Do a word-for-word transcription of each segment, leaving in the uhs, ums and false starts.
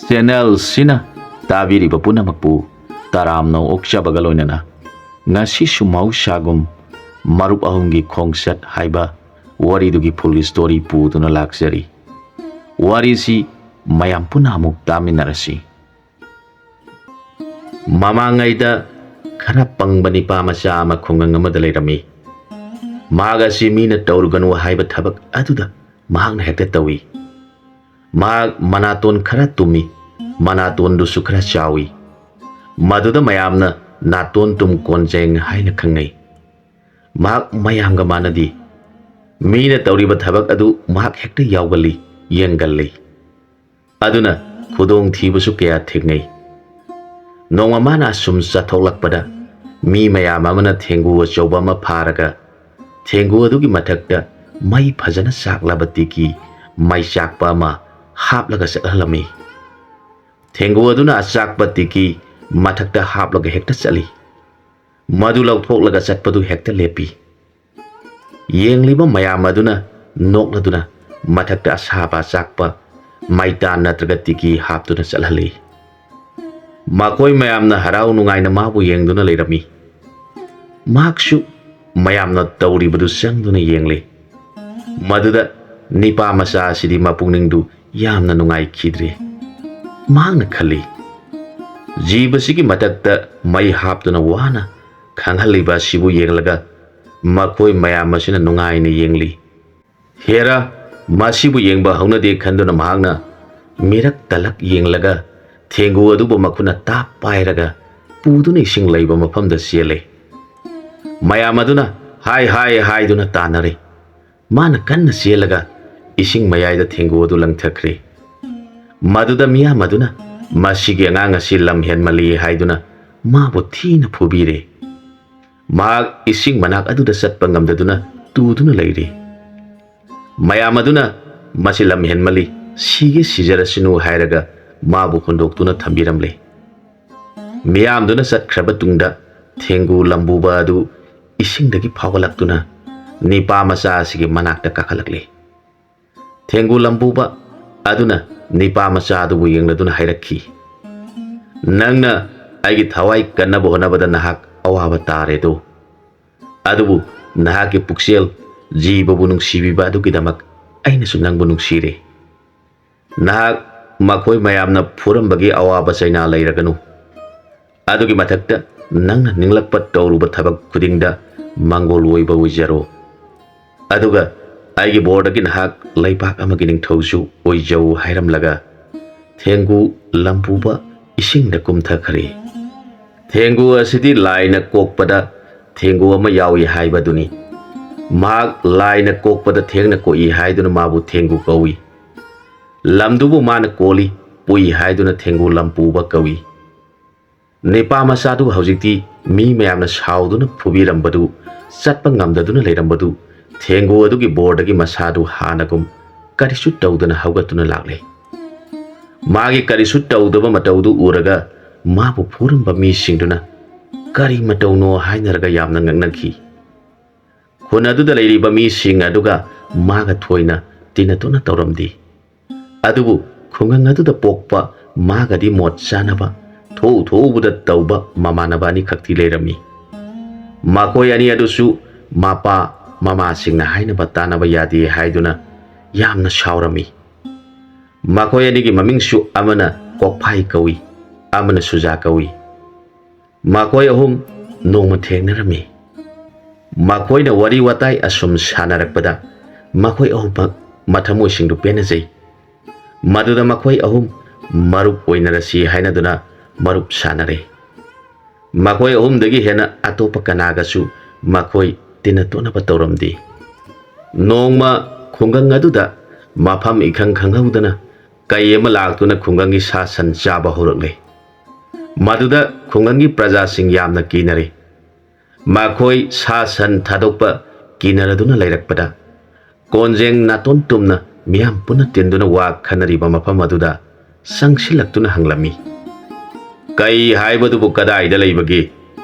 ꯆꯦꯅꯦꯜꯁꯤꯅ ꯇꯥꯕꯤꯔꯤꯕ ꯄꯨꯝꯅꯃꯛꯄꯨ ꯇꯔꯥꯝꯅ ꯑꯣꯛꯆꯕꯒ ꯂꯣꯏꯅꯅ ꯉꯁꯤꯁꯨ ꯃꯍꯧꯁꯥꯒꯨꯝ ꯃꯔꯨꯞ ꯑꯍꯨꯝꯒꯤ ꯈꯣꯡꯆꯠ ꯍꯥꯏꯕ ꯋꯥꯔꯤꯗꯨꯒꯤ full story ꯄꯨꯗꯨꯅ ꯂꯥꯛꯆꯔꯤ꯫ ꯋꯥꯔꯤꯁꯤ ꯃꯌꯥꯝ ꯄꯨꯟꯅ ꯑꯃꯨꯛ ꯇꯥꯃꯤꯟꯅꯔꯁꯤ꯫ ꯃꯃꯥꯡꯉꯩꯗ ꯈꯔ ꯄꯪꯕ ꯅꯤꯄꯥ ꯃꯆꯥ ꯑꯃ ꯈꯨꯡꯒꯪ ꯑꯃꯗ ꯂꯩꯔꯝꯃꯤ꯫ ꯃꯍꯥꯛ ꯑꯁꯤ ꯃꯤꯅ ꯇꯧꯔꯨꯒꯅꯨ ꯍꯥꯏꯕ ꯊꯕꯛ ꯑꯗꯨꯗ ꯃꯍꯥꯛꯅ ꯍꯦꯛꯇ ꯇꯧꯏ꯫ ꯃꯍꯥꯛ ꯃꯅꯥꯇꯣꯟ ꯈꯔ ꯇꯨꯝꯃꯤ, ꯃꯅꯥꯇꯣꯟꯗꯨꯁꯨ ꯈꯔ ꯆꯥꯎꯏ꯫ ꯃꯗꯨꯗ ꯃꯌꯥꯝꯅ ꯅꯥꯇꯣꯟ ꯇꯨꯝ ꯀꯣꯟꯖꯦꯡ ꯍꯥꯏꯅ ꯈꯪꯅꯩ꯫ ꯃꯍꯥꯛ ꯃꯌꯥꯝꯒ ꯃꯥꯟꯅꯗꯦ꯫ ꯃꯤꯅ ꯇꯧꯔꯤꯕ ꯊꯕꯛ ꯑꯗꯨ ꯃꯍꯥꯛ ꯍꯦꯛꯇ ꯌꯥꯎꯒꯜꯂꯤ, ꯌꯦꯡꯒꯜꯂꯤ꯫ ꯑꯗꯨꯅ ꯈꯨꯗꯣꯡꯊꯤꯕꯁꯨ ꯀꯌꯥ ꯊꯦꯡꯅꯩ꯫ ꯅꯣꯡꯃ ꯃꯥꯅ ꯑꯁꯨꯝ ꯆꯠꯊꯣꯛꯂꯛꯄꯗ ꯃꯤ ꯃꯌꯥꯝ ꯑꯃꯅ ꯊꯦꯡꯒꯨ ꯑꯆꯧꯕ ꯑꯃ ꯐꯥꯔꯒ ꯊꯦꯡꯒꯨ ꯑꯗꯨꯒꯤ ꯃꯊꯛꯇ ꯃꯩ ꯐꯖꯅ ꯆꯥꯛꯂꯕ ꯇꯤꯀꯤ ꯃꯩ ꯆꯥꯛꯄ ꯑꯃ ꯍꯥꯞꯂꯒ ꯆꯠꯍꯜꯂꯝꯃꯤ꯫ ꯊꯦꯡꯒꯨ ꯑꯗꯨꯅ ꯑꯆꯥꯛꯄ ꯇꯤꯀꯤ ꯃꯊꯛꯇ ꯍꯥꯞꯂꯒ ꯍꯦꯛꯇ ꯆꯠꯂꯤ꯫ ꯃꯗꯨ ꯂꯧꯊꯣꯛꯂꯒ ꯆꯠꯄꯗꯨ ꯍꯦꯛꯇ ꯂꯦꯞꯄꯤ꯫ ꯌꯦꯡꯂꯤꯕ ꯃꯌꯥꯝ ꯑꯗꯨꯅ ꯅꯣꯛꯂꯗꯨꯅ ꯃꯊꯛꯇ ꯑꯁꯥꯕ ꯑꯆꯥꯛꯄ ꯃꯩꯇꯥꯟ ꯅꯠꯇ꯭ꯔꯒ ꯇꯤꯀꯤ ꯍꯥꯞꯇꯨꯅ ꯆꯠꯍꯜꯂꯤ꯫ ꯃꯈꯣꯏ ꯃꯌꯥꯝꯅ ꯍꯔꯥꯎ ꯅꯨꯡꯉꯥꯏꯅ ꯃꯥꯕꯨ ꯌꯦꯡꯗꯨꯅ ꯂꯩꯔꯝꯃꯤ꯫ ꯃꯍꯥꯛꯁꯨ ꯃꯌꯥꯝꯅ ꯇꯧꯔꯤꯕꯗꯨ ꯆꯪꯗꯨꯅ ꯌꯦꯡꯂꯤ꯫ ꯃꯗꯨꯗ ꯅꯤꯄꯥ ꯃꯆꯥ ꯑꯁꯤꯗꯤ ꯃꯄꯨꯛꯅꯤꯡꯗꯨ ꯌꯥꯝꯅ ꯅꯨꯡꯉꯥꯏꯈꯤꯗ꯭ꯔꯦ꯫ ꯃꯍꯥꯛꯅ ꯈꯜꯂꯤ, "ꯖꯤꯕꯁꯤꯒꯤ ꯃꯊꯛꯇ ꯃꯩ ꯍꯥꯞꯇꯨꯅ ꯋꯥꯅ ꯈꯥꯡꯍꯜꯂꯤꯕ ꯑꯁꯤꯕꯨ ꯌꯦꯡꯂꯒ ꯃꯈꯣꯏ ꯃꯌꯥꯝ ꯑꯁꯤꯅ ꯅꯨꯡꯉꯥꯏꯅ ꯌꯦꯡꯂꯤ꯫ ꯍꯦꯔꯥ, ꯃꯁꯤꯕꯨ ꯌꯦꯡꯕ ꯍꯧꯅꯗꯦ" ꯈꯟꯗꯨꯅ ꯃꯍꯥꯛꯅ ꯃꯤꯔꯛ ꯇꯂꯛ ꯌꯦꯡꯂꯒ ꯊꯦꯡꯒꯨ ꯑꯗꯨꯕꯨ ꯃꯈꯨꯠꯅ ꯇꯥꯞ ꯄꯥꯏꯔꯒ ꯄꯨꯗꯨꯅ ꯏꯁꯤꯡ ꯂꯩꯕ ꯃꯐꯝꯗ ꯆꯦꯜꯂꯦ꯫ ꯃꯌꯥꯝ ꯑꯗꯨꯅ "ꯍꯥꯏ, ꯍꯥꯏ" ꯍꯥꯏꯗꯨꯅ ꯇꯥꯟꯅꯔꯦ꯫ ꯃꯥꯅ ꯀꯟꯅ ꯆꯦꯜꯂꯒ ꯏꯁꯤꯡ ꯃꯌꯥꯏꯗ ꯊꯦꯡꯒꯨ ꯑꯗꯨ ꯂꯪꯊꯈ꯭ꯔꯦ꯫ ꯃꯗꯨꯗ ꯃꯤꯌꯥꯝ ꯑꯗꯨꯅ "ꯃꯁꯤꯒꯤ ꯑꯉꯥꯡ ꯑꯁꯤ ꯂꯝ ꯍꯦꯟꯃꯜꯂꯤ" ꯍꯥꯏꯗꯨꯅ ꯃꯥꯕꯨ ꯊꯤꯅ ꯐꯨꯕꯤꯔꯦ꯫ ꯃꯍꯥꯛ ꯏꯁꯤꯡ ꯃꯅꯥꯛ ꯑꯗꯨꯗ ꯆꯠꯄ ꯉꯝꯗꯗꯨꯅ ꯇꯨꯗꯨꯅ ꯂꯩꯔꯦ꯫ ꯃꯌꯥꯝ ꯑꯗꯨꯅ "ꯃꯁꯤ ꯂꯝ ꯍꯦꯟꯃꯜꯂꯤ, ꯁꯤꯒꯦ ꯁꯤꯖꯔꯁꯅꯨ" ꯍꯥꯏꯔꯒ ꯃꯥꯕꯨ ꯍꯨꯟꯗꯣꯛꯇꯨꯅ ꯊꯝꯕꯤꯔꯝꯂꯦ꯫ ꯃꯤꯌꯥꯝꯗꯨꯅ ꯆꯠꯈ꯭ꯔꯕ ꯇꯨꯡꯗ ꯊꯦꯡꯒꯨ ꯂꯝꯕꯨꯕ ꯑꯗꯨ ꯏꯁꯤꯡꯗꯒꯤ ꯐꯥꯎꯒꯠꯂꯛꯇꯨꯅ ꯅꯤꯄꯥ ꯃꯆꯥ ꯑꯁꯤꯒꯤ ꯃꯅꯥꯛꯇ ꯀꯥꯈꯠꯂꯛꯂꯦ꯫ ꯊꯦꯡꯒꯨ ꯂꯝꯕꯨꯕ ꯑꯗꯨꯅ ꯅꯤꯄꯥ ꯃꯆꯥ ꯑꯗꯨꯕꯨ ꯌꯦꯡꯂꯗꯨꯅ ꯍꯥꯏꯔꯛꯈꯤ, "ꯅꯪꯅ ꯑꯩꯒꯤ ꯊꯋꯥꯏ ꯀꯟꯅꯕ ꯍꯣꯠꯅꯕꯗ ꯅꯍꯥꯛ ꯑꯋꯥꯕ ꯇꯥꯔꯦꯗꯣ꯫ ꯑꯗꯨꯕꯨ ꯅꯍꯥꯛꯀꯤ ꯄꯨꯛꯆꯦꯜ, ꯖꯤꯕꯕꯨ ꯅꯨꯡꯁꯤꯕꯤꯕ ꯑꯗꯨꯒꯤꯗꯃꯛ ꯑꯩꯅꯁꯨ ꯅꯪꯕꯨ ꯅꯨꯡꯁꯤꯔꯦ꯫ ꯅꯍꯥꯛ ꯃꯈꯣꯏ ꯃꯌꯥꯝꯅ ꯐꯨꯔꯝꯕꯒꯤ ꯑꯋꯥꯕ ꯆꯩꯅꯥ ꯂꯩꯔꯒꯅꯨ꯫ ꯑꯗꯨꯒꯤ ꯃꯊꯛꯇ ꯅꯪꯅ ꯅꯤꯡꯂꯛꯄ ꯇꯧꯔꯨꯕ ꯊꯕꯛ ꯈꯨꯗꯤꯡꯗ ꯃꯪꯒꯣꯜ ꯑꯣꯏꯕ ꯑꯣꯏꯖꯔꯣ꯫ ꯑꯗꯨꯒ ꯑꯩꯒꯤ ꯕꯣꯔꯗꯒꯤ ꯅꯍꯥꯛ ꯂꯩꯕꯥꯛ ꯑꯃꯒꯤ ꯅꯤꯡꯊꯧꯁꯨ ꯑꯣꯏꯖꯧ" ꯍꯥꯏꯔꯝꯂꯒ ꯊꯦꯡꯒꯨ ꯂꯝꯄꯨꯕ ꯏꯁꯤꯡꯗ ꯀꯨꯝꯊꯈ꯭ꯔꯦ꯫ ꯊꯦꯡꯒꯨ ꯑꯁꯤꯗꯤ ꯂꯥꯏꯅ ꯀꯣꯛꯄꯗ ꯊꯦꯡꯒꯨ ꯑꯃ ꯌꯥꯎꯏ ꯍꯥꯏꯕꯗꯨꯅꯤ꯫ ꯃꯍꯥꯛ ꯂꯥꯏꯅ ꯀꯣꯛꯄꯗ ꯊꯦꯡꯅ ꯀꯣꯛꯏ ꯍꯥꯏꯗꯨꯅ ꯃꯥꯕꯨ ꯊꯦꯡꯒꯨ ꯀꯧꯏ꯫ ꯂꯝꯗꯨꯕꯨ ꯃꯥꯅ ꯀꯣꯜꯂꯤ ꯄꯨꯏ ꯍꯥꯏꯗꯨꯅ ꯊꯦꯡꯒꯨ ꯂꯝꯄꯨꯕ ꯀꯧꯏ꯫ ꯅꯤꯄꯥ ꯃꯆꯥꯗꯨ ꯍꯧꯖꯤꯛꯇꯤ ꯃꯤ ꯃꯌꯥꯝꯅ ꯁꯥꯎꯗꯨꯅ ꯐꯨꯕꯤꯔꯝꯕꯗꯨ, ꯆꯠꯄ ꯉꯝꯗꯗꯨꯅ ꯂꯩꯔꯝꯕꯗꯨ, ꯊꯦꯡꯒꯨ ꯑꯗꯨꯒꯤ ꯕꯣꯔꯗꯒꯤ ꯃꯁꯥꯗꯨ ꯍꯥꯟꯅꯒꯨꯝ ꯀꯔꯤꯁꯨ ꯇꯧꯗꯅ ꯍꯧꯒꯠꯇꯨꯅ ꯂꯥꯛꯂꯦ꯫ ꯃꯥꯒꯤ ꯀꯔꯤꯁꯨ ꯇꯧꯗꯕ ꯃꯇꯧꯗꯨ ꯎꯔꯒ ꯃꯥꯕꯨ ꯐꯨꯔꯝꯕ ꯃꯤꯁꯤꯡꯗꯨꯅ ꯀꯔꯤ ꯃꯇꯧꯅꯣ ꯍꯥꯏꯅꯔꯒ ꯌꯥꯝꯅ ꯉꯛꯅꯈꯤ꯫ ꯈꯨꯟ ꯑꯗꯨꯗ ꯂꯩꯔꯤꯕ ꯃꯤꯁꯤꯡ ꯑꯗꯨꯒ ꯃꯥꯒ ꯊꯣꯏꯅ ꯇꯤꯟꯅ ꯇꯣꯠꯅ ꯇꯧꯔꯝꯗꯦ꯫ ꯑꯗꯨꯕꯨ ꯈꯨꯡꯒꯪ ꯑꯗꯨꯗ ꯄꯣꯛꯄ ꯃꯥꯒꯗꯤ ꯃꯣꯠ ꯆꯥꯅꯕ, ꯊꯣꯛꯎ ꯊꯣꯛꯎꯕꯗ ꯇꯧꯕ ꯃꯃꯥꯟꯅꯕ ꯑꯅꯤꯈꯛꯇꯤ ꯂꯩꯔꯝꯃꯤ꯫ ꯃꯈꯣꯏ ꯑꯅꯤ ꯑꯗꯨꯁꯨ ꯃꯄꯥ ꯃꯃꯥꯁꯤꯡꯅ ꯍꯥꯏꯅꯕ ꯇꯥꯅꯕ ꯌꯥꯗꯦ ꯍꯥꯏꯗꯨꯅ ꯌꯥꯝꯅ ꯁꯥꯎꯔꯝꯃꯤ꯫ ꯃꯈꯣꯏ ꯑꯅꯤꯒꯤ ꯃꯃꯤꯡꯁꯨ ꯑꯃꯅ ꯀꯣꯛꯐꯥꯏ ꯀꯧꯏ, ꯑꯃꯅ ꯁꯨꯖꯥ ꯀꯧꯏ꯫ ꯃꯈꯣꯏ ꯑꯍꯨꯝ ꯅꯣꯡꯃ ꯊꯦꯡꯅꯔꯝꯃꯤ꯫ ꯃꯈꯣꯏꯅ ꯋꯥꯔꯤ ꯋꯥꯇꯥꯏ ꯑꯁꯨꯝ ꯁꯥꯟꯅꯔꯛꯄꯗ ꯃꯈꯣꯏ ꯑꯍꯨꯝꯃꯛ ꯃꯊꯃꯣꯏꯁꯤꯡꯗꯨ ꯄꯦꯟꯅꯖꯩ꯫ ꯃꯗꯨꯗ ꯃꯈꯣꯏ ꯑꯍꯨꯝ ꯃꯔꯨꯞ ꯑꯣꯏꯅꯔꯁꯤ ꯍꯥꯏꯅꯗꯨꯅ ꯃꯔꯨꯞ ꯁꯥꯟꯅꯔꯦ꯫ ꯃꯈꯣꯏ ꯑꯍꯨꯝꯗꯒꯤ ꯍꯦꯟꯅ ꯑꯇꯣꯞꯄ ꯀꯅꯥꯒꯁꯨ ꯃꯈꯣꯏ ꯇꯤꯟꯅ ꯇꯣꯠꯅꯕ ꯇꯧꯔꯝꯗꯦ꯫ ꯅꯣꯡꯃ ꯈꯨꯡꯒꯪ ꯑꯗꯨꯗ ꯃꯐꯝ ꯏꯈꯪ ꯈꯪꯍꯧꯗꯅ ꯀꯩ ꯑꯃ ꯂꯥꯛꯇꯨꯅ ꯈꯨꯡꯒꯪꯒꯤ ꯁꯥ ꯁꯟ ꯆꯥꯕ ꯍꯧꯔꯛꯂꯦ꯫ ꯃꯗꯨꯗ ꯈꯨꯡꯒꯪꯒꯤ ꯄ꯭ꯔꯖꯥꯁꯤꯡ ꯌꯥꯝꯅ ꯀꯤꯅꯔꯦ꯫ ꯃꯈꯣꯏ ꯁꯥ ꯁꯟ ꯊꯥꯗꯣꯛꯄ ꯀꯤꯅꯔꯗꯨꯅ ꯂꯩꯔꯛꯄꯗ, ꯀꯣꯟꯖꯦꯡ ꯅꯥꯇꯣꯟ ꯇꯨꯝꯅ ꯃꯤꯌꯥꯝ ꯄꯨꯟꯅ ꯇꯤꯟꯗꯨꯅ ꯋꯥ ꯈꯟꯅꯔꯤꯕ ꯃꯐꯝ ꯑꯗꯨꯗ ꯆꯪꯁꯤꯜꯂꯛꯇꯨꯅ ꯍꯪꯂꯝꯃꯤ, "ꯀꯩ ꯍꯥꯏꯕꯗꯨꯕꯨ ꯀꯗꯥꯏꯗ ꯂꯩꯕꯒꯦ?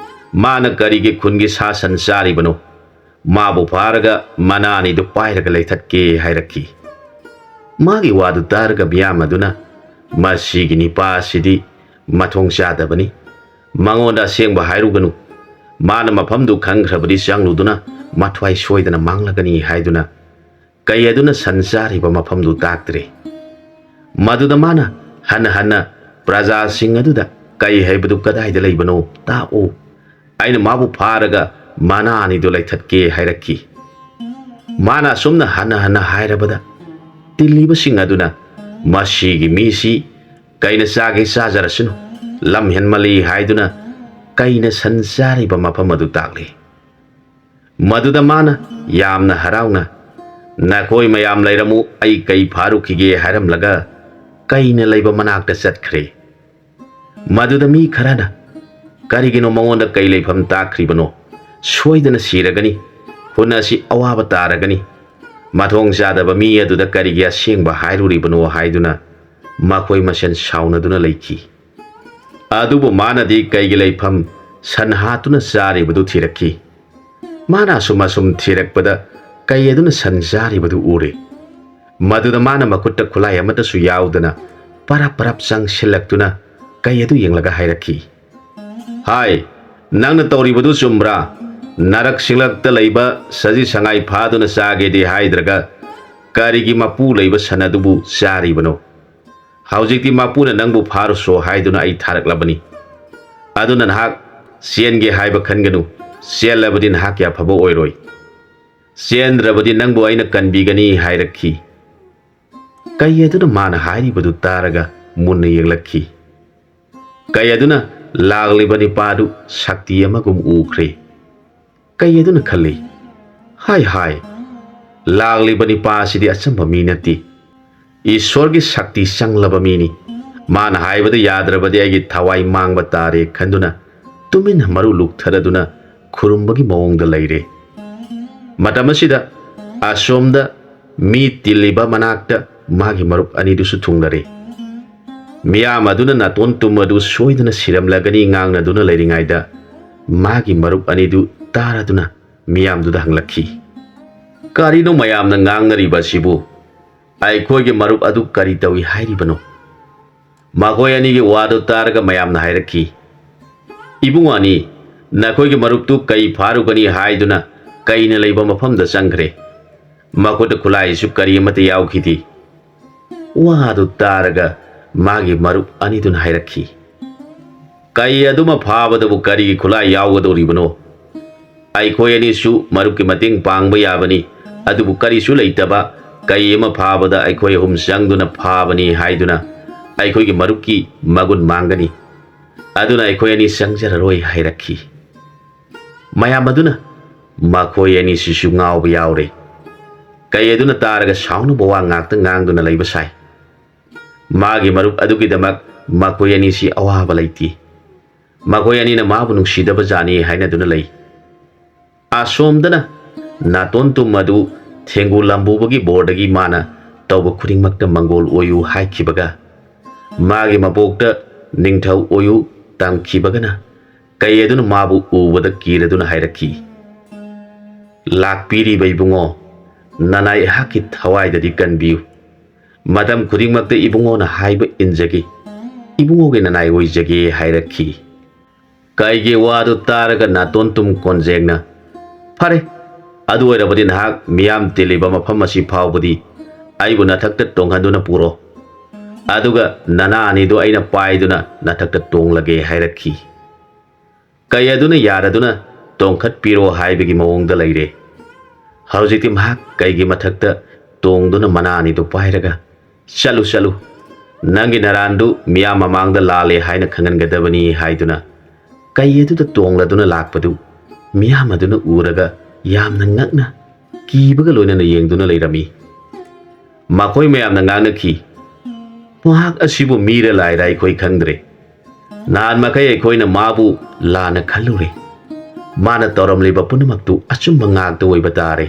ꯃꯥꯅ ꯀꯔꯤꯒꯤ ꯈꯨꯟꯒꯤ ꯁꯥ ꯁꯟ ꯆꯥꯔꯤꯕꯅꯣ? ꯃꯥꯕꯨ ꯐꯥꯔꯒ ꯃꯅꯥ ꯑꯅꯤꯗꯨ ꯄꯥꯏꯔꯒ ꯂꯩꯊꯠꯀꯦ" ꯍꯥꯏꯔꯛꯈꯤ꯫ ꯃꯥꯒꯤ ꯋꯥꯗꯨ ꯇꯥꯔꯒ ꯃꯤꯌꯥꯝ ꯑꯗꯨꯅ, "ꯃꯁꯤꯒꯤ ꯅꯤꯄꯥ ꯑꯁꯤꯗꯤ ꯃꯊꯣꯡ ꯆꯥꯗꯕꯅꯤ꯫ ꯃꯉꯣꯟꯗ ꯑꯁꯦꯡꯕ ꯍꯥꯏꯔꯨꯒꯅꯨ꯫ ꯃꯥꯅ ꯃꯐꯝꯗꯨ ꯈꯪꯈ꯭ꯔꯕꯗꯤ ꯆꯪꯂꯨꯗꯨꯅ ꯃꯊ꯭ꯋꯥꯏ ꯁꯣꯏꯗꯅ ꯃꯥꯡꯂꯒꯅꯤ" ꯍꯥꯏꯗꯨꯅ ꯀꯩ ꯑꯗꯨꯅ ꯁꯟ ꯆꯥꯔꯤꯕ ꯃꯐꯝꯗꯨ ꯇꯥꯛꯇ꯭ꯔꯦ꯫ ꯃꯗꯨꯗ ꯃꯥꯅ ꯍꯟꯅ ꯍꯟꯅ ꯄ꯭ꯔꯖꯥꯁꯤꯡ ꯑꯗꯨꯗ ꯀꯩ ꯍꯥꯏꯕꯗꯨ ꯀꯗꯥꯏꯗ ꯂꯩꯕꯅꯣ ꯇꯥꯛꯎ, ꯑꯩꯅ ꯃꯥꯕꯨ ꯐꯥꯔꯒ ꯃꯅꯥ ꯑꯅꯤꯗꯨ ꯂꯩꯊꯠꯀꯦ ꯍꯥꯏꯔꯛꯈꯤ꯫ ꯃꯥꯅ ꯑꯁꯨꯝꯅ ꯍꯟꯅ ꯍꯟꯅ ꯍꯥꯏꯔꯕꯗ ꯇꯤꯜꯂꯤꯕꯁꯤꯡ ꯑꯗꯨꯅ, "ꯃꯁꯤꯒꯤ ꯃꯤꯁꯤ ꯀꯩꯅ ꯆꯥꯒꯦ ꯆꯥꯖꯔꯁꯅꯨ, ꯂꯝ ꯍꯦꯟꯃꯜꯂꯤ" ꯍꯥꯏꯗꯨꯅ ꯀꯩꯅ ꯁꯟ ꯆꯥꯔꯤꯕ ꯃꯐꯝ ꯑꯗꯨ ꯇꯥꯛꯂꯤ꯫ ꯃꯗꯨꯗ ꯃꯥꯅ ꯌꯥꯝꯅ ꯍꯔꯥꯎꯅ, "ꯅꯈꯣꯏ ꯃꯌꯥꯝ ꯂꯩꯔꯝꯃꯨ, ꯑꯩ ꯀꯩ ꯐꯥꯔꯨꯈꯤꯒꯦ" ꯍꯥꯏꯔꯝꯂꯒ ꯀꯩꯅ ꯂꯩꯕ ꯃꯅꯥꯛꯇ ꯆꯠꯈ꯭ꯔꯦ꯫ ꯃꯗꯨꯗ ꯃꯤ ꯈꯔꯅ, "ꯀꯔꯤꯒꯤꯅꯣ ꯃꯉꯣꯟꯗ ꯀꯩ ꯂꯩꯐꯝ ꯇꯥꯛꯈ꯭ꯔꯤꯕꯅꯣ? ꯁꯣꯏꯗꯅ ꯁꯤꯔꯒꯅꯤ꯫ ꯈꯨꯟ ꯑꯁꯤ ꯑꯋꯥꯕ ꯇꯥꯔꯒꯅꯤ꯫ ꯃꯊꯣꯡ ꯆꯥꯗꯕ ꯃꯤ ꯑꯗꯨꯗ ꯀꯔꯤꯒꯤ ꯑꯁꯦꯡꯕ ꯍꯥꯏꯔꯨꯔꯤꯕꯅꯣ?" ꯍꯥꯏꯗꯨꯅ ꯃꯈꯣꯏ ꯃꯁꯦꯟ ꯁꯥꯎꯅꯗꯨꯅ ꯂꯩꯈꯤ꯫ ꯑꯗꯨꯕꯨ ꯃꯥꯅꯗꯤ ꯀꯩꯒꯤ ꯂꯩꯐꯝ ꯁꯟ ꯍꯥꯠꯇꯨꯅ ꯆꯥꯔꯤꯕꯗꯨ ꯊꯤꯔꯛꯈꯤ꯫ ꯃꯥꯅ ꯑꯁꯨꯝ ꯑꯁꯨꯝ ꯊꯤꯔꯛꯄꯗ ꯀꯩ ꯑꯗꯨꯅ ꯁꯟ ꯆꯥꯔꯤꯕꯗꯨ ꯎꯔꯦ꯫ ꯃꯗꯨꯗ ꯃꯥꯅ ꯃꯈꯨꯠꯇ ꯈꯨꯠꯂꯥꯏ ꯑꯃꯠꯇꯁꯨ ꯌꯥꯎꯗꯅ ꯄꯔꯞ ꯄꯔꯞ ꯆꯪꯁꯤꯜꯂꯛꯇꯨꯅ ꯀꯩ ꯑꯗꯨ ꯌꯦꯡꯂꯒ ꯍꯥꯏꯔꯛꯈꯤ, "ꯍꯥꯏ, ꯅꯪꯅ ꯇꯧꯔꯤꯕꯗꯨ ꯆꯨꯝꯕ꯭ꯔꯥ? ꯅꯔꯛ ꯁꯤꯡꯂꯛꯇ ꯂꯩꯕ ꯁꯖꯤ ꯁꯉꯥꯏ ꯐꯥꯗꯨꯅ ꯆꯥꯒꯦꯗꯤ ꯍꯥꯏꯗ꯭ꯔꯒ ꯀꯔꯤꯒꯤ ꯃꯄꯨ ꯂꯩꯕ ꯁꯟ ꯑꯗꯨꯕꯨ ꯆꯥꯔꯤꯕꯅꯣ? ꯍꯧꯖꯤꯛꯇꯤ ꯃꯄꯨꯅ ꯅꯪꯕꯨ ꯐꯥꯔꯨꯁꯣ ꯍꯥꯏꯗꯨꯅ ꯑꯩ ꯊꯥꯔꯛꯂꯕꯅꯤ꯫ ꯑꯗꯨꯅ ꯅꯍꯥꯛ ꯆꯦꯟꯒꯦ ꯍꯥꯏꯕ ꯈꯟꯒꯅꯨ꯫ ꯆꯦꯜꯂꯕꯗꯤ ꯅꯍꯥꯛꯀꯤ ꯑꯐꯕ ꯑꯣꯏꯔꯣꯏ꯫ ꯆꯦꯟꯗ꯭ꯔꯕꯗꯤ ꯅꯪꯕꯨ ꯑꯩꯅ ꯀꯟꯕꯤꯒꯅꯤ" ꯍꯥꯏꯔꯛꯈꯤ꯫ ꯀꯩ ꯑꯗꯨꯅ ꯃꯥꯅ ꯍꯥꯏꯔꯤꯕꯗꯨ ꯇꯥꯔꯒ ꯃꯨꯟꯅ ꯌꯦꯡꯂꯛꯈꯤ꯫ ꯀꯩ ꯑꯗꯨꯅ ꯂꯥꯛꯂꯤꯕ ꯅꯤꯄꯥꯗꯨ ꯁꯛꯇꯤ ꯑꯃꯒꯨꯝ ꯎꯈ꯭ꯔꯦ꯫ ꯀꯩ ꯑꯗꯨꯅ ꯈꯜꯂꯤ, "ꯍꯥꯏ ꯍꯥꯏ, ꯂꯥꯛꯂꯤꯕ ꯅꯤꯄꯥ ꯑꯁꯤꯗꯤ ꯑꯆꯝꯕ ꯃꯤ ꯅꯠꯇꯦ꯫ ꯏꯁ꯭ꯋꯔꯒꯤ ꯁꯛꯇꯤ ꯆꯪꯂꯕ ꯃꯤꯅꯤ꯫ ꯃꯥꯅ ꯍꯥꯏꯕꯗ ꯌꯥꯗ꯭ꯔꯕꯗꯤ ꯑꯩꯒꯤ ꯊꯋꯥꯏ ꯃꯥꯡꯕ ꯇꯥꯔꯦ" ꯈꯟꯗꯨꯅ ꯇꯨꯃꯤꯟꯅ ꯃꯔꯨ ꯂꯨꯛꯊꯔꯗꯨꯅ ꯈꯨꯔꯨꯝꯕꯒꯤ ꯃꯑꯣꯡꯗ ꯂꯩꯔꯦ꯫ ꯃꯇꯝ ꯑꯁꯤꯗ ꯑꯁꯣꯝꯗ ꯃꯤ ꯇꯤꯜꯂꯤꯕ ꯃꯅꯥꯛꯇ ꯃꯥꯒꯤ ꯃꯔꯨꯞ ꯑꯅꯤꯗꯨꯁꯨ ꯊꯨꯡꯂꯔꯦ꯫ ꯃꯤꯌꯥꯝ ꯑꯗꯨꯅ ꯅꯥꯇꯣꯟ ꯇꯨꯝ ꯑꯗꯨ ꯁꯣꯏꯗꯅ ꯁꯤꯔꯝꯂꯒꯅꯤ ꯉꯥꯡꯅꯗꯨꯅ ꯂꯩꯔꯤꯉꯩꯗ ꯃꯥꯒꯤ ꯃꯔꯨꯞ ꯑꯅꯤꯗꯨ ꯇꯥꯔꯗꯨꯅ ꯃꯤꯌꯥꯝꯗꯨꯗ ꯍꯪꯂꯛꯈꯤ, "ꯀꯔꯤꯅꯣ ꯃꯌꯥꯝꯅ ꯉꯥꯡꯅꯔꯤꯕ ꯑꯁꯤꯕꯨ? "ꯑꯩꯈꯣꯏꯒꯤ ꯃꯔꯨꯞ ꯑꯗꯨ ꯀꯔꯤ ꯇꯧꯏ ꯍꯥꯏꯔꯤꯕꯅꯣ?" ꯃꯈꯣꯏ ꯑꯅꯤꯒꯤ ꯋꯥꯗꯨ ꯇꯥꯔꯒ ꯃꯌꯥꯝꯅ ꯍꯥꯏꯔꯛꯈꯤ, "ꯏꯕꯨꯡ ꯑꯅꯤ, ꯅꯈꯣꯏꯒꯤ ꯃꯔꯨꯞꯇꯨ ꯀꯩ ꯐꯥꯔꯨꯒꯅꯤ ꯍꯥꯏꯗꯨꯅ ꯀꯩꯅ ꯂꯩꯕ ꯃꯐꯝꯗ ꯆꯪꯈ꯭ꯔꯦ꯫ ꯃꯈꯨꯠꯇ ꯈꯨꯠꯂꯥꯏꯁꯨ ꯀꯔꯤ ꯑꯃꯠꯇ ꯌꯥꯎꯈꯤꯗꯦ꯫" ꯋꯥꯗꯨ ꯇꯥꯔꯒ ꯃꯥꯒꯤ ꯃꯔꯨꯞ ꯑꯅꯤꯗꯨꯅ ꯍꯥꯏꯔꯛꯈꯤ, "ꯀꯩ ꯑꯗꯨꯃ ꯐꯥꯕꯗꯕꯨ ꯀꯔꯤꯒꯤ ꯈꯨꯠꯂꯥꯏ ꯌꯥꯎꯒꯗꯧꯔꯤꯕꯅꯣ? ꯑꯩꯈꯣꯏ ꯑꯅꯤꯁꯨ ꯃꯔꯨꯞꯀꯤ ꯃꯇꯦꯡ ꯄꯥꯡꯕ ꯌꯥꯕꯅꯤ, ꯑꯗꯨꯕꯨ ꯀꯔꯤꯁꯨ ꯂꯩꯇꯕ ꯀꯩ ꯑꯃ ꯐꯥꯕꯗ ꯑꯩꯈꯣꯏ ꯑꯍꯨꯝ ꯆꯪꯗꯨꯅ ꯐꯥꯕꯅꯤ ꯍꯥꯏꯗꯨꯅ ꯑꯩꯈꯣꯏꯒꯤ ꯃꯔꯨꯞꯀꯤ ꯃꯒꯨꯟ ꯃꯥꯡꯒꯅꯤ꯫ ꯑꯗꯨꯅ ꯑꯩꯈꯣꯏ ꯑꯅꯤ ꯆꯪꯖꯔꯔꯣꯏ" ꯍꯥꯏꯔꯛꯈꯤ꯫ ꯃꯌꯥꯝ ꯑꯗꯨꯅ ꯃꯈꯣꯏ ꯑꯅꯤꯁꯤꯁꯨ ꯉꯥꯎꯕ ꯌꯥꯎꯔꯦ꯫ ꯀꯩ ꯑꯗꯨꯅ ꯇꯥꯔꯒ ꯁꯥꯎꯅꯕ ꯋꯥ ꯉꯥꯛꯇ ꯉꯥꯡꯗꯨꯅ ꯂꯩꯕ ꯁꯥꯏ꯫ ꯃꯥꯒꯤ ꯃꯔꯨꯞ ꯑꯗꯨꯒꯤꯗꯃꯛ ꯃꯈꯣꯏ ꯑꯅꯤꯁꯤ ꯑꯋꯥꯕ ꯂꯩꯇꯦ꯫ ꯃꯈꯣꯏ ꯑꯅꯤꯅ ꯃꯥꯕꯨ ꯅꯨꯡꯁꯤꯗꯕ ꯖꯥꯠꯅꯤ ꯍꯥꯏꯅꯗꯨꯅ ꯂꯩ꯫ ꯑꯁꯣꯝꯗꯅ ꯅꯥꯇꯣꯟ ꯇꯨꯝ ꯑꯗꯨ ꯊꯦꯡꯒꯨ ꯂꯝꯕꯨꯕꯒꯤ ꯕꯣꯔꯗꯒꯤ ꯃꯥꯅ ꯇꯧꯕ ꯈꯨꯗꯤꯡꯃꯛꯇ ꯃꯪꯒꯣꯜ ꯑꯣꯏꯌꯨ ꯍꯥꯏꯈꯤꯕꯒ, ꯃꯥꯒꯤ ꯃꯕꯣꯛꯇ ꯅꯤꯡꯊꯧ ꯑꯣꯏꯌꯨ ꯇꯝꯈꯤꯕꯒꯅ, ꯀꯩ ꯑꯗꯨꯅ ꯃꯥꯕꯨ ꯎꯕꯗ ꯀꯤꯔꯗꯨꯅ ꯍꯥꯏꯔꯛꯈꯤ, "ꯂꯥꯛꯄꯤꯔꯤꯕ ꯏꯕꯨꯡꯉꯣ, ꯅꯅꯥꯏ ꯑꯩꯍꯥꯛꯀꯤ ꯊꯋꯥꯏꯗꯗꯤ ꯀꯟꯕꯤꯌꯨ꯫ ꯃꯇꯝ ꯈꯨꯗꯤꯡꯃꯛꯇ ꯏꯕꯨꯡꯉꯣꯅ ꯍꯥꯏꯕ ꯏꯟꯖꯒꯦ, ꯏꯕꯨꯡꯉꯣꯒꯤ ꯅꯅꯥꯏ ꯑꯣꯏꯖꯒꯦ" ꯍꯥꯏꯔꯛꯈꯤ꯫ ꯀꯩꯒꯤ ꯋꯥꯗꯨ ꯇꯥꯔꯒ ꯅꯥꯇꯣꯟ ꯇꯨꯝ ꯀꯣꯟꯖꯦꯡꯅ, "ꯐꯔꯦ, ꯑꯗꯨ ꯑꯣꯏꯔꯕꯗꯤ ꯅꯍꯥꯛ ꯃꯤꯌꯥꯝ ꯇꯤꯜꯂꯤꯕ ꯃꯐꯝ ꯑꯁꯤ ꯐꯥꯎꯕꯗꯤ ꯑꯩꯕꯨ ꯅꯊꯛꯇ ꯇꯣꯡꯍꯟꯗꯨꯅ ꯄꯨꯔꯣ꯫ ꯑꯗꯨꯒ ꯅꯅꯥ ꯑꯅꯤꯗꯨ ꯑꯩꯅ ꯄꯥꯏꯗꯨꯅ ꯅꯊꯛꯇ ꯇꯣꯡꯂꯒꯦ" ꯍꯥꯏꯔꯛꯈꯤ꯫ ꯀꯩ ꯑꯗꯨꯅ ꯌꯥꯔꯗꯨꯅ ꯇꯣꯡꯈꯠꯄꯤꯔꯣ ꯍꯥꯏꯕꯒꯤ ꯃꯑꯣꯡꯗ ꯂꯩꯔꯦ꯫ ꯍꯧꯖꯤꯛꯇꯤ ꯃꯍꯥꯛ ꯀꯩꯒꯤ ꯃꯊꯛꯇ ꯇꯣꯡꯗꯨꯅ ꯃꯅꯥ ꯑꯅꯤꯗꯨ ꯄꯥꯏꯔꯒ, "ꯆꯠꯂꯨ, ꯆꯠꯂꯨ, ꯅꯪꯒꯤ ꯅꯔꯥꯟꯗꯨ ꯃꯤꯌꯥꯝ ꯃꯃꯥꯡꯗ ꯂꯥꯜꯂꯦ ꯍꯥꯏꯅ ꯈꯪꯍꯟꯒꯗꯕꯅꯤ" ꯍꯥꯏꯗꯨꯅ ꯀꯩ ꯑꯗꯨꯗ ꯇꯣꯡꯂꯗꯨꯅ ꯂꯥꯛꯄꯗꯨ ꯃꯤꯌꯥꯝ ꯑꯗꯨꯅ ꯎꯔꯒ ꯌꯥꯝꯅ ꯉꯛꯅ ꯀꯤꯕꯒ ꯂꯣꯏꯅꯅ ꯌꯦꯡꯗꯨꯅ ꯂꯩꯔꯝꯃꯤ꯫ ꯃꯈꯣꯏ ꯃꯌꯥꯝꯅ ꯉꯥꯡꯅꯈꯤ, "ꯃꯍꯥꯛ ꯑꯁꯤꯕꯨ ꯃꯤꯔ ꯂꯥꯏꯔ ꯑꯩꯈꯣꯏ ꯈꯪꯗ꯭ꯔꯦ꯫ ꯅꯍꯥꯟ ꯃꯈꯩ ꯑꯩꯈꯣꯏꯅ ꯃꯥꯕꯨ ꯂꯥꯟꯅ ꯈꯜꯂꯨꯔꯦ꯫ ꯃꯥꯅ ꯇꯧꯔꯝꯂꯤꯕ ꯄꯨꯝꯅꯃꯛꯇꯨ ꯑꯆꯨꯝꯕ ꯉꯥꯛꯇ ꯑꯣꯏꯕ ꯇꯥꯔꯦ"꯫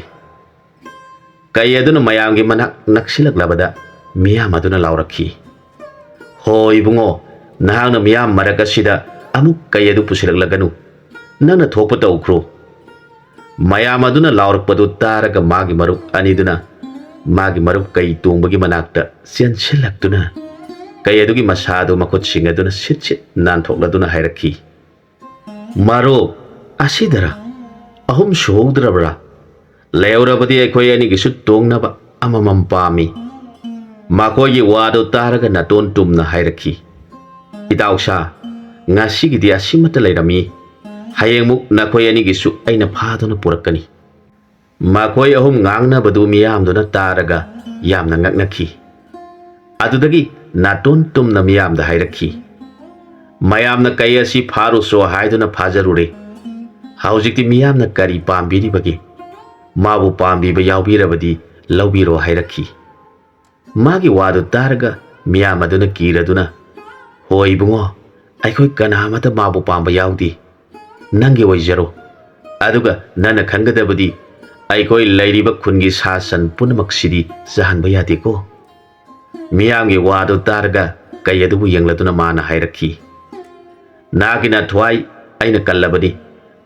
ꯀꯩ ꯑꯗꯨꯅ ꯃꯌꯥꯝꯒꯤ ꯃꯅꯥꯛ ꯅꯛꯁꯤꯜꯂꯛꯂꯕꯗ ꯃꯤꯌꯥꯝ ꯑꯗꯨꯅ ꯂꯥꯎꯔꯛꯈꯤ, "ꯍꯣ ꯏꯕꯨꯡꯉꯣ, ꯅꯍꯥꯛꯅ ꯃꯤꯌꯥꯝ ꯃꯔꯛ ꯑꯁꯤꯗ ꯑꯃꯨꯛ ꯀꯩ ꯑꯗꯨ ꯄꯨꯁꯤꯜꯂꯛꯂꯒꯅꯨ꯫ ꯅꯪꯅ ꯊꯣꯛꯄ ꯇꯧꯈ꯭ꯔꯣ"꯫ ꯃꯌꯥꯝ ꯑꯗꯨꯅ ꯂꯥꯎꯔꯛꯄꯗꯨ ꯇꯥꯔꯒ ꯃꯥꯒꯤ ꯃꯔꯨꯞ ꯑꯅꯤꯗꯨꯅ ꯃꯥꯒꯤ ꯃꯔꯨꯞ ꯀꯩ ꯇꯣꯡꯕꯒꯤ ꯃꯅꯥꯛꯇ ꯆꯦꯟꯁꯤꯜꯂꯛꯇꯨꯅ ꯀꯩ ꯑꯗꯨꯒꯤ ꯃꯁꯥꯗꯨ ꯃꯈꯨꯠꯁꯤꯡ ꯑꯗꯨꯅ ꯁꯤꯠ ꯁꯤꯠ ꯅꯥꯟꯊꯣꯛꯂꯗꯨꯅ ꯍꯥꯏꯔꯛꯈꯤ, "ꯃꯔꯨꯞ, ꯑꯁꯤꯗꯔ ꯑꯍꯨꯝ ꯁꯨꯍꯧꯗ꯭ꯔꯕ꯭ꯔꯥ? ꯂꯩꯍꯧꯔꯕꯗꯤ ꯑꯩꯈꯣꯏ ꯑꯅꯤꯒꯤꯁꯨ ꯇꯣꯡꯅꯕ ꯑꯃꯃꯝ ꯄꯥꯝꯃꯤ꯫" ꯃꯈꯣꯏꯒꯤ ꯋꯥꯗꯨ ꯇꯥꯔꯒ ꯅꯥꯇꯣꯟ ꯇꯨꯝꯅ ꯍꯥꯏꯔꯛꯈꯤ, "ꯏꯇꯥꯎꯁꯥ, ꯉꯁꯤꯒꯤꯗꯤ ꯑꯁꯤꯃꯠꯇ ꯂꯩꯔꯝꯃꯤ꯫ ꯍꯌꯦꯡꯃꯨꯛ ꯅꯈꯣꯏ ꯑꯅꯤꯒꯤꯁꯨ ꯑꯩꯅ ꯐꯥꯗꯨꯅ ꯄꯨꯔꯛꯀꯅꯤ꯫" ꯃꯈꯣꯏ ꯑꯍꯨꯝ ꯉꯥꯡꯅꯕꯗꯨ ꯃꯤꯌꯥꯝꯗꯨꯅ ꯇꯥꯔꯒ ꯌꯥꯝꯅ ꯉꯛꯅꯈꯤ꯫ ꯑꯗꯨꯗꯒꯤ ꯅꯥꯇꯣꯟ ꯇꯨꯝꯅ ꯃꯤꯌꯥꯝꯗ ꯍꯥꯏꯔꯛꯈꯤ, "ꯃꯌꯥꯝꯅ ꯀꯩ ꯑꯁꯤ ꯐꯥꯔꯨꯆꯣ ꯍꯥꯏꯗꯨꯅ ꯐꯥꯖꯔꯨꯔꯦ꯫ ꯍꯧꯖꯤꯛꯇꯤ ꯃꯤꯌꯥꯝꯅ ꯀꯔꯤ ꯄꯥꯝꯕꯤꯔꯤꯕꯒꯦ? ꯃꯥꯕꯨ ꯄꯥꯝꯕꯤꯕ ꯌꯥꯎꯕꯤꯔꯕꯗꯤ ꯂꯧꯕꯤꯔꯣ" ꯍꯥꯏꯔꯛꯈꯤ꯫ ꯃꯥꯒꯤ ꯋꯥꯗꯨ ꯇꯥꯔꯒ ꯃꯤꯌꯥꯝ ꯑꯗꯨꯅ ꯀꯤꯔꯗꯨꯅ, "ꯍꯣꯏ ꯏꯕꯨꯡꯉꯣ, ꯑꯩꯈꯣꯏ ꯀꯅꯥ ꯑꯃꯠꯇ ꯃꯥꯕꯨ ꯄꯥꯝꯕ ꯌꯥꯎꯗꯦ꯫ ꯅꯪꯒꯤ ꯑꯣꯏꯖꯔꯣ꯫ ꯑꯗꯨꯒ ꯅꯪꯅ ꯈꯪꯒꯗꯕꯗꯤ, ꯑꯩꯈꯣꯏ ꯂꯩꯔꯤꯕ ꯈꯨꯟꯒꯤ ꯁꯥ ꯁꯟ ꯄꯨꯝꯅꯃꯛꯁꯤꯗꯤ ꯆꯥꯍꯟꯕ ꯌꯥꯗꯦꯀꯣ꯫" ꯃꯤꯌꯥꯝꯒꯤ ꯋꯥꯗꯨ ꯇꯥꯔꯒ ꯀꯩ ꯑꯗꯨꯕꯨ ꯌꯦꯡꯂꯗꯨꯅ ꯃꯥꯅ ꯍꯥꯏꯔꯛꯈꯤ, "ꯅꯍꯥꯛꯀꯤ ꯅꯊ꯭ꯋꯥꯏ ꯑꯩꯅ ꯀꯜꯂꯕꯅꯤ꯫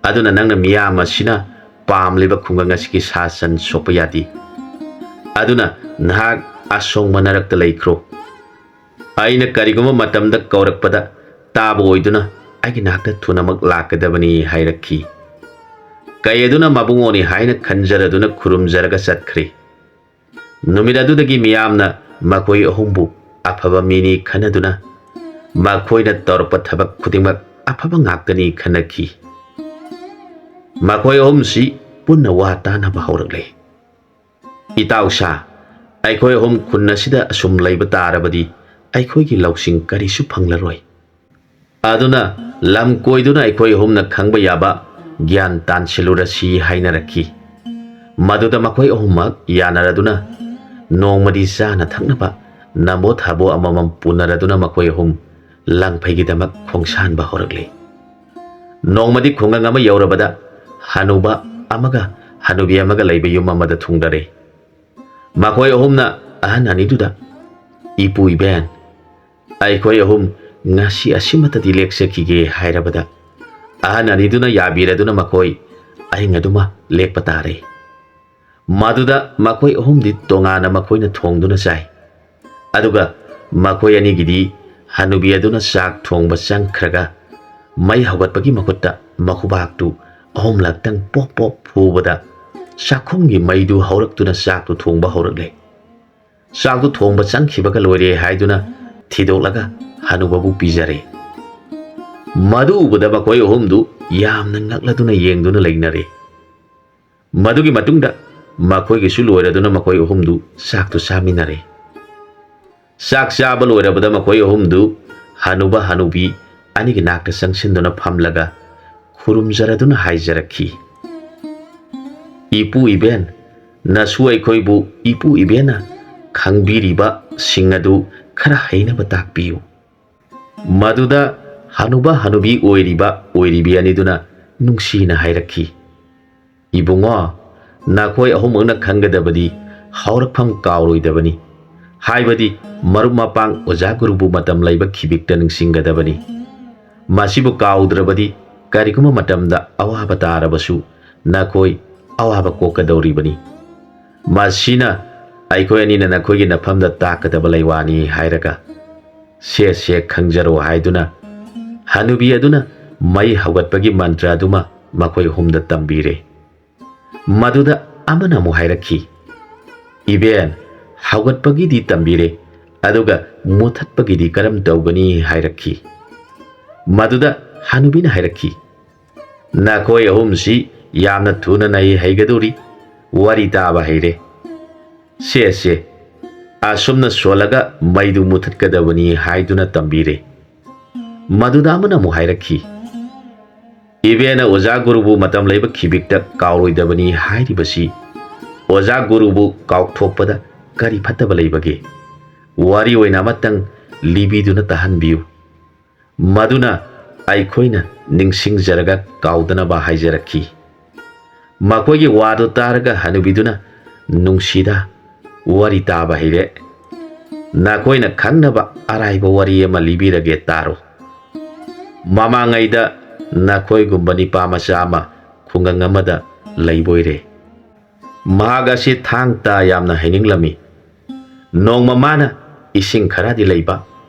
ꯑꯗꯨꯅ ꯅꯪꯅ ꯃꯤꯌꯥꯝ ꯑꯁꯤꯅ ꯄꯥꯝꯂꯤꯕ ꯈꯨꯡꯒꯪ ꯑꯁꯤꯒꯤ ꯁꯥ ꯁꯟ ꯁꯣꯛꯄ ꯌꯥꯗꯦ꯫ ꯑꯗꯨꯅ ꯅꯍꯥꯛ ꯑꯁꯣꯡꯕ ꯅꯔꯛꯇ ꯂꯩꯈ꯭ꯔꯣ꯫ ꯑꯩꯅ ꯀꯔꯤꯒꯨꯝꯕ ꯃꯇꯝꯗ ꯀꯧꯔꯛꯄꯗ ꯇꯥꯕ ꯑꯣꯏꯗꯨꯅ ꯑꯩꯒꯤ ꯅꯥꯛꯇ ꯊꯨꯅꯃꯛ ꯂꯥꯛꯀꯗꯕꯅꯤ" ꯍꯥꯏꯔꯛꯈꯤ꯫ ꯀꯩ ꯑꯗꯨꯅ ꯃꯕꯨꯡꯉꯣꯅꯤ ꯍꯥꯏꯅ ꯈꯟꯖꯔꯗꯨꯅ ꯈꯨꯔꯨꯝꯖꯔꯒ ꯆꯠꯈ꯭ꯔꯦ꯫ ꯅꯨꯃꯤꯠ ꯑꯗꯨꯗꯒꯤ ꯃꯤꯌꯥꯝꯅ ꯃꯈꯣꯏ ꯑꯍꯨꯝꯕꯨ ꯑꯐꯕ ꯃꯤꯅꯤ ꯈꯟꯅꯗꯨꯅ ꯃꯈꯣꯏꯅ ꯇꯧꯔꯛꯄ ꯊꯕꯛ ꯈꯨꯗꯤꯡꯃꯛ ꯑꯐꯕ ꯉꯥꯛꯇꯅꯤ ꯈꯟꯅꯈꯤ꯫ ꯃꯈꯣꯏ ꯑꯍꯨꯝꯁꯤ ꯄꯨꯟꯅ ꯋꯥ ꯇꯥꯅꯕ ꯍꯧꯔꯛꯂꯦ꯫ "ꯏꯇꯥꯎꯁꯥ, ꯑꯩꯈꯣꯏ ꯑꯍꯨꯝ ꯈꯨꯟ ꯑꯁꯤꯗ ꯑꯁꯨꯝ ꯂꯩꯕ ꯇꯥꯔꯕꯗꯤ ꯑꯩꯈꯣꯏꯒꯤ ꯂꯧꯁꯤꯡ ꯀꯔꯤꯁꯨ ꯐꯪꯂꯔꯣꯏ꯫ ꯑꯗꯨꯅ ꯂꯝ ꯀꯣꯏꯗꯨꯅ ꯑꯩꯈꯣꯏ ꯑꯍꯨꯝꯅ ꯈꯪꯕ ꯌꯥꯕ ꯒ꯭ꯌꯥꯟ ꯇꯥꯟꯁꯤꯜꯂꯨꯔꯁꯤ" ꯍꯥꯏꯅꯔꯛꯈꯤ꯫ ꯃꯗꯨꯗ ꯃꯈꯣꯏ ꯑꯍꯨꯝꯃꯛ ꯌꯥꯅꯔꯗꯨꯅ ꯅꯣꯡꯃꯗꯤ ꯆꯥꯅ ꯊꯛꯅꯕ ꯅꯝꯕꯣ ꯊꯥꯕꯣ ꯑꯃꯃꯝ ꯄꯨꯅꯔꯗꯨꯅ ꯃꯈꯣꯏ ꯑꯍꯨꯝ ꯂꯥꯡꯐꯩꯒꯤꯗꯃꯛ ꯈꯣꯡꯁꯥꯟꯕ ꯍꯧꯔꯛꯂꯤ꯫ ꯅꯣꯡꯃꯗꯤ ꯈꯨꯡꯒꯪ ꯑꯃ ꯌꯧꯔꯕꯗ ꯍꯅꯨꯕ ꯑꯃꯒ ꯍꯅꯨꯕꯤ ꯑꯃꯒ ꯂꯩꯕ ꯌꯨꯝ ꯑꯃꯗ ꯊꯨꯡꯂꯔꯦ꯫ ꯃꯈꯣꯏ ꯑꯍꯨꯝꯅ ꯑꯍꯟ ꯑꯅꯤꯗꯨꯗ, "ꯏꯄꯨ ꯏꯕꯦꯟ, ꯑꯩꯈꯣꯏ ꯑꯍꯨꯝ ꯉꯁꯤ ꯑꯁꯤꯃꯇꯗꯤ ꯂꯦꯛꯆꯈꯤꯒꯦ" ꯍꯥꯏꯔꯕꯗ, ꯑꯍꯟ ꯑꯅꯤꯗꯨꯅ ꯌꯥꯕꯤꯔꯗꯨꯅ ꯃꯈꯣꯏ ꯑꯍꯤꯡ ꯑꯗꯨꯃ ꯂꯦꯛꯄ ꯇꯥꯔꯦ꯫ ꯃꯗꯨꯗ ꯃꯈꯣꯏ ꯑꯍꯨꯝꯗꯤ ꯇꯣꯉꯥꯟꯅ ꯃꯈꯣꯏꯅ ꯊꯣꯡꯗꯨꯅ ꯆꯥꯏ꯫ ꯑꯗꯨꯒ ꯃꯈꯣꯏ ꯑꯅꯤꯒꯤꯗꯤ ꯍꯅꯨꯕꯤ ꯑꯗꯨꯅ ꯆꯥꯛ ꯊꯣꯡꯕ ꯆꯪꯈ꯭ꯔꯒ ꯃꯩ ꯍꯧꯒꯠꯄꯒꯤ ꯃꯍꯨꯠꯇ ꯃꯈꯨꯕꯥꯛꯇꯨ ꯑꯍꯨꯝꯂꯛꯇꯪ ꯄꯣꯞ ꯄꯣꯞ ꯐꯨꯕꯗ ꯆꯥꯛꯈꯨꯝꯒꯤ ꯃꯩꯗꯨ ꯍꯧꯔꯛꯇꯨꯅ ꯆꯥꯛꯇꯨ ꯊꯣꯡꯕ ꯍꯧꯔꯛꯂꯦ꯫ ꯆꯥꯛꯇꯨ ꯊꯣꯡꯕ ꯆꯪꯈꯤꯕꯒ ꯂꯣꯏꯔꯦ ꯍꯥꯏꯗꯨꯅ ꯊꯤꯗꯣꯛꯂꯒ ꯍꯅꯨꯕꯕꯨ ꯄꯤꯖꯔꯦ꯫ ꯃꯗꯨ ꯎꯕꯗ ꯃꯈꯣꯏ ꯑꯍꯨꯝꯗꯨ ꯌꯥꯝꯅ ꯉꯛꯂꯗꯨꯅ ꯌꯦꯡꯗꯨꯅ ꯂꯩꯅꯔꯦ꯫ ꯃꯗꯨꯒꯤ ꯃꯇꯨꯡꯗ ꯃꯈꯣꯏꯒꯤꯁꯨ ꯂꯣꯏꯔꯗꯨꯅ ꯃꯈꯣꯏ ꯑꯍꯨꯝꯗꯨ ꯆꯥꯛꯇꯨ ꯆꯥꯃꯤꯟꯅꯔꯦ꯫ ꯆꯥꯛ ꯆꯥꯕ ꯂꯣꯏꯔꯕꯗ ꯃꯈꯣꯏ ꯑꯍꯨꯝꯗꯨ ꯍꯅꯨꯕ ꯍꯅꯨꯕꯤ ꯑꯅꯤꯒꯤ ꯅꯥꯛꯇ ꯆꯪꯁꯤꯟꯗꯨꯅ ꯐꯝꯂꯒ ꯈꯨꯔꯨꯝꯖꯔꯗꯨꯅ ꯍꯥꯏꯖꯔꯛꯈꯤ, "ꯏꯄꯨ ꯏꯕꯦꯟ, ꯅꯁꯨ ꯑꯩꯈꯣꯏꯕꯨ ꯏꯄꯨ ꯏꯕꯦꯟꯅ ꯈꯪꯕꯤꯔꯤꯕꯁꯤꯡ ꯑꯗꯨ ꯈꯔ ꯍꯩꯅꯕ ꯇꯥꯛꯄꯤꯌꯨ"꯫ ꯃꯗꯨꯗ ꯍꯅꯨꯕ ꯍꯅꯨꯕꯤ ꯑꯣꯏꯔꯤꯕ ꯑꯣꯏꯔꯤꯕꯤ ꯑꯅꯤꯗꯨꯅ ꯅꯨꯡꯁꯤꯅ ꯍꯥꯏꯔꯛꯈꯤ, "ꯏꯕꯨꯡꯉꯣ, ꯅꯈꯣꯏ ꯑꯍꯨꯝꯃꯛꯅ ꯈꯪꯒꯗꯕꯗꯤ ꯍꯧꯔꯛꯐꯝ ꯀꯥꯎꯔꯣꯏꯗꯕꯅꯤ꯫ ꯍꯥꯏꯕꯗꯤ ꯃꯔꯨꯞ ꯃꯄꯥꯡ ꯑꯣꯖꯥ ꯒꯨꯔꯨꯕꯨ ꯃꯇꯝ ꯂꯩꯕ ꯈꯤꯕꯤꯛꯇ ꯅꯤꯡꯁꯤꯡꯒꯗꯕꯅꯤ꯫ ꯃꯁꯤꯕꯨ ꯀꯥꯎꯗ꯭ꯔꯕꯗꯤ ꯀꯔꯤꯒꯨꯝꯕ ꯃꯇꯝꯗ ꯑꯋꯥꯕ ꯇꯥꯔꯕꯁꯨ ꯅꯈꯣꯏ ꯑꯋꯥꯕ ꯀꯣꯛꯀꯗꯧꯔꯤꯕꯅꯤ꯫ ꯃꯁꯤꯅ ꯑꯩꯈꯣꯏ ꯑꯅꯤꯅ ꯅꯈꯣꯏꯒꯤ ꯅꯐꯝꯗ ꯇꯥꯛꯀꯗꯕ ꯂꯩꯋꯥꯅꯤ" ꯍꯥꯏꯔꯒ, "ꯁꯦ ꯁꯦ, ꯈꯪꯖꯔꯣ" ꯍꯥꯏꯗꯨꯅ ꯍꯅꯨꯕꯤ ꯑꯗꯨꯅ ꯃꯩ ꯍꯧꯒꯠꯄꯒꯤ ꯃꯟꯇ꯭ꯔ ꯑꯗꯨꯃ ꯃꯈꯣꯏ ꯑꯍꯨꯝꯗ ꯇꯝꯕꯤꯔꯦ꯫ ꯃꯗꯨꯗ ꯑꯃꯅ ꯑꯃꯨꯛ ꯍꯥꯏꯔꯛꯈꯤ, "ꯏꯕꯦꯟ, ꯍꯧꯒꯠꯄꯒꯤꯗꯤ ꯇꯝꯕꯤꯔꯦ, ꯑꯗꯨꯒ ꯃꯨꯊꯠꯄꯒꯤꯗꯤ ꯀꯔꯝ ꯇꯧꯒꯅꯤ?" ꯍꯥꯏꯔꯛꯈꯤ꯫ ꯃꯗꯨꯗ ꯍꯅꯨꯕꯤꯅ ꯍꯥꯏꯔꯛꯈꯤ, "ꯅꯈꯣꯏ ꯑꯍꯨꯝꯁꯤ ꯌꯥꯝꯅ ꯊꯨꯅ ꯅꯍꯩ ꯍꯩꯒꯗꯧꯔꯤ, ꯋꯥꯔꯤ ꯇꯥꯕ ꯍꯩꯔꯦ꯫ ꯁꯦ ꯁꯦ, ꯑꯁꯨꯝꯅ ꯁꯣꯜꯂꯒ ꯃꯩꯗꯨ ꯃꯨꯊꯠꯀꯗꯕꯅꯤ" ꯍꯥꯏꯗꯨꯅ ꯇꯝꯕꯤꯔꯦ꯫ ꯃꯗꯨꯗ ꯑꯃꯅ ꯑꯃꯨꯛ ꯍꯥꯏꯔꯛꯈꯤ, "ꯏꯕꯦꯟꯅ ꯑꯣꯖꯥ ꯒꯨꯔꯨꯕꯨ ꯃꯇꯝ ꯂꯩꯕ ꯈꯤꯕꯤꯛꯇ ꯀꯥꯎꯔꯣꯏꯗꯕꯅꯤ ꯍꯥꯏꯔꯤꯕꯁꯤ ꯑꯣꯖꯥ ꯒꯨꯔꯨꯕꯨ ꯀꯥꯎꯊꯣꯛꯄꯗ ꯀꯔꯤ ꯐꯠꯇꯕ ꯂꯩꯕꯒꯦ? ꯋꯥꯔꯤ ꯑꯣꯏꯅ ꯑꯃꯇꯪ ꯂꯤꯕꯤꯗꯨꯅ ꯇꯥꯍꯟꯕꯤꯌꯨ꯫ ꯃꯗꯨꯅ ꯑꯩꯈꯣꯏꯅ ꯅꯤꯡꯁꯤꯡꯖꯔꯒ ꯀꯥꯎꯗꯅꯕ" ꯍꯥꯏꯖꯔꯛꯈꯤ꯫ ꯃꯈꯣꯏꯒꯤ ꯋꯥꯗꯨ ꯇꯥꯔꯒ ꯍꯅꯨꯕꯤꯗꯨꯅ, "ꯅꯨꯡꯁꯤꯗ, ꯋꯥꯔꯤ ꯇꯥꯕ ꯍꯩꯔꯦ꯫ ꯅꯈꯣꯏꯅ ꯈꯪꯅꯕ ꯑꯔꯥꯏꯕ ꯋꯥꯔꯤ ꯑꯃ ꯂꯤꯕꯤꯔꯒꯦ, ꯇꯥꯔꯣ꯫ ꯃꯃꯥꯡꯉꯩꯗ ꯅꯈꯣꯏꯒꯨꯝꯕ ꯅꯤꯄꯥ ꯃꯆꯥ ꯑꯃ ꯈꯨꯡꯒꯪ ꯑꯃꯗ ꯂꯩꯕꯣꯏꯔꯦ꯫ ꯃꯍꯥꯛ ꯑꯁꯤ ꯊꯥꯡ ꯇꯥ ꯌꯥꯝꯅ ꯍꯩꯅꯤꯡꯂꯝꯃꯤ꯫ ꯅꯣꯡꯃ ꯃꯥꯅ ꯏꯁꯤꯡ ꯈꯔꯗꯤ ꯂꯩꯕ,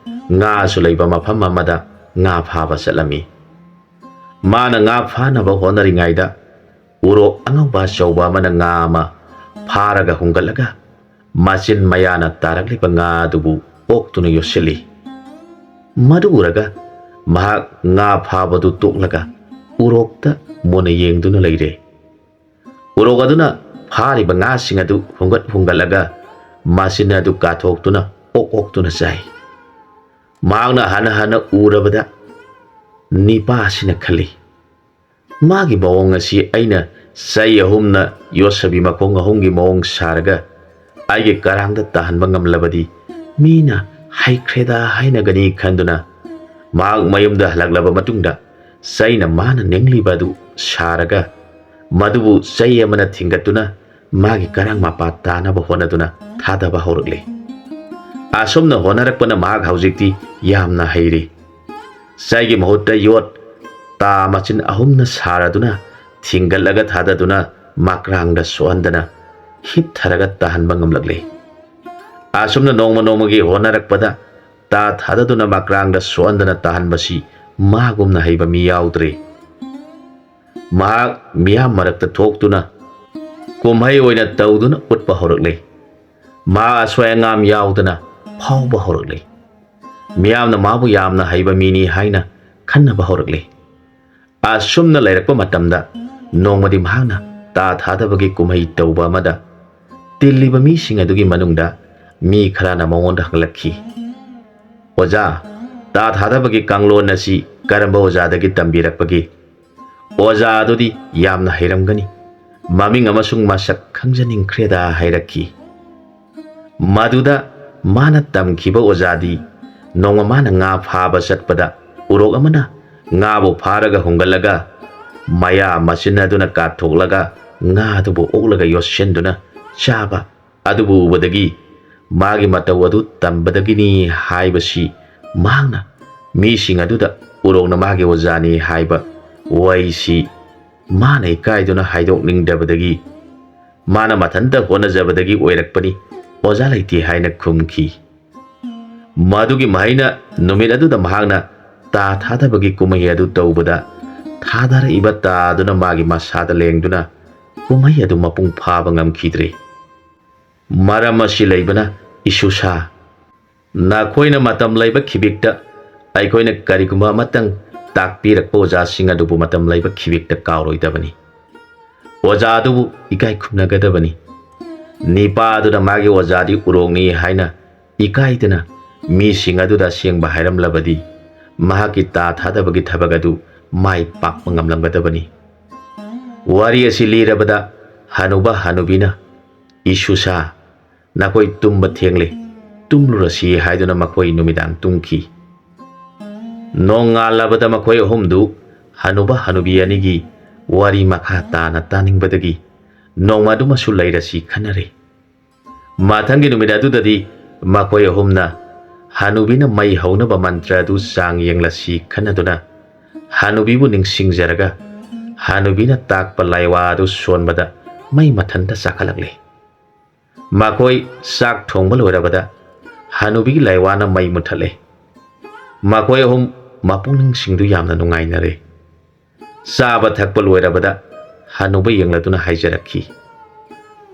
ꯉꯥꯁꯨ ꯂꯩꯕ ꯃꯐꯝ ꯑꯃꯗ ꯉꯥ ꯐꯥꯕ ꯆꯠꯂꯝꯃꯤ꯫ ꯃꯥꯅ ꯉꯥ ꯐꯥꯅꯕ ꯍꯣꯠꯅꯔꯤꯉꯩꯗ ꯎꯔꯣꯛ ꯑꯉꯧꯕ ꯑꯆꯧꯕ ꯑꯃꯅ ꯉꯥ ꯑꯃ ꯐꯥꯔꯒ ꯍꯨꯟꯒꯠꯂꯒ ꯃꯆꯤꯟ ꯃꯌꯥꯅ ꯇꯥꯔꯛꯂꯤꯕ ꯉꯥ ꯑꯗꯨꯕꯨ ꯑꯣꯛꯇꯨꯅ ꯌꯣꯠꯁꯤꯜꯂꯤ꯫ ꯃꯗꯨ ꯎꯔꯒ ꯃꯍꯥꯛ ꯉꯥ ꯐꯥꯕꯗꯨ ꯇꯣꯛꯂꯒ ꯎꯔꯣꯛꯇ ꯃꯨꯟꯅ ꯌꯦꯡꯗꯨꯅ ꯂꯩꯔꯦ꯫ ꯎꯔꯣꯛ ꯑꯗꯨꯅ ꯐꯥꯔꯤꯕ ꯉꯥꯁꯤꯡ ꯑꯗꯨ ꯍꯨꯟꯒꯠ ꯍꯨꯟꯒꯠꯂꯒ ꯃꯆꯤꯟ ꯑꯗꯨ ꯀꯥꯊꯣꯛꯇꯨꯅ ꯑꯣꯛ ꯑꯣꯛꯇꯨꯅ ꯆꯥꯏ꯫ ꯃꯍꯥꯛꯅ ꯍꯟꯅ ꯍꯟꯅ ꯎꯔꯕꯗ ꯅꯤꯄꯥ ꯑꯁꯤꯅ ꯈꯜꯂꯤ, "ꯃꯥꯒꯤ ꯃꯑꯣꯡ ꯑꯁꯤ ꯑꯩꯅ ꯆꯩ ꯑꯍꯨꯝꯅ ꯌꯣꯠꯁꯕꯤ ꯃꯈꯣꯡ ꯑꯍꯨꯝꯒꯤ ꯃꯑꯣꯡ ꯁꯥꯔꯒ ꯑꯩꯒꯤ ꯀꯔꯥꯡꯗ ꯇꯥꯍꯟꯕ ꯉꯝꯂꯕꯗꯤ ꯃꯤꯅ ꯍꯩꯈ꯭ꯔꯦꯗ ꯍꯥꯏꯅꯒꯅꯤ" ꯈꯟꯗꯨꯅ ꯃꯍꯥꯛ ꯃꯌꯨꯝꯗ ꯍꯜꯂꯛꯂꯕ ꯃꯇꯨꯡꯗ ꯆꯩꯅ ꯃꯥꯅ ꯅꯤꯡꯂꯤꯕ ꯑꯗꯨ ꯁꯥꯔꯒ ꯃꯗꯨꯕꯨ ꯆꯩ ꯑꯃꯅ ꯊꯤꯡꯒꯠꯇꯨꯅ ꯃꯥꯒꯤ ꯀꯔꯥꯡ ꯃꯄꯥ ꯇꯥꯅꯕ ꯍꯣꯠꯅꯗꯨꯅ ꯊꯥꯗꯕ ꯍꯧꯔꯛꯂꯦ꯫ ꯑꯁꯨꯝꯅ ꯍꯣꯠꯅꯔꯛꯄꯅ ꯃꯍꯥꯛ ꯍꯧꯖꯤꯛꯇꯤ ꯌꯥꯝꯅ ꯍꯩꯔꯦ꯫ ꯆꯩꯒꯤ ꯃꯍꯨꯠꯇ ꯌꯣꯠ ꯇꯥ ꯃꯆꯤꯟ ꯑꯍꯨꯝꯅ ꯁꯥꯔꯗꯨꯅ ꯊꯤꯡꯒꯠꯂꯒ ꯊꯥꯗꯗꯨꯅ ꯃꯀ꯭ꯔꯥꯡꯗ ꯁꯣꯛꯍꯟꯗꯅ ꯍꯤꯞꯊꯔꯒ ꯇꯥꯍꯟꯕ ꯉꯝꯂꯛꯂꯦ꯫ ꯑꯁꯨꯝꯅ ꯅꯣꯡꯃ ꯅꯣꯡꯃꯒꯤ ꯍꯣꯠꯅꯔꯛꯄꯗ ꯇꯥ ꯊꯥꯗꯗꯨꯅ ꯃꯀ꯭ꯔꯥꯡꯗ ꯁꯣꯛꯍꯟꯗꯅ ꯇꯥꯍꯟꯕꯁꯤ ꯃꯥꯒꯨꯝꯅ ꯍꯩꯕ ꯃꯤ ꯌꯥꯎꯗ꯭ꯔꯦ꯫ ꯃꯍꯥꯛ ꯃꯤꯌꯥꯝ ꯃꯔꯛꯇ ꯊꯣꯛꯇꯨꯅ ꯀꯨꯝꯍꯩ ꯑꯣꯏꯅ ꯇꯧꯗꯨꯅ ꯎꯠꯄ ꯍꯧꯔꯛꯂꯦ꯫ ꯃꯍꯥꯛ ꯑꯁꯣꯏ ꯑꯉꯥꯝ ꯌꯥꯎꯗꯅ ꯐꯥꯎꯕ ꯍꯧꯔꯛꯂꯦ꯫ ꯃꯤꯌꯥꯝꯅ ꯃꯥꯕꯨ ꯌꯥꯝꯅ ꯍꯩꯕ ꯃꯤꯅꯤ ꯍꯥꯏꯅ ꯈꯟꯅꯕ ꯍꯧꯔꯛꯂꯦ꯫ ꯑꯁꯨꯝꯅ ꯂꯩꯔꯛꯄ ꯃꯇꯝꯗ ꯅꯣꯡꯃꯗꯤ ꯃꯍꯥꯛꯅ ꯇꯥ ꯊꯥꯗꯕꯒꯤ ꯀꯨꯝꯍꯩ ꯇꯧꯕ ꯑꯃꯗ ꯇꯤꯜꯂꯤꯕ ꯃꯤꯁꯤꯡ ꯑꯗꯨꯒꯤ ꯃꯅꯨꯡꯗ ꯃꯤ ꯈꯔꯅ ꯃꯉꯣꯟꯗ ꯍꯪꯂꯛꯈꯤ, "ꯑꯣꯖꯥ, ꯇꯥ ꯊꯥꯗꯕꯒꯤ ꯀꯥꯡꯂꯣꯟ ꯑꯁꯤ ꯀꯔꯝꯕ ꯑꯣꯖꯥꯗꯒꯤ ꯇꯝꯕꯤꯔꯛꯄꯒꯦ? ꯑꯣꯖꯥ ꯑꯗꯨꯗꯤ ꯌꯥꯝꯅ ꯍꯩꯔꯝꯒꯅꯤ, ꯃꯃꯤꯡ ꯑꯃꯁꯨꯡ ꯃꯁꯛ ꯈꯪꯖꯅꯤꯡꯈ꯭ꯔꯦꯗ" ꯍꯥꯏꯔꯛꯈꯤ꯫ ꯃꯗꯨꯗ ꯃꯥꯅ ꯇꯝꯈꯤꯕ ꯑꯣꯖꯥꯗꯤ ꯅꯣꯡꯃ ꯃꯥꯅ ꯉꯥ ꯐꯥꯕ ꯆꯠꯄꯗ ꯎꯔꯣꯛ ꯑꯃꯅ ꯉꯥꯕꯨ ꯐꯥꯔꯒ ꯍꯨꯟꯒꯠꯂꯒ ꯃꯌꯥ ꯃꯆꯤꯟ ꯑꯗꯨꯅ ꯀꯥꯊꯣꯛꯂꯒ ꯉꯥ ꯑꯗꯨꯕꯨ ꯑꯣꯛꯂꯒ ꯌꯣꯠꯁꯤꯟꯗꯨꯅ ꯆꯥꯕ ꯑꯗꯨꯕꯨ ꯎꯕꯗꯒꯤ ꯃꯥꯒꯤ ꯃꯇꯧ ꯑꯗꯨ ꯇꯝꯕꯗꯒꯤꯅꯤ ꯍꯥꯏꯕꯁꯤ ꯃꯍꯥꯛꯅ ꯃꯤꯁꯤꯡ ꯑꯗꯨꯗ ꯎꯔꯣꯛꯅ ꯃꯥꯒꯤ ꯑꯣꯖꯥꯅꯤ ꯍꯥꯏꯕ ꯋꯥꯍꯩꯁꯤ ꯃꯥꯅ ꯏꯀꯥꯏꯗꯨꯅ ꯍꯥꯏꯗꯣꯛꯅꯤꯡꯗꯕꯗꯒꯤ ꯃꯥꯅ ꯃꯊꯟꯇ ꯍꯣꯠꯅꯖꯕꯗꯒꯤ ꯑꯣꯏꯔꯛꯄꯅꯤ, ꯑꯣꯖꯥ ꯂꯩꯇꯦ ꯍꯥꯏꯅ ꯈꯨꯝꯈꯤ꯫ ꯃꯗꯨꯒꯤ ꯃꯍꯩꯅ ꯅꯨꯃꯤꯠ ꯑꯗꯨꯗ ꯃꯍꯥꯛꯅ ꯇꯥ ꯊꯥꯗꯕꯒꯤ ꯀꯨꯝꯍꯩ ꯑꯗꯨ ꯇꯧꯕꯗ ꯊꯥꯗꯔꯛꯏꯕ ꯇꯥ ꯑꯗꯨꯅ ꯃꯥꯒꯤ ꯃꯁꯥꯗ ꯂꯦꯡꯗꯨꯅ ꯀꯨꯝꯍꯩ ꯑꯗꯨ ꯃꯄꯨꯡ ꯐꯥꯕ ꯉꯝꯈꯤꯗ꯭ꯔꯦ꯫ ꯃꯔꯝ ꯑꯁꯤ ꯂꯩꯕꯅ ꯏꯁꯨꯁꯥ, ꯅꯈꯣꯏꯅ ꯃꯇꯝ ꯂꯩꯕ ꯈꯤꯕꯤꯛꯇ ꯑꯩꯈꯣꯏꯅ ꯀꯔꯤꯒꯨꯝꯕ ꯑꯃꯇꯪ ꯇꯥꯛꯄꯤꯔꯛꯄ ꯑꯣꯖꯥꯁꯤꯡ ꯑꯗꯨꯕꯨ ꯃꯇꯝ ꯂꯩꯕ ꯈꯤꯕꯤꯛꯇ ꯀꯥꯎꯔꯣꯏꯗꯕꯅꯤ꯫ ꯑꯣꯖꯥ ꯑꯗꯨꯕꯨ ꯏꯀꯥꯏ ꯈꯨꯝꯅꯒꯗꯕꯅꯤ꯫ ꯅꯤꯄꯥ ꯑꯗꯨꯅ ꯃꯥꯒꯤ ꯑꯣꯖꯥꯗꯤ ꯎꯔꯣꯛꯅꯤ ꯍꯥꯏꯅ ꯏꯀꯥꯏꯗꯅ ꯃꯤꯁꯤꯡ ꯑꯗꯨꯗ ꯑꯁꯦꯡꯕ ꯍꯥꯏꯔꯝꯂꯕꯗꯤ ꯃꯍꯥꯛꯀꯤ ꯇꯥ ꯊꯥꯗꯕꯒꯤ ꯊꯕꯛ ꯑꯗꯨ ꯃꯥꯏ ꯄꯥꯛꯄ ꯉꯝꯂꯝꯒꯗꯕꯅꯤ꯫ ꯋꯥꯔꯤ ꯑꯁꯤ ꯂꯤꯔꯕꯗ ꯍꯅꯨꯕ ꯍꯅꯨꯕꯤꯅ, "ꯏꯁꯨꯁꯥ, ꯅꯈꯣꯏ ꯇꯨꯝꯕ ꯊꯦꯡꯂꯦ, ꯇꯨꯝꯂꯨꯔꯁꯤ" ꯍꯥꯏꯗꯨꯅ ꯃꯈꯣꯏ ꯅꯨꯃꯤꯗꯥꯡ ꯇꯨꯝꯈꯤ꯫ ꯅꯣꯡꯉꯥꯜꯂꯕꯗ ꯃꯈꯣꯏ ꯑꯍꯨꯝꯗꯨ ꯍꯅꯨꯕ ꯍꯅꯨꯕꯤ ꯑꯅꯤꯒꯤ ꯋꯥꯔꯤ ꯃꯈꯥ ꯇꯥꯅ ꯇꯥꯅꯤꯡꯕꯗꯒꯤ ꯅꯣꯡꯃ ꯑꯗꯨꯃꯁꯨ ꯂꯩꯔꯁꯤ ꯈꯟꯅꯔꯦ꯫ ꯃꯊꯪꯒꯤ ꯅꯨꯃꯤꯠ ꯑꯗꯨꯗꯗꯤ ꯃꯈꯣꯏ ꯑꯍꯨꯝꯅ ꯍꯅꯨꯕꯤꯅ ꯃꯩ ꯍꯧꯅꯕ ꯃꯟꯇ꯭ꯔ ꯑꯗꯨ ꯆꯥꯡ ꯌꯦꯡꯂꯁꯤ ꯈꯟꯅꯗꯨꯅ ꯍꯅꯨꯕꯤꯕꯨ ꯅꯤꯡꯁꯤꯡꯖꯔꯒ ꯍꯅꯨꯕꯤꯅ ꯇꯥꯛꯄ ꯂꯥꯏꯋꯥ ꯑꯗꯨ ꯁꯣꯟꯕꯗ ꯃꯩ ꯃꯊꯟꯇ ꯆꯥꯈꯠꯂꯛꯂꯦ꯫ ꯃꯈꯣꯏ ꯆꯥꯛ ꯊꯣꯡꯕ ꯂꯣꯏꯔꯕꯗ ꯍꯅꯨꯕꯤꯒꯤ ꯂꯥꯏꯋꯥꯅ ꯃꯩ ꯃꯨꯊꯠꯂꯦ꯫ ꯃꯈꯣꯏ ꯑꯍꯨꯝ ꯃꯄꯨꯛꯅꯤꯡꯁꯤꯡꯗꯨ ꯌꯥꯝꯅ ꯅꯨꯡꯉꯥꯏꯅꯔꯦ꯫ ꯆꯥꯕ ꯊꯛꯄ ꯂꯣꯏꯔꯕꯗ ꯍꯅꯨꯕ ꯌꯦꯡꯂꯗꯨꯅ ꯍꯥꯏꯖꯔꯛꯈꯤ,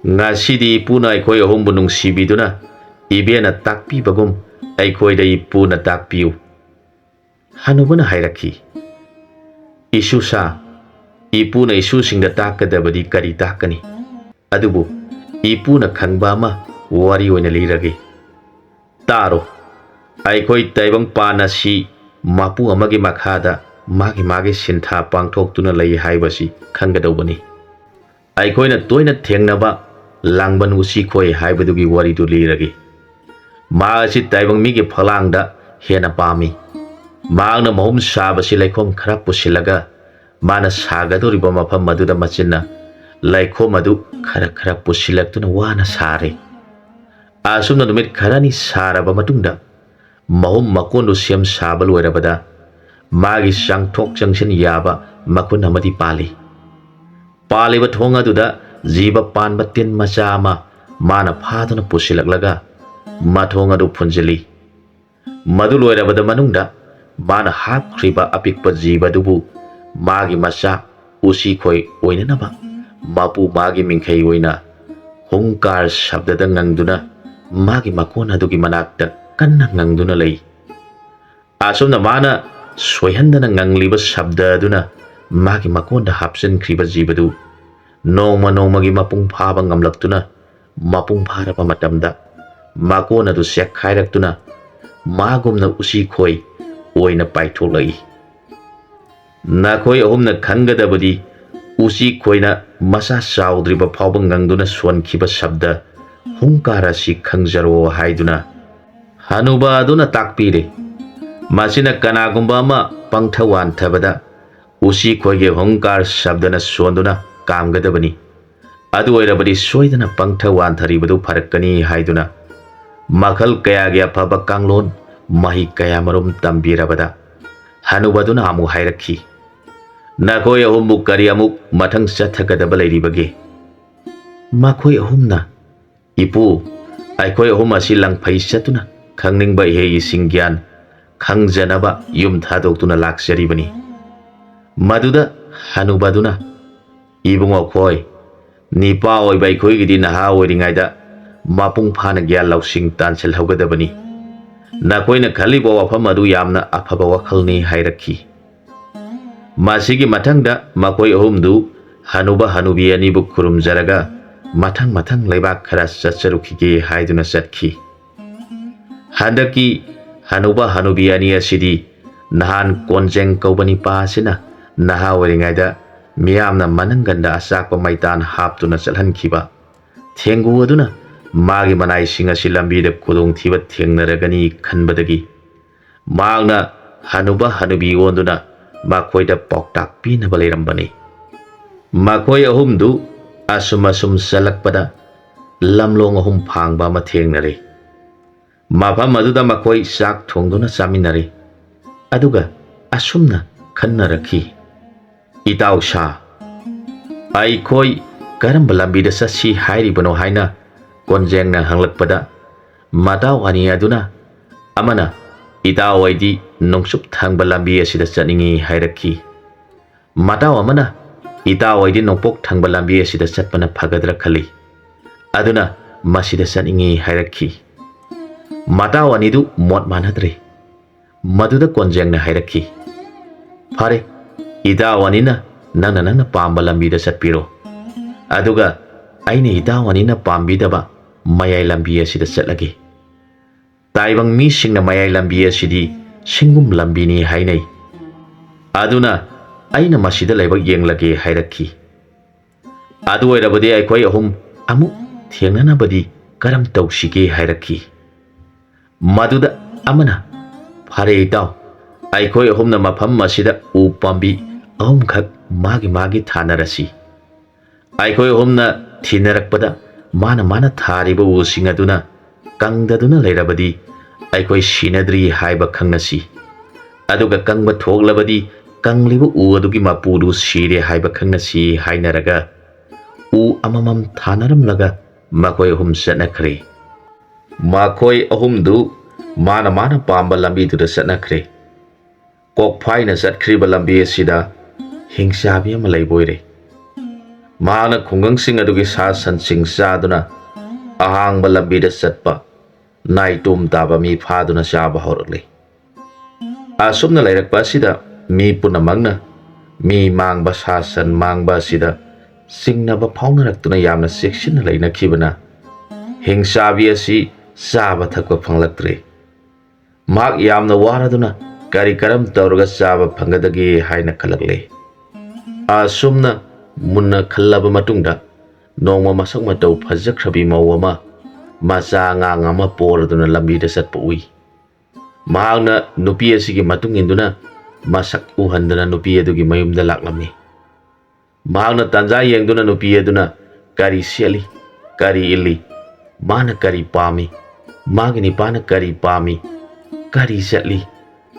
"ꯉꯁꯤꯗꯤ ꯏꯄꯨꯅ ꯑꯩꯈꯣꯏ ꯑꯍꯨꯝꯕꯨ ꯅꯨꯡꯁꯤꯕꯤꯗꯨꯅ ꯏꯕꯦꯟꯅ ꯇꯥꯛꯄꯤꯕꯒꯨꯝ ꯑꯩꯈꯣꯏꯗ ꯏꯄꯨꯅ ꯇꯥꯛꯄꯤꯌꯨ"꯫ ꯍꯅꯨꯕꯅ ꯍꯥꯏꯔꯛꯈꯤ, "ꯏꯁꯨꯁꯥ, ꯏꯄꯨꯅ ꯏꯁꯨꯁꯤꯡꯗ ꯇꯥꯛꯀꯗꯕꯗꯤ ꯀꯔꯤ ꯇꯥꯛꯀꯅꯤ? ꯑꯗꯨꯕꯨ ꯏꯄꯨꯅ ꯈꯪꯕ ꯑꯃ ꯋꯥꯔꯤ ꯑꯣꯏꯅ ꯂꯤꯔꯒꯦ꯫ ꯇꯥꯔꯣ, ꯑꯩꯈꯣꯏ ꯇꯥꯏꯕꯪ ꯄꯥꯟ ꯑꯁꯤ ꯃꯄꯨ ꯑꯃꯒꯤ ꯃꯈꯥꯗ ꯃꯥꯒꯤ ꯃꯥꯒꯤ ꯁꯤꯟꯊꯥ ꯄꯥꯡꯊꯣꯛꯇꯨꯅ ꯂꯩ ꯍꯥꯏꯕꯁꯤ ꯈꯪꯒꯗꯧꯕꯅꯤ꯫ ꯑꯩꯈꯣꯏꯅ ꯇꯣꯏꯅ ꯊꯦꯡꯅꯕ ꯂꯥꯡꯕꯟ ꯎꯆꯤꯈꯣꯏ ꯍꯥꯏꯕꯗꯨꯒꯤ ꯋꯥꯔꯤꯗꯨ ꯂꯤꯔꯒꯦ꯫ ꯃꯍꯥꯛ ꯑꯁꯤ ꯇꯥꯏꯕꯪ ꯃꯤꯒꯤ ꯐꯛꯂꯥꯡꯗ ꯍꯦꯟꯅ ꯄꯥꯝꯃꯤ꯫ ꯃꯍꯥꯛꯅ ꯃꯍꯨꯝ ꯁꯥꯕꯁꯤ ꯂꯩꯈꯣꯝ ꯈꯔ ꯄꯨꯁꯤꯜꯂꯒ ꯃꯥꯅ ꯁꯥꯒꯗꯧꯔꯤꯕ ꯃꯐꯝ ꯑꯗꯨꯗ ꯃꯆꯤꯟꯅ ꯂꯩꯈꯣꯝ ꯑꯗꯨ ꯈꯔ ꯈꯔ ꯄꯨꯁꯤꯜꯂꯛꯇꯨꯅ ꯋꯥꯅ ꯁꯥꯔꯦ꯫ ꯑꯁꯨꯝꯅ ꯅꯨꯃꯤꯠ ꯈꯔꯅꯤ ꯁꯥꯔꯕ ꯃꯇꯨꯡꯗ ꯃꯍꯨꯝ ꯃꯀꯣꯟꯗꯨ ꯁꯦꯝ ꯁꯥꯕ ꯂꯣꯏꯔꯕꯗ ꯃꯥꯒꯤ ꯆꯪꯊꯣꯛ ꯆꯪꯁꯤꯟ ꯌꯥꯕ ꯃꯈꯨꯟ ꯑꯃꯗꯤ ꯄꯥꯜꯂꯤ꯫ ꯄꯥꯜꯂꯤꯕ ꯊꯣꯡ ꯑꯗꯨꯗ ꯖꯤꯕ ꯄꯥꯟꯕ ꯇꯤꯟ ꯃꯆꯥ ꯑꯃ ꯃꯥꯅ ꯐꯥꯗꯨꯅ ꯄꯨꯁꯤꯜꯂꯛꯂꯒ ꯃꯊꯣꯡ ꯑꯗꯨ ꯐꯨꯟꯖꯤꯜꯂꯤ꯫ ꯃꯗꯨ ꯂꯣꯏꯔꯕꯗ ꯃꯅꯨꯡꯗ ꯃꯥꯅ ꯍꯥꯞꯈ꯭ꯔꯤꯕ ꯑꯄꯤꯛꯄ ꯖꯤꯕ ꯑꯗꯨꯕꯨ ꯃꯥꯒꯤ ꯃꯆꯥ ꯎꯆꯤꯈꯣꯏ ꯑꯣꯏꯅꯅꯕ ꯃꯄꯨ ꯃꯥꯒꯤ ꯃꯤꯡꯈꯩ ꯑꯣꯏꯅ ꯍꯨꯡꯀꯥꯔ ꯁꯕꯗꯗ ꯉꯪꯗꯨꯅ ꯃꯥꯒꯤ ꯃꯀꯣꯟ ꯑꯗꯨꯒꯤ ꯃꯅꯥꯛꯇ ꯀꯟꯅ ꯉꯪꯗꯨꯅ ꯂꯩ꯫ ꯑꯁꯨꯝꯅ ꯃꯥꯅ ꯁꯣꯏꯍꯟꯗꯅ ꯉꯪꯂꯤꯕ ꯁꯕꯗ ꯑꯗꯨꯅ ꯃꯥꯒꯤ ꯃꯀꯣꯟꯗ ꯍꯥꯞꯆꯤꯟꯈ꯭ꯔꯤꯕ ꯖꯤꯕꯗꯨ ꯅꯣꯡꯃ ꯅꯣꯡꯃꯒꯤ ꯃꯄꯨꯡ ꯐꯥꯕ ꯉꯝꯂꯛꯇꯨꯅ, ꯃꯄꯨꯡ ꯐꯥꯔꯕ ꯃꯇꯝꯗ ꯃꯀꯣꯟ ꯑꯗꯨ ꯆꯦꯛꯈꯥꯏꯔꯛꯇꯨꯅ ꯃꯥꯒꯨꯝꯅ ꯎꯆꯤꯈꯣꯏ ꯑꯣꯏꯅ ꯄꯥꯏꯊꯣꯛꯂꯛꯏ꯫ ꯅꯈꯣꯏ ꯑꯍꯨꯝꯅ ꯈꯪꯒꯗꯕꯗꯤ ꯎꯆꯤꯈꯣꯏꯅ ꯃꯁꯥ ꯆꯥꯎꯗ꯭ꯔꯤꯕ ꯐꯥꯎꯕ ꯉꯪꯗꯨꯅ ꯁꯣꯟꯈꯤꯕ ꯁꯕꯗ ꯍꯨꯡꯀꯥꯔ ꯑꯁꯤ ꯈꯪꯖꯔꯣ ꯍꯥꯏꯗꯨꯅ ꯍꯅꯨꯕ ꯑꯗꯨꯅ ꯇꯥꯛꯄꯤꯔꯦ꯫ ꯃꯁꯤꯅ ꯀꯅꯥꯒꯨꯝꯕ ꯑꯃ ꯄꯪꯊ ꯋꯥꯟꯊꯕꯗ ꯎꯆꯤꯈꯣꯏꯒꯤ ꯍꯨꯡꯀꯥꯔ ꯁꯕꯗꯅ ꯁꯣꯟꯗꯨꯅ ꯀꯥꯝꯒꯗꯕꯅꯤ꯫ ꯑꯗꯨ ꯑꯣꯏꯔꯕꯗꯤ ꯁꯣꯏꯗꯅ ꯄꯪꯊ ꯋꯥꯟꯊꯔꯤꯕꯗꯨ ꯐꯔꯛꯀꯅꯤ ꯍꯥꯏꯗꯨꯅ ꯃꯈꯜ ꯀꯌꯥꯒꯤ ꯑꯐꯕ ꯀꯥꯡꯂꯣꯟ ꯃꯍꯩ ꯀꯌꯥꯃꯔꯨꯝ ꯇꯝꯕꯤꯔꯕꯗ ꯍꯅꯨꯕꯗꯨꯅ ꯑꯃꯨꯛ ꯍꯥꯏꯔꯛꯈꯤ, "ꯅꯈꯣꯏ ꯑꯍꯨꯝꯕꯨ ꯀꯔꯤ ꯑꯃꯨꯛ ꯃꯊꯪ ꯆꯠꯊꯒꯗꯕ ꯂꯩꯔꯤꯕꯒꯦ?" ꯃꯈꯣꯏ ꯑꯍꯨꯝꯅ, "ꯏꯄꯨ, ꯑꯩꯈꯣꯏ ꯑꯍꯨꯝ ꯑꯁꯤ ꯂꯪꯐꯩ ꯆꯠꯇꯨꯅ ꯈꯪꯅꯤꯡꯕ ꯏꯍꯩ ꯏꯁꯤꯡ ꯒ꯭ꯌꯥꯟ ꯈꯪꯖꯅꯕ ꯌꯨꯝ ꯊꯥꯗꯣꯛꯇꯨꯅ ꯂꯥꯛꯆꯔꯤꯕꯅꯤ꯫" ꯃꯗꯨꯗ ꯍꯅꯨꯕꯗꯨꯅ, "ꯏꯕꯨꯡꯉꯣ ꯈꯣꯏ, ꯅꯤꯄꯥ ꯑꯣꯏꯕ ꯑꯩꯈꯣꯏꯒꯤꯗꯤ ꯅꯍꯥ ꯑꯣꯏꯔꯤꯉꯩꯗ ꯃꯄꯨꯡ ꯐꯥꯅ ꯒ꯭ꯌꯥꯟ ꯂꯧꯁꯤꯡ ꯇꯥꯟꯁꯤꯜꯍꯧꯒꯗꯕꯅꯤ꯫ ꯅꯈꯣꯏꯅ ꯈꯜꯂꯤꯕ ꯋꯥꯐꯝ ꯑꯗꯨ ꯌꯥꯝꯅ ꯑꯐꯕ ꯋꯥꯈꯜꯅꯤ" ꯍꯥꯏꯔꯛꯈꯤ꯫ ꯃꯁꯤꯒꯤ ꯃꯊꯪꯗ ꯃꯈꯣꯏ ꯑꯍꯨꯝꯗꯨ ꯍꯅꯨꯕ ꯍꯅꯨꯕꯤ ꯑꯅꯤꯕꯨ ꯈꯨꯔꯨꯝꯖꯔꯒ ꯃꯊꯪ ꯃꯊꯪ ꯂꯩꯕꯥꯛ ꯈꯔ ꯆꯠꯆꯔꯨꯈꯤꯒꯦ ꯍꯥꯏꯗꯨꯅ ꯆꯠꯈꯤ꯫ ꯍꯟꯗꯛꯀꯤ ꯍꯅꯨꯕ ꯍꯅꯨꯕꯤ ꯑꯅꯤ ꯑꯁꯤꯗꯤ ꯅꯍꯥꯟ ꯀꯣꯟꯖꯦꯡ ꯀꯧꯕ ꯅꯤꯄꯥ ꯑꯁꯤꯅ ꯅꯍꯥ ꯑꯣꯏꯔꯤꯉꯩꯗ ꯃꯤꯌꯥꯝꯅ ꯃꯅꯪꯒꯟꯗ ꯑꯆꯥꯛꯄ ꯃꯩꯇꯥꯟ ꯍꯥꯞꯇꯨꯅ ꯆꯠꯍꯟꯈꯤꯕ ꯊꯦꯡꯒꯨ ꯑꯗꯨꯅ ꯃꯥꯒꯤ ꯃꯅꯥꯏꯁꯤꯡ ꯑꯁꯤ ꯂꯝꯕꯤꯗ ꯈꯨꯗꯣꯡꯊꯤꯕ ꯊꯦꯡꯅꯔꯒꯅꯤ ꯈꯟꯕꯗꯒꯤ ꯃꯍꯥꯛꯅ ꯍꯅꯨꯕ ꯍꯅꯨꯕꯤ ꯑꯣꯟꯗꯨꯅ ꯃꯈꯣꯏꯗ ꯄꯥꯎꯇꯥꯛ ꯄꯤꯅꯕ ꯂꯩꯔꯝꯕꯅꯤ꯫ ꯃꯈꯣꯏ ꯑꯍꯨꯝꯗꯨ ꯑꯁꯨꯝ ꯑꯁꯨꯝ ꯆꯠꯂꯛꯄꯗ ꯂꯝꯂꯣꯡ ꯑꯍꯨꯝ ꯐꯥꯡꯕ ꯑꯃ ꯊꯦꯡꯅꯔꯦ꯫ ꯃꯐꯝ ꯑꯗꯨꯗ ꯃꯈꯣꯏ ꯆꯥꯛ ꯊꯣꯡꯗꯨꯅ ꯆꯥꯃꯤꯟꯅꯔꯦ꯫ ꯑꯗꯨꯒ ꯑꯁꯨꯝꯅ ꯈꯟꯅꯔꯛꯈꯤ, "ꯏꯇꯥꯎ ꯁꯥ, ꯑꯩꯈꯣꯏ "ꯀꯔꯝꯕ ꯂꯝꯕꯤꯗ ꯆꯠꯁꯤ ꯍꯥꯏꯔꯤꯕꯅꯣ?" ꯍꯥꯏꯅ ꯀꯣꯟꯖꯦꯡꯅ ꯍꯪꯂꯛꯄꯗ, ꯃꯇꯥꯎ ꯑꯅꯤ ꯑꯗꯨꯅ ꯑꯃꯅ, "ꯏꯇꯥꯎ ꯑꯩꯗꯤ ꯅꯣꯡꯆꯨꯞ ꯊꯪꯕ ꯂꯝꯕꯤ ꯑꯁꯤꯗ ꯆꯠꯅꯤꯡꯏ" ꯍꯥꯏꯔꯛꯈꯤ꯫ ꯃꯇꯥꯎ ꯑꯃꯅ, "ꯏꯇꯥꯎ ꯑꯩꯗꯤ ꯅꯣꯡꯄꯣꯛ ꯊꯪꯕ ꯂꯝꯕꯤ ꯑꯁꯤꯗ ꯆꯠꯄꯅ ꯐꯒꯗ꯭ꯔꯥ ꯈꯜꯂꯤ, ꯑꯗꯨꯅ ꯃꯁꯤꯗ ꯆꯠꯅꯤꯡꯏ" ꯍꯥꯏꯔꯛꯈꯤ꯫ ꯃꯇꯥꯎ ꯑꯅꯤꯗꯨ ꯃꯣꯠ ꯃꯥꯟꯅꯗ꯭ꯔꯦ꯫ ꯃꯗꯨꯗ ꯀꯣꯟꯖꯦꯡꯅ ꯍꯥꯏꯔꯛꯈꯤ, "ꯐꯔꯦ, ꯏꯇꯥꯎ ꯑꯅꯤꯅ ꯅꯪꯅ ꯅꯪꯅ ꯄꯥꯝꯕ ꯂꯝꯕꯤꯗ ꯆꯠꯄꯤꯔꯣ, ꯑꯗꯨꯒ ꯑꯩꯅ ꯏꯇꯥꯎ ꯑꯅꯤꯅ ꯄꯥꯝꯕꯤꯗꯕ ꯃꯌꯥꯏ ꯂꯝꯕꯤ ꯑꯁꯤꯗ ꯆꯠꯂꯒꯦ꯫ ꯇꯥꯏꯕꯪ ꯃꯤꯁꯤꯡꯅ ꯃꯌꯥꯏ ꯂꯝꯕꯤ ꯑꯁꯤꯗꯤ ꯁꯤꯡꯒꯨꯝ ꯂꯝꯕꯤꯅꯤ ꯍꯥꯏꯅꯩ, ꯑꯗꯨꯅ ꯑꯩꯅ ꯃꯁꯤꯗ ꯂꯥꯏꯕꯛ ꯌꯦꯡꯂꯒꯦ" ꯍꯥꯏꯔꯛꯈꯤ꯫ "ꯑꯗꯨ ꯑꯣꯏꯔꯕꯗꯤ ꯑꯩꯈꯣꯏ ꯑꯍꯨꯝ ꯑꯃꯨꯛ ꯊꯦꯡꯅꯅꯕꯗꯤ ꯀꯔꯝ ꯇꯧꯁꯤꯒꯦ?" ꯍꯥꯏꯔꯛꯈꯤ꯫ ꯃꯗꯨꯗ ꯑꯃꯅ, "ꯐꯔꯦ ꯏꯇꯥꯎ, ꯑꯩꯈꯣꯏ ꯑꯍꯨꯝꯅ ꯃꯐꯝ ꯑꯁꯤꯗ ꯎ ꯄꯥꯝꯕꯤ ꯑꯍꯨꯝꯈꯛ ꯃꯥꯒꯤ ꯃꯥꯒꯤ ꯊꯥꯅꯔꯁꯤ꯫ ꯑꯩꯈꯣꯏ ꯑꯍꯨꯝꯅ ꯊꯤꯅꯔꯛꯄꯗ ꯃꯥꯅ ꯃꯥꯅ ꯊꯥꯔꯤꯕ ꯎꯁꯤꯡ ꯑꯗꯨꯅ ꯀꯪꯗꯗꯨꯅ ꯂꯩꯔꯕꯗꯤ ꯑꯩꯈꯣꯏ ꯁꯤꯅꯗ꯭ꯔꯤ ꯍꯥꯏꯕ ꯈꯪꯅꯁꯤ, ꯑꯗꯨꯒ ꯀꯪꯕ ꯊꯣꯛꯂꯕꯗꯤ ꯀꯪꯂꯤꯕ ꯎ ꯑꯗꯨꯒꯤ ꯃꯄꯨꯗꯨ ꯁꯤꯔꯦ ꯍꯥꯏꯕ ꯈꯪꯅꯁꯤ" ꯍꯥꯏꯅꯔꯒ ꯎ ꯑꯃꯃꯝ ꯊꯥꯅꯔꯝꯂꯒ ꯃꯈꯣꯏ ꯑꯍꯨꯝ ꯆꯠꯅꯈ꯭ꯔꯦ꯫ ꯃꯈꯣꯏ ꯑꯍꯨꯝꯗꯨ ꯃꯥꯅ ꯃꯥꯅ ꯄꯥꯝꯕ ꯂꯝꯕꯤꯗꯨꯗ ꯆꯠꯅꯈ꯭ꯔꯦ꯫ ꯀꯣꯛꯐꯥꯏꯅ ꯆꯠꯈ꯭ꯔꯤꯕ ꯂꯝꯕꯤ ꯑꯁꯤꯗ ꯍꯤꯡꯆꯥꯕꯤ ꯑꯃ ꯂꯩꯕ ꯑꯣꯏꯔꯦ꯫ ꯃꯍꯥꯛꯅ ꯈꯨꯡꯒꯪꯁꯤꯡ ꯑꯗꯨꯒꯤ ꯁꯥ ꯁꯟꯁꯤꯡ ꯆꯥꯗꯨꯅ ꯑꯍꯥꯡꯕ ꯂꯝꯕꯤꯗ ꯆꯠꯄ ꯅꯥꯏꯇꯣꯝ ꯇꯥꯕ ꯃꯤ ꯐꯥꯗꯨꯅ ꯆꯥꯕ ꯍꯧꯔꯛꯂꯦ꯫ ꯑꯁꯨꯝꯅ ꯂꯩꯔꯛꯄ ꯑꯁꯤꯗ ꯃꯤ ꯄꯨꯝꯅꯃꯛꯅ ꯃꯤ ꯃꯥꯡꯕ, ꯁꯥ ꯁꯟ ꯃꯥꯡꯕ ꯑꯁꯤꯗ ꯆꯤꯡꯅꯕ ꯐꯥꯎꯅꯔꯛꯇꯨꯅ ꯌꯥꯝꯅ ꯆꯦꯛꯁꯤꯟꯅ ꯂꯩꯅꯈꯤꯕꯅ ꯍꯤꯡꯆꯥꯕꯤ ꯑꯁꯤ ꯆꯥꯕ ꯊꯛꯄ ꯐꯪꯂꯛꯇ꯭ꯔꯦ꯫ ꯃꯍꯥꯛ ꯌꯥꯝꯅ ꯋꯥꯔꯗꯨꯅ ꯀꯔꯤ ꯀꯔꯝ ꯇꯧꯔꯒ ꯆꯥꯕ ꯐꯪꯒꯗꯒꯦ ꯍꯥꯏꯅ ꯈꯜꯂꯛꯂꯦ꯫ ꯑꯁꯨꯝꯅ ꯃꯨꯟꯅ ꯈꯜꯂꯕ ꯃꯇꯨꯡꯗ ꯅꯣꯡꯃ ꯃꯁꯛ ꯃꯇꯧ ꯐꯖꯈ꯭ꯔꯕꯤ ꯃꯧ ꯑꯃ ꯃꯆꯥ ꯑꯉꯥꯡ ꯑꯃ ꯄꯣꯔꯗꯨꯅ ꯂꯝꯕꯤꯗ ꯆꯠꯄ ꯎꯏ꯫ ꯃꯍꯥꯛꯅ ꯅꯨꯄꯤ ꯑꯁꯤꯒꯤ ꯃꯇꯨꯡ ꯏꯟꯗꯨꯅ ꯃꯁꯛ ꯎꯍꯟꯗꯅ ꯅꯨꯄꯤ ꯑꯗꯨꯒꯤ ꯃꯌꯨꯝꯗ ꯂꯥꯛꯂꯝꯃꯤ꯫ ꯃꯍꯥꯛꯅ ꯇꯥꯟꯖꯥ ꯌꯦꯡꯗꯨꯅ ꯅꯨꯄꯤ ꯑꯗꯨꯅ ꯀꯔꯤ ꯁꯦꯠꯂꯤ, ꯀꯔꯤ ꯏꯜꯂꯤ, ꯃꯥꯅ ꯀꯔꯤ ꯄꯥꯝꯃꯤ, ꯃꯥꯒꯤ ꯅꯤꯄꯥꯅ ꯀꯔꯤ ꯄꯥꯝꯃꯤ, ꯀꯔꯤ ꯆꯠꯂꯤ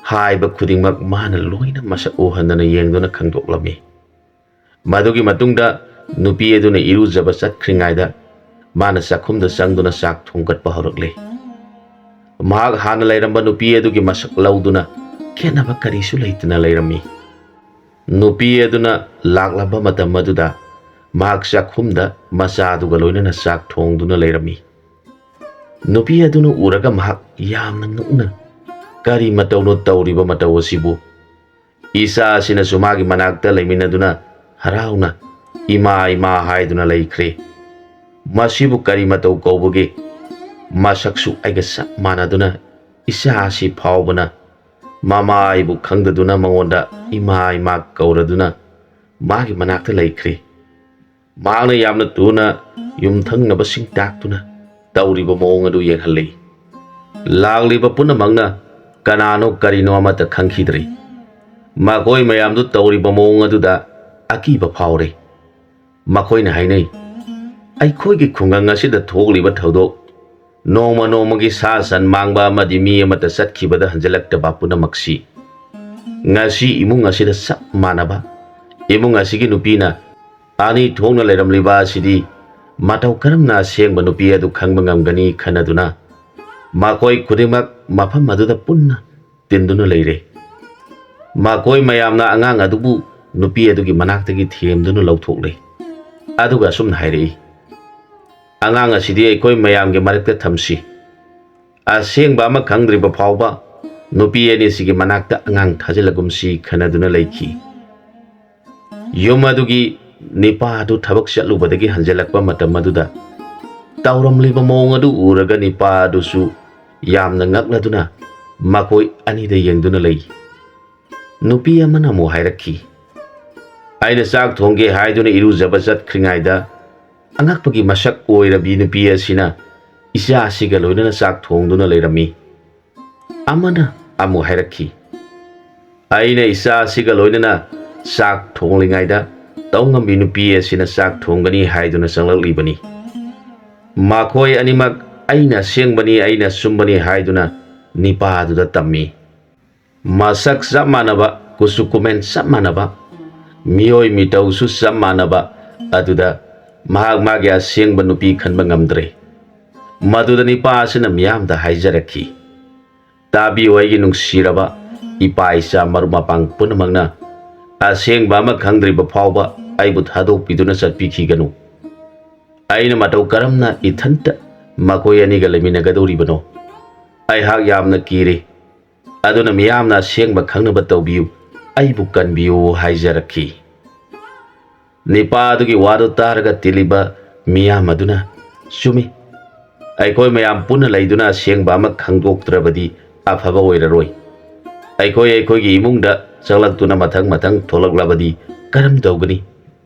ꯍꯥꯏꯕ ꯈꯨꯗꯤꯡꯃꯛ ꯃꯥꯅ ꯂꯣꯏꯅ ꯃꯁꯛ ꯎꯍꯟꯗꯅ ꯌꯦꯡꯗꯨꯅ ꯈꯪꯗꯣꯛꯂꯝꯃꯤ꯫ ꯃꯗꯨꯒꯤ ꯃꯇꯨꯡꯗ ꯅꯨꯄꯤ ꯑꯗꯨꯅ ꯏꯔꯨꯖꯕ ꯆꯠꯈ꯭ꯔꯤꯉꯩꯗ ꯃꯥꯅ ꯆꯥꯛꯈꯨꯝꯗ ꯆꯪꯗꯨꯅ ꯆꯥꯛ ꯊꯣꯡꯒꯠꯄ ꯍꯧꯔꯛꯂꯦ꯫ ꯃꯍꯥꯛ ꯍꯥꯟꯅ ꯂꯩꯔꯝꯕ ꯅꯨꯄꯤ ꯑꯗꯨꯒꯤ ꯃꯁꯛ ꯂꯧꯗꯨꯅ ꯈꯦꯠꯅꯕ ꯀꯔꯤꯁꯨ ꯂꯩꯇꯅ ꯂꯩꯔꯝꯃꯤ꯫ ꯅꯨꯄꯤ ꯑꯗꯨꯅ ꯂꯥꯛꯂꯕ ꯃꯇꯝ ꯑꯗꯨꯗ ꯃꯍꯥꯛ ꯆꯥꯛꯈꯨꯝꯗ ꯃꯆꯥꯗꯨꯒ ꯂꯣꯏꯅꯅ ꯆꯥꯛ ꯊꯣꯡꯗꯨꯅ ꯂꯩꯔꯝꯃꯤ꯫ ꯅꯨꯄꯤ ꯑꯗꯨꯅ ꯎꯔꯒ ꯃꯍꯥꯛ ꯌꯥꯝꯅ ꯉꯛꯅ, "ꯀꯔꯤ ꯃꯇꯧꯅꯣ ꯇꯧꯔꯤꯕ ꯃꯇꯧ ꯑꯁꯤꯕꯨ?" ꯏꯆꯥ ꯑꯁꯤꯅꯁꯨ ꯃꯥꯒꯤ ꯃꯅꯥꯛꯇ ꯂꯩꯃꯤꯟꯅꯗꯨꯅ ꯍꯔꯥꯎꯅ, "ꯏꯃꯥ, ꯏꯃꯥ" ꯍꯥꯏꯗꯨꯅ ꯂꯩꯈ꯭ꯔꯦ꯫ "ꯃꯁꯤꯕꯨ ꯀꯔꯤ ꯃꯇꯧ ꯀꯧꯕꯒꯦ? ꯃꯁꯛꯁꯨ ꯑꯩꯒ ꯆꯞ ꯃꯥꯟꯅꯗꯨꯅ ꯏꯆꯥ ꯑꯁꯤ ꯐꯥꯎꯕꯅ ꯃꯃꯥ ꯑꯩꯕꯨ ꯈꯪꯗꯗꯨꯅ ꯃꯉꯣꯟꯗ ꯏꯃꯥ, ꯏꯃꯥ ꯀꯧꯔꯗꯨꯅ ꯃꯥꯒꯤ ꯃꯅꯥꯛꯇ ꯂꯩꯈ꯭ꯔꯦ"꯫ ꯃꯍꯥꯛꯅ ꯌꯥꯝꯅ ꯊꯨꯅ ꯌꯨꯝꯊꯪꯅꯕꯁꯤꯡ ꯇꯥꯛꯇꯨꯅ ꯇꯧꯔꯤꯕ ꯃꯑꯣꯡ ꯑꯗꯨ ꯌꯦꯡꯍꯜꯂꯤ꯫ ꯂꯥꯛꯂꯤꯕ ꯄꯨꯝꯅꯃꯛꯅ ꯀꯅꯥꯅꯣ ꯀꯔꯤꯅꯣ ꯑꯃꯠꯇ ꯈꯪꯈꯤꯗ꯭ꯔꯤ꯫ ꯃꯈꯣꯏ ꯃꯌꯥꯝꯗꯨ ꯇꯧꯔꯤꯕ ꯃꯑꯣꯡ ꯑꯗꯨꯗ ꯑꯀꯤꯕ ꯐꯥꯎꯔꯦ꯫ ꯃꯈꯣꯏꯅ ꯍꯥꯏꯅꯩ, "ꯑꯩꯈꯣꯏꯒꯤ ꯈꯨꯡꯒꯪ ꯑꯁꯤꯗ ꯊꯣꯛꯂꯤꯕ ꯊꯧꯗꯣꯛ, ꯅꯣꯡꯃ ꯅꯣꯡꯃꯒꯤ ꯁꯥ ꯁꯟ ꯃꯥꯡꯕ ꯑꯃꯗꯤ ꯃꯤ ꯑꯃꯠꯇ ꯆꯠꯈꯤꯕꯗ ꯍꯟꯖꯤꯜꯂꯛꯇꯕ ꯄꯨꯝꯅꯃꯛꯁꯤ ꯉꯁꯤ ꯏꯃꯨꯡ ꯑꯁꯤꯗ ꯆꯞ ꯃꯥꯟꯅꯕ, ꯏꯃꯨꯡ ꯑꯁꯤꯒꯤ ꯅꯨꯄꯤꯅ ꯑꯅꯤ ꯊꯣꯛꯅ ꯂꯩꯔꯝꯂꯤꯕ ꯑꯁꯤꯗꯤ ꯃꯇꯧ ꯀꯔꯝꯅ ꯑꯁꯦꯡꯕ ꯅꯨꯄꯤ ꯑꯗꯨ ꯈꯪꯕ ꯉꯝꯒꯅꯤ?" ꯈꯟꯅꯗꯨꯅ ꯃꯈꯣꯏ ꯈꯨꯗꯤꯡꯃꯛ ꯃꯐꯝ ꯑꯗꯨꯗ ꯄꯨꯟꯅ ꯇꯤꯟꯗꯨꯅ ꯂꯩꯔꯦ꯫ ꯃꯈꯣꯏ ꯃꯌꯥꯝꯅ ꯑꯉꯥꯡ ꯑꯗꯨꯕꯨ ꯅꯨꯄꯤ ꯑꯗꯨꯒꯤ ꯃꯅꯥꯛꯇꯒꯤ ꯊꯦꯝꯗꯨꯅ ꯂꯧꯊꯣꯛꯂꯦ꯫ ꯑꯗꯨꯒ ꯑꯁꯨꯝꯅ ꯍꯥꯏꯔꯛꯏ, "ꯑꯉꯥꯡ ꯑꯁꯤꯗꯤ ꯑꯩꯈꯣꯏ ꯃꯌꯥꯝꯒꯤ ꯃꯔꯛꯇ ꯊꯝꯁꯤ꯫ ꯑꯁꯦꯡꯕ ꯑꯃ ꯈꯪꯗ꯭ꯔꯤꯕ ꯐꯥꯎꯕ ꯅꯨꯄꯤ ꯑꯅꯤꯁꯤꯒꯤ ꯃꯅꯥꯛꯇ ꯑꯉꯥꯡ ꯊꯥꯖꯤꯜꯂꯒꯨꯝꯁꯤ" ꯈꯟꯅꯗꯨꯅ ꯂꯩꯈꯤ꯫ ꯌꯨꯝ ꯑꯗꯨꯒꯤ ꯅꯤꯄꯥ ꯑꯗꯨ ꯊꯕꯛ ꯆꯠꯂꯨꯕꯗꯒꯤ ꯍꯟꯖꯤꯜꯂꯛꯄ ꯃꯇꯝ ꯑꯗꯨꯗ ꯇꯧꯔꯝꯂꯤꯕ ꯃꯑꯣꯡ ꯑꯗꯨ ꯎꯔꯒ ꯅꯤꯄꯥ ꯑꯗꯨꯁꯨ ꯌꯥꯝꯅ ꯉꯛꯂꯗꯨꯅ ꯃꯈꯣꯏ ꯑꯅꯤꯗ ꯌꯦꯡꯗꯨꯅ ꯂꯩ꯫ ꯅꯨꯄꯤ ꯑꯃꯅ ꯑꯃꯨꯛ ꯍꯥꯏꯔꯛꯈꯤ, "ꯑꯩꯅ ꯆꯥꯛ ꯊꯣꯡꯒꯦ ꯍꯥꯏꯗꯨꯅ ꯏꯔꯨꯖꯕ ꯆꯠꯈ꯭ꯔꯤꯉꯩꯗ ꯑꯉꯛꯄꯒꯤ ꯃꯁꯛ ꯑꯣꯏꯔꯕꯤ ꯅꯨꯄꯤ ꯑꯁꯤꯅ ꯏꯆꯥ ꯑꯁꯤꯒ ꯂꯣꯏꯅꯅ ꯆꯥꯛ ꯊꯣꯡꯗꯨꯅ ꯂꯩꯔꯝꯃꯤ"꯫ ꯑꯃꯅ ꯑꯃꯨꯛ ꯍꯥꯏꯔꯛꯈꯤ, "ꯑꯩꯅ ꯏꯆꯥ ꯑꯁꯤꯒ ꯂꯣꯏꯅꯅ ꯆꯥꯛ ꯊꯣꯡꯂꯤꯉꯩꯗ ꯇꯧꯉꯝꯕꯤ ꯅꯨꯄꯤ ꯑꯁꯤꯅ ꯆꯥꯛ ꯊꯣꯡꯒꯅꯤ ꯍꯥꯏꯗꯨꯅ ꯆꯪꯂꯛꯂꯤꯕꯅꯤ꯫ ꯃꯈꯣꯏ ꯑꯅꯤꯃꯛ ꯑꯩꯅ ꯑꯁꯦꯡꯕꯅꯤ, ꯑꯩꯅ ꯑꯆꯨꯝꯕꯅꯤ ꯍꯥꯏꯗꯨꯅ ꯅꯤꯄꯥ ꯑꯗꯨꯗ ꯇꯝꯃꯤ꯫ ꯃꯁꯛ ꯆꯞ ꯃꯥꯟꯅꯕ, ꯀꯨꯆꯨ ꯀꯨꯃꯦꯟ ꯆꯞ ꯃꯥꯟꯅꯕ, ꯃꯤꯑꯣꯏ ꯃꯤꯇꯧꯁꯨ ꯆꯞ ꯃꯥꯟꯅꯕ, ꯑꯗꯨꯗ ꯃꯍꯥꯛ ꯃꯥꯒꯤ ꯑꯁꯦꯡꯕ ꯅꯨꯄꯤ ꯈꯟꯕ ꯉꯝꯗ꯭ꯔꯦ꯫ ꯃꯗꯨꯗ ꯅꯤꯄꯥ ꯑꯁꯤꯅ ꯃꯤꯌꯥꯝꯗ ꯍꯥꯏꯖꯔꯛꯈꯤ, "ꯇꯥꯕꯤꯌꯨ, ꯑꯩꯒꯤ ꯅꯨꯡꯁꯤꯔꯕ ꯏꯄꯥ ꯏꯆꯥ ꯃꯔꯨꯞ ꯃꯄꯥꯡ ꯄꯨꯝꯅꯃꯛꯅ, ꯑꯁꯦꯡꯕ ꯑꯃ ꯈꯪꯗ꯭ꯔꯤꯕ ꯐꯥꯎꯕ ꯑꯩꯕꯨ ꯊꯥꯗꯣꯛꯄꯤꯗꯨꯅ ꯆꯠꯄꯤꯈꯤꯒꯅꯨ꯫ ꯑꯩꯅ ꯃꯇꯧ ꯀꯔꯝꯅ ꯏꯊꯟꯇ ꯃꯈꯣꯏ ꯑꯅꯤꯒ ꯂꯩꯃꯤꯟꯅꯒꯗꯧꯔꯤꯕꯅꯣ? ꯑꯩꯍꯥꯛ ꯌꯥꯝꯅ ꯀꯤꯔꯦ꯫ ꯑꯗꯨꯅ ꯃꯤꯌꯥꯝꯅ ꯑꯁꯦꯡꯕ ꯈꯪꯅꯕ ꯇꯧꯕꯤꯌꯨ, ꯑꯩꯕꯨ ꯀꯟꯕꯤꯌꯨ" ꯍꯥꯏꯖꯔꯛꯈꯤ꯫ ꯅꯤꯄꯥ ꯑꯗꯨꯒꯤ ꯋꯥꯗꯨ ꯇꯥꯔꯒ ꯇꯤꯜꯂꯤꯕ ꯃꯤꯌꯥꯝ ꯑꯗꯨꯅ, "ꯆꯨꯝꯃꯤ, ꯑꯩꯈꯣꯏ ꯃꯌꯥꯝ ꯄꯨꯟꯅ ꯂꯩꯗꯨꯅ ꯑꯁꯦꯡꯕ ꯑꯃ ꯈꯪꯗꯣꯛꯇ꯭ꯔꯕꯗꯤ ꯑꯐꯕ ꯑꯣꯏꯔꯔꯣꯏ꯫ ꯑꯩꯈꯣꯏ ꯑꯩꯈꯣꯏꯒꯤ ꯏꯃꯨꯡꯗ ꯆꯪꯂꯛꯇꯨꯅ ꯃꯊꯪ ꯃꯊꯪ ꯊꯣꯛꯂꯛꯂꯕꯗꯤ ꯀꯔꯝ ꯇꯧꯒꯅꯤ?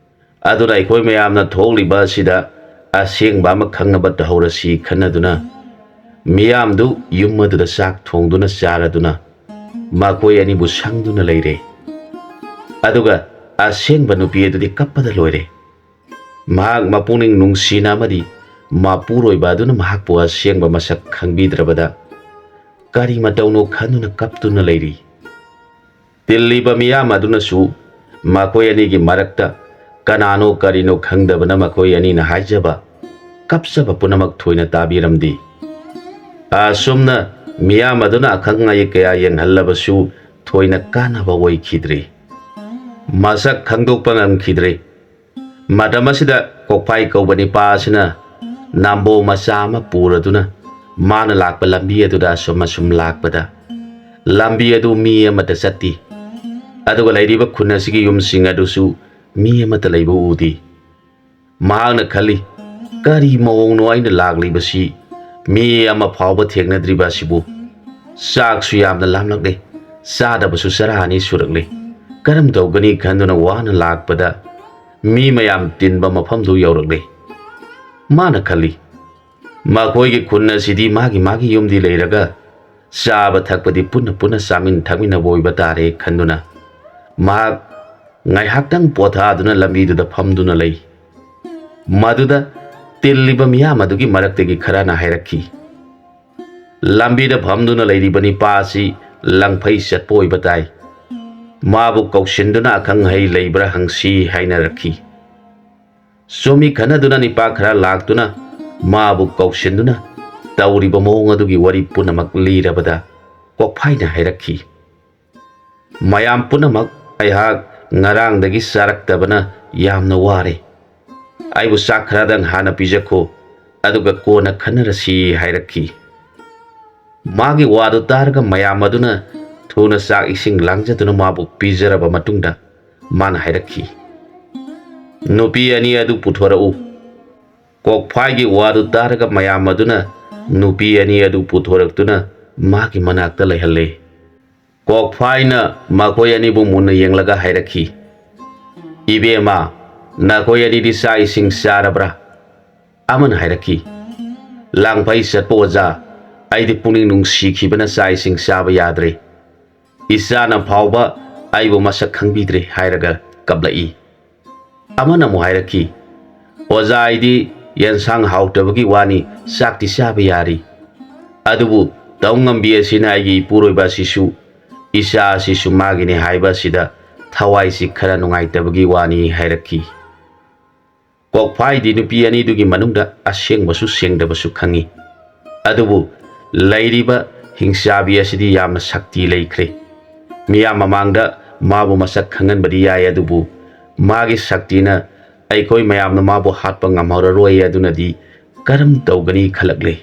ꯑꯗꯨꯅ ꯑꯩꯈꯣꯏ ꯃꯌꯥꯝꯅ ꯊꯣꯛꯂꯤꯕ ꯑꯁꯤꯗ ꯑꯁꯦꯡꯕ ꯑꯃ ꯈꯪꯅꯕ ꯇꯧꯍꯧꯔꯁꯤ" ꯈꯟꯅꯗꯨꯅ ꯃꯤꯌꯥꯝꯗꯨ ꯌꯨꯝ ꯑꯗꯨꯗ ꯆꯥꯛ ꯊꯣꯡꯗꯨꯅ ꯆꯥꯔꯗꯨꯅ ꯃꯈꯣꯏ ꯑꯅꯤꯕꯨ ꯁꯪꯗꯨꯅ ꯂꯩꯔꯦ꯫ ꯑꯗꯨꯒ ꯑꯁꯦꯡꯕ ꯅꯨꯄꯤ ꯑꯗꯨꯗꯤ ꯀꯞꯄꯗ ꯂꯣꯏꯔꯦ꯫ ꯃꯍꯥꯛ ꯃꯄꯨꯛꯅꯤꯡ ꯅꯨꯡꯁꯤꯅ ꯑꯃꯗꯤ ꯃꯄꯨꯔꯣꯏꯕ ꯑꯗꯨꯅ ꯃꯍꯥꯛꯄꯨ ꯑꯁꯦꯡꯕ ꯃꯁꯛ ꯈꯪꯕꯤꯗ꯭ꯔꯕꯗ ꯀꯔꯤ ꯃꯇꯧꯅꯣ ꯈꯟꯗꯨꯅ ꯀꯞꯇꯨꯅ ꯂꯩꯔꯤ꯫ ꯇꯤꯜꯂꯤꯕ ꯃꯤꯌꯥꯝ ꯑꯗꯨꯅꯁꯨ ꯃꯈꯣꯏ ꯑꯅꯤꯒꯤ ꯃꯔꯛꯇ ꯀꯅꯥꯅꯣ ꯀꯔꯤꯅꯣ ꯈꯪꯗꯕꯅ ꯃꯈꯣꯏ ꯑꯅꯤꯅ ꯍꯥꯏꯖꯕ, ꯀꯞꯆꯕ ꯄꯨꯝꯅꯃꯛ ꯊꯣꯏꯅ ꯇꯥꯕꯤꯔꯝꯗꯦ꯫ ꯑꯁꯨꯝꯅ ꯃꯤꯌꯥꯝ ꯑꯗꯨꯅ ꯑꯈꯪ ꯑꯍꯩ ꯀꯌꯥ ꯌꯦꯡꯍꯜꯂꯕꯁꯨ ꯊꯣꯏꯅ ꯀꯥꯟꯅꯕ ꯑꯣꯏꯈꯤꯗ꯭ꯔꯦ꯫ ꯃꯁꯛ ꯈꯪꯗꯣꯛꯄ ꯉꯝꯈꯤꯗ꯭ꯔꯦ꯫ ꯃꯇꯝ ꯑꯁꯤꯗ ꯀꯣꯛꯐꯥꯏ ꯀꯧꯕ ꯅꯤꯄꯥ ꯑꯁꯤꯅ ꯅꯥꯝꯕꯣ ꯃꯆꯥ ꯑꯃ ꯄꯨꯔꯗꯨꯅ ꯃꯥꯅ ꯂꯥꯛꯄ ꯂꯝꯕꯤ ꯑꯗꯨꯗ ꯑꯁꯨꯝ ꯑꯁꯨꯝ ꯂꯥꯛꯄꯗ, ꯂꯝꯕꯤ ꯑꯗꯨ ꯃꯤ ꯑꯃꯠꯇ ꯆꯠꯇꯦ꯫ ꯑꯗꯨꯒ ꯂꯩꯔꯤꯕ ꯈꯨꯟ ꯑꯁꯤꯒꯤ ꯌꯨꯝꯁꯤꯡ ꯑꯗꯨꯁꯨ ꯃꯤ ꯑꯃꯠꯇ ꯂꯩꯕ ꯎꯗꯦ꯫ ꯃꯍꯥꯛꯅ ꯈꯜꯂꯤ, "ꯀꯔꯤ ꯃꯑꯣꯡꯅꯣ ꯑꯩꯅ ꯂꯥꯛꯂꯤꯕꯁꯤ? ꯃꯤ ꯑꯃ ꯐꯥꯎꯕ ꯊꯦꯡꯅꯗ꯭ꯔꯤꯕ ꯑꯁꯤꯕꯨ? ꯆꯥꯛꯁꯨ ꯌꯥꯝꯅ ꯂꯥꯝꯂꯛꯂꯦ, ꯆꯥꯗꯕꯁꯨ ꯆꯔꯥ ꯑꯅꯤ ꯁꯨꯔꯛꯂꯦ꯫ ꯀꯔꯝ ꯇꯧꯒꯅꯤ?" ꯈꯟꯗꯨꯅ ꯋꯥꯅ ꯂꯥꯛꯄꯗ ꯃꯤ ꯃꯌꯥꯝ ꯇꯤꯟꯕ ꯃꯐꯝꯗꯨ ꯌꯧꯔꯛꯂꯦ꯫ ꯃꯥꯅ ꯈꯜꯂꯤ, "ꯃꯈꯣꯏꯒꯤ ꯈꯨꯟ ꯑꯁꯤꯗꯤ ꯃꯥꯒꯤ ꯃꯥꯒꯤ ꯌꯨꯝꯗꯤ ꯂꯩꯔꯒ ꯆꯥꯕ ꯊꯛꯄꯗꯤ ꯄꯨꯟꯅ ꯄꯨꯟꯅ ꯆꯥꯃꯤꯟ ꯊꯛꯃꯤꯟꯅꯕ ꯑꯣꯏꯕ ꯇꯥꯔꯦ" ꯈꯟꯗꯨꯅ ꯃꯍꯥꯛ ꯉꯥꯏꯍꯥꯛꯇꯪ ꯄꯣꯊꯥꯗꯨꯅ ꯂꯝꯕꯤꯗꯨꯗ ꯐꯝꯗꯨꯅ ꯂꯩ꯫ ꯃꯗꯨꯗ ꯇꯤꯜꯂꯤꯕ ꯃꯤꯌꯥꯝ ꯑꯗꯨꯒꯤ ꯃꯔꯛꯇꯒꯤ ꯈꯔꯅ ꯍꯥꯏꯔꯛꯈꯤ, "ꯂꯝꯕꯤꯗ ꯐꯝꯗꯨꯅ ꯂꯩꯔꯤꯕ ꯅꯤꯄꯥ ꯑꯁꯤ ꯂꯪꯐꯩ ꯆꯠꯄ ꯑꯣꯏꯕ ꯇꯥꯏ꯫ ꯃꯥꯕꯨ ꯀꯧꯁꯤꯟꯗꯨꯅ ꯑꯈꯪ ꯑꯍꯩ ꯂꯩꯕ꯭ꯔꯥ ꯍꯪꯁꯤ" ꯍꯥꯏꯅꯔꯛꯈꯤ꯫ ꯆꯨꯝꯃꯤ ꯈꯟꯅꯗꯨꯅ ꯅꯤꯄꯥ ꯈꯔ ꯂꯥꯛꯇꯨꯅ ꯃꯥꯕꯨ ꯀꯧꯁꯤꯟꯗꯨꯅ ꯇꯧꯔꯤꯕ ꯃꯑꯣꯡ ꯑꯗꯨꯒꯤ ꯋꯥꯔꯤ ꯄꯨꯝꯅꯃꯛ ꯂꯤꯔꯕꯗ ꯀꯣꯛꯐꯥꯏꯅ ꯍꯥꯏꯔꯛꯈꯤ, "ꯃꯌꯥꯝ ꯄꯨꯝꯅꯃꯛ, ꯑꯩꯍꯥꯛ ꯉꯔꯥꯡꯗꯒꯤ ꯆꯥꯔꯛꯇꯕꯅ ꯌꯥꯝꯅ ꯋꯥꯔꯦ꯫ ꯑꯩꯕꯨ ꯆꯥꯛ ꯈꯔꯗꯪ ꯍꯥꯟꯅ ꯄꯤꯖꯈꯣ, ꯑꯗꯨꯒ ꯀꯣꯟꯅ ꯈꯟꯅꯔꯁꯤ" ꯍꯥꯏꯔꯛꯈꯤ꯫ ꯃꯥꯒꯤ ꯋꯥꯗꯨ ꯇꯥꯔꯒ ꯃꯌꯥꯝ ꯑꯗꯨꯅ ꯊꯨꯅ ꯆꯥꯛ ꯏꯁꯤꯡ ꯂꯥꯡꯖꯗꯨꯅ ꯃꯥꯕꯨ ꯄꯤꯖꯔꯕ ꯃꯇꯨꯡꯗ ꯃꯥꯅ ꯍꯥꯏꯔꯛꯈꯤ, "ꯅꯨꯄꯤ ꯑꯅꯤ ꯑꯗꯨ ꯄꯨꯊꯣꯔꯛꯎ"꯫ ꯀꯣꯛꯐꯥꯏꯒꯤ ꯋꯥꯗꯨ ꯇꯥꯔꯒ ꯃꯌꯥꯝ ꯑꯗꯨꯅ ꯅꯨꯄꯤ ꯑꯅꯤ ꯑꯗꯨ ꯄꯨꯊꯣꯔꯛꯇꯨꯅ ꯃꯥꯒꯤ ꯃꯅꯥꯛꯇ ꯂꯩꯍꯜꯂꯦ꯫ ꯀꯣꯛꯐꯥꯏꯅ ꯃꯈꯣꯏ ꯑꯅꯤꯕꯨ ꯃꯨꯟꯅ ꯌꯦꯡꯂꯒ ꯍꯥꯏꯔꯛꯈꯤ, "ꯏꯕꯦꯝꯃ, ꯅꯈꯣꯏ ꯑꯅꯤꯗꯤ ꯆꯥꯛ ꯏꯁꯤꯡ ꯆꯥꯔꯕ꯭ꯔꯥ?" ꯑꯃꯅ ꯍꯥꯏꯔꯛꯈꯤ, "ꯂꯥꯡꯐꯩ ꯆꯠꯄ ꯑꯣꯖꯥ, ꯑꯩꯗꯤ ꯄꯨꯛꯅꯤꯡ ꯅꯨꯡꯁꯤꯈꯤꯕꯅ ꯆꯥꯛ ꯏꯁꯤꯡ ꯆꯥꯕ ꯌꯥꯗ꯭ꯔꯦ꯫ ꯏꯆꯥꯅ ꯐꯥꯎꯕ ꯑꯩꯕꯨ ꯃꯁꯛ ꯈꯪꯕꯤꯗ꯭ꯔꯦ" ꯍꯥꯏꯔꯒ ꯀꯞꯂꯛꯏ꯫ ꯑꯃꯅ ꯑꯃꯨꯛ ꯍꯥꯏꯔꯛꯈꯤ, "ꯑꯣꯖꯥ, ꯑꯩꯗꯤ ꯌꯦꯟꯁꯥꯡ ꯍꯥꯎꯇꯕꯒꯤ ꯋꯥꯅꯤ, ꯆꯥꯛꯇꯤ ꯆꯥꯕ ꯌꯥꯔꯤ꯫ ꯑꯗꯨꯕꯨ ꯇꯧꯉꯝꯕꯤ ꯑꯁꯤꯅ ꯑꯩꯒꯤ ꯏꯄꯨꯔꯣꯏꯕ ꯑꯁꯤꯁꯨ, ꯏꯆꯥ ꯑꯁꯤꯁꯨ ꯃꯥꯒꯤꯅꯤ ꯍꯥꯏꯕ ꯑꯁꯤꯗ ꯊꯋꯥꯏꯁꯤ ꯈꯔ ꯅꯨꯡꯉꯥꯏꯇꯕꯒꯤ ꯋꯥꯅꯤ" ꯍꯥꯏꯔꯛꯈꯤ꯫ ꯀꯣꯛꯐꯥꯏꯗꯤ ꯅꯨꯄꯤ ꯑꯅꯤꯗꯨꯒꯤ ꯃꯅꯨꯡꯗ ꯑꯁꯦꯡꯕꯁꯨ ꯁꯦꯡꯗꯕꯁꯨ ꯈꯪꯏ꯫ ꯑꯗꯨꯕꯨ ꯂꯩꯔꯤꯕ ꯍꯤꯡꯆꯥꯕꯤ ꯑꯁꯤꯗꯤ ꯌꯥꯝꯅ ꯁꯛꯇꯤ ꯂꯩꯈ꯭ꯔꯦ꯫ ꯃꯤꯌꯥꯝ ꯃꯃꯥꯡꯗ ꯃꯥꯕꯨ ꯃꯁꯛ ꯈꯪꯍꯟꯕꯗꯤ ꯌꯥꯏ, ꯑꯗꯨꯕꯨ ꯃꯥꯒꯤ ꯁꯛꯇꯤꯅ ꯑꯩꯈꯣꯏ ꯃꯌꯥꯝꯅ ꯃꯥꯕꯨ ꯍꯥꯠꯄ ꯉꯝꯍꯧꯔꯔꯣꯏ, ꯑꯗꯨꯅꯗꯤ ꯀꯔꯝ ꯇꯧꯒꯅꯤ ꯈꯜꯂꯛꯂꯦ꯫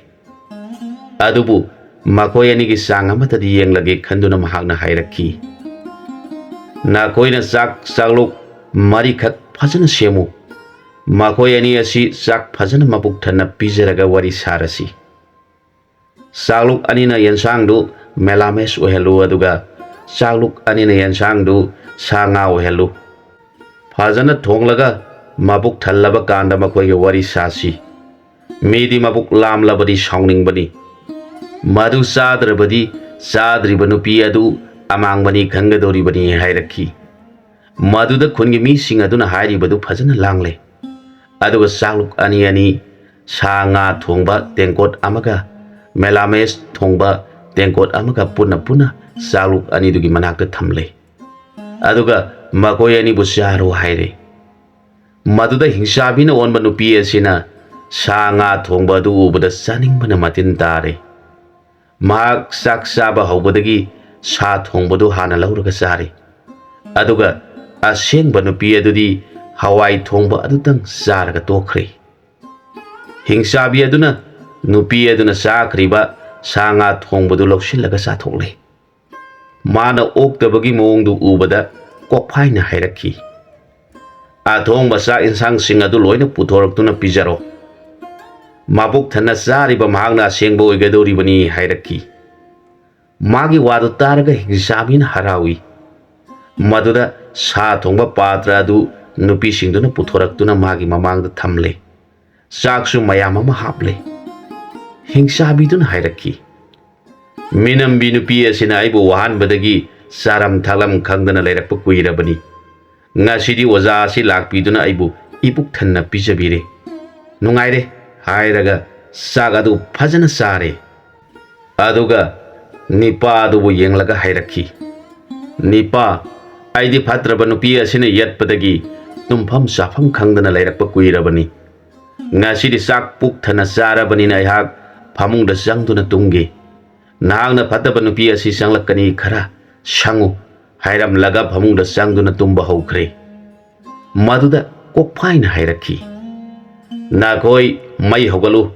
ꯑꯗꯨꯕꯨ ꯃꯈꯣꯏ ꯑꯅꯤꯒꯤ ꯆꯥꯡ ꯑꯃꯠꯇꯗꯤ ꯌꯦꯡꯂꯒꯦ ꯈꯟꯗꯨꯅ ꯃꯍꯥꯛꯅ ꯍꯥꯏꯔꯛꯈꯤ, "ꯅꯈꯣꯏꯅ ꯆꯥꯛ ꯆꯥꯛꯂꯨꯛ ꯃꯔꯤꯈꯛ ꯐꯖꯅ ꯁꯦꯝꯃꯨ꯫ ꯃꯈꯣꯏ ꯑꯅꯤ ꯑꯁꯤ ꯆꯥꯛ ꯐꯖꯅ ꯃꯄꯨꯛ ꯊꯟꯅ ꯄꯤꯖꯔꯒ ꯋꯥꯔꯤ ꯁꯥꯔꯁꯤ꯫ ꯆꯥꯛꯂꯨꯛ ꯑꯅꯤꯅ ꯌꯦꯟꯁꯥꯡꯗꯨ ꯃꯦꯂꯥꯃꯦꯁ ꯑꯣꯏꯍꯜꯂꯨ, ꯑꯗꯨꯒ ꯆꯥꯛꯂꯨꯛ ꯑꯅꯤꯅ ꯌꯦꯟꯁꯥꯡꯗꯨ ꯁꯥ ꯉꯥ ꯑꯣꯏꯍꯜꯂꯨ꯫ ꯐꯖꯅ ꯊꯣꯡꯂꯒ ꯃꯕꯨꯛ ꯊꯜꯂꯕ ꯀꯥꯟꯗ ꯃꯈꯣꯏꯒ ꯋꯥꯔꯤ ꯁꯥꯁꯤ꯫ ꯃꯤꯗꯤ ꯃꯕꯨꯛ ꯂꯥꯝꯂꯕꯗꯤ ꯁꯥꯎꯅꯤꯡꯕꯅꯤ꯫ ꯃꯗꯨ ꯆꯥꯗ꯭ꯔꯕꯗꯤ ꯆꯥꯗ꯭ꯔꯤꯕ ꯅꯨꯄꯤ ꯑꯗꯨ ꯑꯃꯥꯡꯕꯅꯤ ꯈꯟꯒꯗꯧꯔꯤꯕꯅꯤ" ꯍꯥꯏꯔꯛꯈꯤ꯫ ꯃꯗꯨꯗ ꯈꯨꯟꯒꯤ ꯃꯤꯁꯤꯡ ꯑꯗꯨꯅ ꯍꯥꯏꯔꯤꯕꯗꯨ ꯐꯖꯅ ꯂꯥꯡꯂꯦ꯫ ꯑꯗꯨꯒ ꯆꯥꯛꯂꯨꯛ ꯑꯅꯤ ꯑꯅꯤ, ꯁꯥ ꯉꯥ ꯊꯣꯡꯕ ꯇꯦꯡꯀꯣꯠ ꯑꯃꯒ ꯃꯦꯂꯥꯃꯦꯁ ꯊꯣꯡꯕ ꯇꯦꯡꯀꯣꯠ ꯑꯃꯒ ꯄꯨꯟꯅ ꯄꯨꯟꯅ ꯆꯥꯛꯂꯨꯛ ꯑꯅꯤꯗꯨꯒꯤ ꯃꯅꯥꯛꯇ ꯊꯝꯂꯦ꯫ ꯑꯗꯨꯒ ꯃꯈꯣꯏ ꯑꯅꯤꯕꯨ ꯆꯥꯔꯣ ꯍꯥꯏꯔꯦ꯫ ꯃꯗꯨꯗ ꯍꯤꯡꯆꯥꯕꯤꯅ ꯑꯣꯟꯕ ꯅꯨꯄꯤ ꯑꯁꯤꯅ ꯁꯥ ꯉꯥ ꯊꯣꯡꯕ ꯑꯗꯨ ꯎꯕꯗ ꯆꯥꯅꯤꯡꯕꯅ ꯃꯇꯤꯟ ꯇꯥꯔꯦ꯫ ꯃꯍꯥꯛ ꯆꯥꯛ ꯆꯥꯕ ꯍꯧꯕꯗꯒꯤ ꯁꯥ ꯊꯣꯡꯕꯗꯨ ꯍꯥꯟꯅ ꯂꯧꯔꯒ ꯆꯥꯔꯤ꯫ ꯑꯗꯨꯒ ꯑꯁꯦꯡꯕ ꯅꯨꯄꯤ ꯑꯗꯨꯗꯤ ꯍꯋꯥꯏ ꯊꯣꯡꯕ ꯑꯗꯨꯇꯪ ꯆꯥꯔꯒ ꯇꯣꯛꯈ꯭ꯔꯦ꯫ ꯍꯤꯡꯆꯥꯕꯤ ꯑꯗꯨꯅ ꯅꯨꯄꯤ ꯑꯗꯨꯅ ꯆꯥꯈ꯭ꯔꯤꯕ ꯁꯥ ꯉꯥ ꯊꯣꯡꯕꯗꯨ ꯂꯧꯁꯤꯜꯂꯒ ꯆꯥꯊꯣꯛꯂꯦ꯫ ꯃꯥꯅ ꯑꯣꯛꯇꯕꯒꯤ ꯃꯑꯣꯡꯗꯨ ꯎꯕꯗ ꯀꯣꯛꯐꯥꯏꯅ ꯍꯥꯏꯔꯛꯈꯤ, "ꯑꯊꯣꯡꯕ ꯆꯥꯛ ꯏꯟꯁꯥꯡꯁꯤꯡ ꯑꯗꯨ ꯂꯣꯏꯅ ꯄꯨꯊꯣꯔꯛꯇꯨꯅ ꯄꯤꯖꯔꯣ꯫ ꯃꯕꯨꯛ ꯊꯟꯅ ꯆꯥꯔꯤꯕ ꯃꯍꯥꯛꯅ ꯑꯁꯦꯡꯕ ꯑꯣꯏꯒꯗꯧꯔꯤꯕꯅꯤ" ꯍꯥꯏꯔꯛꯈꯤ꯫ ꯃꯥꯒꯤ ꯋꯥꯗꯨ ꯇꯥꯔꯒ ꯍꯤꯡꯆꯥꯕꯤꯅ ꯍꯔꯥꯎꯏ꯫ ꯃꯗꯨꯗ ꯁꯥ ꯊꯣꯡꯕ ꯄꯥꯇ꯭ꯔ ꯑꯗꯨ ꯅꯨꯄꯤꯁꯤꯡꯗꯨꯅ ꯄꯨꯊꯣꯔꯛꯇꯨꯅ ꯃꯥꯒꯤ ꯃꯃꯥꯡꯗ ꯊꯝꯂꯦ꯫ ꯆꯥꯛꯁꯨ ꯃꯌꯥꯝ ꯑꯃ ꯍꯥꯞꯂꯦ꯫ ꯍꯤꯡꯆꯥꯕꯤꯗꯨꯅ ꯍꯥꯏꯔꯛꯈꯤ, "ꯃꯤꯅꯝꯕꯤ ꯅꯨꯄꯤ ꯑꯁꯤꯅ ꯑꯩꯕꯨ ꯋꯥꯍꯟꯕꯗꯒꯤ ꯆꯥꯔꯝ ꯊꯛꯂꯝ ꯈꯪꯗꯅ ꯂꯩꯔꯛꯄ ꯀꯨꯏꯔꯕꯅꯤ꯫ ꯉꯁꯤꯗꯤ ꯑꯣꯖꯥ ꯑꯁꯤ ꯂꯥꯛꯄꯤꯗꯨꯅ ꯑꯩꯕꯨ ꯏꯄꯨꯛ ꯊꯟꯅ ꯄꯤꯖꯕꯤꯔꯦ꯫ ꯅꯨꯡꯉꯥꯏꯔꯦ" ꯍꯥꯏꯔꯒ ꯆꯥꯛ ꯑꯗꯨ ꯐꯖꯅ ꯆꯥꯔꯦ꯫ ꯑꯗꯨꯒ ꯅꯤꯄꯥ ꯑꯗꯨꯕꯨ ꯌꯦꯡꯂꯒ ꯍꯥꯏꯔꯛꯈꯤ, "ꯅꯤꯄꯥ, ꯑꯩꯗꯤ ꯐꯠꯇ꯭ꯔꯕ ꯅꯨꯄꯤ ꯑꯁꯤꯅ ꯌꯦꯠꯄꯗꯒꯤ ꯇꯨꯝꯐꯝ ꯆꯥꯐꯝ ꯈꯪꯗꯅ ꯂꯩꯔꯛꯄ ꯀꯨꯏꯔꯕꯅꯤ꯫ ꯉꯁꯤꯗꯤ ꯆꯥꯛ ꯄꯨꯛ ꯊꯟꯅ ꯆꯥꯔꯕꯅꯤꯅ ꯑꯩꯍꯥꯛ ꯐꯃꯨꯡꯗ ꯆꯪꯗꯨꯅ ꯇꯨꯝꯒꯦ꯫ ꯅꯍꯥꯛꯅ ꯐꯠꯇꯕ ꯅꯨꯄꯤ ꯑꯁꯤ ꯆꯪꯂꯛꯀꯅꯤ, ꯈꯔ ꯁꯪꯉꯨ" ꯍꯥꯏꯔꯝꯂꯒ ꯐꯃꯨꯡꯗ ꯆꯪꯗꯨꯅ ꯇꯨꯝꯕ ꯍꯧꯈ꯭ꯔꯦ꯫ ꯃꯗꯨꯗ ꯀꯣꯛꯐꯥꯏꯅ ꯍꯥꯏꯔꯛꯈꯤ, "ꯅꯈꯣꯏ ꯃꯩ ꯍꯧꯒꯠꯂꯨ,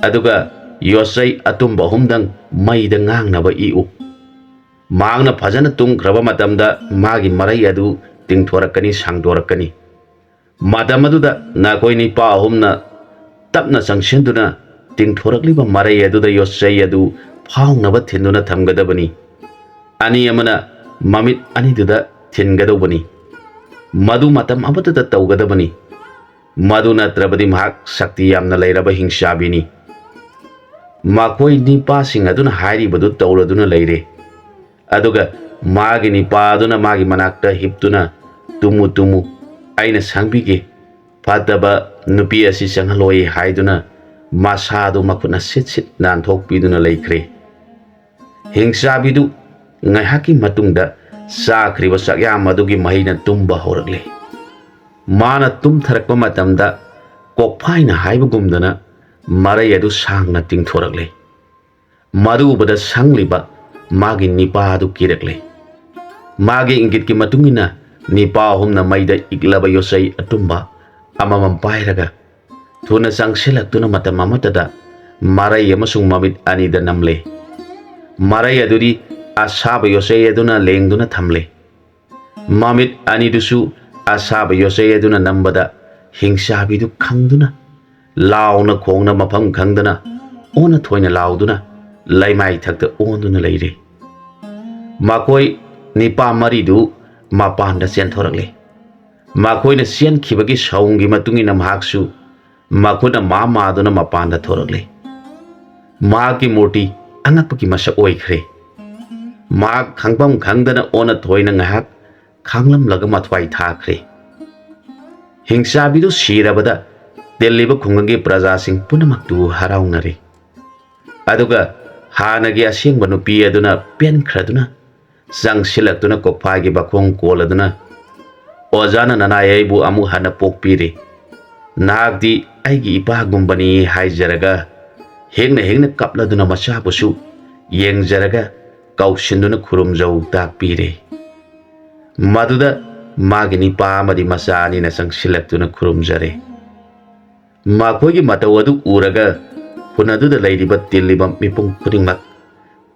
ꯑꯗꯨꯒ ꯌꯣꯠꯆꯩ ꯑꯇꯨꯝꯕ ꯑꯍꯨꯝꯗꯪ ꯃꯩꯗ ꯉꯥꯡꯅꯕ ꯏꯛꯎ꯫ ꯃꯍꯥꯛꯅ ꯐꯖꯅ ꯇꯨꯝꯈ꯭ꯔꯕ ꯃꯇꯝꯗ ꯃꯥꯒꯤ ꯃꯔꯩ ꯑꯗꯨ ꯇꯤꯡꯊꯣꯔꯛꯀꯅꯤ, ꯁꯥꯡꯗꯣꯔꯛꯀꯅꯤ꯫ ꯃꯇꯝ ꯑꯗꯨꯗ ꯅꯈꯣꯏ ꯅꯤꯄꯥ ꯑꯍꯨꯝꯅ ꯇꯞꯅ ꯆꯪꯁꯤꯟꯗꯨꯅ ꯇꯤꯡꯊꯣꯔꯛꯂꯤꯕ ꯃꯔꯩ ꯑꯗꯨꯗ ꯌꯣꯠꯆꯩ ꯑꯗꯨ ꯐꯥꯎꯅꯕ ꯊꯤꯟꯗꯨꯅ ꯊꯝꯒꯗꯕꯅꯤ꯫ ꯑꯅꯤ ꯑꯃꯅ ꯃꯃꯤꯠ ꯑꯅꯤꯗꯨꯗ ꯊꯤꯟꯒꯗꯧꯕꯅꯤ꯫ ꯃꯗꯨ ꯃꯇꯝ ꯑꯃꯠꯇꯗ ꯇꯧꯒꯗꯕꯅꯤ꯫ ꯃꯗꯨ ꯅꯠꯇ꯭ꯔꯕꯗꯤ ꯃꯍꯥꯛ ꯁꯛꯇꯤ ꯌꯥꯝꯅ ꯂꯩꯔꯕ ꯍꯤꯡꯆꯥꯕꯤꯅꯤ꯫ ꯃꯈꯣꯏ ꯅꯤꯄꯥꯁꯤꯡ ꯑꯗꯨꯅ ꯍꯥꯏꯔꯤꯕꯗꯨ ꯇꯧꯔꯗꯨꯅ ꯂꯩꯔꯦ꯫ ꯑꯗꯨꯒ ꯃꯥꯒꯤ ꯅꯤꯄꯥ ꯑꯗꯨꯅ ꯃꯥꯒꯤ ꯃꯅꯥꯛꯇ ꯍꯤꯞꯇꯨꯅ, "ꯇꯨꯝꯃꯨ, ꯇꯨꯝꯃꯨ, ꯑꯩꯅ ꯁꯪꯕꯤꯒꯦ꯫ ꯐꯠꯇꯕ ꯅꯨꯄꯤ ꯑꯁꯤ ꯆꯪꯍꯜꯂꯣꯏ" ꯍꯥꯏꯗꯨꯅ ꯃꯁꯥꯗꯨ ꯃꯈꯨꯠꯅ ꯁꯤꯠ ꯁꯤꯠ ꯅꯥꯟꯊꯣꯛꯄꯤꯗꯨꯅ ꯂꯩꯈ꯭ꯔꯦ꯫ ꯍꯤꯡꯆꯥꯕꯤꯗꯨ ꯉꯥꯏꯍꯥꯛꯀꯤ ꯃꯇꯨꯡꯗ ꯆꯥꯈ꯭ꯔꯤꯕ ꯆꯥꯛꯌꯥꯝ ꯑꯗꯨꯒꯤ ꯃꯍꯩꯅ ꯇꯨꯝꯕ ꯍꯧꯔꯛꯂꯦ꯫ ꯃꯥꯅ ꯇꯨꯝꯊꯔꯛꯄ ꯃꯇꯝꯗ ꯀꯣꯛꯐꯥꯏꯅ ꯍꯥꯏꯕꯒꯨꯝꯗꯅ ꯃꯔꯩ ꯑꯗꯨ ꯁꯥꯡꯅ ꯇꯤꯡꯊꯣꯔꯛꯂꯦ꯫ ꯃꯗꯨ ꯎꯕꯗ ꯁꯪꯂꯤꯕ ꯃꯥꯒꯤ ꯅꯤꯄꯥ ꯑꯗꯨ ꯀꯤꯔꯛꯂꯦ꯫ ꯃꯥꯒꯤ ꯏꯪꯒꯤꯠꯀꯤ ꯃꯇꯨꯡ ꯏꯟꯅ ꯅꯤꯄꯥ ꯑꯍꯨꯝꯅ ꯃꯩꯗ ꯏꯛꯂꯕ ꯌꯣꯠꯆꯩ ꯑꯇꯨꯝꯕ ꯑꯃꯃꯝ ꯄꯥꯏꯔꯒ ꯊꯨꯅ ꯆꯪꯁꯤꯜꯂꯛꯇꯨꯅ ꯃꯇꯝ ꯑꯃꯠꯇꯗ ꯃꯔꯩ ꯑꯃꯁꯨꯡ ꯃꯃꯤꯠ ꯑꯅꯤꯗ ꯅꯝꯂꯦ꯫ ꯃꯔꯩ ꯑꯗꯨꯗꯤ ꯑꯁꯥꯕ ꯌꯣꯠꯆꯩ ꯑꯗꯨꯅ ꯂꯦꯡꯗꯨꯅ ꯊꯝꯂꯦ꯫ ꯃꯃꯤꯠ ꯑꯅꯤꯗꯨꯁꯨ ꯑꯁꯥꯕ ꯌꯣꯠꯆꯩ ꯑꯗꯨꯅ ꯅꯝꯕꯗ ꯍꯤꯡꯆꯥꯕꯤꯗꯨ ꯈꯪꯗꯨꯅ ꯂꯥꯎꯅ ꯈꯣꯡꯅ ꯃꯐꯝ ꯈꯪꯗꯅ ꯑꯣꯟꯅ ꯊꯣꯏꯅ ꯂꯥꯎꯗꯨꯅ ꯂꯩꯃꯥꯏ ꯊꯛꯇ ꯑꯣꯟꯗꯨꯅ ꯂꯩꯔꯦ꯫ ꯃꯈꯣꯏ ꯅꯤꯄꯥ ꯃꯔꯤꯗꯨ ꯃꯄꯥꯟꯗ ꯆꯦꯟꯊꯣꯔꯛꯂꯦ꯫ ꯃꯈꯣꯏꯅ ꯆꯦꯟꯈꯤꯕꯒꯤ ꯁꯥꯎꯟꯒꯤ ꯃꯇꯨꯡ ꯏꯟꯅ ꯃꯍꯥꯛꯁꯨ ꯃꯈꯨꯠꯅ ꯃꯥ ꯃꯥꯗꯨꯅ ꯃꯄꯥꯟꯗ ꯊꯣꯔꯛꯂꯦ꯫ ꯃꯍꯥꯛꯀꯤ ꯃꯨꯔꯇꯤ ꯑꯉꯛꯄꯒꯤ ꯃꯁꯛ ꯑꯣꯏꯈ꯭ꯔꯦ꯫ ꯃꯍꯥꯛ ꯈꯪꯐꯝ ꯈꯪꯗꯅ ꯑꯣꯟꯅ ꯊꯣꯏꯅ ꯉꯥꯏꯍꯥꯛ ꯈꯥꯡꯂꯝꯂꯒ ꯃꯊ꯭ꯋꯥꯏ ꯊꯥꯈ꯭ꯔꯦ꯫ ꯍꯤꯡꯆꯥꯕꯤꯗꯨ ꯁꯤꯔꯕꯗ ꯇꯤꯜꯂꯤꯕ ꯈꯨꯡꯒꯪꯒꯤ ꯄ꯭ꯔꯖꯥꯁꯤꯡ ꯄꯨꯝꯅꯃꯛꯇꯨ ꯍꯔꯥꯎꯅꯔꯦ꯫ ꯑꯗꯨꯒ ꯍꯥꯟꯅꯒꯤ ꯑꯁꯦꯡꯕ ꯅꯨꯄꯤ ꯑꯗꯨꯅ ꯄꯦꯟꯈ꯭ꯔꯗꯨꯅ ꯆꯪꯁꯤꯜꯂꯛꯇꯨꯅ ꯀꯣꯛꯐꯥꯏꯒꯤ ꯃꯈꯣꯡ ꯀꯣꯜꯂꯗꯨꯅ, "ꯑꯣꯖꯥꯅ ꯅꯅꯥꯏ ꯑꯩꯕꯨ ꯑꯃꯨꯛ ꯍꯟꯅ ꯄꯣꯛꯄꯤꯔꯦ꯫ ꯅꯍꯥꯛꯇꯤ ꯑꯩꯒꯤ ꯏꯄꯥꯒꯨꯝꯕꯅꯤ" ꯍꯥꯏꯖꯔꯒ, ꯍꯦꯛꯅ ꯍꯦꯛꯅ ꯀꯞꯂꯗꯨꯅ ꯃꯆꯥꯕꯨꯁꯨ ꯌꯦꯡꯖꯔꯒ ꯀꯧꯁꯤꯟꯗꯨꯅ ꯈꯨꯔꯨꯝꯖꯧ ꯇꯥꯛꯄꯤꯔꯦ꯫ ꯃꯗꯨꯗ ꯃꯥꯒꯤ ꯅꯤꯄꯥ ꯑꯃꯗꯤ ꯃꯆꯥ ꯑꯅꯤꯅ ꯆꯪꯁꯤꯜꯂꯛꯇꯨꯅ ꯈꯨꯔꯨꯝꯖꯔꯦ꯫ ꯃꯈꯣꯏꯒꯤ ꯃꯇꯧ ꯑꯗꯨ ꯎꯔꯒ ꯈꯨꯟ ꯑꯗꯨꯗ ꯂꯩꯔꯤꯕ ꯇꯤꯜꯂꯤꯕ ꯃꯤꯄꯨꯝ ꯈꯨꯗꯤꯡꯃꯛ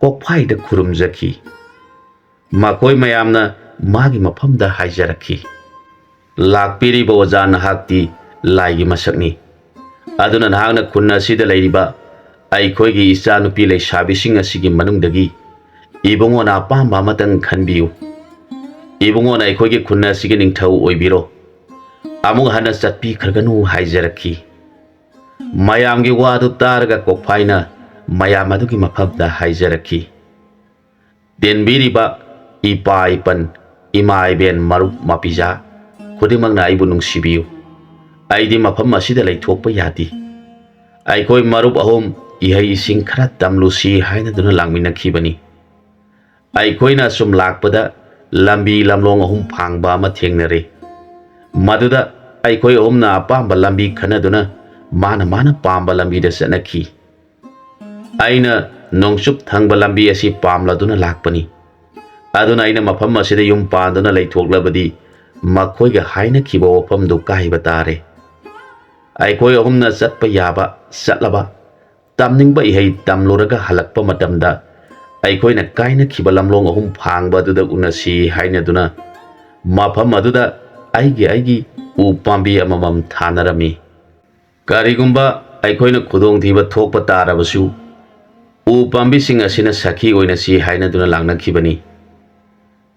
ꯀꯣꯛꯐꯥꯏꯗ ꯈꯨꯔꯨꯝꯖꯈꯤ꯫ ꯃꯈꯣꯏ ꯃꯌꯥꯝꯅ ꯃꯥꯒꯤ ꯃꯐꯝꯗ ꯍꯥꯏꯖꯔꯛꯈꯤ, "ꯂꯥꯛꯄꯤꯔꯤꯕ ꯑꯣꯖꯥ ꯅꯍꯥꯛꯇꯤ ꯂꯥꯏꯒꯤ ꯃꯁꯛꯅꯤ꯫ ꯑꯗꯨꯅ ꯅꯍꯥꯛꯅ ꯈꯨꯟ ꯑꯁꯤꯗ ꯂꯩꯔꯤꯕ ꯑꯩꯈꯣꯏꯒꯤ ꯏꯆꯥꯅꯨꯄꯤ ꯂꯩꯁꯥꯕꯤꯁꯤꯡ ꯑꯁꯤꯒꯤ ꯃꯅꯨꯡꯗꯒꯤ ꯏꯕꯨꯡꯉꯣꯅ ꯑꯄꯥꯝꯕ ꯑꯃꯇꯪ ꯈꯟꯕꯤꯌꯨ꯫ ꯏꯕꯨꯡꯉꯣꯅ ꯑꯩꯈꯣꯏꯒꯤ ꯈꯨꯟ ꯑꯁꯤꯒꯤ ꯅꯤꯡꯊꯧ ꯑꯣꯏꯕꯤꯔꯣ꯫ ꯑꯃꯨꯛ ꯍꯟꯅ ꯆꯠꯄꯤꯈ꯭ꯔꯒꯅꯨ" ꯍꯥꯏꯖꯔꯛꯈꯤ꯫ ꯃꯌꯥꯝꯒꯤ ꯋꯥꯗꯨ ꯇꯥꯔꯒ ꯀꯣꯛꯐꯥꯏꯅ ꯃꯌꯥꯝ ꯑꯗꯨꯒꯤ ꯃꯐꯝꯗ ꯍꯥꯏꯖꯔꯛꯈꯤ, "ꯇꯦꯟꯕꯤꯔꯤꯕ ꯏꯄꯥ ꯏꯄꯟ, ꯏꯃꯥ ꯏꯕꯦꯟ, ꯃꯔꯨꯞ ꯃꯄꯤꯖꯥ ꯈꯨꯗꯤꯡꯃꯛꯅ ꯑꯩꯕꯨ ꯅꯨꯡꯁꯤꯕꯤꯌꯨ꯫ ꯑꯩꯗꯤ ꯃꯐꯝ ꯑꯁꯤꯗ ꯂꯩꯊꯣꯛꯄ ꯌꯥꯗꯦ꯫ ꯑꯩꯈꯣꯏ ꯃꯔꯨꯞ ꯑꯍꯨꯝ ꯏꯍꯩ ꯏꯁꯤꯡ ꯈꯔ ꯇꯝꯂꯨꯁꯤ" ꯍꯥꯏꯅꯗꯨꯅ ꯂꯥꯡꯃꯤꯟꯅꯈꯤꯕꯅꯤ꯫ ꯑꯩꯈꯣꯏꯅ ꯑꯁꯨꯝ ꯂꯥꯛꯄꯗ ꯂꯝꯕꯤ ꯂꯝꯂꯣꯡ ꯑꯍꯨꯝ ꯐꯥꯡꯕ ꯑꯃ ꯊꯦꯡꯅꯔꯦ꯫ ꯃꯗꯨꯗ ꯑꯩꯈꯣꯏ ꯑꯍꯨꯝꯅ ꯑꯄꯥꯝꯕ ꯂꯝꯕꯤ ꯈꯟꯅꯗꯨꯅ ꯃꯥꯅ ꯃꯥꯅ ꯄꯥꯝꯕ ꯂꯝꯕꯤꯗ ꯆꯠꯅꯈꯤ꯫ ꯑꯩꯅ ꯅꯣꯡꯆꯨꯞ ꯊꯪꯕ ꯂꯝꯕꯤ ꯑꯁꯤ ꯄꯥꯝꯂꯗꯨꯅ ꯂꯥꯛꯄꯅꯤ꯫ ꯑꯗꯨꯅ ꯑꯩꯅ ꯃꯐꯝ ꯑꯁꯤꯗ ꯌꯨꯝ ꯄꯥꯟꯗꯨꯅ ꯂꯩꯊꯣꯛꯂꯕꯗꯤ ꯃꯈꯣꯏꯒ ꯍꯥꯏꯅꯈꯤꯕ ꯋꯥꯐꯝꯗꯨ ꯀꯥꯏꯕ ꯇꯥꯔꯦ꯫ ꯑꯩꯈꯣꯏ ꯑꯍꯨꯝꯅ ꯆꯠꯄ ꯌꯥꯕ ꯆꯠꯂꯕ, ꯇꯝꯅꯤꯡꯕ ꯏꯍꯩ ꯇꯝꯂꯨꯔꯒ ꯍꯜꯂꯛꯄ ꯃꯇꯝꯗ ꯑꯩꯈꯣꯏꯅ ꯀꯥꯏꯅꯈꯤꯕ ꯂꯝꯂꯣꯡ ꯑꯍꯨꯝ ꯐꯥꯡꯕ ꯑꯗꯨꯗ ꯎꯅꯁꯤ ꯍꯥꯏꯅꯗꯨꯅ ꯃꯐꯝ ꯑꯗꯨꯗ ꯑꯩꯒꯤ ꯑꯩꯒꯤ ꯎ ꯄꯥꯝꯕꯤ ꯑꯃꯃꯝ ꯊꯥꯅꯔꯝꯃꯤ꯫ ꯀꯔꯤꯒꯨꯝꯕ ꯑꯩꯈꯣꯏꯅ ꯈꯨꯗꯣꯡꯊꯤꯕ ꯊꯣꯛꯄ ꯇꯥꯔꯕꯁꯨ ꯎ ꯄꯥꯝꯕꯤꯁꯤꯡ ꯑꯁꯤꯅ ꯁꯈꯤ ꯑꯣꯏꯅꯁꯤ ꯍꯥꯏꯅꯗꯨꯅ ꯂꯥꯡꯅꯈꯤꯕꯅꯤ꯫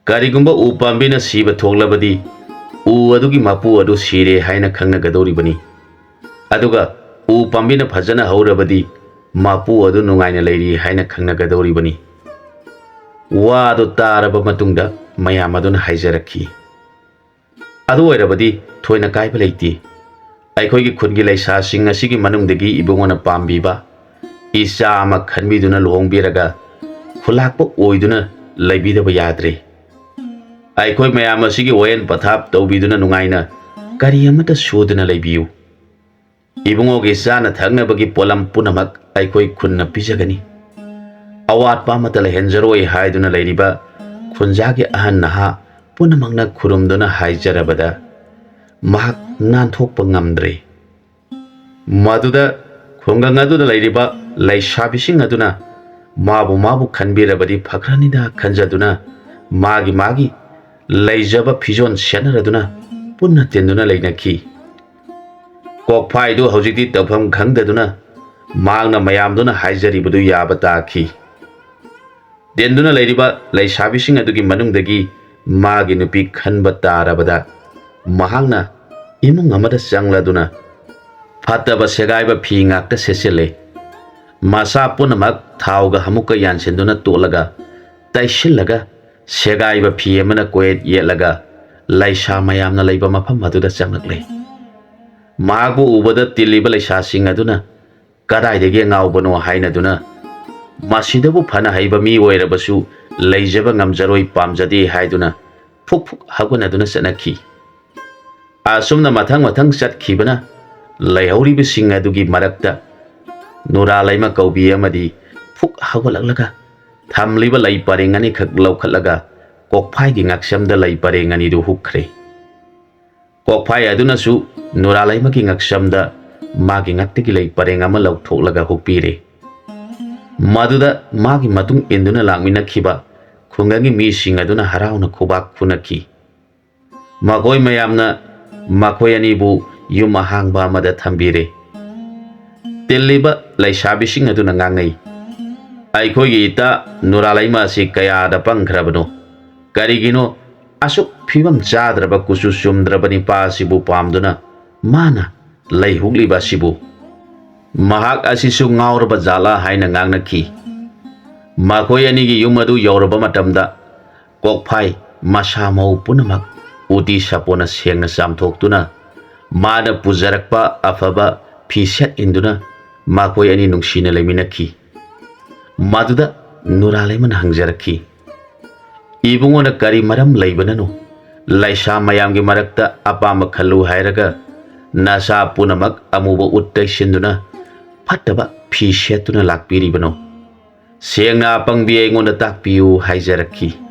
ꯀꯔꯤꯒꯨꯝꯕ ꯎ ꯄꯥꯝꯕꯤꯅ ꯁꯤꯕ ꯊꯣꯛꯂꯕꯗꯤ ꯎ ꯑꯗꯨꯒꯤ ꯃꯄꯨ ꯑꯗꯨ ꯁꯤꯔꯦ ꯍꯥꯏꯅ ꯈꯪꯅꯒꯗꯧꯔꯤꯕꯅꯤ꯫ ꯑꯗꯨꯒ ꯎ ꯄꯥꯝꯕꯤꯅ ꯐꯖꯅ ꯍꯧꯔꯕꯗꯤ ꯃꯄꯨ ꯑꯗꯨ ꯅꯨꯡꯉꯥꯏꯅ ꯂꯩꯔꯤ ꯍꯥꯏꯅ ꯈꯪꯅꯒꯗꯧꯔꯤꯕꯅꯤ꯫ ꯋꯥ ꯑꯗꯨ ꯇꯥꯔꯕ ꯃꯇꯨꯡꯗ ꯃꯌꯥꯝ ꯑꯗꯨꯅ ꯍꯥꯏꯖꯔꯛꯈꯤ, "ꯑꯗꯨ ꯑꯣꯏꯔꯕꯗꯤ ꯊꯣꯏꯅ ꯀꯥꯏꯕ ꯂꯩꯇꯦ꯫ ꯑꯩꯈꯣꯏꯒꯤ ꯈꯨꯟꯒꯤ ꯂꯩꯁꯥꯁꯤꯡ ꯑꯁꯤꯒꯤ ꯃꯅꯨꯡꯗꯒꯤ ꯏꯕꯨꯡꯉꯣꯅ ꯄꯥꯝꯕꯤꯕ ꯏꯆꯥ ꯑꯃ ꯈꯟꯕꯤꯗꯨꯅ ꯂꯨꯍꯣꯡꯕꯤꯔꯒ ꯈꯨꯂꯥꯛꯄ ꯑꯣꯏꯗꯨꯅ ꯂꯩꯕꯤꯗꯕ ꯌꯥꯗ꯭ꯔꯦ꯫ ꯑꯩꯈꯣꯏ ꯃꯌꯥꯝ ꯑꯁꯤꯒꯤ ꯋꯥꯌꯦꯜ ꯄꯊꯥꯞ ꯇꯧꯕꯤꯗꯨꯅ ꯅꯨꯡꯉꯥꯏꯅ ꯀꯔꯤ ꯑꯃꯠꯇ ꯁꯨꯗꯅ ꯂꯩꯕꯤꯌꯨ꯫ ꯏꯕꯨꯡꯉꯣꯒꯤ ꯆꯥꯅ ꯊꯛꯅꯕꯒꯤ ꯄꯣꯠꯂꯝ ꯄꯨꯝꯅꯃꯛ ꯑꯩꯈꯣꯏ ꯈꯨꯟꯅ ꯄꯤꯖꯒꯅꯤ꯫ ꯑꯋꯥꯠꯄ ꯑꯃꯠꯇ ꯂꯩꯍꯟꯖꯔꯣꯏ" ꯍꯥꯏꯗꯨꯅ ꯂꯩꯔꯤꯕ ꯈꯨꯟꯖꯥꯒꯤ ꯑꯍꯟ ꯅꯍꯥ ꯄꯨꯝꯅꯃꯛꯅ ꯈꯨꯔꯨꯝꯗꯨꯅ ꯍꯥꯏꯖꯔꯕꯗ ꯃꯍꯥꯛ ꯅꯥꯟꯊꯣꯛꯄ ꯉꯝꯗ꯭ꯔꯦ꯫ ꯃꯗꯨꯗ ꯈꯨꯡꯒꯪ ꯑꯗꯨꯗ ꯂꯩꯔꯤꯕ ꯂꯩꯁꯥꯕꯤꯁꯤꯡ ꯑꯗꯨꯅ ꯃꯥꯕꯨ ꯃꯥꯕꯨ ꯈꯟꯕꯤꯔꯕꯗꯤ ꯐꯈ꯭ꯔꯅꯤꯗ ꯈꯟꯖꯗꯨꯅ ꯃꯥꯒꯤ ꯃꯥꯒꯤ ꯂꯩꯖꯕ ꯐꯤꯖꯣꯜ ꯁꯦꯠꯅꯔꯗꯨꯅ ꯄꯨꯟꯅ ꯇꯤꯟꯗꯨꯅ ꯂꯩꯅꯈꯤ꯫ ꯀꯣꯛꯐꯥꯏꯗꯨ ꯍꯧꯖꯤꯛꯇꯤ ꯇꯧꯐꯝ ꯈꯪꯗꯗꯨꯅ ꯃꯍꯥꯛꯅ ꯃꯌꯥꯝꯗꯨꯅ ꯍꯥꯏꯖꯔꯤꯕꯗꯨ ꯌꯥꯕ ꯇꯥꯈꯤ꯫ ꯇꯤꯟꯗꯨꯅ ꯂꯩꯔꯤꯕ ꯂꯩꯁꯥꯕꯤꯁꯤꯡ ꯑꯗꯨꯒꯤ ꯃꯅꯨꯡꯗꯒꯤ ꯃꯥꯒꯤ ꯅꯨꯄꯤ ꯈꯟꯕ ꯇꯥꯔꯕꯗ ꯃꯍꯥꯛꯅ ꯏꯃꯨꯡ ꯑꯃꯗ ꯆꯪꯂꯗꯨꯅ ꯐꯠꯇꯕ ꯁꯦꯒꯥꯏꯕ ꯐꯤ ꯉꯥꯛꯇ ꯁꯦꯠꯆꯤꯜꯂꯦ꯫ ꯃꯁꯥ ꯄꯨꯝꯅꯃꯛ ꯊꯥꯎꯒ ꯑꯃꯨꯛꯀ ꯌꯥꯟꯁꯤꯟꯗꯨꯅ ꯇꯣꯠꯂꯒ ꯇꯩꯁꯤꯜꯂꯒ ꯁꯦꯒꯥꯏꯕ ꯐꯤ ꯑꯃꯅ ꯀꯣꯌꯦꯠ ꯌꯦꯠꯂꯒ ꯂꯩꯁꯥ ꯃꯌꯥꯝꯅ ꯂꯩꯕ ꯃꯐꯝ ꯑꯗꯨꯗ ꯆꯪꯂꯛꯂꯦ꯫ ꯃꯍꯥꯛꯄꯨ ꯎꯕꯗ ꯇꯤꯜꯂꯤꯕ ꯂꯩꯁꯥꯁꯤꯡ ꯑꯗꯨꯅ "ꯀꯗꯥꯏꯗꯒꯤ ꯑꯉꯥꯎꯕꯅꯣ?" ꯍꯥꯏꯅꯗꯨꯅ, "ꯃꯁꯤꯗꯕꯨ ꯐꯅ ꯍꯩꯕ ꯃꯤ ꯑꯣꯏꯔꯕꯁꯨ ꯂꯩꯖꯕ ꯉꯝꯖꯔꯣꯏ, ꯄꯥꯝꯖꯗꯦ" ꯍꯥꯏꯗꯨꯅ ꯐꯨꯛ ꯐꯨꯛ ꯍꯧꯒꯠꯅꯗꯨꯅ ꯆꯠꯅꯈꯤ꯫ ꯑꯁꯨꯝꯅ ꯃꯊꯪ ꯃꯊꯪ ꯆꯠꯈꯤꯕꯅ ꯂꯩꯍꯧꯔꯤꯕꯁꯤꯡ ꯑꯗꯨꯒꯤ ꯃꯔꯛꯇ ꯅꯨꯔꯥꯂꯩꯃ ꯀꯧꯕꯤ ꯑꯃꯗꯤ ꯐꯨꯛ ꯍꯧꯒꯠꯂꯛꯂꯒ ꯊꯝꯂꯤꯕ ꯂꯩ ꯄꯔꯦꯡ ꯑꯅꯤꯈꯛ ꯂꯧꯈꯠꯂꯒ ꯀꯣꯛꯐꯥꯏꯒꯤ ꯉꯛꯁꯝꯗ ꯂꯩ ꯄꯔꯦꯡ ꯑꯅꯤꯗꯨ ꯍꯨꯛꯈ꯭ꯔꯦ꯫ ꯀꯣꯛꯐꯥꯏ ꯑꯗꯨꯅꯁꯨ ꯅꯨꯔꯥꯂꯩꯃꯒꯤ ꯉꯛꯁꯝꯗ ꯃꯥꯒꯤ ꯉꯛꯇꯒꯤ ꯂꯩ ꯄꯔꯦꯡ ꯑꯃ ꯂꯧꯊꯣꯛꯂꯒ ꯍꯨꯛꯄꯤꯔꯦ꯫ ꯃꯗꯨꯗ ꯃꯥꯒꯤ ꯃꯇꯨꯡ ꯏꯟꯗꯨꯅ ꯂꯥꯛꯃꯤꯟꯅꯈꯤꯕ ꯈꯨꯡꯒꯪꯒꯤ ꯃꯤꯁꯤꯡ ꯑꯗꯨꯅ ꯍꯔꯥꯎꯅ ꯈꯨꯕꯥꯛ ꯈꯨꯅꯈꯤ꯫ ꯃꯈꯣꯏ ꯃꯌꯥꯝꯅ ꯃꯈꯣꯏ ꯑꯅꯤꯕꯨ ꯌꯨꯝ ꯑꯍꯥꯡꯕ ꯑꯃꯗ ꯊꯝꯕꯤꯔꯦ꯫ ꯇꯤꯜꯂꯤꯕ ꯂꯩꯁꯥꯕꯤꯁꯤꯡ ꯑꯗꯨꯅ ꯉꯥꯡꯅꯩ, "ꯑꯩꯈꯣꯏꯒꯤ ꯏꯇꯥ ꯅꯨꯔꯥꯂꯩꯃ ꯑꯁꯤ ꯀꯌꯥꯗ ꯄꯪꯈ꯭ꯔꯕꯅꯣ? ꯀꯔꯤꯒꯤꯅꯣ ꯑꯁꯨꯛ ꯐꯤꯕꯝ ꯆꯥꯗ꯭ꯔꯕ, ꯀꯨꯆꯨ ꯆꯨꯝꯗ꯭ꯔꯕ ꯅꯤꯄꯥ ꯑꯁꯤꯕꯨ ꯄꯥꯝꯗꯨꯅ ꯃꯥꯅ ꯂꯩ ꯍꯨꯛꯂꯤꯕ ꯑꯁꯤꯕꯨ?" ꯃꯍꯥꯛ ꯑꯁꯤꯁꯨ ꯉꯥꯎꯔꯕ ꯖꯥꯠꯂꯥ ꯍꯥꯏꯅ ꯉꯥꯡꯅꯈꯤ꯫ ꯃꯈꯣꯏ ꯑꯅꯤꯒꯤ ꯌꯨꯝ ꯑꯗꯨ ꯌꯧꯔꯕ ꯃꯇꯝꯗ ꯀꯣꯛꯐꯥꯏ ꯃꯁꯥ ꯃꯎ ꯄꯨꯝꯅꯃꯛ ꯎꯇꯤ ꯁꯥꯄꯣꯟꯅ ꯁꯦꯡꯅ ꯆꯥꯝꯊꯣꯛꯇꯨꯅ, ꯃꯥꯅ ꯄꯨꯖꯔꯛꯄ ꯑꯐꯕ ꯐꯤꯁꯦꯠ ꯏꯟꯗꯨꯅ ꯃꯈꯣꯏ ꯑꯅꯤ ꯅꯨꯡꯁꯤꯅ ꯂꯩꯃꯤꯟꯅꯈꯤ꯫ ꯃꯗꯨꯗ ꯅꯨꯔꯥꯂꯩꯃꯅ ꯍꯪꯖꯔꯛꯈꯤ, "ꯏꯕꯨꯡꯉꯣꯅ ꯀꯔꯤ ꯃꯔꯝ ꯂꯩꯕꯅꯅꯣ ꯂꯩꯁꯥ ꯃꯌꯥꯝꯒꯤ ꯃꯔꯛꯇ ꯑꯄꯥꯝꯕ ꯈꯜꯂꯨ ꯍꯥꯏꯔꯒ ꯅꯁꯥ ꯄꯨꯝꯅꯃꯛ ꯑꯃꯨꯕ ꯎꯠ ꯇꯩꯁꯤꯟꯗꯨꯅ ꯐꯠꯇꯕ ꯐꯤ ꯁꯦꯠꯇꯨꯅ ꯂꯥꯛꯄꯤꯔꯤꯕꯅꯣ? ꯁꯦꯡꯅ ꯑꯄꯪꯕꯤ ꯑꯩꯉꯣꯟꯗ ꯇꯥꯛꯄꯤꯌꯨ" ꯍꯥꯏꯖꯔꯛꯈꯤ꯫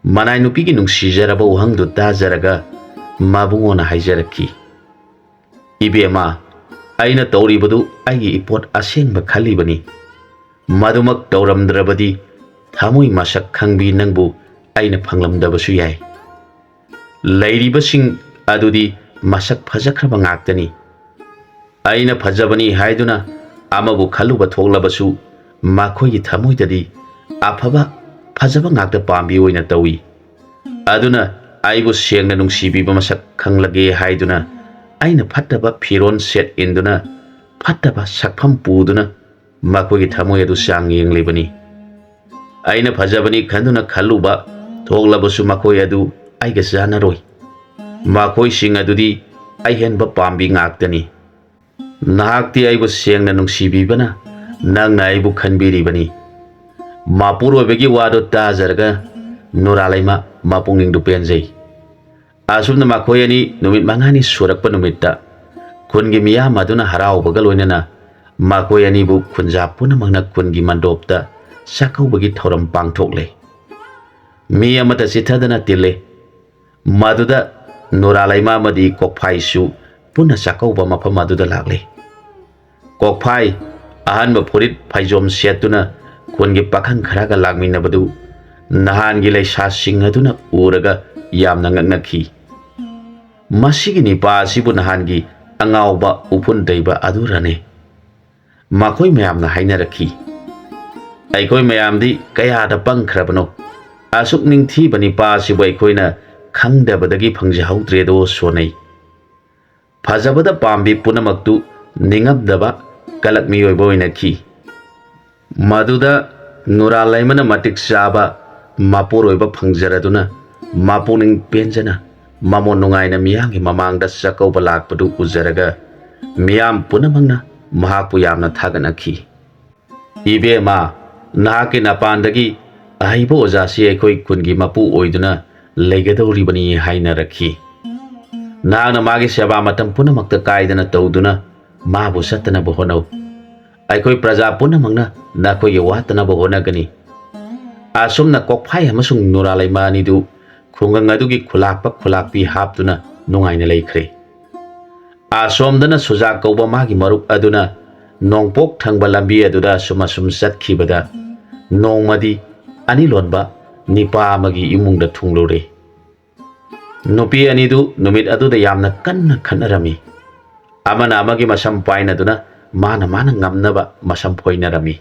ꯃꯅꯥꯏ ꯅꯨꯄꯤꯒꯤ ꯅꯨꯡꯁꯤꯖꯔꯕ ꯋꯥꯍꯪꯗꯨ ꯇꯥꯖꯔꯒ ꯃꯕꯨꯡꯉꯣꯅ ꯍꯥꯏꯖꯔꯛꯈꯤ, "ꯏꯕꯦꯝꯃ, ꯑꯩꯅ ꯇꯧꯔꯤꯕꯗꯨ ꯑꯩꯒꯤ ꯏꯄꯣꯠ ꯑꯁꯦꯡꯕ ꯈꯜꯂꯤꯕꯅꯤ꯫ ꯃꯗꯨꯃꯛ ꯇꯧꯔꯝꯗ꯭ꯔꯕꯗꯤ ꯊꯃꯣꯏ ꯃꯁꯛ ꯈꯪꯕꯤ ꯅꯪꯕꯨ ꯑꯩꯅ ꯐꯪꯂꯝꯗꯕꯁꯨ ꯌꯥꯏ꯫ ꯂꯩꯔꯤꯕꯁꯤꯡ ꯑꯗꯨꯗꯤ ꯃꯁꯛ ꯐꯖꯈ꯭ꯔꯕ ꯉꯥꯛꯇꯅꯤ꯫ ꯑꯩꯅ ꯐꯖꯕꯅꯤ ꯍꯥꯏꯗꯨꯅ ꯑꯃꯕꯨ ꯈꯜꯂꯨꯕ ꯊꯣꯛꯂꯕꯁꯨ, ꯃꯈꯣꯏꯒꯤ ꯊꯃꯣꯏꯗꯗꯤ ꯑꯐꯕ, ꯐꯖꯕ ꯉꯥꯛꯇ ꯄꯥꯝꯕꯤ ꯑꯣꯏꯅ ꯇꯧꯏ꯫ ꯑꯗꯨꯅ ꯑꯩꯕꯨ ꯁꯦꯡꯅ ꯅꯨꯡꯁꯤꯕꯤꯕ ꯃꯁꯛ ꯈꯪꯂꯒꯦ ꯍꯥꯏꯗꯨꯅ ꯑꯩꯅ ꯐꯠꯇꯕ ꯐꯤꯔꯣꯟ ꯁꯦꯠ ꯏꯟꯗꯨꯅ, ꯐꯠꯇꯕ ꯁꯛꯐꯝ ꯄꯨꯗꯨꯅ ꯃꯈꯣꯏꯒꯤ ꯊꯃꯣꯏ ꯑꯗꯨ ꯆꯥꯡ ꯌꯦꯡꯂꯤꯕꯅꯤ꯫ ꯑꯩꯅ ꯐꯖꯕꯅꯤ ꯈꯟꯗꯨꯅ ꯈꯜꯂꯨꯕ ꯊꯣꯛꯂꯕꯁꯨ ꯃꯈꯣꯏ ꯑꯗꯨ ꯑꯩꯒ ꯆꯥꯟꯅꯔꯣꯏ꯫ ꯃꯈꯣꯏꯁꯤꯡ ꯑꯗꯨꯗꯤ ꯑꯍꯦꯟꯕ ꯄꯥꯝꯕꯤ ꯉꯥꯛꯇꯅꯤ꯫ ꯅꯍꯥꯛꯇꯤ ꯑꯩꯕꯨ ꯁꯦꯡꯅ ꯅꯨꯡꯁꯤꯕꯤꯕꯅ ꯅꯪꯅ ꯑꯩꯕꯨ ꯈꯟꯕꯤꯔꯤꯕꯅꯤ꯫" ꯃꯄꯨꯔꯣꯏꯕꯒꯤ ꯋꯥꯗꯨ ꯇꯥꯖꯔꯒ ꯅꯨꯔꯥꯂꯩꯃ ꯃꯄꯨꯛꯅꯤꯡꯗꯨ ꯄꯦꯟꯖꯩ꯫ ꯑꯁꯨꯝꯅ ꯃꯈꯣꯏ ꯑꯅꯤ ꯅꯨꯃꯤꯠ ꯃꯉꯥꯅꯤ ꯁꯨꯔꯛꯄ ꯅꯨꯃꯤꯠꯇ ꯈꯨꯟꯒꯤ ꯃꯤꯌꯥꯝ ꯑꯗꯨꯅ ꯍꯔꯥꯎꯕꯒ ꯂꯣꯏꯅꯅ ꯃꯈꯣꯏ ꯑꯅꯤꯕꯨ ꯈꯨꯟꯖꯥ ꯄꯨꯝꯅꯃꯛꯅ ꯈꯨꯟꯒꯤ ꯃꯟꯗꯣꯞꯇ ꯆꯥꯛꯀꯧꯕꯒꯤ ꯊꯧꯔꯝ ꯄꯥꯡꯊꯣꯛꯂꯦ꯫ ꯃꯤ ꯑꯃꯠꯇ ꯆꯤꯠꯊꯗꯅ ꯇꯤꯜꯂꯦ꯫ ꯃꯗꯨꯗ ꯅꯨꯔꯥꯂꯩꯃ ꯑꯃꯗꯤ ꯀꯣꯛꯐꯥꯏꯁꯨ ꯄꯨꯟꯅ ꯆꯥꯛꯀꯧꯕ ꯃꯐꯝ ꯑꯗꯨꯗ ꯂꯥꯛꯂꯦ꯫ ꯀꯣꯛꯐꯥꯏ ꯑꯍꯟꯕ ꯐꯨꯔꯤꯠ ꯐꯩꯖꯣꯝ ꯁꯦꯠꯇꯨꯅ ꯈꯨꯟꯒꯤ ꯄꯥꯈꯪ ꯈꯔꯒ ꯂꯥꯛꯃꯤꯟꯅꯕꯗꯨ ꯅꯍꯥꯟꯒꯤ ꯂꯩꯁꯥꯁꯤꯡ ꯑꯗꯨꯅ ꯎꯔꯒ ꯌꯥꯝꯅ ꯉꯛꯅꯈꯤ꯫ "ꯃꯁꯤꯒꯤ ꯅꯤꯄꯥ ꯑꯁꯤꯕꯨ ꯅꯍꯥꯟꯒꯤ ꯑꯉꯥꯎꯕ ꯎꯐꯨꯟ ꯇꯩꯕ ꯑꯗꯨꯔꯅꯦ?" ꯃꯈꯣꯏ ꯃꯌꯥꯝꯅ ꯍꯥꯏꯅꯔꯛꯈꯤ꯫ "ꯑꯩꯈꯣꯏ ꯃꯌꯥꯝꯗꯤ ꯀꯌꯥꯗ ꯄꯪꯈ꯭ꯔꯕꯅꯣ? ꯑꯁꯨꯛ ꯅꯤꯡꯊꯤꯕ ꯅꯤꯄꯥ ꯑꯁꯤꯕꯨ ꯑꯩꯈꯣꯏꯅ ꯈꯪꯗꯕꯗꯒꯤ ꯐꯪꯖꯍꯧꯗ꯭ꯔꯦꯗꯣ" ꯁꯣꯟꯅꯩ꯫ ꯐꯖꯕꯗ ꯄꯥꯝꯕꯤ ꯄꯨꯝꯅꯃꯛꯇꯨ ꯅꯤꯡꯉꯝꯗꯕ ꯀꯂꯛ ꯃꯤꯑꯣꯏꯕ ꯑꯣꯏꯅꯈꯤ꯫ ꯃꯗꯨꯗ ꯅꯨꯔꯥꯂꯩꯃꯅ ꯃꯇꯤꯛ ꯆꯥꯕ ꯃꯄꯨꯔꯣꯏꯕ ꯐꯪꯖꯔꯗꯨꯅ ꯃꯄꯨꯛꯅꯤꯡ ꯄꯦꯟꯖꯅ ꯃꯃꯣꯟ ꯅꯨꯡꯉꯥꯏꯅ ꯃꯤꯌꯥꯝꯒꯤ ꯃꯃꯥꯡꯗ ꯆꯥꯛꯀꯧꯕ ꯂꯥꯛꯄꯗꯨ ꯎꯖꯔꯒ ꯃꯤꯌꯥꯝ ꯄꯨꯝꯅꯃꯛꯅ ꯃꯍꯥꯛꯄꯨ ꯌꯥꯝꯅ ꯊꯥꯒꯠꯅꯈꯤ꯫ "ꯏꯕꯦꯝꯃ, ꯅꯍꯥꯛꯀꯤ ꯅꯄꯥꯟꯗꯒꯤ ꯑꯍꯩꯕ ꯑꯣꯖꯥꯁꯤ ꯑꯩꯈꯣꯏ ꯈꯨꯟꯒꯤ ꯃꯄꯨ ꯑꯣꯏꯗꯨꯅ ꯂꯩꯒꯗꯧꯔꯤꯕꯅꯤ" ꯍꯥꯏꯅꯔꯛꯈꯤ꯫ "ꯅꯍꯥꯛꯅ ꯃꯥꯒꯤ ꯁꯦꯕꯥ ꯃꯇꯝ ꯄꯨꯝꯅꯃꯛꯇ ꯀꯥꯏꯗꯅ ꯇꯧꯗꯨꯅ ꯃꯥꯕꯨ ꯆꯠꯇꯅꯕ ꯍꯣꯠꯅꯧ꯫ ꯑꯩꯈꯣꯏ ꯄ꯭ꯔꯖꯥ ꯄꯨꯝꯅꯃꯛꯅ ꯅꯈꯣꯏꯒꯤ ꯋꯥꯠꯇꯅꯕ ꯍꯣꯠꯅꯒꯅꯤ"꯫ ꯑꯁꯨꯝꯅ ꯀꯣꯛꯐꯥꯏ ꯑꯃꯁꯨꯡ ꯅꯨꯔꯥꯂꯩꯃ ꯑꯅꯤꯗꯨ ꯈꯨꯡꯒꯪ ꯑꯗꯨꯒꯤ ꯈꯨꯂꯥꯛꯄ ꯈꯨꯂꯥꯛꯄꯤ ꯍꯥꯞꯇꯨꯅ ꯅꯨꯡꯉꯥꯏꯅ ꯂꯩꯈ꯭ꯔꯦ꯫ ꯑꯁꯣꯝꯗꯅ ꯁꯨꯖꯥ ꯀꯧꯕ ꯃꯥꯒꯤ ꯃꯔꯨꯞ ꯑꯗꯨꯅ ꯅꯣꯡꯄꯣꯛ ꯊꯪꯕ ꯂꯝꯕꯤ ꯑꯗꯨꯗ ꯑꯁꯨꯝ ꯑꯁꯨꯝ ꯆꯠꯈꯤꯕꯗ ꯅꯣꯡꯃꯗꯤ ꯑꯅꯤꯂꯣꯟꯕ ꯅꯤꯄꯥ ꯑꯃꯒꯤ ꯏꯃꯨꯡꯗ ꯊꯨꯡꯂꯨꯔꯦ꯫ ꯅꯨꯄꯤ ꯑꯅꯤꯗꯨ ꯅꯨꯃꯤꯠ ꯑꯗꯨꯗ ꯌꯥꯝꯅ ꯀꯟꯅ ꯈꯠꯅꯔꯝꯃꯤ꯫ ꯑꯃꯅ ꯑꯃꯒꯤ ꯃꯁꯝ ꯄꯥꯏꯅꯗꯨꯅ ꯃꯥꯅ ꯃꯥꯅ ꯉꯝꯅꯕ ꯃꯁꯝ ꯐꯣꯏꯅꯔꯝꯃꯤ꯫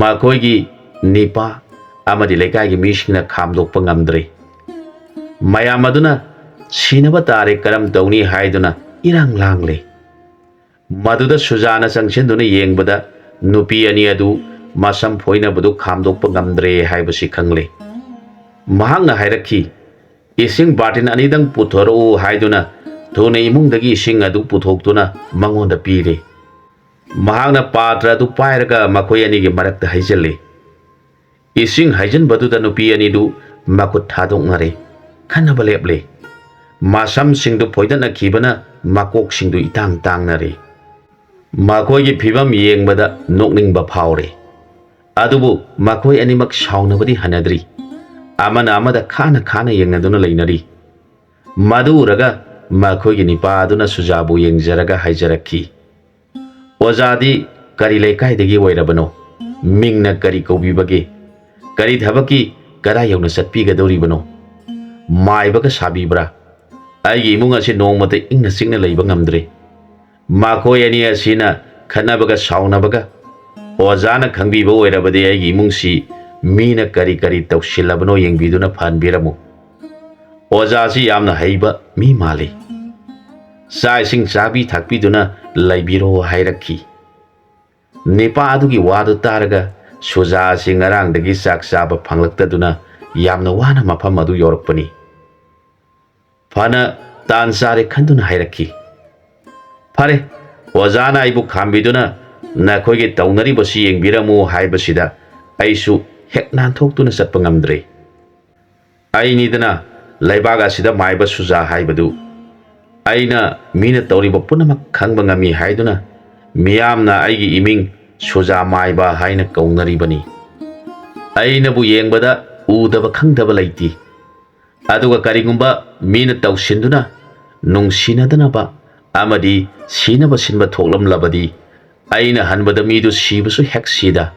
ꯃꯈꯣꯏꯒꯤ ꯅꯤꯄꯥ ꯑꯃꯗꯤ ꯂꯩꯀꯥꯏꯒꯤ ꯃꯤꯁꯤꯡꯅ ꯈꯥꯝꯗꯣꯛꯄ ꯉꯝꯗ꯭ꯔꯦ꯫ ꯃꯌꯥꯝ ꯑꯗꯨꯅ "ꯁꯤꯅꯕ ꯇꯥꯔꯦ, ꯀꯔꯝ ꯇꯧꯅꯤ?" ꯍꯥꯏꯗꯨꯅ ꯏꯔꯥꯡ ꯂꯥꯡꯂꯦ꯫ ꯃꯗꯨꯗ ꯁꯨꯖꯥꯅ ꯆꯪꯁꯤꯟꯗꯨꯅ ꯌꯦꯡꯕꯗ ꯅꯨꯄꯤ ꯑꯅꯤ ꯑꯗꯨ ꯃꯁꯝ ꯐꯣꯏꯅꯕꯗꯨ ꯈꯥꯝꯗꯣꯛꯄ ꯉꯝꯗ꯭ꯔꯦ ꯍꯥꯏꯕꯁꯤ ꯈꯪꯂꯦ꯫ ꯃꯍꯥꯛꯅ ꯍꯥꯏꯔꯛꯈꯤ, "ꯏꯁꯤꯡ ꯕꯥꯔꯇꯤꯟ ꯑꯅꯤꯗꯪ ꯄꯨꯊꯣꯔꯛꯎ" ꯍꯥꯏꯗꯨꯅ ꯊꯨꯅ ꯏꯃꯨꯡꯗꯒꯤ ꯏꯁꯤꯡ ꯑꯗꯨ ꯄꯨꯊꯣꯛꯇꯨꯅ ꯃꯉꯣꯟꯗ ꯄꯤꯔꯦ꯫ ꯃꯍꯥꯛꯅ ꯄꯥꯇ꯭ꯔ ꯑꯗꯨ ꯄꯥꯏꯔꯒ ꯃꯈꯣꯏ ꯑꯅꯤꯒꯤ ꯃꯔꯛꯇ ꯍꯩꯖꯤꯜꯂꯤ꯫ ꯏꯁꯤꯡ ꯍꯩꯖꯤꯟꯕꯗꯨꯗ ꯅꯨꯄꯤ ꯑꯅꯤꯗꯨ ꯃꯈꯨꯠ ꯊꯥꯗꯣꯛꯅꯔꯦ꯫ ꯈꯟꯅꯕ ꯂꯦꯞꯂꯦ꯫ ꯃꯁꯝꯁꯤꯡꯗꯨ ꯐꯣꯏꯗꯠꯅꯈꯤꯕꯅ ꯃꯀꯣꯛꯁꯤꯡꯗꯨ ꯏꯇꯥꯡ ꯇꯥꯡꯅꯔꯦ꯫ ꯃꯈꯣꯏꯒꯤ ꯐꯤꯚꯝ ꯌꯦꯡꯕꯗ ꯅꯣꯛꯅꯤꯡꯕ ꯐꯥꯎꯔꯦ꯫ ꯑꯗꯨꯕꯨ ꯃꯈꯣꯏ ꯑꯅꯤꯃꯛ ꯁꯥꯎꯅꯕꯗꯤ ꯍꯟꯅꯗ꯭ꯔꯤ꯫ ꯑꯃꯅ ꯑꯃꯗ ꯈꯥꯅ ꯈꯥꯅ ꯌꯦꯡꯅꯗꯨꯅ ꯂꯩꯅꯔꯤ꯫ ꯃꯗꯨ ꯎꯔꯒ ꯃꯈꯣꯏꯒꯤ ꯅꯤꯄꯥ ꯑꯗꯨꯅ ꯁꯨꯖꯥꯕꯨ ꯌꯦꯡꯖꯔꯒ ꯍꯥꯏꯖꯔꯛꯈꯤ, "ꯑꯣꯖꯥꯗꯤ ꯀꯔꯤ ꯂꯩꯀꯥꯏꯗꯒꯤ ꯑꯣꯏꯔꯕꯅꯣ? ꯃꯤꯡꯅ ꯀꯔꯤ ꯀꯧꯕꯤꯕꯒꯦ? ꯀꯔꯤ ꯊꯕꯛꯀꯤ ꯀꯗꯥꯏ ꯌꯧꯅ ꯆꯠꯄꯤꯒꯗꯧꯔꯤꯕꯅꯣ? ꯃꯥꯏꯕꯒ ꯁꯥꯕꯤꯕ꯭ꯔꯥ? ꯑꯩꯒꯤ ꯏꯃꯨꯡ ꯑꯁꯤ ꯅꯣꯡꯃꯇ ꯏꯪꯅ ꯆꯤꯛꯅ ꯂꯩꯕ ꯉꯝꯗ꯭ꯔꯦ꯫ ꯃꯈꯣꯏ ꯑꯅꯤ ꯑꯁꯤꯅ ꯈꯠꯅꯕꯒ ꯁꯥꯎꯅꯕꯒ꯫ ꯑꯣꯖꯥꯅ ꯈꯪꯕꯤꯕ ꯑꯣꯏꯔꯕꯗꯤ ꯑꯩꯒꯤ ꯏꯃꯨꯡꯁꯤ ꯃꯤꯅ ꯀꯔꯤ ꯀꯔꯤ ꯇꯧꯁꯤꯜꯂꯕꯅꯣ ꯌꯦꯡꯕꯤꯗꯨꯅ ꯐꯍꯟꯕꯤꯔꯝꯃꯨ꯫ ꯑꯣꯖꯥꯁꯤ ꯌꯥꯝꯅ ꯍꯩꯕ ꯃꯤ ꯃꯥꯜꯂꯤ꯫ ꯆꯥꯛ ꯏꯁꯤꯡ ꯆꯥꯕꯤ ꯊꯛꯄꯤꯗꯨꯅ ꯂꯩꯕꯤꯔꯣ" ꯍꯥꯏꯔꯛꯈꯤ꯫ ꯅꯤꯄꯥ ꯑꯗꯨꯒꯤ ꯋꯥꯗꯨ ꯇꯥꯔꯒ ꯁꯨꯖꯥ ꯑꯁꯤ ꯉꯔꯥꯡꯗꯒꯤ ꯆꯥꯛ ꯆꯥꯕ ꯐꯪꯂꯛꯇꯗꯨꯅ ꯌꯥꯝꯅ ꯋꯥꯅ ꯃꯐꯝ ꯑꯗꯨ ꯌꯧꯔꯛꯄꯅꯤ꯫ ꯐꯅ ꯇꯥꯟ ꯆꯥꯔꯦ ꯈꯟꯗꯨꯅ ꯍꯥꯏꯔꯛꯈꯤ, "ꯐꯔꯦ, ꯑꯣꯖꯥꯅ ꯑꯩꯕꯨ ꯈꯥꯝꯕꯤꯗꯨꯅ ꯅꯈꯣꯏꯒꯤ ꯇꯧꯅꯔꯤꯕꯁꯤ ꯌꯦꯡꯕꯤꯔꯝꯃꯨ ꯍꯥꯏꯕꯁꯤꯗ ꯑꯩꯁꯨ ꯍꯦꯛ ꯅꯥꯟꯊꯣꯛꯇꯨꯅ ꯆꯠꯄ ꯉꯝꯗ꯭ꯔꯦ꯫ ꯑꯩꯅꯤꯗꯅ ꯂꯩꯕꯥꯛ ꯑꯁꯤꯗ ꯃꯥꯏꯕ ꯁꯨꯖꯥ ꯍꯥꯏꯕꯗꯨ꯫ ꯑꯩꯅ ꯃꯤꯅ ꯇꯧꯔꯤꯕ ꯄꯨꯝꯅꯃꯛ ꯈꯪꯕ ꯉꯝꯃꯤ ꯍꯥꯏꯗꯨꯅ ꯃꯤꯌꯥꯝꯅ ꯑꯩꯒꯤ ꯏꯃꯤꯡ ꯁꯨꯖꯥ ꯃꯥꯏꯕ ꯍꯥꯏꯅ ꯀꯧꯅꯔꯤꯕꯅꯤ꯫ ꯑꯩꯅꯕꯨ ꯌꯦꯡꯕꯗ ꯎꯗꯕ ꯈꯪꯗꯕ ꯂꯩꯇꯦ꯫ ꯑꯗꯨꯒ ꯀꯔꯤꯒꯨꯝꯕ ꯃꯤꯅ ꯇꯧꯁꯤꯟꯗꯨꯅ ꯅꯨꯡꯁꯤꯅꯗꯅꯕ ꯑꯃꯗꯤ ꯁꯤꯅꯕ ꯁꯤꯟꯕ ꯊꯣꯛꯂꯝꯂꯕꯗꯤ, ꯑꯩꯅ ꯍꯟꯕꯗ ꯃꯤꯗꯨ ꯁꯤꯕꯁꯨ ꯍꯦꯛ ꯁꯤꯗ,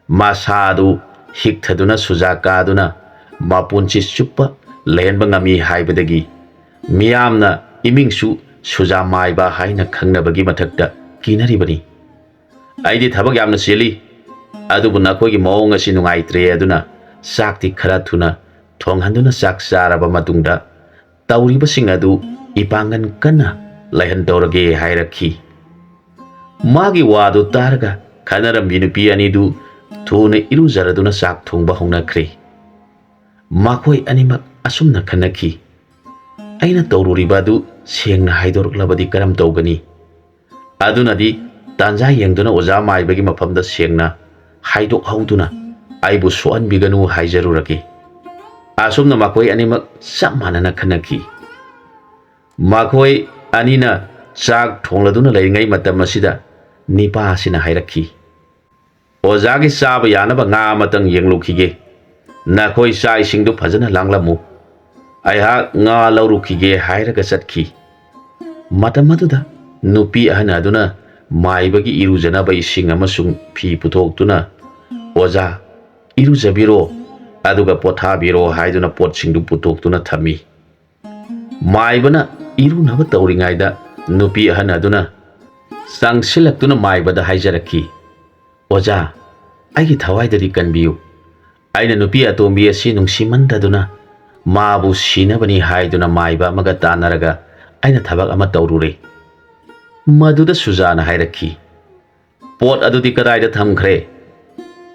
ꯃꯁꯥ ꯑꯗꯨ ꯍꯤꯛꯊꯗꯨꯅ ꯁꯨꯖꯥ ꯀꯥꯗꯨꯅ ꯃꯄꯨꯟꯁꯤ ꯆꯨꯞꯄ ꯂꯩꯍꯟꯕ ꯉꯝꯃꯤ ꯍꯥꯏꯕꯗꯒꯤ ꯃꯤꯌꯥꯝꯅ ꯏꯃꯤꯡꯁꯨ ꯁꯨꯖꯥ ꯃꯥꯏꯕ ꯍꯥꯏꯅ ꯈꯪꯅꯕꯒꯤ ꯃꯊꯛꯇ ꯀꯤꯅꯔꯤꯕꯅꯤ꯫ ꯑꯩꯗꯤ ꯊꯕꯛ ꯌꯥꯝꯅ ꯆꯤꯜꯂꯤ, ꯑꯗꯨꯕꯨ ꯅꯈꯣꯏꯒꯤ ꯃꯑꯣꯡ ꯑꯁꯤ ꯅꯨꯡꯉꯥꯏꯇ꯭ꯔꯦ, ꯑꯗꯨꯅ ꯆꯥꯛꯇꯤ ꯈꯔ ꯊꯨꯅ ꯊꯣꯡꯍꯟꯗꯨꯅ ꯆꯥꯛ ꯆꯥꯔꯕ ꯃꯇꯨꯡꯗ ꯇꯧꯔꯤꯕꯁꯤꯡ ꯑꯗꯨ ꯏꯄꯥꯡꯒꯜ ꯀꯟꯅ ꯂꯩꯍꯟꯗꯧꯔꯒꯦ" ꯍꯥꯏꯔꯛꯈꯤ꯫ ꯃꯥꯒꯤ ꯋꯥꯗꯨ ꯇꯥꯔꯒ ꯈꯠꯅꯔꯝꯕꯤ ꯅꯨꯄꯤ ꯑꯅꯤꯗꯨ ꯊꯨꯅ ꯏꯔꯨꯖꯔꯗꯨꯅ ꯆꯥꯛ ꯊꯣꯡꯕ ꯍꯧꯅꯈ꯭ꯔꯦ꯫ ꯃꯈꯣꯏ ꯑꯅꯤꯃꯛ ꯑꯁꯨꯝꯅ ꯈꯟꯅꯈꯤ, "ꯑꯩꯅ ꯇꯧꯔꯨꯔꯤꯕ ꯑꯗꯨ ꯁꯦꯡꯅ ꯍꯥꯏꯗꯣꯔꯛꯂꯕꯗꯤ ꯀꯔꯝ ꯇꯧꯒꯅꯤ? ꯑꯗꯨꯅꯗꯤ ꯇꯥꯟꯖꯥ ꯌꯦꯡꯗꯨꯅ ꯑꯣꯖꯥ ꯃꯥꯏꯕꯒꯤ ꯃꯐꯝꯗ ꯁꯦꯡꯅ ꯍꯥꯏꯗꯣꯛꯍꯧꯗꯨꯅ ꯑꯩꯕꯨ ꯁꯣꯛꯍꯟꯕꯤꯒꯅꯨ ꯍꯥꯏꯖꯔꯨꯔꯒꯦ"꯫ ꯑꯁꯨꯝꯅ ꯃꯈꯣꯏ ꯑꯅꯤꯃꯛ ꯆꯞ ꯃꯥꯟꯅꯅ ꯈꯟꯅꯈꯤ꯫ ꯃꯈꯣꯏ ꯑꯅꯤꯅ ꯆꯥꯛ ꯊꯣꯡꯂꯗꯨꯅ ꯂꯩꯔꯤꯉꯩ ꯃꯇꯝ ꯑꯁꯤꯗ ꯅꯤꯄꯥ ꯑꯁꯤꯅ ꯍꯥꯏꯔꯛꯈꯤ, "ꯑꯣꯖꯥꯒꯤ ꯆꯥꯕ ꯌꯥꯅꯕ ꯉꯥ ꯑꯃꯇꯪ ꯌꯦꯡꯂꯨꯈꯤꯒꯦ꯫ ꯅꯈꯣꯏ ꯆꯥꯛ ꯏꯁꯤꯡꯗꯨ ꯐꯖꯅ ꯂꯥꯡꯂꯝꯃꯨ꯫ ꯑꯩꯍꯥꯛ ꯉꯥ ꯂꯧꯔꯨꯈꯤꯒꯦ" ꯍꯥꯏꯔꯒ ꯆꯠꯈꯤ꯫ ꯃꯇꯝ ꯑꯗꯨꯗ ꯅꯨꯄꯤ ꯑꯍꯟ ꯑꯗꯨꯅ ꯃꯥꯏꯕꯒꯤ ꯏꯔꯨꯖꯅꯕ ꯏꯁꯤꯡ ꯑꯃꯁꯨꯡ ꯐꯤ ꯄꯨꯊꯣꯛꯇꯨꯅ, "ꯑꯣꯖꯥ, ꯏꯔꯨꯖꯕꯤꯔꯣ, ꯑꯗꯨꯒ ꯄꯣꯊꯥꯕꯤꯔꯣ" ꯍꯥꯏꯗꯨꯅ ꯄꯣꯠꯁꯤꯡꯗꯨ ꯄꯨꯊꯣꯛꯇꯨꯅ ꯊꯝꯃꯤ꯫ ꯃꯥꯏꯕꯅ ꯏꯔꯨꯅꯕ ꯇꯧꯔꯤꯉꯩꯗ ꯅꯨꯄꯤ ꯑꯍꯟ ꯑꯗꯨꯅ ꯆꯪꯁꯤꯜꯂꯛꯇꯨꯅ ꯃꯥꯏꯕꯗ ꯍꯥꯏꯖꯔꯛꯈꯤ, "ꯑꯣꯖꯥ, ꯑꯩꯒꯤ ꯊꯋꯥꯏꯗꯗꯤ ꯀꯟꯕꯤꯌꯨ꯫ ꯑꯩꯅ ꯅꯨꯄꯤ ꯑꯇꯣꯝꯕꯤ ꯑꯁꯤ ꯅꯨꯡꯁꯤꯃꯟꯗꯗꯨꯅ ꯃꯥꯕꯨ ꯁꯤꯅꯕꯅꯤ ꯍꯥꯏꯗꯨꯅ ꯃꯥꯏꯕ ꯑꯃꯒ ꯇꯥꯟꯅꯔꯒ ꯑꯩꯅ ꯊꯕꯛ ꯑꯃ ꯇꯧꯔꯨꯔꯦ"꯫ ꯃꯗꯨꯗ ꯁꯨꯖꯥꯅ ꯍꯥꯏꯔꯛꯈꯤ, "ꯄꯣꯠ ꯑꯗꯨꯗꯤ ꯀꯗꯥꯏꯗ ꯊꯝꯈ꯭ꯔꯦ?"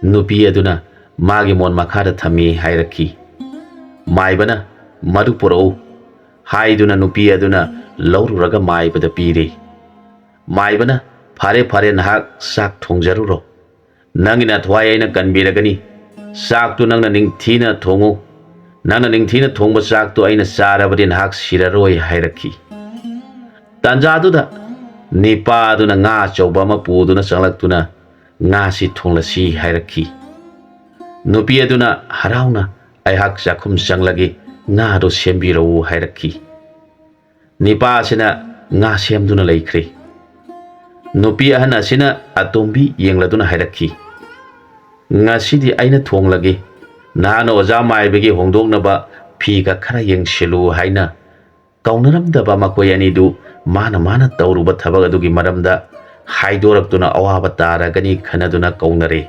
ꯅꯨꯄꯤ ꯑꯗꯨꯅ ꯃꯥꯒꯤ ꯃꯣꯟ ꯃꯈꯥꯗ ꯊꯝꯃꯤ ꯍꯥꯏꯔꯛꯈꯤ꯫ ꯃꯥꯏꯕꯅ, "ꯃꯗꯨ ꯄꯨꯔꯛꯎ" ꯍꯥꯏꯗꯨꯅ ꯅꯨꯄꯤ ꯑꯗꯨꯅ ꯂꯧꯔꯨꯔꯒ ꯃꯥꯏꯕꯗ ꯄꯤꯔꯦ꯫ ꯃꯥꯏꯕꯅ, "ꯐꯔꯦ, ꯐꯔꯦ, ꯅꯍꯥꯛ ꯆꯥꯛ ꯊꯣꯡꯖꯔꯨꯔꯣ꯫ ꯅꯪꯒꯤ ꯅꯊ꯭ꯋꯥꯏ ꯑꯩꯅ ꯀꯟꯕꯤꯔꯒꯅꯤ꯫ ꯆꯥꯛꯇꯨ ꯅꯪꯅ ꯅꯤꯡꯊꯤꯅ ꯊꯣꯡꯉꯨ꯫ ꯅꯪꯅ ꯅꯤꯡꯊꯤꯅ ꯊꯣꯡꯕ ꯆꯥꯛꯇꯨ ꯑꯩꯅ ꯆꯥꯔꯕꯗꯤ ꯅꯍꯥꯛ ꯁꯤꯔꯔꯣꯏ" ꯍꯥꯏꯔꯛꯈꯤ꯫ ꯇꯥꯟꯖꯥꯗꯨꯗ ꯅꯤꯄꯥ ꯑꯗꯨꯅ ꯉꯥ ꯑꯆꯧꯕ ꯑꯃ ꯄꯨꯗꯨꯅ ꯆꯪꯂꯛꯇꯨꯅ, "ꯉꯥꯁꯤ ꯊꯣꯡꯂꯁꯤ" ꯍꯥꯏꯔꯛꯈꯤ꯫ ꯅꯨꯄꯤ ꯑꯗꯨꯅ ꯍꯔꯥꯎꯅ, "ꯑꯩꯍꯥꯛ ꯆꯥꯛꯈꯨꯝ ꯆꯪꯂꯒꯦ, ꯉꯥꯗꯨ ꯁꯦꯝꯕꯤꯔꯛꯎ" ꯍꯥꯏꯔꯛꯈꯤ꯫ ꯅꯤꯄꯥ ꯑꯁꯤꯅ ꯉꯥ ꯁꯦꯝꯗꯨꯅ ꯂꯩꯈ꯭ꯔꯦ꯫ ꯅꯨꯄꯤ ꯑꯍꯟ ꯑꯁꯤꯅ ꯑꯇꯣꯝꯕꯤ ꯌꯦꯡꯂꯗꯨꯅ ꯍꯥꯏꯔꯛꯈꯤ, "ꯉꯁꯤꯗꯤ ꯑꯩꯅ ꯊꯣꯡꯂꯒꯦ꯫ ꯅꯍꯥꯛꯅ ꯑꯣꯖꯥ ꯃꯥꯏꯕꯒꯤ ꯍꯣꯡꯗꯣꯛꯅꯕ ꯐꯤꯒ ꯈꯔ ꯌꯦꯡꯁꯤꯜꯂꯨ" ꯍꯥꯏꯅ ꯀꯧꯅꯔꯝꯗꯕ ꯃꯈꯣꯏ ꯑꯅꯤꯗꯨ ꯃꯥꯅ ꯃꯥꯅ ꯇꯧꯔꯨꯕ ꯊꯕꯛ ꯑꯗꯨꯒꯤ ꯃꯔꯝꯗ ꯍꯥꯏꯗꯣꯔꯛꯇꯨꯅ ꯑꯋꯥꯕ ꯇꯥꯔꯒꯅꯤ ꯈꯟꯅꯗꯨꯅ ꯀꯧꯅꯔꯦ꯫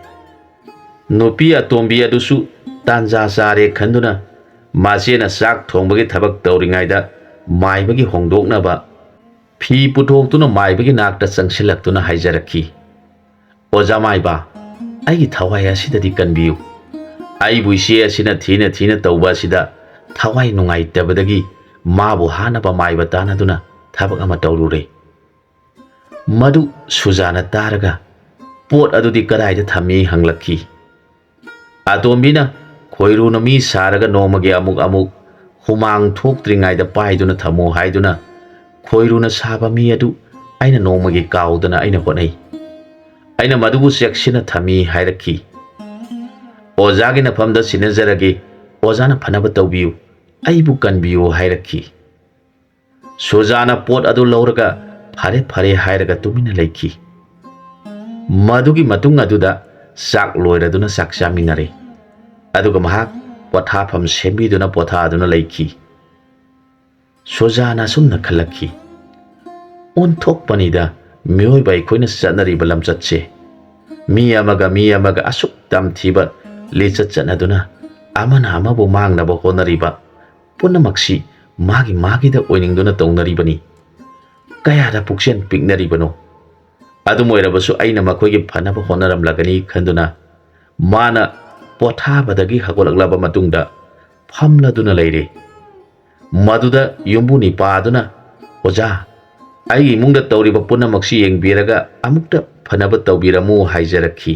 ꯅꯨꯄꯤ ꯑꯇꯣꯝꯕꯤ ꯑꯗꯨꯁꯨ ꯇꯥꯟꯖꯥ ꯆꯥꯔꯦ ꯈꯟꯗꯨꯅ ꯃꯆꯦꯅ ꯆꯥꯛ ꯊꯣꯡꯕꯒꯤ ꯊꯕꯛ ꯇꯧꯔꯤꯉꯩꯗ ꯃꯥꯏꯕꯒꯤ ꯍꯣꯡꯗꯣꯛꯅꯕ ꯐꯤ ꯄꯨꯊꯣꯛꯇꯨꯅ ꯃꯥꯏꯕꯒꯤ ꯅꯥꯛꯇ ꯆꯪꯁꯤꯜꯂꯛꯇꯨꯅ ꯍꯥꯏꯖꯔꯛꯈꯤ, "ꯑꯣꯖꯥ ꯃꯥꯏꯕ, ꯑꯩꯒꯤ ꯊꯋꯥꯏ ꯑꯁꯤꯗꯗꯤ ꯀꯟꯕꯤꯌꯨ꯫ ꯑꯩꯕꯨ ꯏꯆꯦ ꯑꯁꯤꯅ ꯊꯤꯅ ꯊꯤꯅ ꯇꯧꯕ ꯑꯁꯤꯗ ꯊꯋꯥꯏ ꯅꯨꯡꯉꯥꯏꯇꯕꯗꯒꯤ ꯃꯥꯕꯨ ꯍꯥꯠꯅꯕ ꯃꯥꯏꯕ ꯇꯥꯟꯅꯗꯨꯅ ꯊꯕꯛ ꯑꯃ ꯇꯧꯔꯨꯔꯦ"꯫ ꯃꯗꯨ ꯁꯨꯖꯥꯅ ꯇꯥꯔꯒ, "ꯄꯣꯠ ꯑꯗꯨꯗꯤ ꯀꯗꯥꯏꯗ ꯊꯝꯃꯤ?" ꯍꯪꯂꯛꯈꯤ꯫ ꯑꯇꯣꯝꯕꯤꯅ, "ꯈꯣꯏꯔꯨꯅ ꯃꯤ ꯁꯥꯔꯒ ꯅꯣꯡꯃꯒꯤ ꯑꯃꯨꯛ ꯑꯃꯨꯛ ꯍꯨꯃꯥꯡ ꯊꯣꯛꯇ꯭ꯔꯤꯉꯩꯗ ꯄꯥꯏꯗꯨꯅ ꯊꯝꯃꯨ ꯍꯥꯏꯗꯨꯅ ꯈꯣꯏꯔꯨꯅ ꯁꯥꯕ ꯃꯤ ꯑꯗꯨ ꯑꯩꯅ ꯅꯣꯡꯃꯒꯤ ꯀꯥꯎꯗꯅ ꯑꯩꯅ ꯍꯣꯠꯅꯩ꯫ ꯑꯩꯅ ꯃꯗꯨꯕꯨ ꯆꯦꯛꯁꯤꯟꯅ ꯊꯝꯃꯤ ꯍꯥꯏꯔꯛꯈꯤ꯫ "ꯑꯣꯖꯥꯒꯤ ꯅꯐꯝꯗ ꯁꯤꯟꯅꯖꯔꯒꯦ, ꯑꯣꯖꯥꯅ ꯐꯅꯕ ꯇꯧꯕꯤꯌꯨ, ꯑꯩꯕꯨ ꯀꯟꯕꯤꯌꯨ" ꯍꯥꯏꯔꯛꯈꯤ꯫ ꯁꯨꯖꯥꯅ ꯄꯣꯠ ꯑꯗꯨ ꯂꯧꯔꯒ "ꯐꯔꯦ, ꯐꯔꯦ" ꯍꯥꯏꯔꯒ ꯇꯨꯃꯤꯟꯅ ꯂꯩꯈꯤ꯫ ꯃꯗꯨꯒꯤ ꯃꯇꯨꯡ ꯑꯗꯨꯗ ꯆꯥꯛ ꯂꯣꯏꯔꯗꯨꯅ ꯆꯥꯛ ꯆꯥꯃꯤꯟꯅꯔꯦ꯫ ꯑꯗꯨꯒ ꯃꯍꯥꯛ ꯄꯣꯊꯥꯐꯝ ꯁꯦꯝꯕꯤꯗꯨꯅ ꯄꯣꯊꯥꯗꯨꯅ ꯂꯩꯈꯤ꯫ ꯁꯨꯖꯥꯅ ꯑꯁꯨꯝꯅ ꯈꯜꯂꯛꯈꯤ, "ꯑꯣꯟꯊꯣꯛꯄꯅꯤꯗ ꯃꯤꯑꯣꯏꯕ ꯑꯩꯈꯣꯏꯅ ꯆꯠꯅꯔꯤꯕ ꯂꯝꯆꯠꯁꯦ꯫ ꯃꯤ ꯑꯃꯒ ꯃꯤ ꯑꯃꯒ ꯑꯁꯨꯛ ꯇꯝꯊꯤꯕ ꯂꯤꯆꯠ ꯆꯠꯅꯗꯨꯅ ꯑꯃꯅ ꯑꯃꯕꯨ ꯃꯥꯡꯅꯕ ꯍꯣꯠꯅꯔꯤꯕ ꯄꯨꯝꯅꯃꯛꯁꯤ ꯃꯥꯒꯤ ꯃꯥꯒꯤꯗ ꯑꯣꯏꯅꯤꯡꯗꯨꯅ ꯇꯧꯅꯔꯤꯕꯅꯤ꯫ ꯀꯌꯥꯗ ꯄꯨꯛꯆꯦꯜ ꯄꯤꯛꯅꯔꯤꯕꯅꯣ?" ꯑꯗꯨꯝ ꯑꯣꯏꯔꯕꯁꯨ ꯑꯩꯅ ꯃꯈꯣꯏꯒꯤ ꯐꯅꯕ ꯍꯣꯠꯅꯔꯝꯂꯒꯅꯤ ꯈꯟꯗꯨꯅ ꯃꯥꯅ ꯄꯣꯊꯥꯕꯗꯒꯤ ꯍꯧꯒꯠꯂꯛꯂꯕ ꯃꯇꯨꯡꯗ ꯐꯝꯂꯗꯨꯅ ꯂꯩꯔꯦ꯫ ꯃꯗꯨꯗ ꯌꯨꯝꯕꯨ ꯅꯤꯄꯥ ꯑꯗꯨꯅ, "ꯑꯣꯖꯥ, ꯑꯩꯒꯤ ꯏꯃꯨꯡꯗ ꯇꯧꯔꯤꯕ ꯄꯨꯝꯅꯃꯛꯁꯤ ꯌꯦꯡꯕꯤꯔꯒ ꯑꯃꯨꯛꯇ ꯐꯅꯕ ꯇꯧꯕꯤꯔꯝꯃꯨ" ꯍꯥꯏꯖꯔꯛꯈꯤ꯫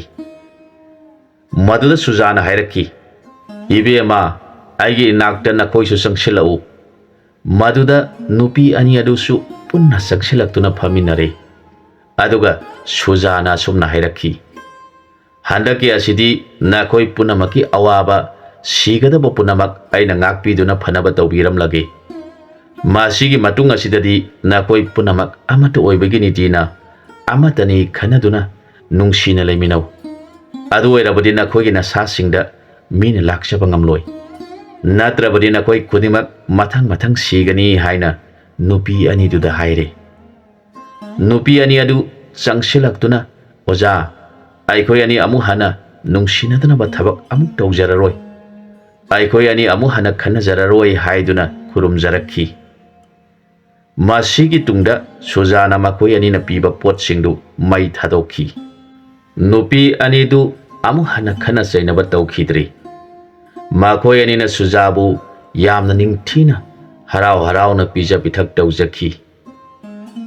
ꯃꯗꯨꯗ ꯁꯨꯖꯥꯅ ꯍꯥꯏꯔꯛꯈꯤ, "ꯏꯕꯦꯝꯃ, ꯑꯩꯒꯤ ꯏꯅꯥꯛꯇ ꯅꯈꯣꯏꯁꯨ ꯆꯪꯁꯤꯜꯂꯛꯎ"꯫ ꯃꯗꯨꯗ ꯅꯨꯄꯤ ꯑꯅꯤ ꯑꯗꯨꯁꯨ ꯄꯨꯟꯅ ꯆꯪꯁꯤꯜꯂꯛꯇꯨꯅ ꯐꯝꯃꯤꯟꯅꯔꯦ꯫ ꯑꯗꯨꯒ ꯁꯨꯖꯥꯅ ꯑꯁꯨꯝꯅ ꯍꯥꯏꯔꯛꯈꯤ, "ꯍꯟꯗꯛꯀꯤ ꯑꯁꯤꯗꯤ ꯅꯈꯣꯏ ꯄꯨꯝꯅꯃꯛꯀꯤ ꯑꯋꯥꯕ, ꯁꯤꯒꯗꯕ ꯄꯨꯝꯅꯃꯛ ꯑꯩꯅ ꯉꯥꯛꯄꯤꯗꯨꯅ ꯐꯅꯕ ꯇꯧꯕꯤꯔꯝꯂꯒꯦ꯫ ꯃꯁꯤꯒꯤ ꯃꯇꯨꯡ ꯑꯁꯤꯗꯗꯤ ꯅꯈꯣꯏ ꯄꯨꯝꯅꯃꯛ ꯑꯃꯠꯇ ꯑꯣꯏꯕꯒꯤ ꯅꯤꯇꯤꯅ ꯑꯃꯠꯇꯅꯤ ꯈꯟꯅꯗꯨꯅ ꯅꯨꯡꯁꯤꯅ ꯂꯩꯃꯤꯟꯅꯧ꯫ ꯑꯗꯨ ꯑꯣꯏꯔꯕꯗꯤ ꯅꯈꯣꯏꯒꯤ ꯅꯁꯥꯁꯤꯡꯗ ꯃꯤꯅ ꯂꯥꯛꯆꯕ ꯉꯝꯂꯣꯏ꯫ ꯅꯠꯇ꯭ꯔꯕꯗꯤ ꯅꯈꯣꯏ ꯈꯨꯗꯤꯡꯃꯛ ꯃꯊꯪ ꯃꯊꯪ ꯁꯤꯒꯅꯤ" ꯍꯥꯏꯅ ꯅꯨꯄꯤ ꯑꯅꯤꯗꯨꯗ ꯍꯥꯏꯔꯦ꯫ ꯅꯨꯄꯤ ꯑꯅꯤ ꯑꯗꯨ ꯆꯪꯁꯤꯜꯂꯛꯇꯨꯅ, "ꯑꯣꯖꯥ, ꯑꯩꯈꯣꯏ ꯑꯅꯤ ꯑꯃꯨꯛ ꯍꯟꯅ ꯅꯨꯡꯁꯤꯅꯗꯅꯕ ꯊꯕꯛ ꯑꯃꯨꯛ ꯇꯧꯖꯔꯔꯣꯏ꯫ ꯑꯩꯈꯣꯏ ꯑꯅꯤ ꯑꯃꯨꯛ ꯍꯟꯅ ꯈꯟꯅꯖꯔꯔꯣꯏ" ꯍꯥꯏꯗꯨꯅ ꯈꯨꯔꯨꯝꯖꯔꯛꯈꯤ꯫ ꯃꯁꯤꯒꯤ ꯇꯨꯡꯗ ꯁꯨꯖꯥꯅ ꯃꯈꯣꯏ ꯑꯅꯤꯅ ꯄꯤꯕ ꯄꯣꯠꯁꯤꯡꯗꯨ ꯃꯩ ꯊꯥꯗꯣꯛꯈꯤ꯫ ꯅꯨꯄꯤ ꯑꯅꯤꯗꯨ ꯑꯃꯨꯛ ꯍꯟꯅ ꯈꯠꯅ ꯆꯩꯅꯕ ꯇꯧꯈꯤꯗ꯭ꯔꯤ꯫ ꯃꯈꯣꯏ ꯑꯅꯤꯅ ꯁꯨꯖꯥꯕꯨ ꯌꯥꯝꯅ ꯅꯤꯡꯊꯤꯅ ꯍꯔꯥꯎ ꯍꯔꯥꯎꯅ ꯄꯤꯖ ꯄꯤꯊꯛ ꯇꯧꯖꯈꯤ꯫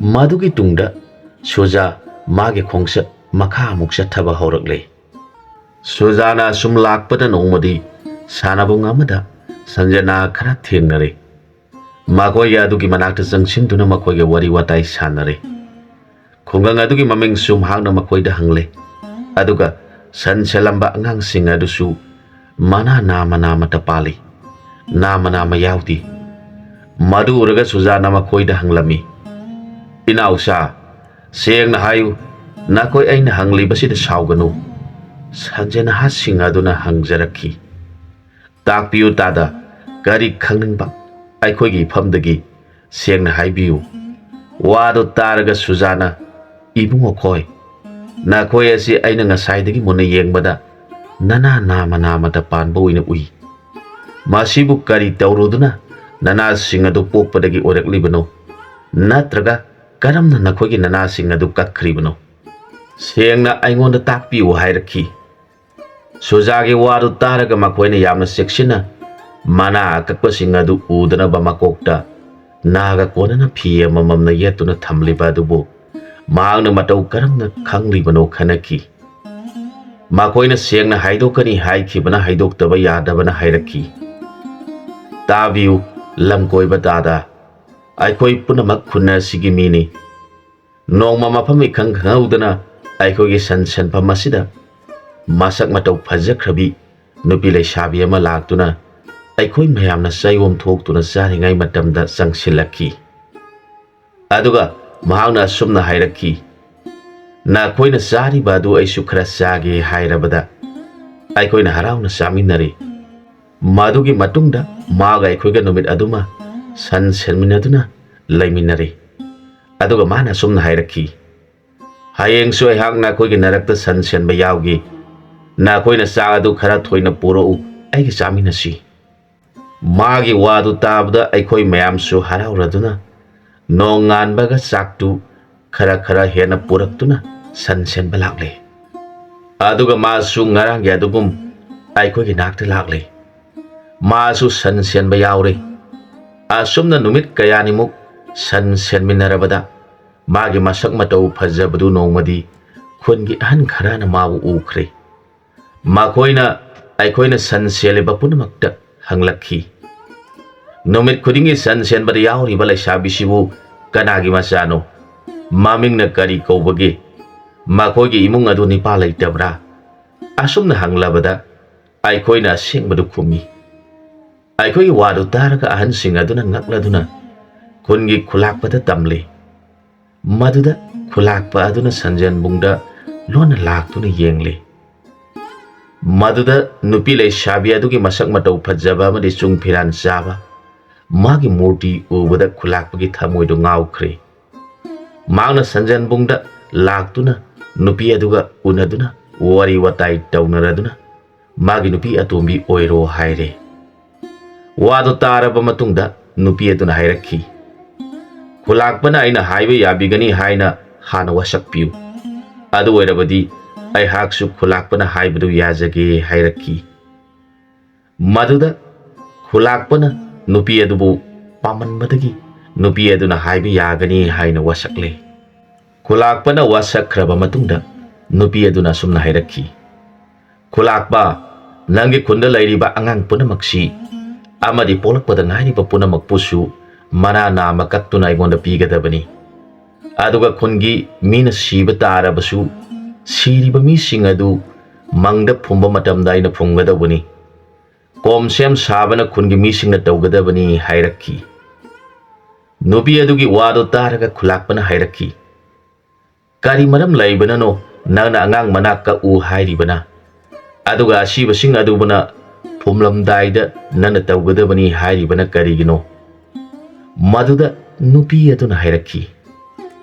ꯃꯗꯨꯒꯤ ꯇꯨꯡꯗ ꯁꯨꯖꯥ ꯃꯥꯒꯤ ꯈꯣꯡꯆꯠ ꯃꯈꯥ ꯑꯃꯨꯛ ꯆꯠꯊꯕ ꯍꯧꯔꯛꯂꯦ꯫ ꯁꯨꯖꯥꯅ ꯑꯁꯨꯝ ꯂꯥꯛꯄꯗ ꯅꯣꯡꯃꯗꯤ ꯁꯥꯟꯅꯕꯨꯡ ꯑꯃꯗ ꯁꯟꯖꯅꯥ ꯈꯔ ꯊꯦꯡꯅꯔꯦ꯫ ꯃꯈꯣꯏꯒꯤ ꯑꯗꯨꯒꯤ ꯃꯅꯥꯛꯇ ꯆꯪꯁꯤꯟꯗꯨꯅ ꯃꯈꯣꯏꯒ ꯋꯥꯔꯤ ꯋꯥꯇꯥꯏ ꯁꯥꯟꯅꯔꯦ꯫ ꯈꯨꯡꯒꯪ ꯑꯗꯨꯒꯤ ꯃꯃꯤꯡꯁꯨ ꯃꯍꯥꯛꯅ ꯃꯈꯣꯏꯗ ꯍꯪꯂꯦ꯫ ꯑꯗꯨꯒ ꯁꯟ ꯁꯦꯜꯂꯝꯕ ꯑꯉꯥꯡꯁꯤꯡ ꯑꯗꯨꯁꯨ ꯃꯅꯥ ꯅꯥꯃ ꯅꯥꯃꯇ ꯄꯥꯜꯂꯤ, ꯅꯥꯃ ꯅꯥꯃ ꯌꯥꯎꯗꯦ꯫ ꯃꯗꯨ ꯎꯔꯒ ꯁꯨꯖꯥꯅ ꯃꯈꯣꯏꯗ ꯍꯪꯂꯝꯃꯤ, "ꯏꯅꯥꯎꯁꯥ, ꯁꯦꯡꯅ ꯍꯥꯏꯌꯨ, ꯅꯈꯣꯏ ꯑꯩꯅ ꯍꯪꯂꯤꯕꯁꯤꯗ ꯁꯥꯎꯒꯅꯨ꯫" ꯁꯟꯖꯦꯅꯍꯥꯁꯤꯡ ꯑꯗꯨꯅ ꯍꯪꯖꯔꯛꯈꯤ, "ꯇꯥꯛꯄꯤꯌꯨ ꯇꯥꯗ, ꯀꯔꯤ ꯈꯪꯅꯤꯡꯕ? ꯑꯩꯈꯣꯏꯒꯤ ꯏꯐꯝꯗꯒꯤ ꯁꯦꯡꯅ ꯍꯥꯏꯕꯤꯌꯨ꯫" ꯋꯥꯗꯨ ꯇꯥꯔꯒ ꯁꯨꯖꯥꯅ, "ꯏꯕꯨꯡꯉꯣ ꯈꯣꯏ, ꯅꯈꯣꯏ ꯑꯁꯤ ꯑꯩꯅ ꯉꯁꯥꯏꯗꯒꯤ ꯃꯨꯟꯅ ꯌꯦꯡꯕꯗ ꯅꯅꯥ ꯅꯥꯃ ꯅꯥꯃꯇ ꯄꯥꯟꯕ ꯑꯣꯏꯅ ꯎꯏ꯫ ꯃꯁꯤꯕꯨ ꯀꯔꯤ ꯇꯧꯔꯨꯗꯨꯅ ꯅꯅꯥꯁꯤꯡ ꯑꯗꯨ ꯄꯣꯛꯄꯗꯒꯤ ꯑꯣꯏꯔꯛꯂꯤꯕꯅꯣ? ꯅꯠꯇ꯭ꯔꯒ ꯀꯔꯝꯅ ꯅꯈꯣꯏꯒꯤ ꯅꯅꯥꯁꯤꯡ ꯑꯗꯨ ꯀꯛꯈ꯭ꯔꯤꯕꯅꯣ? ꯁꯦꯡꯅ ꯑꯩꯉꯣꯟꯗ ꯇꯥꯛꯄꯤꯌꯨ" ꯍꯥꯏꯔꯛꯈꯤ꯫ ꯁꯨꯖꯥꯒꯤ ꯋꯥꯗꯨ ꯇꯥꯔꯒ ꯃꯈꯣꯏꯅ ꯌꯥꯝꯅ ꯆꯦꯛꯁꯤꯟꯅ ꯃꯅꯥ ꯑꯀꯛꯄꯁꯤꯡ ꯑꯗꯨ ꯎꯗꯅꯕ ꯃꯀꯣꯛꯇ ꯅꯥꯒ ꯀꯣꯟꯅꯅ ꯐꯤ ꯑꯃꯃꯝꯅ ꯌꯦꯠꯇꯨꯅ ꯊꯝꯂꯤꯕ ꯑꯗꯨꯕꯨ ꯃꯍꯥꯛꯅ ꯃꯇꯧ ꯀꯔꯝꯅ ꯈꯪꯂꯤꯕꯅꯣ ꯈꯟꯅꯈꯤ꯫ ꯃꯈꯣꯏꯅ ꯁꯦꯡꯅ ꯍꯥꯏꯗꯣꯛꯀꯅꯤ ꯍꯥꯏꯈꯤꯕꯅ ꯍꯥꯏꯗꯣꯛꯇꯕ ꯌꯥꯗꯕꯅ ꯍꯥꯏꯔꯛꯈꯤ, "ꯇꯥꯕꯤꯌꯨ, ꯂꯝꯀꯣꯏꯕ ꯗꯥꯗꯥ, ꯑꯩꯈꯣꯏ ꯄꯨꯝꯅꯃꯛ ꯈꯨꯟ ꯑꯁꯤꯒꯤ ꯃꯤꯅꯤ꯫ ꯅꯣꯡꯃ ꯃꯐꯝ ꯏꯈꯪ ꯈꯪꯍꯧꯗꯅ ꯑꯩꯈꯣꯏꯒꯤ ꯁꯟ ꯁꯦꯟꯐꯝ ꯑꯁꯤꯗ ꯃꯁꯛ ꯃꯇꯧ ꯐꯖꯈ꯭ꯔꯕꯤ ꯅꯨꯄꯤ ꯂꯩꯁꯥꯕꯤ ꯑꯃ ꯂꯥꯛꯇꯨꯅ ꯑꯩꯈꯣꯏ ꯃꯌꯥꯝꯅ ꯆꯌꯣꯝ ꯊꯣꯛꯇꯨꯅ ꯆꯥꯔꯤꯉꯩ ꯃꯇꯝꯗ ꯆꯪꯁꯤꯜꯂꯛꯈꯤ꯫ ꯑꯗꯨꯒ ꯃꯍꯥꯛꯅ ꯑꯁꯨꯝꯅ ꯍꯥꯏꯔꯛꯈꯤ, 'ꯅꯈꯣꯏꯅ ꯆꯥꯔꯤꯕ ꯑꯗꯨ ꯑꯩꯁꯨ ꯈꯔ ꯆꯥꯒꯦ' ꯍꯥꯏꯔꯕꯗ ꯑꯩꯈꯣꯏꯅ ꯍꯔꯥꯎꯅ ꯆꯥꯃꯤꯟꯅꯔꯦ꯫ ꯃꯗꯨꯒꯤ ꯃꯇꯨꯡꯗ ꯃꯥꯒ ꯑꯩꯈꯣꯏꯒ ꯅꯨꯃꯤꯠ ꯑꯗꯨꯃ ꯁꯟ ꯁꯦꯟꯃꯤꯟꯅꯗꯨꯅ ꯂꯩꯃꯤꯟꯅꯔꯦ꯫ ꯑꯗꯨꯒ ꯃꯥꯅ ꯑꯁꯨꯝꯅ ꯍꯥꯏꯔꯛꯈꯤ, 'ꯍꯌꯦꯡꯁꯨ ꯑꯩꯍꯥꯛ ꯅꯈꯣꯏꯒꯤ ꯅꯔꯛꯇ ꯁꯟ ꯁꯦꯟꯕ ꯌꯥꯎꯒꯦ꯫ ꯅꯈꯣꯏꯅ ꯆꯥꯛ ꯑꯗꯨ ꯈꯔ ꯊꯣꯏꯅ ꯄꯨꯔꯛꯎ, ꯑꯩꯒ ꯆꯥꯃꯤꯟꯅꯁꯤ.' ꯃꯥꯒꯤ ꯋꯥꯗꯨ ꯇꯥꯕꯗ ꯑꯩꯈꯣꯏ ꯃꯌꯥꯝꯁꯨ ꯍꯔꯥꯎꯔꯗꯨꯅ ꯅꯣꯡꯉꯥꯟꯕꯒ ꯆꯥꯛꯇꯨ ꯈꯔ ꯈꯔ ꯍꯦꯟꯅ ꯄꯨꯔꯛꯇꯨꯅ ꯁꯟ ꯁꯦꯟꯕ ꯂꯥꯛꯂꯦ꯫ ꯑꯗꯨꯒ ꯃꯥꯁꯨ ꯉꯔꯥꯡꯒꯤ ꯑꯗꯨꯒꯨꯝ ꯑꯩꯈꯣꯏꯒꯤ ꯅꯥꯛꯇ ꯂꯥꯛꯂꯦ꯫ ꯃꯥꯁꯨ ꯁꯟ ꯁꯦꯟꯕ ꯌꯥꯎꯔꯦ꯫ ꯑꯁꯨꯝꯅ ꯅꯨꯃꯤꯠ ꯀꯌꯥꯅꯤꯃꯨꯛ ꯁꯟ ꯁꯦꯟꯃꯤꯟꯅꯔꯕꯗ ꯃꯥꯒꯤ ꯃꯁꯛ ꯃꯇꯧ ꯐꯖꯕꯗꯨ ꯅꯣꯡꯃꯗꯤ ꯈꯨꯟꯒꯤ ꯑꯍꯟ ꯈꯔꯅ ꯃꯥꯕꯨ ꯎꯈ꯭ꯔꯦ꯫ ꯃꯈꯣꯏꯅ ꯑꯩꯈꯣꯏꯅ ꯁꯟ ꯁꯦꯜꯂꯤꯕ ꯄꯨꯝꯅꯃꯛꯇ ꯍꯪꯂꯛꯈꯤ, "ꯅꯨꯃꯤꯠ ꯈꯨꯗꯤꯡꯒꯤ ꯁꯟ ꯁꯦꯟꯕꯗ ꯌꯥꯎꯔꯤꯕ ꯂꯩꯁꯥꯕꯤꯁꯤꯕꯨ ꯀꯅꯥꯒꯤ ꯃꯆꯥꯅꯣ? ꯃꯃꯤꯡꯅ ꯀꯔꯤ ꯀꯧꯕꯒꯦ? ꯃꯈꯣꯏꯒꯤ ꯏꯃꯨꯡ ꯑꯗꯨ ꯅꯤꯄꯥ ꯂꯩꯇꯕ꯭ꯔꯥ?" ꯑꯁꯨꯝꯅ ꯍꯪꯂꯕꯗ ꯑꯩꯈꯣꯏꯅ ꯑꯁꯦꯡꯕꯗꯨ ꯈꯨꯝꯃꯤ꯫ ꯑꯩꯈꯣꯏꯒꯤ ꯋꯥꯗꯨ ꯇꯥꯔꯒ ꯑꯍꯟꯁꯤꯡ ꯑꯗꯨꯅ ꯉꯛꯂꯗꯨꯅ ꯈꯨꯟꯒꯤ ꯈꯨꯂꯥꯛꯄꯗ ꯇꯝꯂꯤ꯫ ꯃꯗꯨꯗ ꯈꯨꯂꯥꯛꯄ ꯑꯗꯨꯅ ꯁꯟꯖꯦꯟꯕꯨꯡꯗ ꯂꯣꯟꯅ ꯂꯥꯛꯇꯨꯅ ꯌꯦꯡꯂꯤ꯫ ꯃꯗꯨꯗ ꯅꯨꯄꯤ ꯂꯩꯁꯥꯕꯤ ꯑꯗꯨꯒꯤ ꯃꯁꯛ ꯃꯇꯧ ꯐꯖꯕ ꯑꯃꯗꯤ ꯆꯨꯡ ꯐꯤꯔꯥꯟ ꯆꯥꯕ ꯃꯥꯒꯤ ꯃꯨꯔꯇꯤ ꯎꯕꯗ ꯈꯨꯂꯥꯛꯄꯒꯤ ꯊꯃꯣꯏꯗꯨ ꯉꯥꯎꯈ꯭ꯔꯦ꯫ ꯃꯍꯥꯛꯅ ꯁꯟꯖꯦꯟꯕꯨꯡꯗ ꯂꯥꯛꯇꯨꯅ ꯅꯨꯄꯤ ꯑꯗꯨꯒ ꯎꯅꯗꯨꯅ ꯋꯥꯔꯤ ꯋꯥꯇꯥꯏ ꯇꯧꯅꯔꯗꯨꯅ ꯃꯥꯒꯤ ꯅꯨꯄꯤ ꯑꯇꯣꯝꯕꯤ ꯑꯣꯏꯔꯣ ꯍꯥꯏꯔꯦ꯫ ꯋꯥꯗꯨ ꯇꯥꯔꯕ ꯃꯇꯨꯡꯗ ꯅꯨꯄꯤ ꯑꯗꯨꯅ ꯍꯥꯏꯔꯛꯈꯤ, "ꯈꯨꯂꯥꯛꯄꯅ ꯑꯩꯅ ꯍꯥꯏꯕ ꯌꯥꯕꯤꯒꯅꯤ ꯍꯥꯏꯅ ꯍꯥꯟꯅ ꯋꯥꯁꯛꯄꯤꯌꯨ꯫ ꯑꯗꯨ ꯑꯣꯏꯔꯕꯗꯤ ꯑꯩꯍꯥꯛꯁꯨ ꯈꯨꯂꯥꯛꯄꯅ ꯍꯥꯏꯕꯗꯨ ꯌꯥꯖꯒꯦ" ꯍꯥꯏꯔꯛꯈꯤ꯫ ꯃꯗꯨꯗ ꯈꯨꯂꯥꯛꯄꯅ ꯅꯨꯄꯤ ꯑꯗꯨꯕꯨ ꯄꯥꯝꯃꯟꯕꯗꯒꯤ ꯅꯨꯄꯤ ꯑꯗꯨꯅ ꯍꯥꯏꯕ ꯌꯥꯒꯅꯤ ꯍꯥꯏꯅ ꯋꯥꯁꯛꯂꯦ꯫ ꯈꯨꯂꯥꯛꯄꯅ ꯋꯥꯁꯛꯈ꯭ꯔꯕ ꯃꯇꯨꯡꯗ ꯅꯨꯄꯤ ꯑꯗꯨꯅ ꯑꯁꯨꯝꯅ ꯍꯥꯏꯔꯛꯈꯤ, "ꯈꯨꯂꯥꯛꯄ, ꯅꯪꯒꯤ ꯈꯨꯟꯗ ꯂꯩꯔꯤꯕ ꯑꯉꯥꯡ ꯄꯨꯝꯅꯃꯛꯁꯤ ꯑꯃꯗꯤ ꯄꯣꯛꯂꯛꯄꯗ ꯉꯥꯏꯔꯤꯕ ꯄꯨꯝꯅꯃꯛꯄꯨꯁꯨ ꯃꯅꯥ ꯅꯥꯝꯃ ꯀꯛꯇꯨꯅ ꯑꯩꯉꯣꯟꯗ ꯄꯤꯒꯗꯕꯅꯤ꯫ ꯑꯗꯨꯒ ꯈꯨꯟꯒꯤ ꯃꯤꯅ ꯁꯤꯕ ꯇꯥꯔꯕꯁꯨ ꯁꯤꯔꯤꯕ ꯃꯤꯁꯤꯡ ꯑꯗꯨ ꯃꯪꯗ ꯐꯨꯝꯕ ꯃꯇꯝꯗ ꯑꯩꯅ ꯐꯨꯝꯒꯗꯧꯕꯅꯤ꯫ ꯀꯣꯝ ꯁꯦꯝ ꯁꯥꯕꯅ ꯈꯨꯟꯒꯤ ꯃꯤꯁꯤꯡꯅ ꯇꯧꯒꯗꯕꯅꯤ" ꯍꯥꯏꯔꯛꯈꯤ꯫ ꯅꯨꯄꯤ ꯑꯗꯨꯒꯤ ꯋꯥꯗꯨ ꯇꯥꯔꯒ ꯈꯨꯂꯥꯛꯄꯅ ꯍꯥꯏꯔꯛꯈꯤ, "ꯀꯔꯤ ꯃꯔꯝ ꯂꯩꯕꯅꯅꯣ ꯅꯪꯅ ꯑꯉꯥꯡ ꯃꯅꯥ ꯀꯛꯎ ꯍꯥꯏꯔꯤꯕꯅ? ꯑꯗꯨꯒ ꯑꯁꯤꯕꯁꯤꯡ ꯑꯗꯨꯕꯨꯅ ꯐꯨꯝꯂꯝꯗꯥꯏꯗ ꯅꯪꯅ ꯇꯧꯒꯗꯕꯅꯤ ꯍꯥꯏꯔꯤꯕꯅ ꯀꯔꯤꯒꯤꯅꯣ?" ꯃꯗꯨꯗ ꯅꯨꯄꯤ ꯑꯗꯨꯅ ꯍꯥꯏꯔꯛꯈꯤ,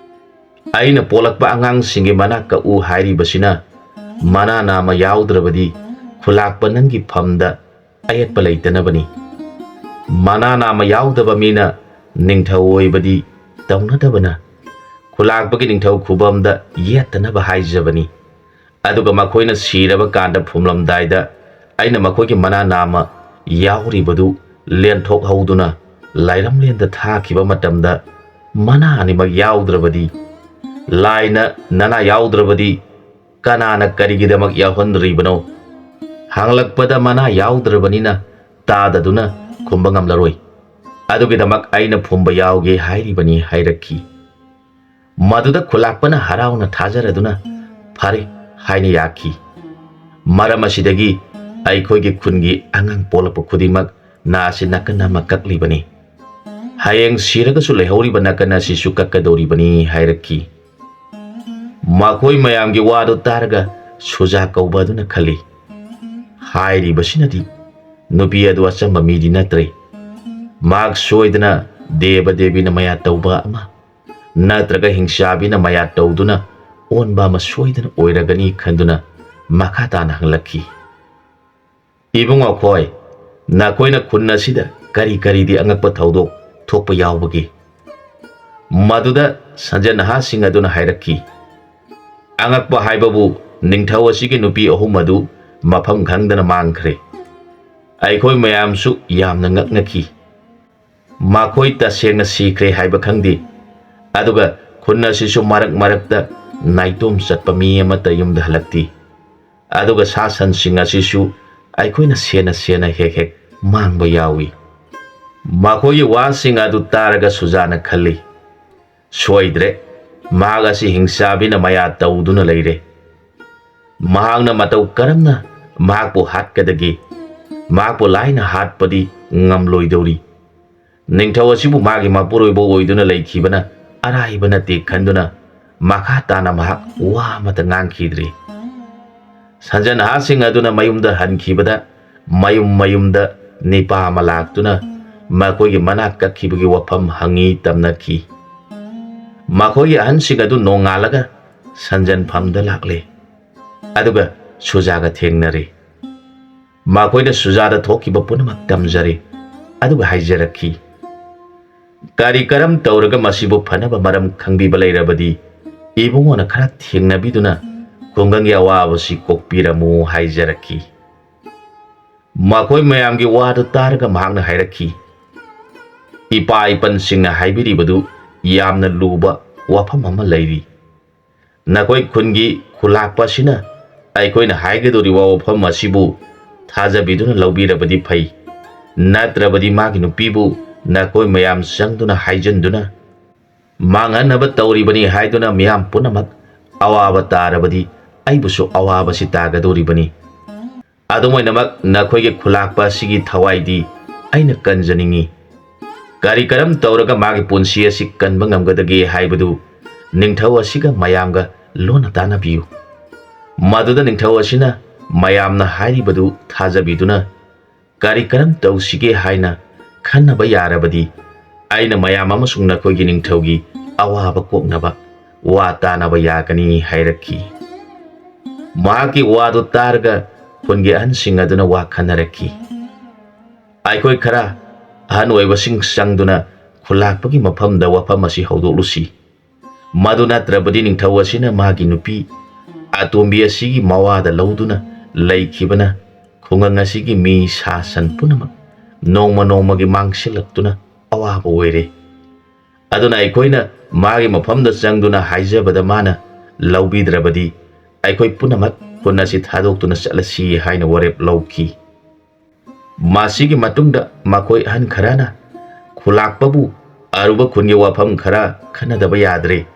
"ꯑꯩꯅ ꯄꯣꯛꯂꯛꯄ ꯑꯉꯥꯡꯁꯤꯡꯒꯤ ꯃꯅꯥ ꯀꯛꯎ ꯍꯥꯏꯔꯤꯕꯁꯤꯅ ꯃꯅꯥ ꯅꯥꯝꯃ ꯌꯥꯎꯗ꯭ꯔꯕꯗꯤ ꯈꯨꯂꯥꯛꯄ ꯅꯪꯒꯤ ꯐꯝꯗ ꯑꯌꯦꯠꯄ ꯂꯩꯇꯅꯕꯅꯤ꯫ ꯃꯅꯥ ꯅꯥꯝꯃ ꯌꯥꯎꯗꯕ ꯃꯤꯅ ꯅꯤꯡꯊꯧ ꯑꯣꯏꯕꯗꯤ ꯇꯧꯅꯗꯕꯅ ꯈꯨꯂꯥꯛꯄꯒꯤ ꯅꯤꯡꯊꯧ ꯈꯨꯕꯝꯗ ꯌꯦꯠꯇꯅꯕ ꯍꯥꯏꯖꯕꯅꯤ꯫ ꯑꯗꯨꯒ ꯃꯈꯣꯏꯅ ꯁꯤꯔꯕ ꯀꯥꯟꯗ ꯐꯨꯝꯂꯝꯗꯥꯏꯗ ꯑꯩꯅ ꯃꯈꯣꯏꯒꯤ ꯃꯅꯥ ꯅꯥꯝꯃ ꯌꯥꯎꯔꯤꯕꯗꯨ ꯂꯦꯟꯊꯣꯛꯍꯧꯗꯨꯅ ꯂꯥꯏꯔꯝꯂꯦꯟꯗ ꯊꯥꯈꯤꯕ ꯃꯇꯝꯗ ꯃꯅꯥ ꯑꯅꯤꯃꯛ ꯌꯥꯎꯗ꯭ꯔꯕꯗꯤ, ꯂꯥꯏꯅ ꯅꯅꯥ ꯌꯥꯎꯗ꯭ꯔꯕꯗꯤ ꯀꯅꯥꯅ ꯀꯔꯤꯒꯤꯗꯃꯛ ꯌꯥꯎꯍꯟꯗ꯭ꯔꯤꯕꯅꯣ? ꯍꯪꯂꯛꯄꯗ ꯃꯅꯥ ꯌꯥꯎꯗ꯭ꯔꯕꯅꯤꯅ ꯇꯥꯗꯗꯨꯅ ꯈꯨꯝꯕ ꯉꯝꯂꯔꯣꯏ꯫ ꯑꯗꯨꯒꯤꯗꯃꯛ ꯑꯩꯅ ꯐꯨꯝꯕ ꯌꯥꯎꯒꯦ ꯍꯥꯏꯔꯤꯕꯅꯤ" ꯍꯥꯏꯔꯛꯈꯤ꯫ ꯃꯗꯨꯗ ꯈꯨꯂꯥꯛꯄꯅ ꯍꯔꯥꯎꯅ ꯊꯥꯖꯔꯗꯨꯅ, "ꯐꯔꯦ" ꯍꯥꯏꯅ ꯌꯥꯈꯤ꯫ "ꯃꯔꯝ ꯑꯁꯤꯗꯒꯤ ꯑꯩꯈꯣꯏꯒꯤ ꯈꯨꯟꯒꯤ ꯑꯉꯥꯡ ꯄꯣꯛꯂꯛꯄ ꯈꯨꯗꯤꯡꯃꯛ ꯅꯥꯁꯤ ꯅꯥꯀꯟ ꯑꯃ ꯀꯛꯂꯤꯕꯅꯤ꯫ ꯍꯌꯦꯡ ꯁꯤꯔꯒꯁꯨ ꯂꯩꯍꯧꯔꯤꯕ ꯅꯥꯀꯟ ꯑꯁꯤꯁꯨ ꯀꯛꯀꯗꯧꯔꯤꯕꯅꯤ" ꯍꯥꯏꯔꯛꯈꯤ꯫ ꯃꯈꯣꯏ ꯃꯌꯥꯝꯒꯤ ꯋꯥꯗꯨ ꯇꯥꯔꯒ ꯁꯨꯖꯥ ꯀꯧꯕ ꯑꯗꯨꯅ ꯈꯜꯂꯤ, "ꯍꯥꯏꯔꯤꯕꯁꯤꯅꯗꯤ ꯅꯨꯄꯤ ꯑꯗꯨ ꯑꯆꯝꯕ ꯃꯤꯗꯤ ꯅꯠꯇ꯭ꯔꯦ꯫ ꯃꯍꯥꯛ ꯁꯣꯏꯗꯅ ꯗꯦꯕ ꯗꯦꯕꯤꯅ ꯃꯌꯥ ꯇꯧꯕ ꯑꯃ ꯅꯠꯇ꯭ꯔꯒ ꯍꯤꯡꯆꯥꯕꯤꯅ ꯃꯌꯥ ꯇꯧꯗꯨꯅ ꯑꯣꯟꯕ ꯑꯃ ꯁꯣꯏꯗꯅ ꯑꯣꯏꯔꯒꯅꯤ" ꯈꯟꯗꯨꯅ ꯃꯈꯥ ꯇꯥꯅ ꯍꯪꯂꯛꯈꯤ, "ꯏꯕꯨꯡꯉꯣ ꯈꯣꯏ, ꯅꯈꯣꯏꯅ ꯈꯨꯟ ꯑꯁꯤꯗ ꯀꯔꯤ ꯀꯔꯤꯗꯤ ꯑꯉꯛꯄ ꯊꯧꯗꯣꯛ ꯊꯣꯛꯄ ꯌꯥꯎꯕꯒꯦ?" ꯃꯗꯨꯗ ꯁꯟꯖꯟꯍꯥꯁꯤꯡ ꯑꯗꯨꯅ ꯍꯥꯏꯔꯛꯈꯤ, "ꯑꯉꯛꯄ ꯍꯥꯏꯕꯕꯨ ꯅꯤꯡꯊꯧ ꯑꯁꯤꯒꯤ ꯅꯨꯄꯤ ꯑꯍꯨꯝ ꯑꯗꯨ ꯃꯐꯝ ꯈꯪꯗꯅ ꯃꯥꯡꯈ꯭ꯔꯦ꯫ ꯑꯩꯈꯣꯏ ꯃꯌꯥꯝꯁꯨ ꯌꯥꯝꯅ ꯉꯛꯅꯈꯤ꯫ ꯃꯈꯣꯏ ꯇꯁꯦꯡꯅ ꯁꯤꯈ꯭ꯔꯦ ꯍꯥꯏꯕ ꯈꯪꯗꯦ꯫ ꯑꯗꯨꯒ ꯈꯨꯟ ꯑꯁꯤꯁꯨ ꯃꯔꯛ ꯃꯔꯛꯇ ꯅꯥꯏꯇꯣꯝ ꯆꯠꯄ ꯃꯤ ꯑꯃꯠꯇ ꯌꯨꯝꯗ ꯍꯜꯂꯛꯇꯦ꯫ ꯑꯗꯨꯒ ꯁꯥ ꯁꯟꯁꯤꯡ ꯑꯁꯤꯁꯨ ꯑꯩꯈꯣꯏꯅ ꯁꯦꯟꯅ ꯁꯦꯟꯅ ꯍꯦꯛ ꯍꯦꯛ ꯃꯥꯡꯕ ꯌꯥꯎꯏ꯫" ꯃꯈꯣꯏꯒꯤ ꯋꯥꯁꯤꯡ ꯑꯗꯨ ꯇꯥꯔꯒ ꯁꯨꯖꯥꯅ ꯈꯜꯂꯤ, "ꯁꯣꯏꯗ꯭ꯔꯦ, ꯃꯍꯥꯛ ꯑꯁꯤ ꯍꯤꯡꯆꯥꯕꯤꯅ ꯃꯌꯥ ꯇꯧꯗꯨꯅ ꯂꯩꯔꯦ꯫ ꯃꯍꯥꯛꯅ ꯃꯇꯧ ꯀꯔꯝꯅ ꯃꯍꯥꯛꯄꯨ ꯍꯥꯠꯀꯗꯒꯦ? ꯃꯍꯥꯛꯄꯨ ꯂꯥꯏꯅ ꯍꯥꯠꯄꯗꯤ ꯉꯝꯂꯣꯏꯗꯧꯔꯤ꯫ ꯅꯤꯡꯊꯧ ꯑꯁꯤꯕꯨ ꯃꯥꯒꯤ ꯃꯄꯨꯔꯣꯏꯕ ꯑꯣꯏꯗꯨꯅ ꯂꯩꯈꯤꯕꯅ ꯑꯔꯥꯏꯕ ꯅꯠꯇꯦ" ꯈꯟꯗꯨꯅ ꯃꯈꯥ ꯇꯥꯅ ꯃꯍꯥꯛ ꯋꯥ ꯑꯃꯠꯇ ꯉꯥꯡꯈꯤꯗ꯭ꯔꯦ꯫ ꯁꯟꯖꯟꯍꯥꯁꯤꯡ ꯑꯗꯨꯅ ꯃꯌꯨꯝꯗ ꯍꯟꯈꯤꯕꯗ ꯃꯌꯨꯝ ꯃꯌꯨꯝꯗ ꯅꯤꯄꯥ ꯑꯃ ꯂꯥꯛꯇꯨꯅ ꯃꯈꯣꯏꯒꯤ ꯃꯅꯥꯛ ꯀꯛꯈꯤꯕꯒꯤ ꯋꯥꯐꯝ ꯍꯪꯉꯤ ꯇꯝꯅꯈꯤ꯫ ꯃꯈꯣꯏꯒꯤ ꯑꯍꯟꯁꯤꯡ ꯑꯗꯨ ꯅꯣꯡꯉꯥꯜꯂꯒ ꯁꯟꯖꯟꯐꯝꯗ ꯂꯥꯛꯂꯦ꯫ ꯑꯗꯨꯒ ꯁꯨꯖꯥꯒ ꯊꯦꯡꯅꯔꯦ꯫ ꯃꯈꯣꯏꯅ ꯁꯨꯖꯥꯗ ꯊꯣꯛꯈꯤꯕ ꯄꯨꯝꯅꯃꯛ ꯇꯝꯖꯔꯦ꯫ ꯑꯗꯨꯒ ꯍꯥꯏꯖꯔꯛꯈꯤ, "ꯀꯔꯤ ꯀꯔꯝ ꯇꯧꯔꯒ ꯃꯁꯤꯕꯨ ꯐꯅꯕ ꯃꯔꯝ ꯈꯪꯕꯤꯕ ꯂꯩꯔꯕꯗꯤ ꯏꯕꯨꯡꯉꯣꯅ ꯈꯔ ꯊꯦꯡꯅꯕꯤꯗꯨꯅ ꯈꯨꯡꯒꯪꯒꯤ ꯑꯋꯥꯕꯁꯤ ꯀꯣꯛꯄꯤꯔꯝꯃꯨ" ꯍꯥꯏꯖꯔꯛꯈꯤ꯫ ꯃꯈꯣꯏ ꯃꯌꯥꯝꯒꯤ ꯋꯥꯗꯨ ꯇꯥꯔꯒ ꯃꯍꯥꯛꯅ ꯍꯥꯏꯔꯛꯈꯤ, "ꯏꯄꯥ ꯏꯄꯟꯁꯤꯡꯅ ꯍꯥꯏꯕꯤꯔꯤꯕꯗꯨ ꯌꯥꯝꯅ ꯂꯨꯕ ꯋꯥꯐꯝ ꯑꯃ ꯂꯩꯔꯤ꯫ ꯅꯈꯣꯏ ꯈꯨꯟꯒꯤ ꯈꯨꯂꯥꯛꯄ ꯑꯁꯤꯅ ꯑꯩꯈꯣꯏꯅ ꯍꯥꯏꯒꯗꯧꯔꯤꯕ ꯋꯥꯐꯝ ꯑꯁꯤꯕꯨ ꯊꯥꯖꯕꯤꯗꯨꯅ ꯂꯧꯕꯤꯔꯕꯗꯤ ꯐꯩ꯫ ꯅꯠꯇ꯭ꯔꯕꯗꯤ ꯃꯥꯒꯤ ꯅꯨꯄꯤꯕꯨ ꯅꯈꯣꯏ ꯃꯌꯥꯝ ꯆꯪꯗꯨꯅ ꯍꯥꯏꯖꯤꯟꯗꯨꯅ ꯃꯥꯡꯍꯟꯅꯕ ꯇꯧꯔꯤꯕꯅꯤ ꯍꯥꯏꯗꯨꯅ ꯃꯤꯌꯥꯝ ꯄꯨꯝꯅꯃꯛ ꯑꯋꯥꯕ ꯇꯥꯔꯕꯗꯤ ꯑꯩꯕꯨꯁꯨ ꯑꯋꯥꯕꯁꯤ ꯇꯥꯒꯗꯧꯔꯤꯕꯅꯤ꯫ ꯑꯗꯨꯝ ꯑꯣꯏꯅꯃꯛ ꯅꯈꯣꯏꯒꯤ ꯈꯨꯂꯥꯛꯄ ꯑꯁꯤꯒꯤ ꯊꯋꯥꯏꯗꯤ ꯑꯩꯅ ꯀꯟꯖꯅꯤꯡꯏ꯫ ꯀꯔꯤ ꯀꯔꯝ ꯇꯧꯔꯒ ꯃꯥꯒꯤ ꯄꯨꯟꯁꯤ ꯑꯁꯤ ꯀꯟꯕ ꯉꯝꯒꯗꯒꯦ ꯍꯥꯏꯕꯗꯨ ꯅꯤꯡꯊꯧ ꯑꯁꯤꯒ ꯃꯌꯥꯝꯒ ꯂꯣꯟꯅ ꯇꯥꯟꯅꯕꯤꯌꯨ꯫ ꯃꯗꯨꯗ ꯅꯤꯡꯊꯧ ꯑꯁꯤꯅ ꯃꯌꯥꯝꯅ ꯍꯥꯏꯔꯤꯕꯗꯨ ꯊꯥꯖꯕꯤꯗꯨꯅ ꯀꯔꯤ ꯀꯔꯝ ꯇꯧꯁꯤꯒꯦ ꯍꯥꯏꯅ ꯈꯟꯅꯕ ꯌꯥꯔꯕꯗꯤ ꯑꯩꯅ ꯃꯌꯥꯝ ꯑꯃꯁꯨꯡ ꯅꯈꯣꯏꯒꯤ ꯅꯤꯡꯊꯧꯒꯤ ꯑꯋꯥꯕ ꯀꯣꯛꯅꯕ ꯋꯥ ꯇꯥꯅꯕ ꯌꯥꯒꯅꯤ ꯍꯥꯏꯔꯛꯈꯤ꯫ ꯃꯍꯥꯛꯀꯤ ꯋꯥꯗꯨ ꯇꯥꯔꯒ ꯈꯨꯟꯒꯤ ꯑꯍꯟꯁꯤꯡ ꯑꯗꯨꯅ ꯋꯥ ꯈꯟꯅꯔꯛꯈꯤ꯫ ꯑꯩꯈꯣꯏ ꯈꯔ ꯑꯍꯟ ꯑꯣꯏꯕꯁꯤꯡ ꯆꯪꯗꯨꯅ ꯈꯨꯂꯥꯛꯄꯒꯤ ꯃꯐꯝꯗ ꯋꯥꯐꯝ ꯑꯁꯤ ꯍꯧꯗꯣꯛꯂꯨꯁꯤ꯫ ꯃꯗꯨ ꯅꯠꯇ꯭ꯔꯕꯗꯤ ꯅꯤꯡꯊꯧ ꯑꯁꯤꯅ ꯃꯥꯒꯤ ꯅꯨꯄꯤ ꯑꯇꯣꯝꯕꯤ ꯑꯁꯤꯒꯤ ꯃꯋꯥꯗ ꯂꯧꯗꯨꯅ ꯂꯩꯈꯤꯕꯅ ꯈꯨꯡꯒꯪ ꯑꯁꯤꯒꯤ ꯃꯤ ꯁꯥ ꯁꯟ ꯄꯨꯝꯅꯃꯛ ꯅꯣꯡꯃ ꯅꯣꯡꯃꯒꯤ ꯃꯥꯡꯁꯤꯜꯂꯛꯇꯨꯅ ꯑꯋꯥꯕ ꯑꯣꯏꯔꯦ꯫ ꯑꯗꯨꯅ ꯑꯩꯈꯣꯏꯅ ꯃꯥꯒꯤ ꯃꯐꯝꯗ ꯆꯪꯗꯨꯅ ꯍꯥꯏꯖꯕꯗ ꯃꯥꯅ ꯂꯧꯕꯤꯗ꯭ꯔꯕꯗꯤ ꯑꯩꯈꯣꯏ ꯄꯨꯝꯅꯃꯛ ꯈꯨꯟ ꯑꯁꯤ ꯊꯥꯗꯣꯛꯇꯨꯅ ꯆꯠꯂꯁꯤ ꯍꯥꯏꯅ ꯋꯥꯔꯦꯞ ꯂꯧꯈꯤ꯫ ꯃꯁꯤꯒꯤ ꯃꯇꯨꯡꯗ ꯃꯈꯣꯏ ꯑꯍꯟ ꯈꯔꯅ ꯈꯨꯂꯥꯛꯄꯕꯨ ꯑꯔꯨꯕ ꯈꯨꯟꯒꯤ ꯋꯥꯐꯝ ꯈꯔ ꯈꯟꯅꯗꯕ ꯌꯥꯗ꯭ꯔꯦ꯫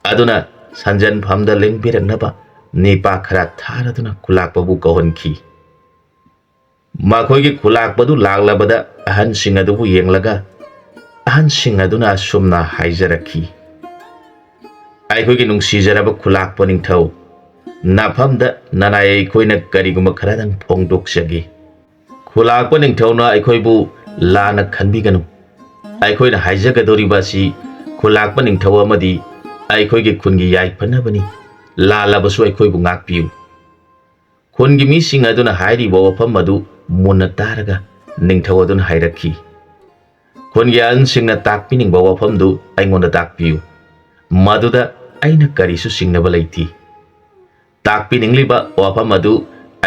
ꯑꯗꯨꯅ ꯁꯟꯖꯟꯐꯝꯗ ꯂꯦꯡꯕꯤꯔꯛꯅꯕ ꯅꯤꯄꯥ ꯈꯔ ꯊꯥꯔꯗꯨꯅ ꯈꯨꯂꯥꯛꯄꯕꯨ ꯀꯧꯍꯟꯈꯤ꯫ ꯃꯈꯣꯏꯒꯤ ꯈꯨꯂꯥꯛꯄꯗꯨ ꯂꯥꯛꯂꯕꯗ ꯑꯍꯟꯁꯤꯡ ꯑꯗꯨꯕꯨ ꯌꯦꯡꯂꯒ ꯑꯍꯟꯁꯤꯡ ꯑꯗꯨꯅ ꯑꯁꯨꯝꯅ ꯍꯥꯏꯖꯔꯛꯈꯤ, "ꯑꯩꯈꯣꯏꯒꯤ ꯅꯨꯡꯁꯤꯖꯔꯕ ꯈꯨꯂꯥꯛꯄ ꯅꯤꯡꯊꯧ, ꯅꯐꯝꯗ ꯅꯅꯥꯏ ꯑꯩꯈꯣꯏꯅ ꯀꯔꯤꯒꯨꯝꯕ ꯈꯔꯗꯪ ꯐꯣꯡꯗꯣꯛꯆꯒꯦ꯫ ꯈꯨꯂꯥꯛꯄ ꯅꯤꯡꯊꯧꯅ ꯑꯩꯈꯣꯏꯕꯨ ꯂꯥꯟꯅ ꯈꯟꯕꯤꯒꯅꯨ꯫ ꯑꯩꯈꯣꯏꯅ ꯍꯥꯏꯖꯒꯗꯧꯔꯤꯕ ꯑꯁꯤ ꯈꯨꯂꯥꯛꯄ ꯅꯤꯡꯊꯧ ꯑꯃꯗꯤ ꯑꯩꯈꯣꯏꯒꯤ ꯈꯨꯟꯒꯤ ꯌꯥꯏꯐꯅꯕꯅꯤ꯫ ꯂꯥꯜꯂꯕꯁꯨ ꯑꯩꯈꯣꯏꯕꯨ ꯉꯥꯛꯄꯤꯌꯨ꯫" ꯈꯨꯟꯒꯤ ꯃꯤꯁꯤꯡ ꯑꯗꯨꯅ ꯍꯥꯏꯔꯤꯕ ꯋꯥꯐꯝ ꯑꯗꯨ ꯃꯨꯟꯅ ꯇꯥꯔꯒ ꯅꯤꯡꯊꯧ ꯑꯗꯨꯅ ꯍꯥꯏꯔꯛꯈꯤ, "ꯈꯨꯟꯒꯤ ꯑꯍꯟꯁꯤꯡꯅ ꯇꯥꯛꯄꯤꯅꯤꯡꯕ ꯋꯥꯐꯝꯗꯨ ꯑꯩꯉꯣꯟꯗ ꯇꯥꯛꯄꯤꯌꯨ꯫ ꯃꯗꯨꯗ ꯑꯩꯅ ꯀꯔꯤꯁꯨ ꯆꯤꯡꯅꯕ ꯂꯩꯇꯦ꯫ ꯇꯥꯛꯄꯤꯅꯤꯡꯂꯤꯕ ꯋꯥꯐꯝ ꯑꯗꯨ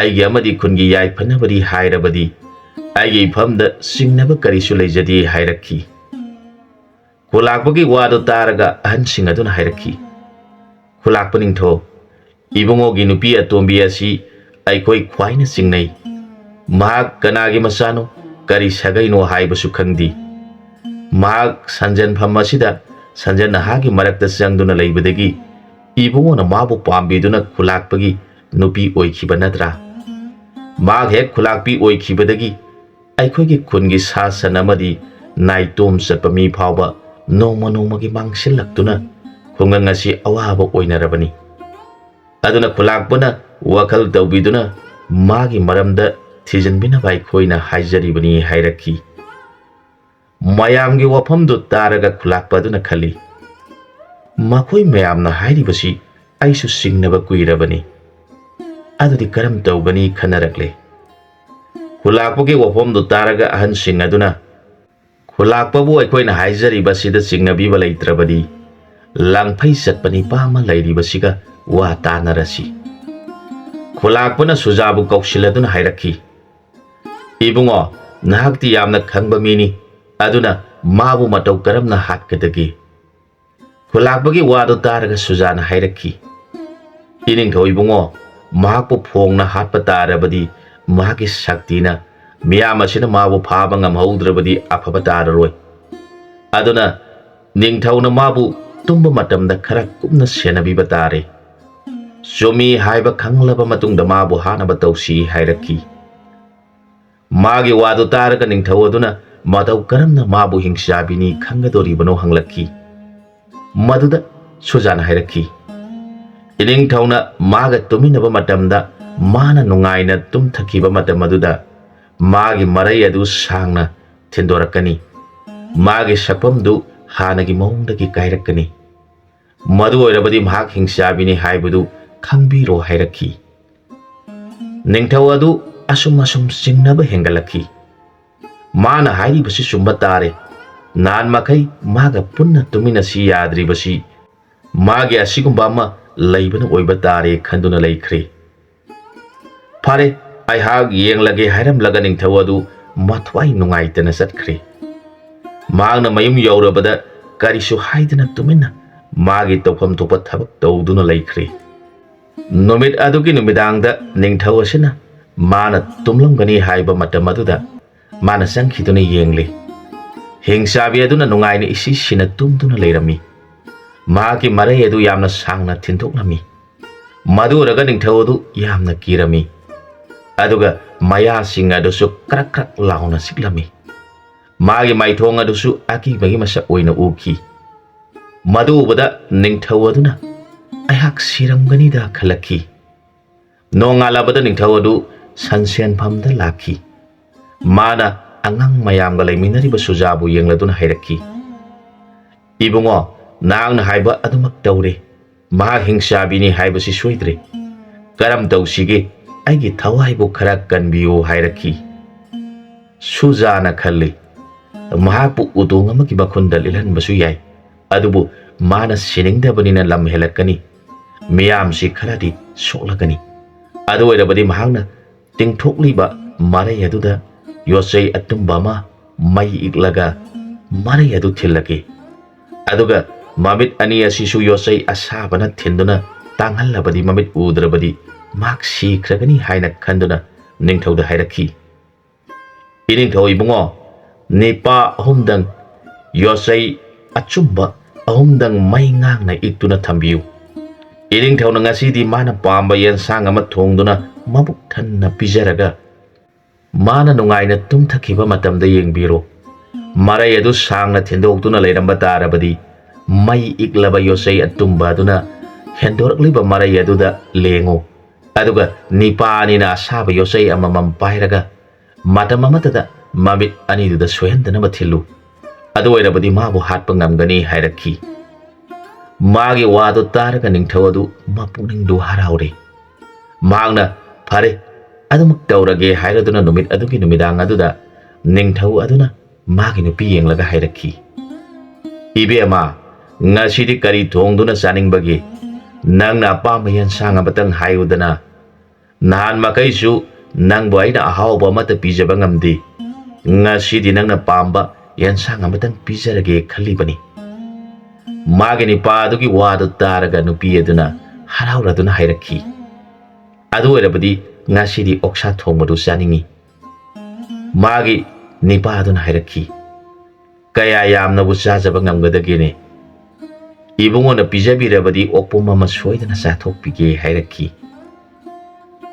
ꯑꯩꯒꯤ ꯑꯃꯗꯤ ꯈꯨꯟꯒꯤ ꯌꯥꯏꯐꯅꯕꯗꯤ ꯍꯥꯏꯔꯕꯗꯤ ꯑꯩꯒꯤ ꯏꯐꯝꯗ ꯆꯤꯡꯅꯕ ꯀꯔꯤꯁꯨ ꯂꯩꯖꯗꯦ" ꯍꯥꯏꯔꯛꯈꯤ꯫ ꯈꯨꯂꯥꯛꯄꯒꯤ ꯋꯥꯗꯨ ꯇꯥꯔꯒ ꯑꯍꯟꯁꯤꯡ ꯑꯗꯨꯅ ꯍꯥꯏꯔꯛꯈꯤ, "ꯈꯨꯂꯥꯛꯄ ꯅꯤꯡꯊꯧ, ꯏꯕꯨꯡꯉꯣꯒꯤ ꯅꯨꯄꯤ ꯑꯇꯣꯝꯕꯤ ꯑꯁꯤ ꯑꯩꯈꯣꯏ ꯈ꯭ꯋꯥꯏꯅ ꯆꯤꯡꯅꯩ꯫ ꯃꯍꯥꯛ ꯀꯅꯥꯒꯤ ꯃꯆꯥꯅꯣ? ꯀꯔꯤ ꯁꯥꯒꯩꯅꯣ ꯍꯥꯏꯕꯁꯨ ꯈꯪꯗꯦ꯫ ꯃꯍꯥꯛ ꯁꯟꯖꯦꯟꯐꯝ ꯑꯁꯤꯗ ꯁꯟꯖꯦꯟ ꯅꯍꯥꯒꯤ ꯃꯔꯛꯇ ꯆꯪꯗꯨꯅ ꯂꯩꯕꯗꯒꯤ ꯏꯕꯨꯡꯉꯣꯅ ꯃꯥꯕꯨ ꯄꯥꯝꯕꯤꯗꯨꯅ ꯈꯨꯂꯥꯛꯄꯒꯤ ꯅꯨꯄꯤ ꯑꯣꯏꯈꯤꯕ ꯅꯠꯇ꯭ꯔꯥ? ꯃꯍꯥꯛ ꯍꯦꯛ ꯈꯨꯂꯥꯛꯄꯤ ꯑꯣꯏꯈꯤꯕꯗꯒꯤ ꯑꯩꯈꯣꯏꯒꯤ ꯈꯨꯟꯒꯤ ꯁꯥ ꯁꯟ ꯑꯃꯗꯤ ꯅꯥꯏꯇꯣꯝ ꯆꯠꯄ ꯃꯤ ꯐꯥꯎꯕ ꯅꯣꯡꯃ ꯅꯣꯡꯃꯒꯤ ꯃꯥꯡꯁꯤꯜꯂꯛꯇꯨꯅ ꯈꯨꯡꯒꯪ ꯑꯁꯤ ꯑꯋꯥꯕ ꯑꯣꯏꯅꯔꯕꯅꯤ꯫ ꯑꯗꯨꯅ ꯈꯨꯂꯥꯛꯄꯅ ꯋꯥꯈꯜ ꯇꯧꯕꯤꯗꯨꯅ ꯃꯥꯒꯤ ꯃꯔꯝꯗ ꯊꯤꯖꯤꯟꯕꯤꯅꯕ ꯑꯩꯈꯣꯏꯅ ꯍꯥꯏꯖꯔꯤꯕꯅꯤ ꯍꯥꯏꯔꯛꯈꯤ꯫ ꯃꯌꯥꯝꯒꯤ ꯋꯥꯐꯝꯗꯨ ꯇꯥꯔꯒ ꯈꯨꯂꯥꯛꯄ ꯑꯗꯨꯅ ꯈꯜꯂꯤ, "ꯃꯈꯣꯏ ꯃꯌꯥꯝꯅ ꯍꯥꯏꯔꯤꯕꯁꯤ ꯑꯩꯁꯨ ꯆꯤꯡꯅꯕ ꯀꯨꯏꯔꯕꯅꯤ꯫ ꯑꯗꯨꯗꯤ ꯀꯔꯝ ꯇꯧꯒꯅꯤ?" ꯈꯟꯅꯔꯛꯂꯦ꯫ ꯈꯨꯂꯥꯛꯄꯒꯤ ꯋꯥꯐꯝꯗꯨ ꯇꯥꯔꯒ ꯑꯍꯟꯁꯤꯡ ꯑꯗꯨꯅ, "ꯈꯨꯂꯥꯛꯄꯕꯨ ꯑꯩꯈꯣꯏꯅ ꯍꯥꯏꯖꯔꯤꯕꯁꯤꯗ ꯆꯤꯡꯅꯕꯤꯕ ꯂꯩꯇ꯭ꯔꯕꯗꯤ ꯂꯥꯡꯐꯩ ꯆꯠꯄ ꯅꯤꯄꯥ ꯑꯃ ꯂꯩꯔꯤꯕꯁꯤꯒ ꯋꯥ ꯇꯥꯅꯔꯁꯤ꯫" ꯈꯨꯂꯥꯛꯄꯅ ꯁꯨꯖꯥꯕꯨ ꯀꯧꯁꯤꯜꯂꯗꯨꯅ ꯍꯥꯏꯔꯛꯈꯤ, "ꯏꯕꯨꯡꯉꯣ, ꯅꯍꯥꯛꯇꯤ ꯌꯥꯝꯅ ꯈꯪꯕ ꯃꯤꯅꯤ, ꯑꯗꯨꯅ ꯃꯥꯕꯨ ꯃꯇꯧ ꯀꯔꯝꯅ ꯍꯥꯠꯀꯗꯒꯦ?" ꯈꯨꯂꯥꯛꯄꯒꯤ ꯋꯥꯗꯨ ꯇꯥꯔꯒ ꯁꯨꯖꯥꯅ ꯍꯥꯏꯔꯛꯈꯤ, "ꯏꯅꯤꯡꯊꯧ ꯏꯕꯨꯡꯉꯣ, ꯃꯍꯥꯛꯄꯨ ꯐꯣꯡꯅ ꯍꯥꯠꯄ ꯇꯥꯔꯕꯗꯤ ꯃꯍꯥꯛꯀꯤ ꯁꯛꯇꯤꯅ ꯃꯤꯌꯥꯝ ꯑꯁꯤꯅ ꯃꯥꯕꯨ ꯐꯥꯕ ꯉꯝꯍꯧꯗ꯭ꯔꯕꯗꯤ ꯑꯐꯕ ꯇꯥꯔꯔꯣꯏ꯫ ꯑꯗꯨꯅ ꯅꯤꯡꯊꯧꯅ ꯃꯥꯕꯨ ꯇꯨꯝꯕ ꯃꯇꯝꯗ ꯈꯔ ꯀꯨꯞꯅ ꯁꯦꯟꯅꯕꯤꯕ ꯇꯥꯔꯦ꯫ ꯆꯨꯝꯃꯤ ꯍꯥꯏꯕ ꯈꯪꯂꯕ ꯃꯇꯨꯡꯗ ꯃꯥꯕꯨ ꯍꯥꯠꯅꯕ ꯇꯧꯁꯤ" ꯍꯥꯏꯔꯛꯈꯤ꯫ ꯃꯥꯒꯤ ꯋꯥꯗꯨ ꯇꯥꯔꯒ ꯅꯤꯡꯊꯧ ꯑꯗꯨꯅ ꯃꯇꯧ ꯀꯔꯝꯅ ꯃꯥꯕꯨ ꯍꯤꯡꯆꯥꯕꯤꯅꯤ ꯈꯪꯒꯗꯧꯔꯤꯕꯅꯣ ꯍꯪꯂꯛꯈꯤ꯫ ꯃꯗꯨꯗ ꯁꯨꯖꯥꯅ ꯍꯥꯏꯔꯛꯈꯤ, "ꯏꯅꯤꯡꯊꯧꯅ ꯃꯥꯒ ꯇꯨꯃꯤꯟꯅꯕ ꯃꯇꯝꯗ ꯃꯥꯅ ꯅꯨꯡꯉꯥꯏꯅ ꯇꯨꯝꯊꯈꯤꯕ ꯃꯇꯝ ꯑꯗꯨꯗ ꯃꯥꯒꯤ ꯃꯔꯩ ꯑꯗꯨ ꯁꯥꯡꯅ ꯊꯤꯟꯗꯣꯔꯛꯀꯅꯤ꯫ ꯃꯥꯒꯤ ꯁꯛꯐꯝꯗꯨ ꯍꯥꯟꯅꯒꯤ ꯃꯑꯣꯡꯗꯒꯤ ꯀꯥꯏꯔꯛꯀꯅꯤ꯫ ꯃꯗꯨ ꯑꯣꯏꯔꯕꯗꯤ ꯃꯍꯥꯛ ꯍꯤꯡꯆꯥꯕꯤꯅꯤ ꯍꯥꯏꯕꯗꯨ ꯈꯪꯕꯤꯔꯣ" ꯍꯥꯏꯔꯛꯈꯤ꯫ ꯅꯤꯡꯊꯧ ꯑꯗꯨ ꯑꯁꯨꯝ ꯑꯁꯨꯝ ꯆꯤꯡꯅꯕ ꯍꯦꯟꯒꯠꯂꯛꯈꯤ꯫ ꯃꯥꯅ ꯍꯥꯏꯔꯤꯕꯁꯤ ꯆꯨꯝꯕ ꯇꯥꯔꯦ꯫ ꯅꯍꯥꯟ ꯃꯈꯩ ꯃꯥꯒ ꯄꯨꯟꯅ ꯇꯨꯃꯤꯟꯅꯁꯤ ꯌꯥꯗ꯭ꯔꯤꯕꯁꯤ ꯃꯥꯒꯤ ꯑꯁꯤꯒꯨꯝꯕ ꯑꯃ ꯂꯩꯕꯅ ꯑꯣꯏꯕ ꯇꯥꯔꯦ ꯈꯟꯗꯨꯅ ꯂꯩꯈ꯭ꯔꯦ꯫ "ꯐꯔꯦ, ꯑꯩꯍꯥꯛ ꯌꯦꯡꯂꯒꯦ" ꯍꯥꯏꯔꯝꯂꯒ ꯅꯤꯡꯊꯧ ꯑꯗꯨ ꯃꯊ꯭ꯋꯥꯏ ꯅꯨꯡꯉꯥꯏꯇꯅ ꯆꯠꯈ꯭ꯔꯦ꯫ ꯃꯍꯥꯛꯅ ꯃꯌꯨꯝ ꯌꯧꯔꯕꯗ ꯀꯔꯤꯁꯨ ꯍꯥꯏꯗꯅ ꯇꯨꯃꯤꯟꯅ ꯃꯥꯒꯤ ꯇꯧꯐꯝ ꯊꯣꯛꯄ ꯊꯕꯛ ꯇꯧꯗꯨꯅ ꯂꯩꯈ꯭ꯔꯦ꯫ ꯅꯨꯃꯤꯠ ꯑꯗꯨꯒꯤ ꯅꯨꯃꯤꯗꯥꯡꯗ ꯅꯤꯡꯊꯧ ꯑꯁꯤꯅ ꯃꯥꯅ ꯇꯨꯝꯂꯝꯒꯅꯤ ꯍꯥꯏꯕ ꯃꯇꯝ ꯑꯗꯨꯗ ꯃꯥꯅ ꯆꯪꯈꯤꯗꯨꯅ ꯌꯦꯡꯂꯤ꯫ ꯍꯤꯡꯆꯥꯕꯤ ꯑꯗꯨꯅ ꯅꯨꯡꯉꯥꯏꯅ ꯏꯁꯤ ꯁꯤꯅ ꯇꯨꯝꯗꯨꯅ ꯂꯩꯔꯝꯃꯤ꯫ ꯃꯍꯥꯛꯀꯤ ꯃꯔꯩ ꯑꯗꯨ ꯌꯥꯝꯅ ꯁꯥꯡꯅ ꯊꯤꯟꯗꯣꯛꯂꯝꯃꯤ꯫ ꯃꯗꯨ ꯎꯔꯒ ꯅꯤꯡꯊꯧ ꯑꯗꯨ ꯌꯥꯝꯅ ꯀꯤꯔꯝꯃꯤ꯫ ꯑꯗꯨꯒ ꯃꯌꯥꯁꯤꯡ ꯑꯗꯨꯁꯨ ꯀ꯭ꯔꯛ ꯀ꯭ꯔꯛ ꯂꯥꯎꯅ ꯆꯤꯛꯂꯝꯃꯤ꯫ ꯃꯥꯒꯤ ꯃꯥꯏꯊꯣꯡ ꯑꯗꯨꯁꯨ ꯑꯀꯤꯕꯒꯤ ꯃꯁꯛ ꯑꯣꯏꯅ ꯎꯈꯤ꯫ ꯃꯗꯨ ꯎꯕꯗ ꯅꯤꯡꯊꯧ ꯑꯗꯨꯅ, "ꯑꯩꯍꯥꯛ ꯁꯤꯔꯝꯒꯅꯤꯗ" ꯈꯜꯂꯛꯈꯤ꯫ ꯅꯣꯡꯉꯥꯜꯂꯕꯗ ꯅꯤꯡꯊꯧ ꯑꯗꯨ ꯁꯟꯁꯦꯟꯐꯝꯗ ꯂꯥꯛꯈꯤ꯫ ꯃꯥꯅ ꯑꯉꯥꯡ ꯃꯌꯥꯝꯒ ꯂꯩꯃꯤꯟꯅꯔꯤꯕ ꯁꯨꯖꯥꯕꯨ ꯌꯦꯡꯂꯗꯨꯅ ꯍꯥꯏꯔꯛꯈꯤ, "ꯏꯕꯨꯡꯉꯣ, ꯅꯍꯥꯛꯅ ꯍꯥꯏꯕ ꯑꯗꯨꯃꯛ ꯇꯧꯔꯦ꯫ ꯃꯍꯥꯛ ꯍꯤꯡꯆꯥꯕꯤꯅꯤ ꯍꯥꯏꯕꯁꯤ ꯁꯣꯏꯗ꯭ꯔꯦ꯫ ꯀꯔꯝ ꯇꯧꯁꯤꯒꯦ? ꯑꯩꯒꯤ ꯊꯋꯥꯏꯕꯨ ꯈꯔ ꯀꯟꯕꯤꯌꯨ" ꯍꯥꯏꯔꯛꯈꯤ꯫ ꯁꯨꯖꯥꯅ ꯈꯜꯂꯤ, ꯃꯍꯥꯛꯄꯨ ꯎꯇꯣꯡ ꯑꯃꯒꯤ ꯃꯈꯨꯟꯗ ꯂꯤꯠꯍꯟꯕꯁꯨ ꯌꯥꯏ, ꯑꯗꯨꯕꯨ ꯃꯥꯅ ꯁꯤꯅꯤꯡꯗꯕꯅꯤꯅ ꯂꯝ ꯍꯦꯜꯂꯛꯀꯅꯤ, ꯃꯤꯌꯥꯝꯁꯤ ꯈꯔꯗꯤ ꯁꯣꯛꯂꯒꯅꯤ꯫ ꯑꯗꯨ ꯑꯣꯏꯔꯕꯗꯤ ꯃꯍꯥꯛꯅ ꯇꯤꯡꯊꯣꯛꯂꯤꯕ ꯃꯔꯩ ꯑꯗꯨꯗ ꯌꯣꯠꯆꯩ ꯑꯇꯨꯝꯕ ꯑꯃ ꯃꯩ ꯏꯛꯂꯒ ꯃꯔꯩ ꯑꯗꯨ ꯊꯤꯜꯂꯒꯦ꯫ ꯑꯗꯨꯒ ꯃꯃꯤꯠ ꯑꯅꯤ ꯑꯁꯤꯁꯨ ꯌꯣꯠꯆꯩ ꯑꯁꯥꯕꯅ ꯊꯤꯟꯗꯨꯅ ꯇꯥꯡꯍꯜꯂꯕꯗꯤ ꯃꯃꯤꯠ ꯎꯗ꯭ꯔꯕꯗꯤ ꯃꯍꯥꯛ ꯁꯤꯈ꯭ꯔꯒꯅꯤ ꯍꯥꯏꯅ ꯈꯟꯗꯨꯅ ꯅꯤꯡꯊꯧꯗ ꯍꯥꯏꯔꯛꯈꯤ, "ꯏꯅꯤꯡꯊꯧ ꯏꯕꯨꯡꯉꯣ, ꯅꯤꯄꯥ ꯑꯍꯨꯝꯗꯪ ꯌꯣꯠꯆꯩ ꯑꯆꯨꯝꯕ ꯑꯍꯨꯝꯗꯪ ꯃꯩ ꯉꯥꯡꯅ ꯏꯛꯇꯨꯅ ꯊꯝꯕꯤꯌꯨ꯫ ꯏꯅꯤꯡꯊꯧꯅ ꯉꯁꯤꯗꯤ ꯃꯥꯅ ꯄꯥꯝꯕ ꯌꯦꯟꯁꯥꯡ ꯑꯃ ꯊꯣꯡꯗꯨꯅ ꯃꯕꯨꯛ ꯊꯟꯅ ꯄꯤꯖꯔꯒ ꯃꯥꯅ ꯅꯨꯡꯉꯥꯏꯅ ꯇꯨꯝꯊꯈꯤꯕ ꯃꯇꯝꯗ ꯌꯦꯡꯕꯤꯔꯣ꯫ ꯃꯔꯩ ꯑꯗꯨ ꯁꯥꯡꯅ ꯊꯤꯟꯗꯣꯛꯇꯨꯅ ꯂꯩꯔꯝꯕ ꯇꯥꯔꯕꯗꯤ ꯃꯩ ꯏꯛꯂꯕ ꯌꯣꯠꯆꯩ ꯑꯇꯨꯝꯕ ꯑꯗꯨꯅ ꯍꯦꯟꯗꯣꯔꯛꯂꯤꯕ ꯃꯔꯩ ꯑꯗꯨꯗ ꯂꯦꯡꯉꯨ꯫ ꯑꯗꯨꯒ ꯅꯤꯄꯥ ꯑꯅꯤꯅ ꯑꯁꯥꯕ ꯌꯣꯠꯆꯩ ꯑꯃꯃꯝ ꯄꯥꯏꯔꯒ ꯃꯇꯝ ꯑꯃꯠꯇꯗ ꯃꯃꯤꯠ ꯑꯅꯤꯗꯨꯗ ꯁꯣꯏꯍꯟꯗꯅꯕ ꯊꯤꯜꯂꯨ꯫ ꯑꯗꯨ ꯑꯣꯏꯔꯕꯗꯤ ꯃꯥꯕꯨ ꯍꯥꯠꯄ ꯉꯝꯒꯅꯤ" ꯍꯥꯏꯔꯛꯈꯤ꯫ ꯃꯥꯒꯤ ꯋꯥꯗꯨ ꯇꯥꯔꯒ ꯅꯤꯡꯊꯧ ꯑꯗꯨ ꯃꯄꯨꯛꯅꯤꯡꯗꯨ ꯍꯔꯥꯎꯔꯦ꯫ ꯃꯍꯥꯛꯅ, "ꯐꯔꯦ, ꯑꯗꯨꯃꯛ ꯇꯧꯔꯒꯦ" ꯍꯥꯏꯔꯗꯨꯅ ꯅꯨꯃꯤꯠ ꯑꯗꯨꯒꯤ ꯅꯨꯃꯤꯗꯥꯡ ꯑꯗꯨꯗ ꯅꯤꯡꯊꯧ ꯑꯗꯨꯅ ꯃꯥꯒꯤ ꯅꯨꯄꯤ ꯌꯦꯡꯂꯒ ꯍꯥꯏꯔꯛꯈꯤ, "ꯏꯕꯦꯝꯃ, ꯉꯁꯤꯗꯤ ꯀꯔꯤ ꯊꯣꯡꯗꯨꯅ ꯆꯥꯅꯤꯡꯕꯒꯦ? ꯅꯪꯅ ꯑꯄꯥꯝꯕ ꯌꯦꯟꯁꯥꯡ ꯑꯃꯇꯪ ꯍꯥꯏꯌꯨꯗꯅ꯫ ꯅꯍꯥꯟ ꯃꯈꯩꯁꯨ ꯅꯪꯕꯨ ꯑꯩꯅ ꯑꯍꯥꯎꯕ ꯑꯃꯠꯇ ꯄꯤꯖꯕ ꯉꯝꯗꯦ꯫ ꯉꯁꯤꯗꯤ ꯅꯪꯅ ꯄꯥꯝꯕ ꯌꯦꯟꯁꯥꯡ ꯑꯃꯇꯪ ꯄꯤꯖꯔꯒꯦ ꯈꯜꯂꯤꯕꯅꯤ꯫" ꯃꯥꯒꯤ ꯅꯤꯄꯥ ꯑꯗꯨꯒꯤ ꯋꯥꯗꯨ ꯇꯥꯔꯒ ꯅꯨꯄꯤ ꯑꯗꯨꯅ ꯍꯔꯥꯎꯔꯗꯨꯅ ꯍꯥꯏꯔꯛꯈꯤ, "ꯑꯗꯨ ꯑꯣꯏꯔꯕꯗꯤ ꯉꯁꯤꯗꯤ ꯑꯣꯛꯁꯥ ꯊꯣꯡꯕꯗꯨ ꯆꯥꯅꯤꯡꯏ꯫" ꯃꯥꯒꯤ ꯅꯤꯄꯥꯗꯨꯅ ꯍꯥꯏꯔꯛꯈꯤ, "ꯀꯌꯥ ꯌꯥꯝꯅꯕꯨ ꯆꯥꯖꯕ ꯉꯝꯒꯗꯒꯦꯅꯦ? ꯏꯕꯨꯡꯉꯣꯅ ꯄꯤꯖꯕꯤꯔꯕꯗꯤ ꯑꯣꯛꯄꯨꯝ ꯑꯃ ꯁꯣꯏꯗꯅ ꯆꯥꯊꯣꯛꯄꯤꯒꯦ" ꯍꯥꯏꯔꯛꯈꯤ꯫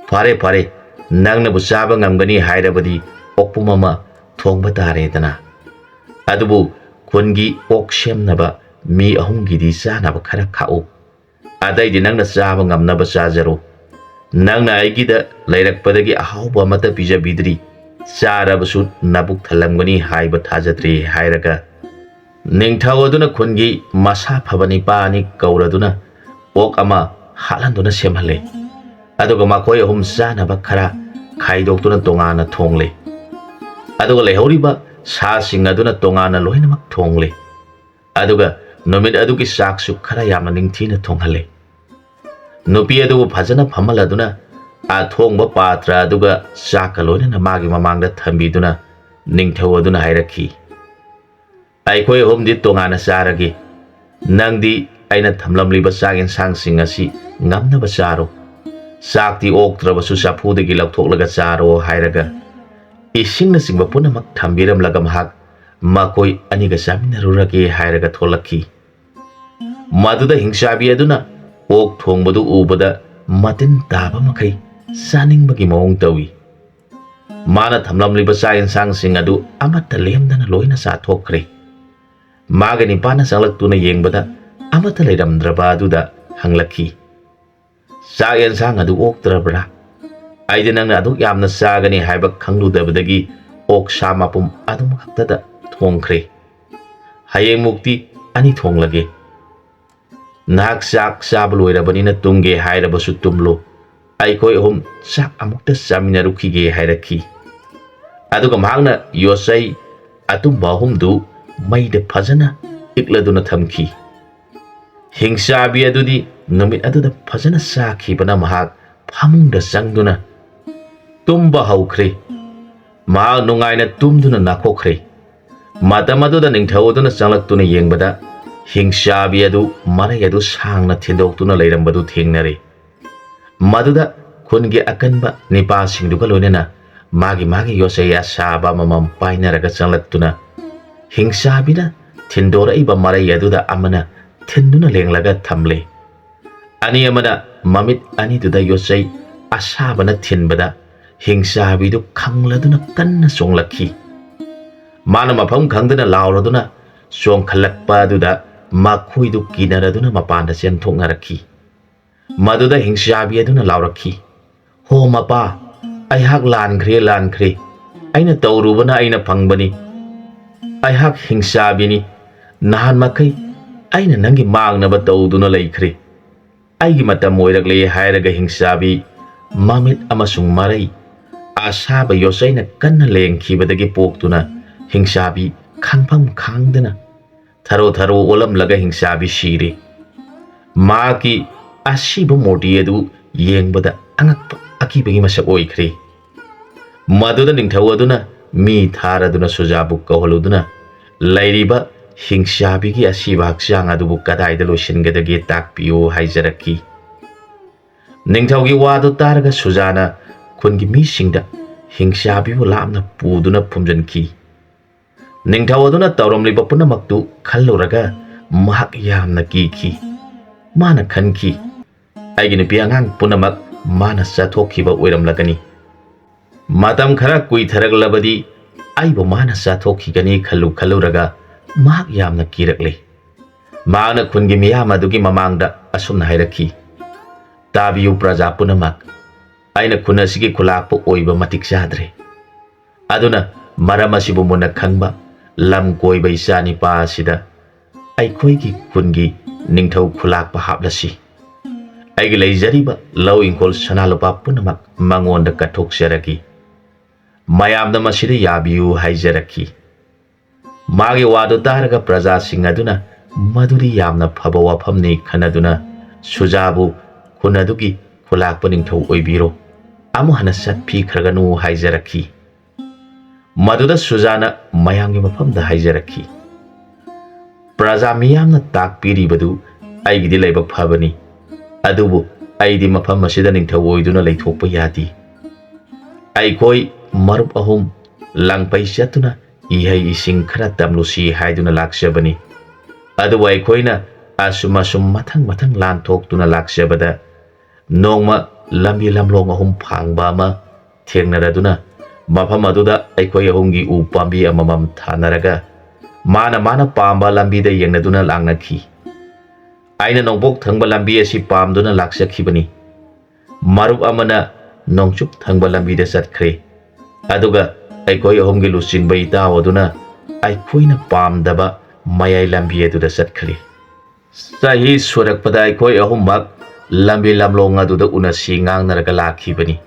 "ꯐꯔꯦ, ꯐꯔꯦ, ꯅꯪꯅꯕꯨ ꯆꯥꯕ ꯉꯝꯒꯅꯤ ꯍꯥꯏꯔꯕꯗꯤ ꯑꯣꯛꯄꯨꯝ ꯑꯃ ꯊꯣꯡꯕ ꯇꯥꯔꯦꯗꯅ꯫ ꯑꯗꯨꯕꯨ ꯈꯨꯟꯒꯤ ꯑꯣꯛ ꯁꯦꯝꯅꯕ ꯃꯤ ꯑꯍꯨꯝꯒꯤꯗꯤ ꯆꯥꯅꯕ ꯈꯔ ꯈꯥꯛꯎ꯫ ꯑꯇꯩꯗꯤ ꯅꯪꯅ ꯆꯥꯕ ꯉꯝꯅꯕ ꯆꯥꯖꯔꯣ꯫ ꯅꯪꯅ ꯑꯩꯒꯤꯗ ꯂꯩꯔꯛꯄꯗꯒꯤ ꯑꯍꯥꯎꯕ ꯑꯃꯠꯇ ꯄꯤꯖꯕꯤꯗ꯭ꯔꯤ꯫ ꯆꯥꯔꯕꯁꯨ ꯅꯕꯨꯛ ꯊꯜꯂꯝꯒꯅꯤ ꯍꯥꯏꯕ ꯊꯥꯖꯗ꯭ꯔꯦ" ꯍꯥꯏꯔꯒ ꯅꯤꯡꯊꯧ ꯑꯗꯨꯅ ꯈꯨꯟꯒꯤ ꯃꯁꯥ ꯐꯕ ꯅꯤꯄꯥ ꯑꯅꯤ ꯀꯧꯔꯗꯨꯅ ꯑꯣꯛ ꯑꯃ ꯍꯥꯠꯍꯟꯗꯨꯅ ꯁꯦꯝꯍꯜꯂꯦ꯫ ꯑꯗꯨꯒ ꯃꯈꯣꯏ ꯑꯍꯨꯝ ꯆꯥꯅꯕ ꯈꯔ ꯈꯥꯏꯗꯣꯛꯇꯨꯅ ꯇꯣꯉꯥꯟꯅ ꯊꯣꯡꯂꯦ꯫ ꯑꯗꯨꯒ ꯂꯩꯍꯧꯔꯤꯕ ꯁꯥꯁꯤꯡ ꯑꯗꯨꯅ ꯇꯣꯉꯥꯟꯅ ꯂꯣꯏꯅꯃꯛ ꯊꯣꯡꯂꯦ꯫ ꯑꯗꯨꯒ ꯅꯨꯃꯤꯠ ꯑꯗꯨꯒꯤ ꯆꯥꯛꯁꯨ ꯈꯔ ꯌꯥꯝꯅ ꯅꯤꯡꯊꯤꯅ ꯊꯣꯡꯍꯜꯂꯦ꯫ ꯅꯨꯄꯤ ꯑꯗꯨꯕꯨ ꯐꯖꯅ ꯐꯝꯍꯜꯂꯗꯨꯅ ꯑꯊꯣꯡꯕ ꯄꯥꯇ꯭ꯔ ꯑꯗꯨꯒ ꯆꯥꯛꯀ ꯂꯣꯏꯅꯅ ꯃꯥꯒꯤ ꯃꯃꯥꯡꯗ ꯊꯝꯕꯤꯗꯨꯅ ꯅꯤꯡꯊꯧ ꯑꯗꯨꯅ ꯍꯥꯏꯔꯛꯈꯤ, "ꯑꯩꯈꯣꯏ ꯑꯍꯨꯝꯗꯤ ꯇꯣꯉꯥꯟꯅ ꯆꯥꯔꯒꯦ꯫ ꯅꯪꯗꯤ ꯑꯩꯅ ꯊꯝꯂꯝꯂꯤꯕ ꯆꯥꯛ ꯌꯦꯟꯁꯥꯡꯁꯤꯡ ꯑꯁꯤ ꯉꯝꯅꯕ ꯆꯥꯔꯣ꯫ ꯆꯥꯛꯇꯤ ꯑꯣꯛꯇ꯭ꯔꯕꯁꯨ ꯆꯐꯨꯗꯒꯤ ꯂꯧꯊꯣꯛꯂꯒ ꯆꯥꯔꯣ" ꯍꯥꯏꯔꯒ ꯏꯁꯤꯡꯅꯆꯤꯡꯕ ꯄꯨꯝꯅꯃꯛ ꯊꯝꯕꯤꯔꯝꯂꯒ ꯃꯍꯥꯛ ꯃꯈꯣꯏ ꯑꯅꯤꯒ ꯆꯥꯃꯤꯟꯅꯔꯨꯔꯒꯦ ꯍꯥꯏꯔꯒ ꯊꯣꯛꯂꯛꯈꯤ꯫ ꯃꯗꯨꯗ ꯍꯤꯡꯆꯥꯕꯤ ꯑꯗꯨꯅ ꯑꯣꯛ ꯊꯣꯡꯕꯗꯨ ꯎꯕꯗ ꯃꯇꯤꯟ ꯇꯥꯕ ꯃꯈꯩ ꯆꯥꯅꯤꯡꯕꯒꯤ ꯃꯑꯣꯡ ꯇꯧꯏ꯫ ꯃꯥꯅ ꯊꯝꯂꯝꯂꯤꯕ ꯆꯥꯛ ꯌꯦꯟꯁꯥꯡꯁꯤꯡ ꯑꯗꯨ ꯑꯃꯠꯇ ꯂꯦꯝꯗꯅ ꯂꯣꯏꯅ ꯆꯥꯊꯣꯛꯈ꯭ꯔꯦ꯫ ꯃꯥꯒꯤ ꯅꯤꯄꯥꯅ ꯆꯪꯂꯛꯇꯨꯅ ꯌꯦꯡꯕꯗ ꯑꯃꯠꯇ ꯂꯩꯔꯝꯗ꯭ꯔꯕ ꯑꯗꯨꯗ ꯍꯪꯂꯛꯈꯤ, "ꯆꯥꯛ ꯌꯦꯟꯁꯥꯡ ꯑꯗꯨ ꯑꯣꯛꯇ꯭ꯔꯕ꯭ꯔꯥ? ꯑꯩꯗꯤ ꯅꯪꯅ ꯑꯗꯨꯛ ꯌꯥꯝꯅ ꯆꯥꯒꯅꯤ ꯍꯥꯏꯕ ꯈꯪꯂꯨꯗꯕꯗꯒꯤ ꯑꯣꯛꯁꯥ ꯃꯄꯨꯝ ꯑꯗꯨꯃꯈꯛꯇꯗ ꯊꯣꯡꯈ꯭ꯔꯦ꯫ ꯍꯌꯦꯡꯃꯨꯛꯇꯤ ꯑꯅꯤ ꯊꯣꯡꯂꯒꯦ꯫ ꯅꯍꯥꯛ ꯆꯥꯛ ꯆꯥꯕ ꯂꯣꯏꯔꯕꯅꯤꯅ ꯇꯨꯝꯒꯦ ꯍꯥꯏꯔꯕꯁꯨ ꯇꯨꯝꯂꯣ꯫ ꯑꯩꯈꯣꯏ ꯑꯍꯨꯝ ꯆꯥꯛ ꯑꯃꯨꯛꯇ ꯆꯥꯃꯤꯟꯅꯔꯨꯈꯤꯒꯦ" ꯍꯥꯏꯔꯛꯈꯤ꯫ ꯑꯗꯨꯒ ꯃꯍꯥꯛꯅ ꯌꯣꯠꯆꯩ ꯑꯇꯨꯝꯕ ꯑꯍꯨꯝꯗꯨ ꯃꯩꯗ ꯐꯖꯅ ꯏꯛꯂꯗꯨꯅ ꯊꯝꯈꯤ꯫ ꯍꯤꯡꯆꯥꯕꯤ ꯑꯗꯨꯗꯤ ꯅꯨꯃꯤꯠ ꯑꯗꯨꯗ ꯐꯖꯅ ꯆꯥꯈꯤꯕꯅ ꯃꯍꯥꯛ ꯐꯃꯨꯡꯗ ꯆꯪꯗꯨꯅ ꯇꯨꯝꯕ ꯍꯧꯈ꯭ꯔꯦ꯫ ꯃꯍꯥꯛ ꯅꯨꯡꯉꯥꯏꯅ ꯇꯨꯝꯗꯨꯅ ꯅꯥꯈꯣꯛꯈ꯭ꯔꯦ꯫ ꯃꯇꯝ ꯑꯗꯨꯗ ꯅꯤꯡꯊꯧ ꯑꯗꯨꯅ ꯆꯪꯂꯛꯇꯨꯅ ꯌꯦꯡꯕꯗ ꯍꯤꯡꯆꯥꯕꯤ ꯑꯗꯨ ꯃꯔꯩ ꯑꯗꯨ ꯁꯥꯡꯅ ꯊꯤꯟꯗꯣꯛꯇꯨꯅ ꯂꯩꯔꯝꯕꯗꯨ ꯊꯦꯡꯅꯔꯦ꯫ ꯃꯗꯨꯗ ꯈꯨꯟꯒꯤ ꯑꯀꯟꯕ ꯅꯤꯄꯥꯁꯤꯡꯗꯨꯒ ꯂꯣꯏꯅꯅ ꯃꯥꯒꯤ ꯃꯥꯒꯤ ꯌꯣꯠꯆꯩ ꯑꯁꯥꯕ ꯑꯃꯃꯝ ꯄꯥꯏꯅꯔꯒ ꯆꯪꯂꯛꯇꯨꯅ ꯍꯤꯡꯆꯥꯕꯤꯅ ꯊꯤꯟꯗꯣꯔꯛꯏꯕ ꯃꯔꯩ ꯑꯗꯨꯗ ꯑꯃꯅ ꯊꯤꯟꯗꯨꯅ ꯂꯦꯡꯂꯒ ꯊꯝꯂꯦ꯫ ꯑꯅꯤ ꯑꯃꯅ ꯃꯃꯤꯠ ꯑꯅꯤꯗꯨꯗ ꯌꯣꯠꯆꯩ ꯑꯁꯥꯕꯅ ꯊꯤꯟꯕꯗ ꯍꯤꯡꯆꯥꯕꯤꯗꯨ ꯈꯪꯂꯗꯨꯅ ꯀꯟꯅ ꯆꯣꯡꯂꯛꯈꯤ꯫ ꯃꯥꯅ ꯃꯐꯝ ꯈꯪꯗꯅ ꯂꯥꯎꯔꯗꯨꯅ ꯆꯣꯡꯈꯠꯂꯛꯄ ꯑꯗꯨꯗ ꯃꯈꯣꯏꯗꯨ ꯀꯤꯅꯔꯗꯨꯅ ꯃꯄꯥꯟꯗ ꯆꯦꯟꯊꯣꯛꯅꯔꯛꯈꯤ꯫ ꯃꯗꯨꯗ ꯍꯤꯡꯆꯥꯕꯤ ꯑꯗꯨꯅ ꯂꯥꯎꯔꯛꯈꯤ, "ꯍꯣ ꯃꯄꯥ, ꯑꯩꯍꯥꯛ ꯂꯥꯟꯈ꯭ꯔꯦ, ꯂꯥꯟꯈ꯭ꯔꯦ꯫ ꯑꯩꯅ ꯇꯧꯔꯨꯕꯅ ꯑꯩꯅ ꯐꯪꯕꯅꯤ꯫ ꯑꯩꯍꯥꯛ ꯍꯤꯡꯆꯥꯕꯤꯅꯤ꯫ ꯅꯍꯥꯟ ꯃꯈꯩ ꯑꯩꯅ ꯅꯪꯒꯤ ꯃꯥꯡꯅꯕ ꯇꯧꯗꯨꯅ ꯂꯩꯈ꯭ꯔꯦ꯫ ꯑꯩꯒꯤ ꯃꯇꯝ ꯑꯣꯏꯔꯛꯂꯦ" ꯍꯥꯏꯔꯒ ꯍꯤꯡꯆꯥꯕꯤ ꯃꯃꯤꯠ ꯑꯃꯁꯨꯡ ꯃꯔꯩ ꯑꯁꯥꯕ ꯌꯣꯠꯆꯩꯅ ꯀꯟꯅ ꯂꯦꯡꯈꯤꯕꯗꯒꯤ ꯄꯣꯛꯇꯨꯅ ꯍꯤꯡꯆꯥꯕꯤ ꯈꯥꯡꯐꯝ ꯈꯥꯡꯗꯅ ꯊꯔꯣ ꯊꯔꯣ ꯑꯣꯜꯂꯝꯂꯒ ꯍꯤꯡꯆꯥꯕꯤ ꯁꯤꯔꯦ꯫ ꯃꯍꯥꯛꯀꯤ ꯑꯁꯤꯕ ꯃꯨꯔꯇꯤ ꯑꯗꯨ ꯌꯦꯡꯕꯗ ꯑꯉꯛꯄ ꯑꯀꯤꯕꯒꯤ ꯃꯁꯛ ꯑꯣꯏꯈ꯭ꯔꯦ꯫ ꯃꯗꯨꯗ ꯅꯤꯡꯊꯧ ꯑꯗꯨꯅ ꯃꯤ ꯊꯥꯔꯗꯨꯅ ꯁꯨꯖꯥꯕꯨ ꯀꯧꯍꯜꯂꯨꯗꯨꯅ ꯂꯩꯔꯤꯕ ꯍꯤꯡꯆꯥꯕꯤꯒꯤ ꯑꯁꯤꯕ ꯍꯛꯆꯥꯡ ꯑꯗꯨꯕꯨ ꯀꯗꯥꯏꯗ ꯂꯣꯏꯁꯤꯟꯒꯗꯒꯦ ꯇꯥꯛꯄꯤꯌꯨ ꯍꯥꯏꯖꯔꯛꯈꯤ꯫ ꯅꯤꯡꯊꯧꯒꯤ ꯋꯥꯗꯨ ꯇꯥꯔꯒ ꯁꯨꯖꯥꯅ ꯈꯨꯟꯒꯤ ꯃꯤꯁꯤꯡꯗ ꯍꯤꯡꯆꯥꯕꯤꯕꯨ ꯂꯥꯞꯅ ꯄꯨꯗꯨꯅ ꯐꯨꯝꯖꯤꯟꯈꯤ꯫ ꯅꯤꯡꯊꯧ ꯑꯗꯨꯅ ꯇꯧꯔꯝꯂꯤꯕ ꯄꯨꯝꯅꯃꯛꯇꯨ ꯈꯜꯂꯨꯔꯒ ꯃꯍꯥꯛ ꯌꯥꯝꯅ ꯀꯤꯈꯤ꯫ ꯃꯥꯅ ꯈꯟꯈꯤ, "ꯑꯩꯒꯤ ꯅꯨꯄꯤ ꯑꯉꯥꯡ ꯄꯨꯝꯅꯃꯛ ꯃꯥꯅ ꯆꯥꯊꯣꯛꯈꯤꯕ ꯑꯣꯏꯔꯝꯂꯒꯅꯤ꯫ ꯃꯇꯝ ꯈꯔ ꯀꯨꯏꯊꯔꯛꯂꯕꯗꯤ ꯑꯩꯕꯨ ꯃꯥꯅ ꯆꯥꯊꯣꯛꯈꯤꯒꯅꯤ" ꯈꯜꯂꯨ ꯈꯜꯂꯨꯔꯒ ꯃꯍꯥꯛ ꯌꯥꯝꯅ ꯀꯤꯔꯛꯂꯦ꯫ ꯃꯍꯥꯛꯅ ꯈꯨꯟꯒꯤ ꯃꯤꯌꯥꯝ ꯑꯗꯨꯒꯤ ꯃꯃꯥꯡꯗ ꯑꯁꯨꯝꯅ ꯍꯥꯏꯔꯛꯈꯤ, "ꯇꯥꯕꯤꯌꯨ ꯄ꯭ꯔꯖꯥ ꯄꯨꯝꯅꯃꯛ, ꯑꯩꯅ ꯈꯨꯟ ꯑꯁꯤꯒꯤ ꯈꯨꯂꯥꯛꯄ ꯑꯣꯏꯕ ꯃꯇꯤꯛ ꯆꯥꯗ꯭ꯔꯦ꯫ ꯑꯗꯨꯅ ꯃꯔꯝ ꯑꯁꯤꯕꯨ ꯃꯨꯟꯅ ꯈꯪꯕ ꯂꯝ ꯀꯣꯏꯕ ꯏꯆꯥ ꯅꯤꯄꯥ ꯑꯁꯤꯗ ꯑꯩꯈꯣꯏꯒꯤ ꯈꯨꯟꯒꯤ ꯅꯤꯡꯊꯧ ꯈꯨꯂꯥꯛꯄ ꯍꯥꯞꯂꯁꯤ꯫ ꯑꯩꯒꯤ ꯂꯩꯖꯔꯤꯕ ꯂꯧ ꯏꯪꯈꯣꯜ ꯁꯅꯥ ꯂꯨꯄꯥ ꯄꯨꯝꯅꯃꯛ ꯃꯉꯣꯟꯗ ꯀꯠꯊꯣꯛꯆꯔꯒꯦ꯫ ꯃꯌꯥꯝꯅ ꯃꯁꯤꯗ ꯌꯥꯕꯤꯌꯨ" ꯍꯥꯏꯖꯔꯛꯈꯤ꯫ ꯃꯥꯒꯤ ꯋꯥꯗꯨ ꯇꯥꯔꯒ ꯄ꯭ꯔꯖꯥꯁꯤꯡ ꯑꯗꯨꯅ ꯃꯗꯨꯗꯤ ꯌꯥꯝꯅ ꯐꯕ ꯋꯥꯐꯝꯅꯤ ꯈꯟꯅꯗꯨꯅ ꯁꯨꯖꯥꯕꯨ ꯈꯨꯟ ꯑꯗꯨꯒꯤ ꯈꯨꯂꯥꯛꯄ ꯅꯤꯡꯊꯧ ꯑꯣꯏꯕꯤꯔꯣ, ꯑꯃꯨꯛ ꯍꯟꯅ ꯆꯠꯄꯤꯈ꯭ꯔꯒꯅꯨ ꯍꯥꯏꯖꯔꯛꯈꯤ꯫ ꯃꯗꯨꯗ ꯁꯨꯖꯥꯅ ꯃꯌꯥꯝꯒꯤ ꯃꯐꯝꯗ ꯍꯥꯏꯖꯔꯛꯈꯤ, "ꯄ꯭ꯔꯖꯥ ꯃꯤꯌꯥꯝꯅ ꯇꯥꯛꯄꯤꯔꯤꯕꯗꯨ ꯑꯩꯒꯤꯗꯤ ꯂꯥꯏꯕꯛ ꯐꯕꯅꯤ, ꯑꯗꯨꯕꯨ ꯑꯩꯗꯤ ꯃꯐꯝ ꯑꯁꯤꯗ ꯅꯤꯡꯊꯧ ꯑꯣꯏꯗꯨꯅ ꯂꯩꯊꯣꯛꯄ ꯌꯥꯗꯦ꯫ ꯑꯩꯈꯣꯏ ꯃꯔꯨꯞ ꯑꯍꯨꯝ ꯂꯥꯡꯄꯩ ꯆꯠꯇꯨꯅ ꯏꯍꯩ ꯏꯁꯤꯡ ꯈꯔ ꯇꯝꯂꯨꯁꯤ ꯍꯥꯏꯗꯨꯅ ꯂꯥꯛꯆꯕꯅꯤ꯫ ꯑꯗꯨꯕꯨ ꯑꯩꯈꯣꯏꯅ ꯑꯁꯨꯝ ꯑꯁꯨꯝ ꯃꯊꯪ ꯃꯊꯪ ꯂꯥꯟꯊꯣꯛꯇꯨꯅ ꯂꯥꯛꯆꯕꯗ, ꯅꯣꯡꯃ ꯂꯝꯕꯤ ꯂꯝꯂꯣꯡ ꯑꯍꯨꯝ ꯐꯥꯡꯕ ꯑꯃ ꯊꯦꯡꯅꯔꯗꯨꯅ, ꯃꯐꯝ ꯑꯗꯨꯗ ꯑꯩꯈꯣꯏ ꯑꯍꯨꯝꯒꯤ ꯎ ꯄꯥꯝꯕꯤ ꯑꯃꯃꯝ ꯊꯥꯅꯔꯒ, ꯃꯥꯅ ꯃꯥꯅ ꯄꯥꯝꯕ ꯂꯝꯕꯤꯗ ꯌꯦꯡꯅꯗꯨꯅ ꯂꯥꯛꯅꯈꯤ꯫ ꯑꯩꯅ ꯅꯣꯡꯄꯣꯛ ꯊꯪꯕ ꯂꯝꯕꯤ ꯑꯁꯤ ꯄꯥꯝꯗꯨꯅ ꯂꯥꯛꯆꯈꯤꯕꯅꯤ꯫ ꯃꯔꯨꯞ ꯑꯃꯅ ꯅꯣꯡꯆꯨꯞ ꯊꯪꯕ ꯂꯝꯕꯤꯗ ꯆꯠꯈ꯭ꯔꯦ꯫ ꯑꯗꯨꯒ ꯑꯩꯈꯣꯏ ꯑꯍꯨꯝꯒꯤ ꯂꯨꯆꯤꯡꯕ ꯏꯇꯥꯎ ꯑꯗꯨꯅ ꯑꯩꯈꯣꯏꯅ ꯄꯥꯝꯗꯕ ꯃꯌꯥꯏ ꯂꯝꯕꯤ ꯑꯗꯨꯗ ꯆꯠꯈ꯭ꯔꯦ꯫ ꯆꯍꯤ ꯁꯨꯔꯛꯄꯗ ꯑꯩꯈꯣꯏ ꯑꯍꯨꯝꯃꯛ ꯂꯝꯕꯤ ꯂꯝꯂꯣꯡ ꯑꯗꯨꯗ ꯎꯅꯁꯤ ꯉꯥꯡꯅꯔꯒ ꯂꯥꯛꯈꯤꯕꯅꯤ꯫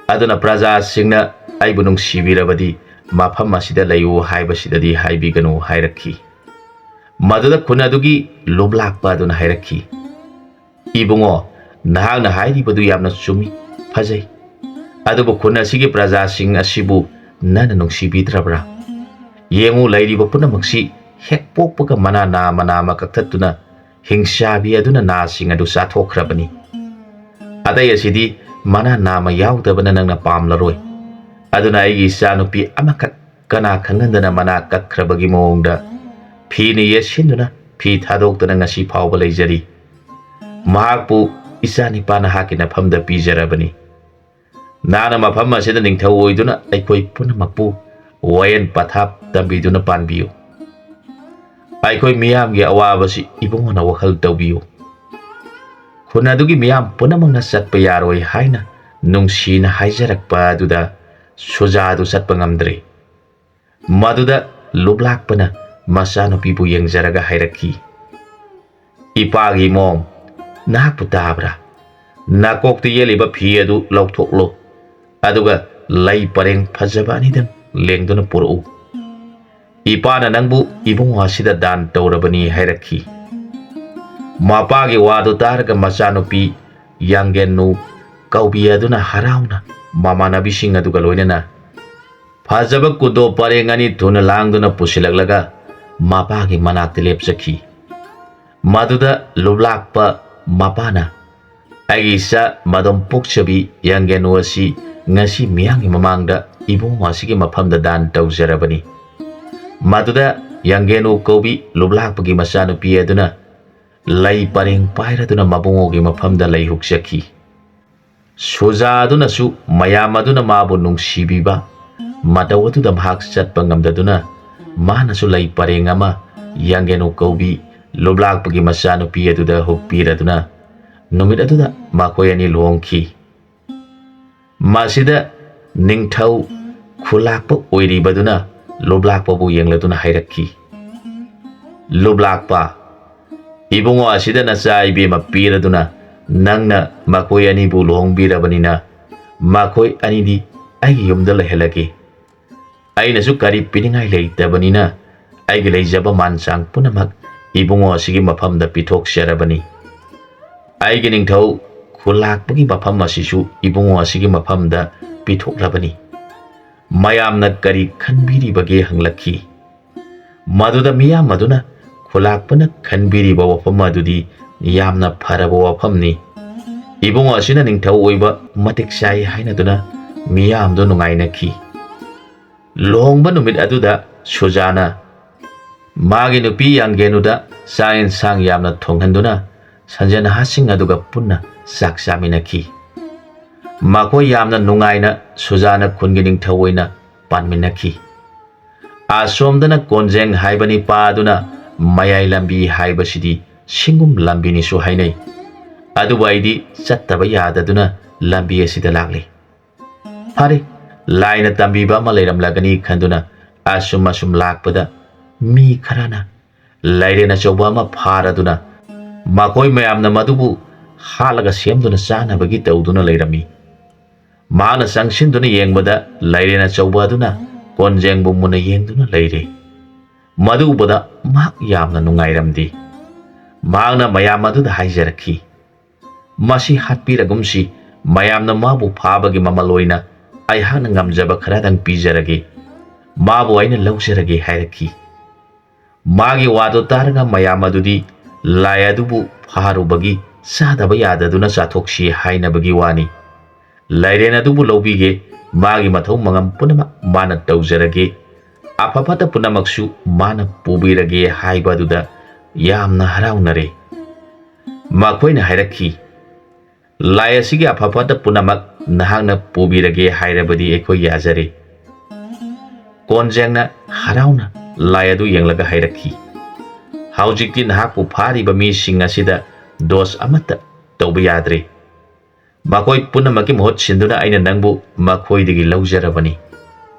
ꯑꯗꯨꯅ ꯄ꯭ꯔꯖꯥꯁꯤꯡꯅ ꯑꯩꯕꯨ ꯅꯨꯡꯁꯤꯕꯤꯔꯕꯗꯤ ꯃꯐꯝ ꯑꯁꯤꯗ ꯂꯩꯌꯨ ꯍꯥꯏꯕꯁꯤꯗꯗꯤ ꯍꯥꯏꯕꯤꯒꯅꯨ ꯍꯥꯏꯔꯛꯈꯤ꯫ ꯃꯗꯨꯗ ꯈꯨꯟ ꯑꯗꯨꯒꯤ ꯂꯨꯞꯂꯥꯛꯄ ꯑꯗꯨꯅ ꯍꯥꯏꯔꯛꯈꯤ, "ꯏꯕꯨꯡꯉꯣ, ꯅꯍꯥꯛꯅ ꯍꯥꯏꯔꯤꯕꯗꯨ ꯌꯥꯝꯅ ꯆꯨꯝꯃꯤ, ꯐꯖꯩ꯫ ꯑꯗꯨꯕꯨ ꯈꯨꯟ ꯑꯁꯤꯒꯤ ꯄ꯭ꯔꯖꯥꯁꯤꯡ ꯑꯁꯤꯕꯨ ꯅꯪꯅ ꯅꯨꯡꯁꯤꯕꯤꯗ꯭ꯔꯕ꯭ꯔꯥ? ꯌꯦꯡꯉꯨ, ꯂꯩꯔꯤꯕ ꯄꯨꯝꯅꯃꯛꯁꯤ ꯍꯦꯛ ꯄꯣꯛꯄꯒ ꯃꯅꯥ ꯅꯥꯝꯃ ꯅꯥꯝꯃ ꯀꯛꯊꯠꯇꯨꯅ ꯍꯤꯡꯆꯥꯕꯤ ꯑꯗꯨꯅ ꯅꯥꯁꯤꯡ ꯑꯗꯨ ꯆꯥꯊꯣꯛꯈ꯭ꯔꯕꯅꯤ꯫ ꯑꯇꯩ ꯑꯁꯤꯗꯤ ꯃꯅꯥ ꯅꯥꯝꯃ ꯌꯥꯎꯗꯕꯅ ꯅꯪꯅ ꯄꯥꯝꯂꯔꯣꯏ꯫ ꯑꯗꯨꯅ ꯑꯩꯒꯤ ꯏꯆꯥꯅꯨꯄꯤ ꯑꯃꯈꯛ ꯀꯅꯥ ꯈꯪꯍꯟꯗꯅ ꯃꯅꯥ ꯀꯛꯈ꯭ꯔꯕꯒꯤ ꯃꯑꯣꯡꯗ ꯐꯤꯅ ꯌꯦꯠꯁꯤꯟꯗꯨꯅ ꯐꯤ ꯊꯥꯗꯣꯛꯇꯅ ꯉꯁꯤ ꯐꯥꯎꯕ ꯂꯩꯖꯔꯤ꯫ ꯃꯍꯥꯛꯄꯨ ꯏꯆꯥ ꯅꯤꯄꯥ ꯅꯍꯥꯛꯀꯤ ꯅꯐꯝꯗ ꯄꯤꯖꯔꯕꯅꯤ꯫ ꯅꯍꯥꯛꯅ ꯃꯐꯝ ꯑꯁꯤꯗ ꯅꯤꯡꯊꯧ ꯑꯣꯏꯗꯨꯅ ꯑꯩꯈꯣꯏ ꯄꯨꯝꯅꯃꯛꯄꯨ ꯋꯥꯌꯦꯜ ꯄꯊꯥꯞ ꯇꯝꯕꯤꯗꯨꯅ ꯄꯥꯟꯕꯤꯌꯨ꯫ ꯑꯩꯈꯣꯏ ꯃꯤꯌꯥꯝꯒꯤ ꯑꯋꯥꯕꯁꯤ ꯏꯕꯨꯡꯉꯣꯅ ꯋꯥꯈꯜ ꯇꯧꯕꯤꯌꯨ꯫ ꯈꯨꯟ ꯑꯗꯨꯒꯤ ꯃꯤꯌꯥꯝ ꯄꯨꯝꯅꯃꯛꯅ ꯆꯠꯄ ꯌꯥꯔꯣꯏ ꯍꯥꯏꯅ ꯅꯨꯡꯁꯤꯅ ꯍꯥꯏꯖꯔꯛꯄ ꯑꯗꯨꯗ ꯁꯨꯖꯥꯗꯨ ꯆꯠꯄ ꯉꯝꯗ꯭ꯔꯦ꯫ ꯃꯗꯨꯗ ꯂꯨꯞꯂꯥꯛꯄꯅ ꯃꯆꯥꯅꯨꯄꯤꯕꯨ ꯌꯦꯡꯖꯔꯒ ꯍꯥꯏꯔꯛꯈꯤ, "ꯏꯄꯥꯒꯤ ꯃꯣꯝ, ꯅꯍꯥꯛꯄꯨ ꯇꯥꯕ꯭ꯔꯥ? ꯅꯥꯀꯣꯛꯇ ꯌꯦꯠꯂꯤꯕ ꯐꯤ ꯑꯗꯨ ꯂꯧꯊꯣꯛꯂꯣ, ꯑꯗꯨꯒ ꯂꯩ ꯄꯔꯦꯡ ꯐꯖꯕ ꯑꯅꯤꯗꯪ ꯂꯦꯡꯗꯨꯅ ꯄꯨꯔꯛꯎ꯫ ꯏꯄꯥꯅ ꯅꯪꯕꯨ ꯏꯕꯨꯡꯉꯣ ꯑꯁꯤꯗ ꯗꯥꯟ ꯇꯧꯔꯕꯅꯤ" ꯍꯥꯏꯔꯛꯈꯤ꯫ ꯃꯄꯥꯒꯤ ꯋꯥꯗꯨ ꯇꯥꯔꯒ ꯃꯆꯥꯅꯨꯄꯤ ꯌꯥꯡꯒꯦꯟꯅꯨ ꯀꯧꯕꯤ ꯑꯗꯨꯅ ꯍꯔꯥꯎꯅ ꯃꯃꯥꯟꯅꯕꯤꯁꯤꯡ ꯑꯗꯨꯒ ꯂꯣꯏꯅꯅ ꯐꯖꯕ ꯀꯨꯟꯗꯣ ꯄꯔꯦꯡ ꯑꯅꯤ ꯊꯨꯅ ꯂꯥꯡꯗꯨꯅ ꯄꯨꯁꯤꯜꯂꯛꯂꯒ ꯃꯄꯥꯒꯤ ꯃꯅꯥꯛꯇ ꯂꯦꯞꯆꯈꯤ꯫ ꯃꯗꯨꯗ ꯂꯨꯞꯂꯥꯛꯄ ꯃꯄꯥꯅ, "ꯑꯩꯒꯤ ꯏꯆꯥ ꯃꯗꯣꯝ ꯄꯣꯛꯆꯕꯤ ꯌꯥꯡꯒꯦꯟꯅꯨ ꯑꯁꯤ ꯉꯁꯤ ꯃꯤꯌꯥꯝꯒꯤ ꯃꯃꯥꯡꯗ ꯏꯕꯨꯡꯉꯣ ꯑꯁꯤꯒꯤ ꯃꯐꯝꯗ ꯗꯥꯟ ꯇꯧꯖꯔꯕꯅꯤ꯫ ꯃꯗꯨꯗ ꯌꯥꯡꯒꯦꯅꯨ ꯀꯧꯕꯤ ꯂꯨꯞꯂꯥꯛꯄꯒꯤ ꯃꯆꯥꯅꯨꯄꯤ ꯑꯗꯨꯅ ꯂꯩ ꯄꯔꯦꯡ ꯄꯥꯏꯔꯗꯨꯅ ꯃꯕꯨꯡꯉꯣꯒꯤ ꯃꯐꯝꯗ ꯂꯩ ꯍꯨꯛꯆꯈꯤ꯫ ꯁꯨꯖꯥ ꯑꯗꯨꯅꯁꯨ ꯃꯌꯥꯝ ꯑꯗꯨꯅ ꯃꯥꯕꯨ ꯅꯨꯡꯁꯤꯕꯤꯕ ꯃꯇꯧ ꯑꯗꯨꯗ ꯃꯍꯥꯛ ꯆꯠꯄ ꯉꯝꯗꯗꯨꯅ ꯃꯥꯅꯁꯨ ꯂꯩ ꯄꯔꯦꯡ ꯑꯃ ꯌꯥꯡꯒꯦꯅꯨ ꯀꯧꯕꯤ ꯂꯨꯞꯂꯥꯛꯄꯒꯤ ꯃꯆꯥꯅꯨꯄꯤ ꯑꯗꯨꯗ ꯍꯨꯛꯄꯤꯔꯗꯨꯅ ꯅꯨꯃꯤꯠ ꯑꯗꯨꯗ ꯃꯈꯣꯏ ꯑꯅꯤ ꯂꯨꯍꯣꯡꯈꯤ꯫ ꯃꯁꯤꯗ ꯅꯤꯡꯊꯧ ꯈꯨꯂꯥꯛꯄ ꯑꯣꯏꯔꯤꯕꯗꯨꯅ ꯂꯨꯞꯂꯥꯛꯄꯕꯨ ꯌꯦꯡꯂꯗꯨꯅ ꯍꯥꯏꯔꯛꯈꯤ, "ꯂꯨꯞꯂꯥꯛꯄ, ꯏꯕꯨꯡꯉꯣ ꯑꯁꯤꯗ ꯅꯆꯥ ꯏꯕꯦꯝꯃ ꯄꯤꯔꯗꯨꯅ ꯅꯪꯅ ꯃꯈꯣꯏ ꯑꯅꯤꯕꯨ ꯂꯨꯍꯣꯡꯕꯤꯔꯕꯅꯤꯅ ꯃꯈꯣꯏ ꯑꯅꯤꯗꯤ ꯑꯩꯒꯤ ꯌꯨꯝꯗ ꯂꯩꯍꯜꯂꯒꯦ꯫ ꯑꯩꯅꯁꯨ ꯀꯔꯤ ꯄꯤꯅꯤꯡꯉꯥꯏ ꯂꯩꯇꯕꯅꯤꯅ ꯑꯩꯒꯤ ꯂꯩꯖꯕ ꯃꯥꯟ ꯆꯥꯡ ꯄꯨꯝꯅꯃꯛ ꯏꯕꯨꯡꯉꯣ ꯑꯁꯤꯒꯤ ꯃꯐꯝꯗ ꯄꯤꯊꯣꯛꯆꯔꯕꯅꯤ꯫ ꯑꯩꯒꯤ ꯅꯤꯡꯊꯧ ꯈꯨꯂꯥꯛꯄꯒꯤ ꯃꯐꯝ ꯑꯁꯤꯁꯨ ꯏꯕꯨꯡꯉꯣ ꯑꯁꯤꯒꯤ ꯃꯐꯝꯗ ꯄꯤꯊꯣꯛꯂꯕꯅꯤ꯫" ꯃꯌꯥꯝꯅ ꯀꯔꯤ ꯈꯟꯕꯤꯔꯤꯕꯒꯦ ꯍꯪꯂꯛꯈꯤ꯫ ꯃꯗꯨꯗ ꯃꯤꯌꯥꯝ ꯑꯗꯨꯅ ꯈꯨꯂꯥꯛꯄꯅ ꯈꯟꯕꯤꯔꯤꯕ ꯋꯥꯐꯝ ꯑꯗꯨꯗꯤ ꯌꯥꯝꯅ ꯐꯔꯕ ꯋꯥꯐꯝꯅꯤ꯫ ꯏꯕꯨꯡꯉꯣ ꯑꯁꯤꯅ ꯅꯤꯡꯊꯧ ꯑꯣꯏꯕ ꯃꯇꯤꯛ ꯆꯥꯏ ꯍꯥꯏꯅꯗꯨꯅ ꯃꯤꯌꯥꯝꯗꯨ ꯅꯨꯡꯉꯥꯏꯅꯈꯤ꯫ ꯂꯨꯍꯣꯡꯕ ꯅꯨꯃꯤꯠ ꯑꯗꯨꯗ ꯁꯨꯖꯥꯅ ꯃꯥꯒꯤ ꯅꯨꯄꯤ ꯌꯥꯡꯒꯦꯅꯨꯗ ꯆꯥꯛ ꯌꯦꯟꯁꯥꯡ ꯌꯥꯝꯅ ꯊꯣꯡꯍꯟꯗꯨꯅ ꯁꯟꯖꯦꯟ ꯅꯍꯥꯁꯤꯡ ꯑꯗꯨꯒ ꯄꯨꯟꯅ ꯆꯥꯛ ꯆꯥꯃꯤꯟꯅꯈꯤ꯫ ꯃꯈꯣꯏ ꯌꯥꯝꯅ ꯅꯨꯡꯉꯥꯏꯅ ꯁꯨꯖꯥꯅ ꯈꯨꯟꯒꯤ ꯅꯤꯡꯊꯧ ꯑꯣꯏꯅ ꯄꯥꯟꯃꯤꯟꯅꯈꯤ꯫ ꯑꯁꯣꯝꯗꯅ ꯀꯣꯟꯖꯦꯡ ꯍꯥꯏꯕ ꯅꯤꯄꯥ ꯑꯗꯨꯅ ꯃꯌꯥꯏ ꯂꯝꯕꯤ ꯍꯥꯏꯕꯁꯤꯗꯤ ꯁꯤꯡꯒꯨꯝ ꯂꯝꯕꯤꯅꯤꯁꯨ ꯍꯥꯏꯅꯩ꯫ ꯑꯗꯨꯕꯨ ꯑꯩꯗꯤ ꯆꯠꯇꯕ ꯌꯥꯗꯗꯨꯅ ꯂꯝꯕꯤ ꯑꯁꯤꯗ ꯂꯥꯛꯂꯤ꯫ ꯐꯔꯦ, ꯂꯥꯏꯅ ꯇꯝꯕꯤꯕ ꯑꯃ ꯂꯩꯔꯝꯂꯒꯅꯤ ꯈꯟꯗꯨꯅ ꯑꯁꯨꯝ ꯑꯁꯨꯝ ꯂꯥꯛꯄꯗ ꯃꯤ ꯈꯔꯅ ꯂꯥꯏꯔꯦꯟ ꯑꯆꯧꯕ ꯑꯃ ꯐꯥꯔꯗꯨꯅ ꯃꯈꯣꯏ ꯃꯌꯥꯝꯅ ꯃꯗꯨꯕꯨ ꯍꯥꯠꯂꯒ ꯁꯦꯝꯗꯨꯅ ꯆꯥꯅꯕꯒꯤ ꯇꯧꯗꯨꯅ ꯂꯩꯔꯝꯃꯤ꯫ ꯃꯍꯥꯛꯅ ꯆꯪꯁꯤꯟꯗꯨꯅ ꯌꯦꯡꯕꯗ ꯂꯥꯏꯔꯦꯟ ꯑꯆꯧꯕ ꯑꯗꯨꯅ ꯀꯣꯟꯖꯦꯡꯕꯨ ꯃꯨꯟꯅ ꯌꯦꯡꯗꯨꯅ ꯂꯩꯔꯦ꯫ ꯃꯗꯨ ꯎꯕꯗ ꯃꯍꯥꯛ ꯌꯥꯝꯅ ꯅꯨꯡꯉꯥꯏꯔꯝꯗꯦ꯫ ꯃꯍꯥꯛꯅ ꯃꯌꯥꯝ ꯑꯗꯨꯗ ꯍꯥꯏꯖꯔꯛꯈꯤ, "ꯃꯁꯤ ꯍꯥꯠꯄꯤꯔꯒꯨꯝꯁꯤ, ꯃꯌꯥꯝꯅ ꯃꯥꯕꯨ ꯐꯥꯕꯒꯤ ꯃꯃꯜ ꯑꯣꯏꯅ ꯑꯩꯍꯥꯛꯅ ꯉꯝꯖꯕ ꯈꯔꯗꯪ ꯄꯤꯖꯔꯒꯦ꯫ ꯃꯥꯕꯨ ꯑꯩꯅ ꯂꯧꯖꯔꯒꯦ" ꯍꯥꯏꯔꯛꯈꯤ꯫ ꯃꯥꯒꯤ ꯋꯥꯗꯨ ꯇꯥꯔꯒ ꯃꯌꯥꯝ ꯑꯗꯨꯗꯤ ꯂꯥꯏ ꯑꯗꯨꯕꯨ ꯐꯥꯔꯨꯕꯒꯤ ꯆꯥꯗꯕ ꯌꯥꯗꯗꯨꯅ ꯆꯥꯊꯣꯛꯁꯤ ꯍꯥꯏꯅꯕꯒꯤ ꯋꯥꯅꯤ꯫ ꯂꯥꯏꯔꯦꯟ ꯑꯗꯨꯕꯨ ꯂꯧꯕꯤꯒꯦ, ꯃꯥꯒꯤ ꯃꯊꯧ ꯃꯉꯝ ꯄꯨꯝꯅꯃꯛ ꯃꯥꯅ ꯇꯧꯖꯔꯒꯦ, ꯑꯐ ꯐꯠꯇ ꯄꯨꯝꯅꯃꯛꯁꯨ ꯃꯥꯅ ꯄꯨꯕꯤꯔꯒꯦ" ꯍꯥꯏꯕ ꯑꯗꯨꯗ ꯌꯥꯝꯅ ꯍꯔꯥꯎꯅꯔꯦ꯫ ꯃꯈꯣꯏꯅ ꯍꯥꯏꯔꯛꯈꯤ, "ꯂꯥꯏ ꯑꯁꯤꯒꯤ ꯑꯐ ꯐꯠꯇ ꯄꯨꯝꯅꯃꯛ ꯅꯍꯥꯛꯅ ꯄꯨꯕꯤꯔꯒꯦ ꯍꯥꯏꯔꯕꯗꯤ ꯑꯩꯈꯣꯏ ꯌꯥꯖꯔꯦ꯫" ꯀꯣꯟꯖꯦꯡꯅ ꯍꯔꯥꯎꯅ ꯂꯥꯏ ꯑꯗꯨ ꯌꯦꯡꯂꯒ ꯍꯥꯏꯔꯛꯈꯤ, "ꯍꯧꯖꯤꯛꯇꯤ ꯅꯍꯥꯛꯄꯨ ꯐꯥꯔꯤꯕ ꯃꯤꯁꯤꯡ ꯑꯁꯤꯗ ꯗꯣꯁ ꯑꯃꯠꯇ ꯇꯧꯕ ꯌꯥꯗ꯭ꯔꯦ꯫ ꯃꯈꯣꯏ ꯄꯨꯝꯅꯃꯛꯀꯤ ꯃꯍꯨꯠ ꯁꯤꯟꯗꯨꯅ ꯑꯩꯅ ꯅꯪꯕꯨ ꯃꯈꯣꯏꯗꯒꯤ ꯂꯧꯖꯔꯕꯅꯤ꯫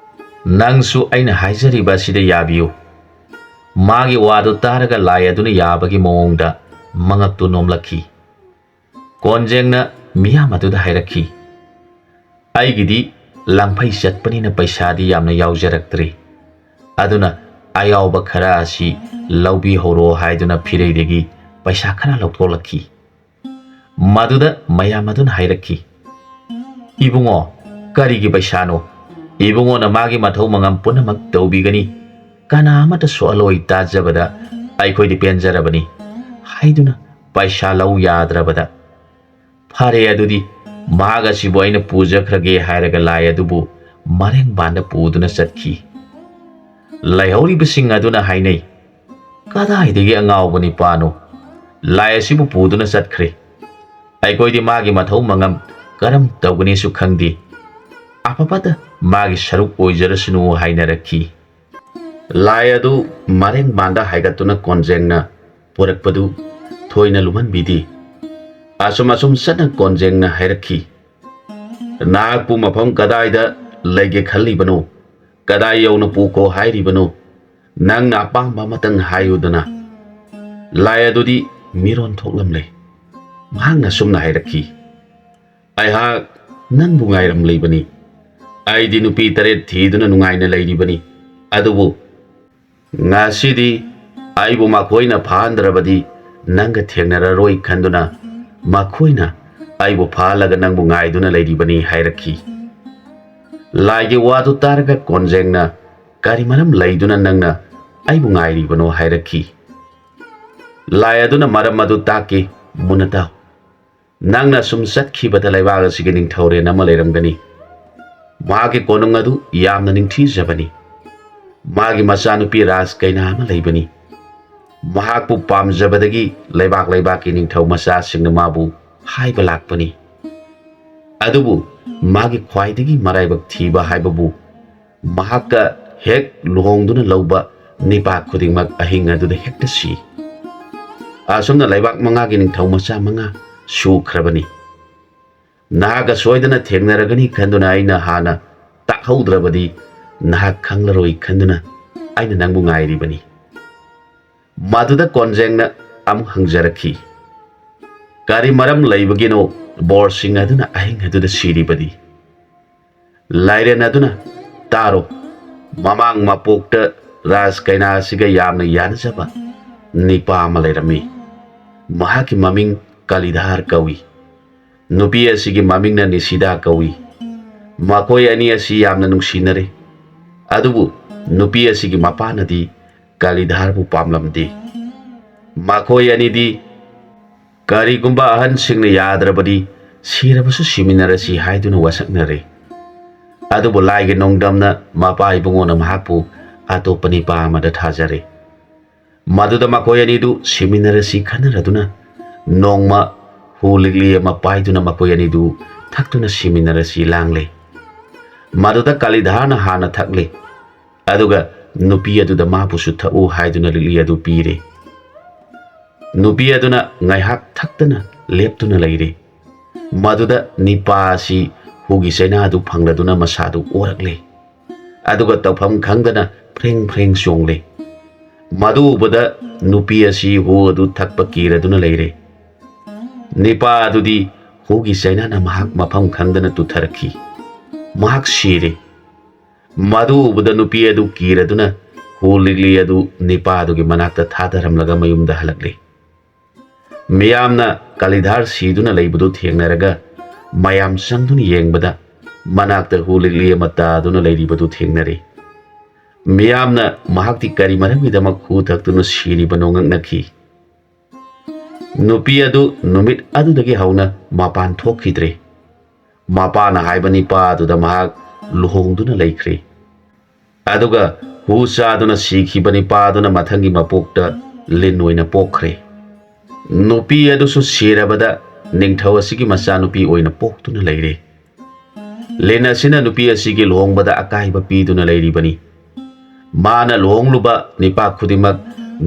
ꯅꯪꯁꯨ ꯑꯩꯅ ꯍꯥꯏꯖꯔꯤꯕ ꯑꯁꯤꯗ ꯌꯥꯕꯤꯌꯨ꯫" ꯃꯥꯒꯤ ꯋꯥꯗꯨ ꯇꯥꯔꯒ ꯂꯥꯏ ꯑꯗꯨꯅ ꯌꯥꯕꯒꯤ ꯃꯑꯣꯡꯗ ꯃꯉꯛꯇꯨ ꯅꯣꯝꯂꯛꯈꯤ꯫ ꯀꯣꯟꯖꯦꯡꯅ ꯃꯤꯌꯥꯝ ꯑꯗꯨꯗ ꯍꯥꯏꯔꯛꯈꯤ, "ꯑꯩꯒꯤꯗꯤ ꯂꯥꯡꯐꯩ ꯆꯠꯄꯅꯤꯅ ꯄꯩꯁꯥꯗꯤ ꯌꯥꯝꯅ ꯌꯥꯎꯖꯔꯛꯇ꯭ꯔꯤ꯫ ꯑꯗꯨꯅ ꯑꯌꯥꯎꯕ ꯈꯔ ꯑꯁꯤ ꯂꯧꯕꯤꯍꯧꯔꯣ" ꯍꯥꯏꯗꯨꯅ ꯐꯤꯔꯩꯗꯒꯤ ꯄꯩꯁꯥ ꯈꯔ ꯂꯧꯊꯣꯛꯂꯛꯈꯤ꯫ ꯃꯗꯨꯗ ꯃꯌꯥꯝ ꯑꯗꯨꯅ ꯍꯥꯏꯔꯛꯈꯤ, "ꯏꯕꯨꯡꯉꯣ, ꯀꯔꯤꯒꯤ ꯄꯩꯁꯥꯅꯣ? ꯏꯕꯨꯡꯉꯣꯅ ꯃꯥꯒꯤ ꯃꯊꯧ ꯃꯉꯝ ꯄꯨꯝꯅꯃꯛ ꯇꯧꯕꯤꯒꯅꯤ꯫ ꯀꯅꯥ ꯑꯃꯠꯇ ꯁꯣꯛꯍꯜꯂꯣꯏ, ꯇꯥꯖꯕꯗ ꯑꯩꯈꯣꯏꯗꯤ ꯄꯦꯟꯖꯔꯕꯅꯤ" ꯍꯥꯏꯗꯨꯅ ꯄꯩꯁꯥ ꯂꯧ ꯌꯥꯗ꯭ꯔꯕꯗ, "ꯐꯔꯦ ꯑꯗꯨꯗꯤ, ꯃꯍꯥꯛ ꯑꯁꯤꯕꯨ ꯑꯩꯅ ꯄꯨꯖꯈ꯭ꯔꯒꯦ" ꯍꯥꯏꯔꯒ ꯂꯥꯏ ꯑꯗꯨꯕꯨ ꯃꯔꯦꯡꯕꯥꯟꯗ ꯄꯨꯗꯨꯅ ꯆꯠꯈꯤ꯫ ꯂꯩꯍꯧꯔꯤꯕꯁꯤꯡ ꯑꯗꯨꯅ ꯍꯥꯏꯅꯩ, "ꯀꯗꯥꯏꯗꯒꯤ ꯑꯉꯥꯎꯕ ꯅꯤꯄꯥꯅꯣ? ꯂꯥꯏ ꯑꯁꯤꯕꯨ ꯄꯨꯗꯨꯅ ꯆꯠꯈ꯭ꯔꯦ꯫ ꯑꯩꯈꯣꯏꯗꯤ ꯃꯥꯒꯤ ꯃꯊꯧ ꯃꯉꯝ ꯀꯔꯝ ꯇꯧꯒꯅꯤꯁꯨ ꯈꯪꯗꯦ꯫ ꯑꯐꯕꯇ ꯃꯥꯒꯤ ꯁꯔꯨꯛ ꯑꯣꯏꯖꯔꯁꯅꯨ" ꯍꯥꯏꯅꯔꯛꯈꯤ꯫ ꯂꯥꯏ ꯑꯗꯨ ꯃꯔꯦꯡꯕꯥꯟꯗ ꯍꯥꯏꯒꯠꯇꯨꯅ ꯀꯣꯟꯖꯦꯡꯅ ꯄꯨꯔꯛꯄꯗꯨ ꯊꯣꯏꯅ ꯂꯨꯝꯍꯟꯕꯤꯗꯦ꯫ ꯑꯁꯨꯝ ꯑꯁꯨꯝ ꯆꯠꯅ ꯀꯣꯟꯖꯦꯡꯅ ꯍꯥꯏꯔꯛꯈꯤ, "ꯅꯍꯥꯛꯄꯨ ꯃꯐꯝ ꯀꯗꯥꯏꯗ ꯂꯩꯒꯦ ꯈꯜꯂꯤꯕꯅꯣ? ꯀꯗꯥꯏ ꯌꯧꯅ ꯄꯨꯈꯣ ꯍꯥꯏꯔꯤꯕꯅꯣ? ꯅꯪꯅ ꯑꯄꯥꯝꯕ ꯑꯃꯇꯪ ꯍꯥꯏꯌꯨꯗꯅ꯫" ꯂꯥꯏ ꯑꯗꯨꯗꯤ ꯃꯤꯔꯣꯟ ꯊꯣꯛꯂꯝꯂꯦ꯫ ꯃꯍꯥꯛꯅ ꯁꯨꯝꯅ ꯍꯥꯏꯔꯛꯈꯤ, "ꯑꯩꯍꯥꯛ ꯅꯪꯕꯨ ꯉꯥꯏꯔꯝꯂꯤꯕꯅꯤ꯫ ꯑꯩꯗꯤ ꯅꯨꯄꯤ ꯇꯔꯦꯠ ꯊꯤꯗꯨꯅ ꯅꯨꯡꯉꯥꯏꯅ ꯂꯩꯔꯤꯕꯅꯤ꯫ ꯑꯗꯨꯕꯨ ꯉꯁꯤꯗꯤ ꯑꯩꯕꯨ ꯃꯈꯣꯏꯅ ꯐꯥꯍꯟꯗ꯭ꯔꯕꯗꯤ ꯅꯪꯒ ꯊꯦꯡꯅꯔꯔꯣꯏ ꯈꯟꯗꯨꯅ ꯃꯈꯣꯏꯅ ꯑꯩꯕꯨ ꯐꯥꯍꯜꯂꯒ ꯅꯪꯕꯨ ꯉꯥꯏꯗꯨꯅ ꯂꯩꯔꯤꯕꯅꯤ" ꯍꯥꯏꯔꯛꯈꯤ꯫ ꯂꯥꯏꯒꯤ ꯋꯥꯗꯨ ꯇꯥꯔꯒ ꯀꯣꯟꯖꯦꯡꯅ "ꯀꯔꯤ ꯃꯔꯝ ꯂꯩꯗꯨꯅ ꯅꯪꯅ ꯑꯩꯕꯨ ꯉꯥꯏꯔꯤꯕꯅꯣ?" ꯍꯥꯏꯔꯛꯈꯤ꯫ ꯂꯥꯏ ꯑꯗꯨꯅ ꯃꯔꯝ ꯑꯗꯨ ꯇꯥꯛꯈꯤ, ꯃꯨꯟꯅ ꯇꯥꯎ꯫ ꯅꯪꯅ ꯁꯨꯝ ꯆꯠꯈꯤꯕꯗ ꯂꯩꯕꯥꯛ ꯑꯁꯤꯒꯤ ꯅꯤꯡꯊꯧꯔꯦꯟ ꯑꯃ ꯂꯩꯔꯝꯒꯅꯤ꯫ ꯃꯍꯥꯛꯀꯤ ꯀꯣꯅꯨꯡ ꯑꯗꯨ ꯌꯥꯝꯅ ꯅꯤꯡꯊꯤꯖꯕꯅꯤ꯫ ꯃꯥꯒꯤ ꯃꯆꯥꯅꯨꯄꯤ ꯔꯥꯖ ꯀꯩꯅꯥ ꯑꯃ ꯂꯩꯕꯅꯤ꯫ ꯃꯍꯥꯛꯄꯨ ꯄꯥꯝꯖꯕꯗꯒꯤ ꯂꯩꯕꯥꯛ ꯂꯩꯕꯥꯛꯀꯤ ꯅꯤꯡꯊꯧ ꯃꯆꯥꯁꯤꯡꯅ ꯃꯥꯕꯨ ꯍꯥꯏꯕ ꯂꯥꯛꯄꯅꯤ꯫ ꯑꯗꯨꯕꯨ ꯃꯥꯒꯤ ꯈ꯭ꯋꯥꯏꯗꯒꯤ ꯃꯔꯥꯏꯕꯛ ꯊꯤꯕ ꯍꯥꯏꯕꯕꯨ ꯃꯍꯥꯛꯀ ꯍꯦꯛ ꯂꯨꯍꯣꯡꯗꯨꯅ ꯂꯧꯕ ꯅꯤꯄꯥ ꯈꯨꯗꯤꯡꯃꯛ ꯑꯍꯤꯡ ꯑꯗꯨꯗ ꯍꯦꯛꯇ ꯁꯤ꯫ ꯑꯁꯨꯝꯅ ꯂꯩꯕꯥꯛ ꯃꯉꯥꯒꯤ ꯅꯤꯡꯊꯧ ꯃꯆꯥ ꯃꯉꯥ ꯁꯨꯈ꯭ꯔꯕꯅꯤ꯫ ꯅꯍꯥꯛꯀ ꯁꯣꯏꯗꯅ ꯊꯦꯡꯅꯔꯒꯅꯤ ꯈꯟꯗꯨꯅ ꯑꯩꯅ ꯍꯥꯟꯅ ꯇꯥꯛꯍꯧꯗ꯭ꯔꯕꯗꯤ ꯅꯍꯥꯛ ꯈꯪꯂꯔꯣꯏ ꯈꯟꯗꯨꯅ ꯑꯩꯅ ꯅꯪꯕꯨ ꯉꯥꯏꯔꯤꯕꯅꯤ꯫ ꯃꯗꯨꯗ ꯀꯣꯟꯖꯦꯡꯅ ꯑꯃꯨꯛ ꯍꯪꯖꯔꯛꯈꯤ, "ꯀꯔꯤ ꯃꯔꯝ ꯂꯩꯕꯒꯤꯅꯣ ꯕꯣꯔꯁꯤꯡ ꯑꯗꯨꯅ ꯑꯍꯤꯡ ꯑꯗꯨꯗ ꯁꯤꯔꯤꯕꯗꯤ?" ꯂꯥꯏꯔꯦꯟ ꯑꯗꯨꯅ, "ꯇꯥꯔꯣ, ꯃꯃꯥꯡ ꯃꯄꯣꯛꯇ ꯔꯥꯖ ꯀꯩꯅꯥ ꯑꯁꯤꯒ ꯌꯥꯝꯅ ꯌꯥꯅꯖꯕ ꯅꯤꯄꯥ ꯑꯃ ꯂꯩꯔꯝꯃꯤ꯫ ꯃꯍꯥꯛꯀꯤ ꯃꯃꯤꯡ ꯀꯥꯂꯤꯙꯥꯔ ꯀꯧꯏ꯫ ꯅꯨꯄꯤ ꯑꯁꯤꯒꯤ ꯃꯃꯤꯡꯅ ꯅꯤꯁꯤꯗꯥ ꯀꯧꯏ꯫ ꯃꯈꯣꯏ ꯑꯅꯤ ꯑꯁꯤ ꯌꯥꯝꯅ ꯅꯨꯡꯁꯤꯅꯔꯦ꯫ ꯑꯗꯨꯕꯨ ꯅꯨꯄꯤ ꯑꯁꯤꯒꯤ ꯃꯄꯥꯅꯗꯤ ꯀꯥꯂꯤꯙꯥꯔꯕꯨ ꯄꯥꯝꯂꯝꯗꯦ꯫ ꯃꯈꯣꯏ ꯑꯅꯤꯗꯤ ꯀꯔꯤꯒꯨꯝꯕ ꯑꯍꯟꯁꯤꯡꯅ ꯌꯥꯗ꯭ꯔꯕꯗꯤ ꯁꯤꯔꯕꯁꯨ ꯁꯤꯃꯤꯟꯅꯔꯁꯤ ꯍꯥꯏꯗꯨꯅ ꯋꯥꯁꯛꯅꯔꯦ꯫ ꯑꯗꯨꯕꯨ ꯂꯥꯏꯒꯤ ꯅꯣꯡꯗꯝꯅ ꯃꯄꯥ ꯏꯕꯨꯡꯉꯣꯅ ꯃꯍꯥꯛꯄꯨ ꯑꯇꯣꯞꯄ ꯅꯤꯄꯥ ꯑꯃꯗ ꯊꯥꯖꯔꯦ꯫ ꯃꯗꯨꯗ ꯃꯈꯣꯏ ꯑꯅꯤꯗꯨ ꯁꯤꯃꯤꯟꯅꯔꯁꯤ ꯈꯟꯅꯔꯗꯨꯅ ꯅꯣꯡꯃ ꯍꯨ ꯂꯤꯛꯂꯤ ꯑꯃ ꯄꯥꯏꯗꯨꯅ ꯃꯈꯣꯏ ꯑꯅꯤꯗꯨ ꯊꯛꯇꯨꯅ ꯁꯤꯃꯤꯟꯅꯔꯁꯤ ꯂꯥꯡꯂꯦ꯫ ꯃꯗꯨꯗ ꯀꯥꯂꯤꯙꯥꯔꯅ ꯍꯥꯟꯅ ꯊꯛꯂꯦ꯫ ꯑꯗꯨꯒ ꯅꯨꯄꯤ ꯑꯗꯨꯗ ꯃꯥꯕꯨꯁꯨ ꯊꯛꯎ ꯍꯥꯏꯗꯨꯅ ꯂꯤꯛꯂꯤ ꯑꯗꯨ ꯄꯤꯔꯦ꯫ ꯅꯨꯄꯤ ꯑꯗꯨꯅ ꯉꯥꯏꯍꯥꯛ ꯊꯛꯇꯅ ꯂꯦꯞꯇꯨꯅ ꯂꯩꯔꯦ꯫ ꯃꯗꯨꯗ ꯅꯤꯄꯥ ꯑꯁꯤ ꯍꯨꯒꯤ ꯆꯩꯅꯥ ꯑꯗꯨ ꯐꯪꯂꯗꯨꯅ ꯃꯁꯥꯗꯨ ꯑꯣꯔꯛꯂꯦ꯫ ꯑꯗꯨꯒ ꯇꯧꯐꯝ ꯈꯪꯗꯅ ꯐ꯭ꯔꯦꯡ ꯐ꯭ꯔꯦꯡ ꯆꯣꯡꯂꯦ꯫ ꯃꯗꯨ ꯎꯕꯗ ꯅꯨꯄꯤ ꯑꯁꯤ ꯍꯨ ꯑꯗꯨ ꯊꯛꯄ ꯀꯤꯔꯗꯨꯅ ꯂꯩꯔꯦ꯫ ꯅꯤꯄꯥ ꯑꯗꯨꯗꯤ ꯍꯨꯒꯤ ꯆꯩꯅꯥꯅ ꯃꯍꯥꯛ ꯃꯐꯝ ꯈꯪꯗꯅ ꯇꯨꯊꯔꯛꯈꯤ꯫ ꯃꯍꯥꯛ ꯁꯤꯔꯦ꯫ ꯃꯗꯨ ꯎꯕꯗ ꯅꯨꯄꯤ ꯑꯗꯨ ꯀꯤꯔꯗꯨꯅ ꯍꯨ ꯂꯤꯛꯂꯤ ꯑꯗꯨ ꯅꯤꯄꯥ ꯑꯗꯨꯒꯤ ꯃꯅꯥꯛꯇ ꯊꯥꯗꯔꯝꯂꯒ ꯃꯌꯨꯝꯗ ꯍꯜꯂꯛꯂꯦ꯫ ꯃꯤꯌꯥꯝꯅ ꯀꯥꯂꯤꯙꯥꯔ ꯁꯤꯗꯨꯅ ꯂꯩꯕꯗꯨ ꯊꯦꯡꯅꯔꯒ ꯃꯌꯥꯝ ꯆꯪꯗꯨꯅ ꯌꯦꯡꯕꯗ ꯃꯅꯥꯛꯇ ꯍꯨ ꯂꯤꯛꯂꯤ ꯑꯃ ꯇꯥꯗꯨꯅ ꯂꯩꯔꯤꯕꯗꯨ ꯊꯦꯡꯅꯔꯦ꯫ ꯃꯤꯌꯥꯝꯅ ꯃꯍꯥꯛꯇꯤ ꯀꯔꯤ ꯃꯔꯝꯒꯤꯗꯃꯛ ꯍꯨ ꯊꯛꯇꯨꯅ ꯁꯤꯔꯤꯕꯅꯣ ꯉꯛꯅꯈꯤ꯫ ꯅꯨꯄꯤ ꯑꯗꯨ ꯅꯨꯃꯤꯠ ꯑꯗꯨꯗꯒꯤ ꯍꯧꯅ ꯃꯄꯥꯟ ꯊꯣꯛꯈꯤꯗ꯭ꯔꯦ꯫ ꯃꯄꯥꯅ ꯍꯥꯏꯕ ꯅꯤꯄꯥ ꯑꯗꯨꯗ ꯃꯍꯥꯛ ꯂꯨꯍꯣꯡꯗꯨꯅ ꯂꯩꯈ꯭ꯔꯦ꯫ ꯑꯗꯨꯒ ꯍꯨ ꯆꯥꯗꯨꯅ ꯁꯤꯈꯤꯕ ꯅꯤꯄꯥ ꯑꯗꯨꯅ ꯃꯊꯪꯒꯤ ꯃꯄꯣꯛꯇ ꯂꯤꯟ ꯑꯣꯏꯅ ꯄꯣꯛꯈ꯭ꯔꯦ꯫ ꯅꯨꯄꯤ ꯑꯗꯨꯁꯨ ꯁꯤꯔꯕꯗ ꯅꯤꯡꯊꯧ ꯑꯁꯤꯒꯤ ꯃꯆꯥꯅꯨꯄꯤ ꯑꯣꯏꯅ ꯄꯣꯛꯇꯨꯅ ꯂꯩꯔꯦ꯫ ꯂꯤꯟ ꯑꯁꯤꯅ ꯅꯨꯄꯤ ꯑꯁꯤꯒꯤ ꯂꯨꯍꯣꯡꯕꯗ ꯑꯀꯥꯏꯕ ꯄꯤꯗꯨꯅ ꯂꯩꯔꯤꯕꯅꯤ꯫ ꯃꯥꯅ ꯂꯨꯍꯣꯡꯂꯨꯕ ꯅꯤꯄꯥ ꯈꯨꯗꯤꯡꯃꯛ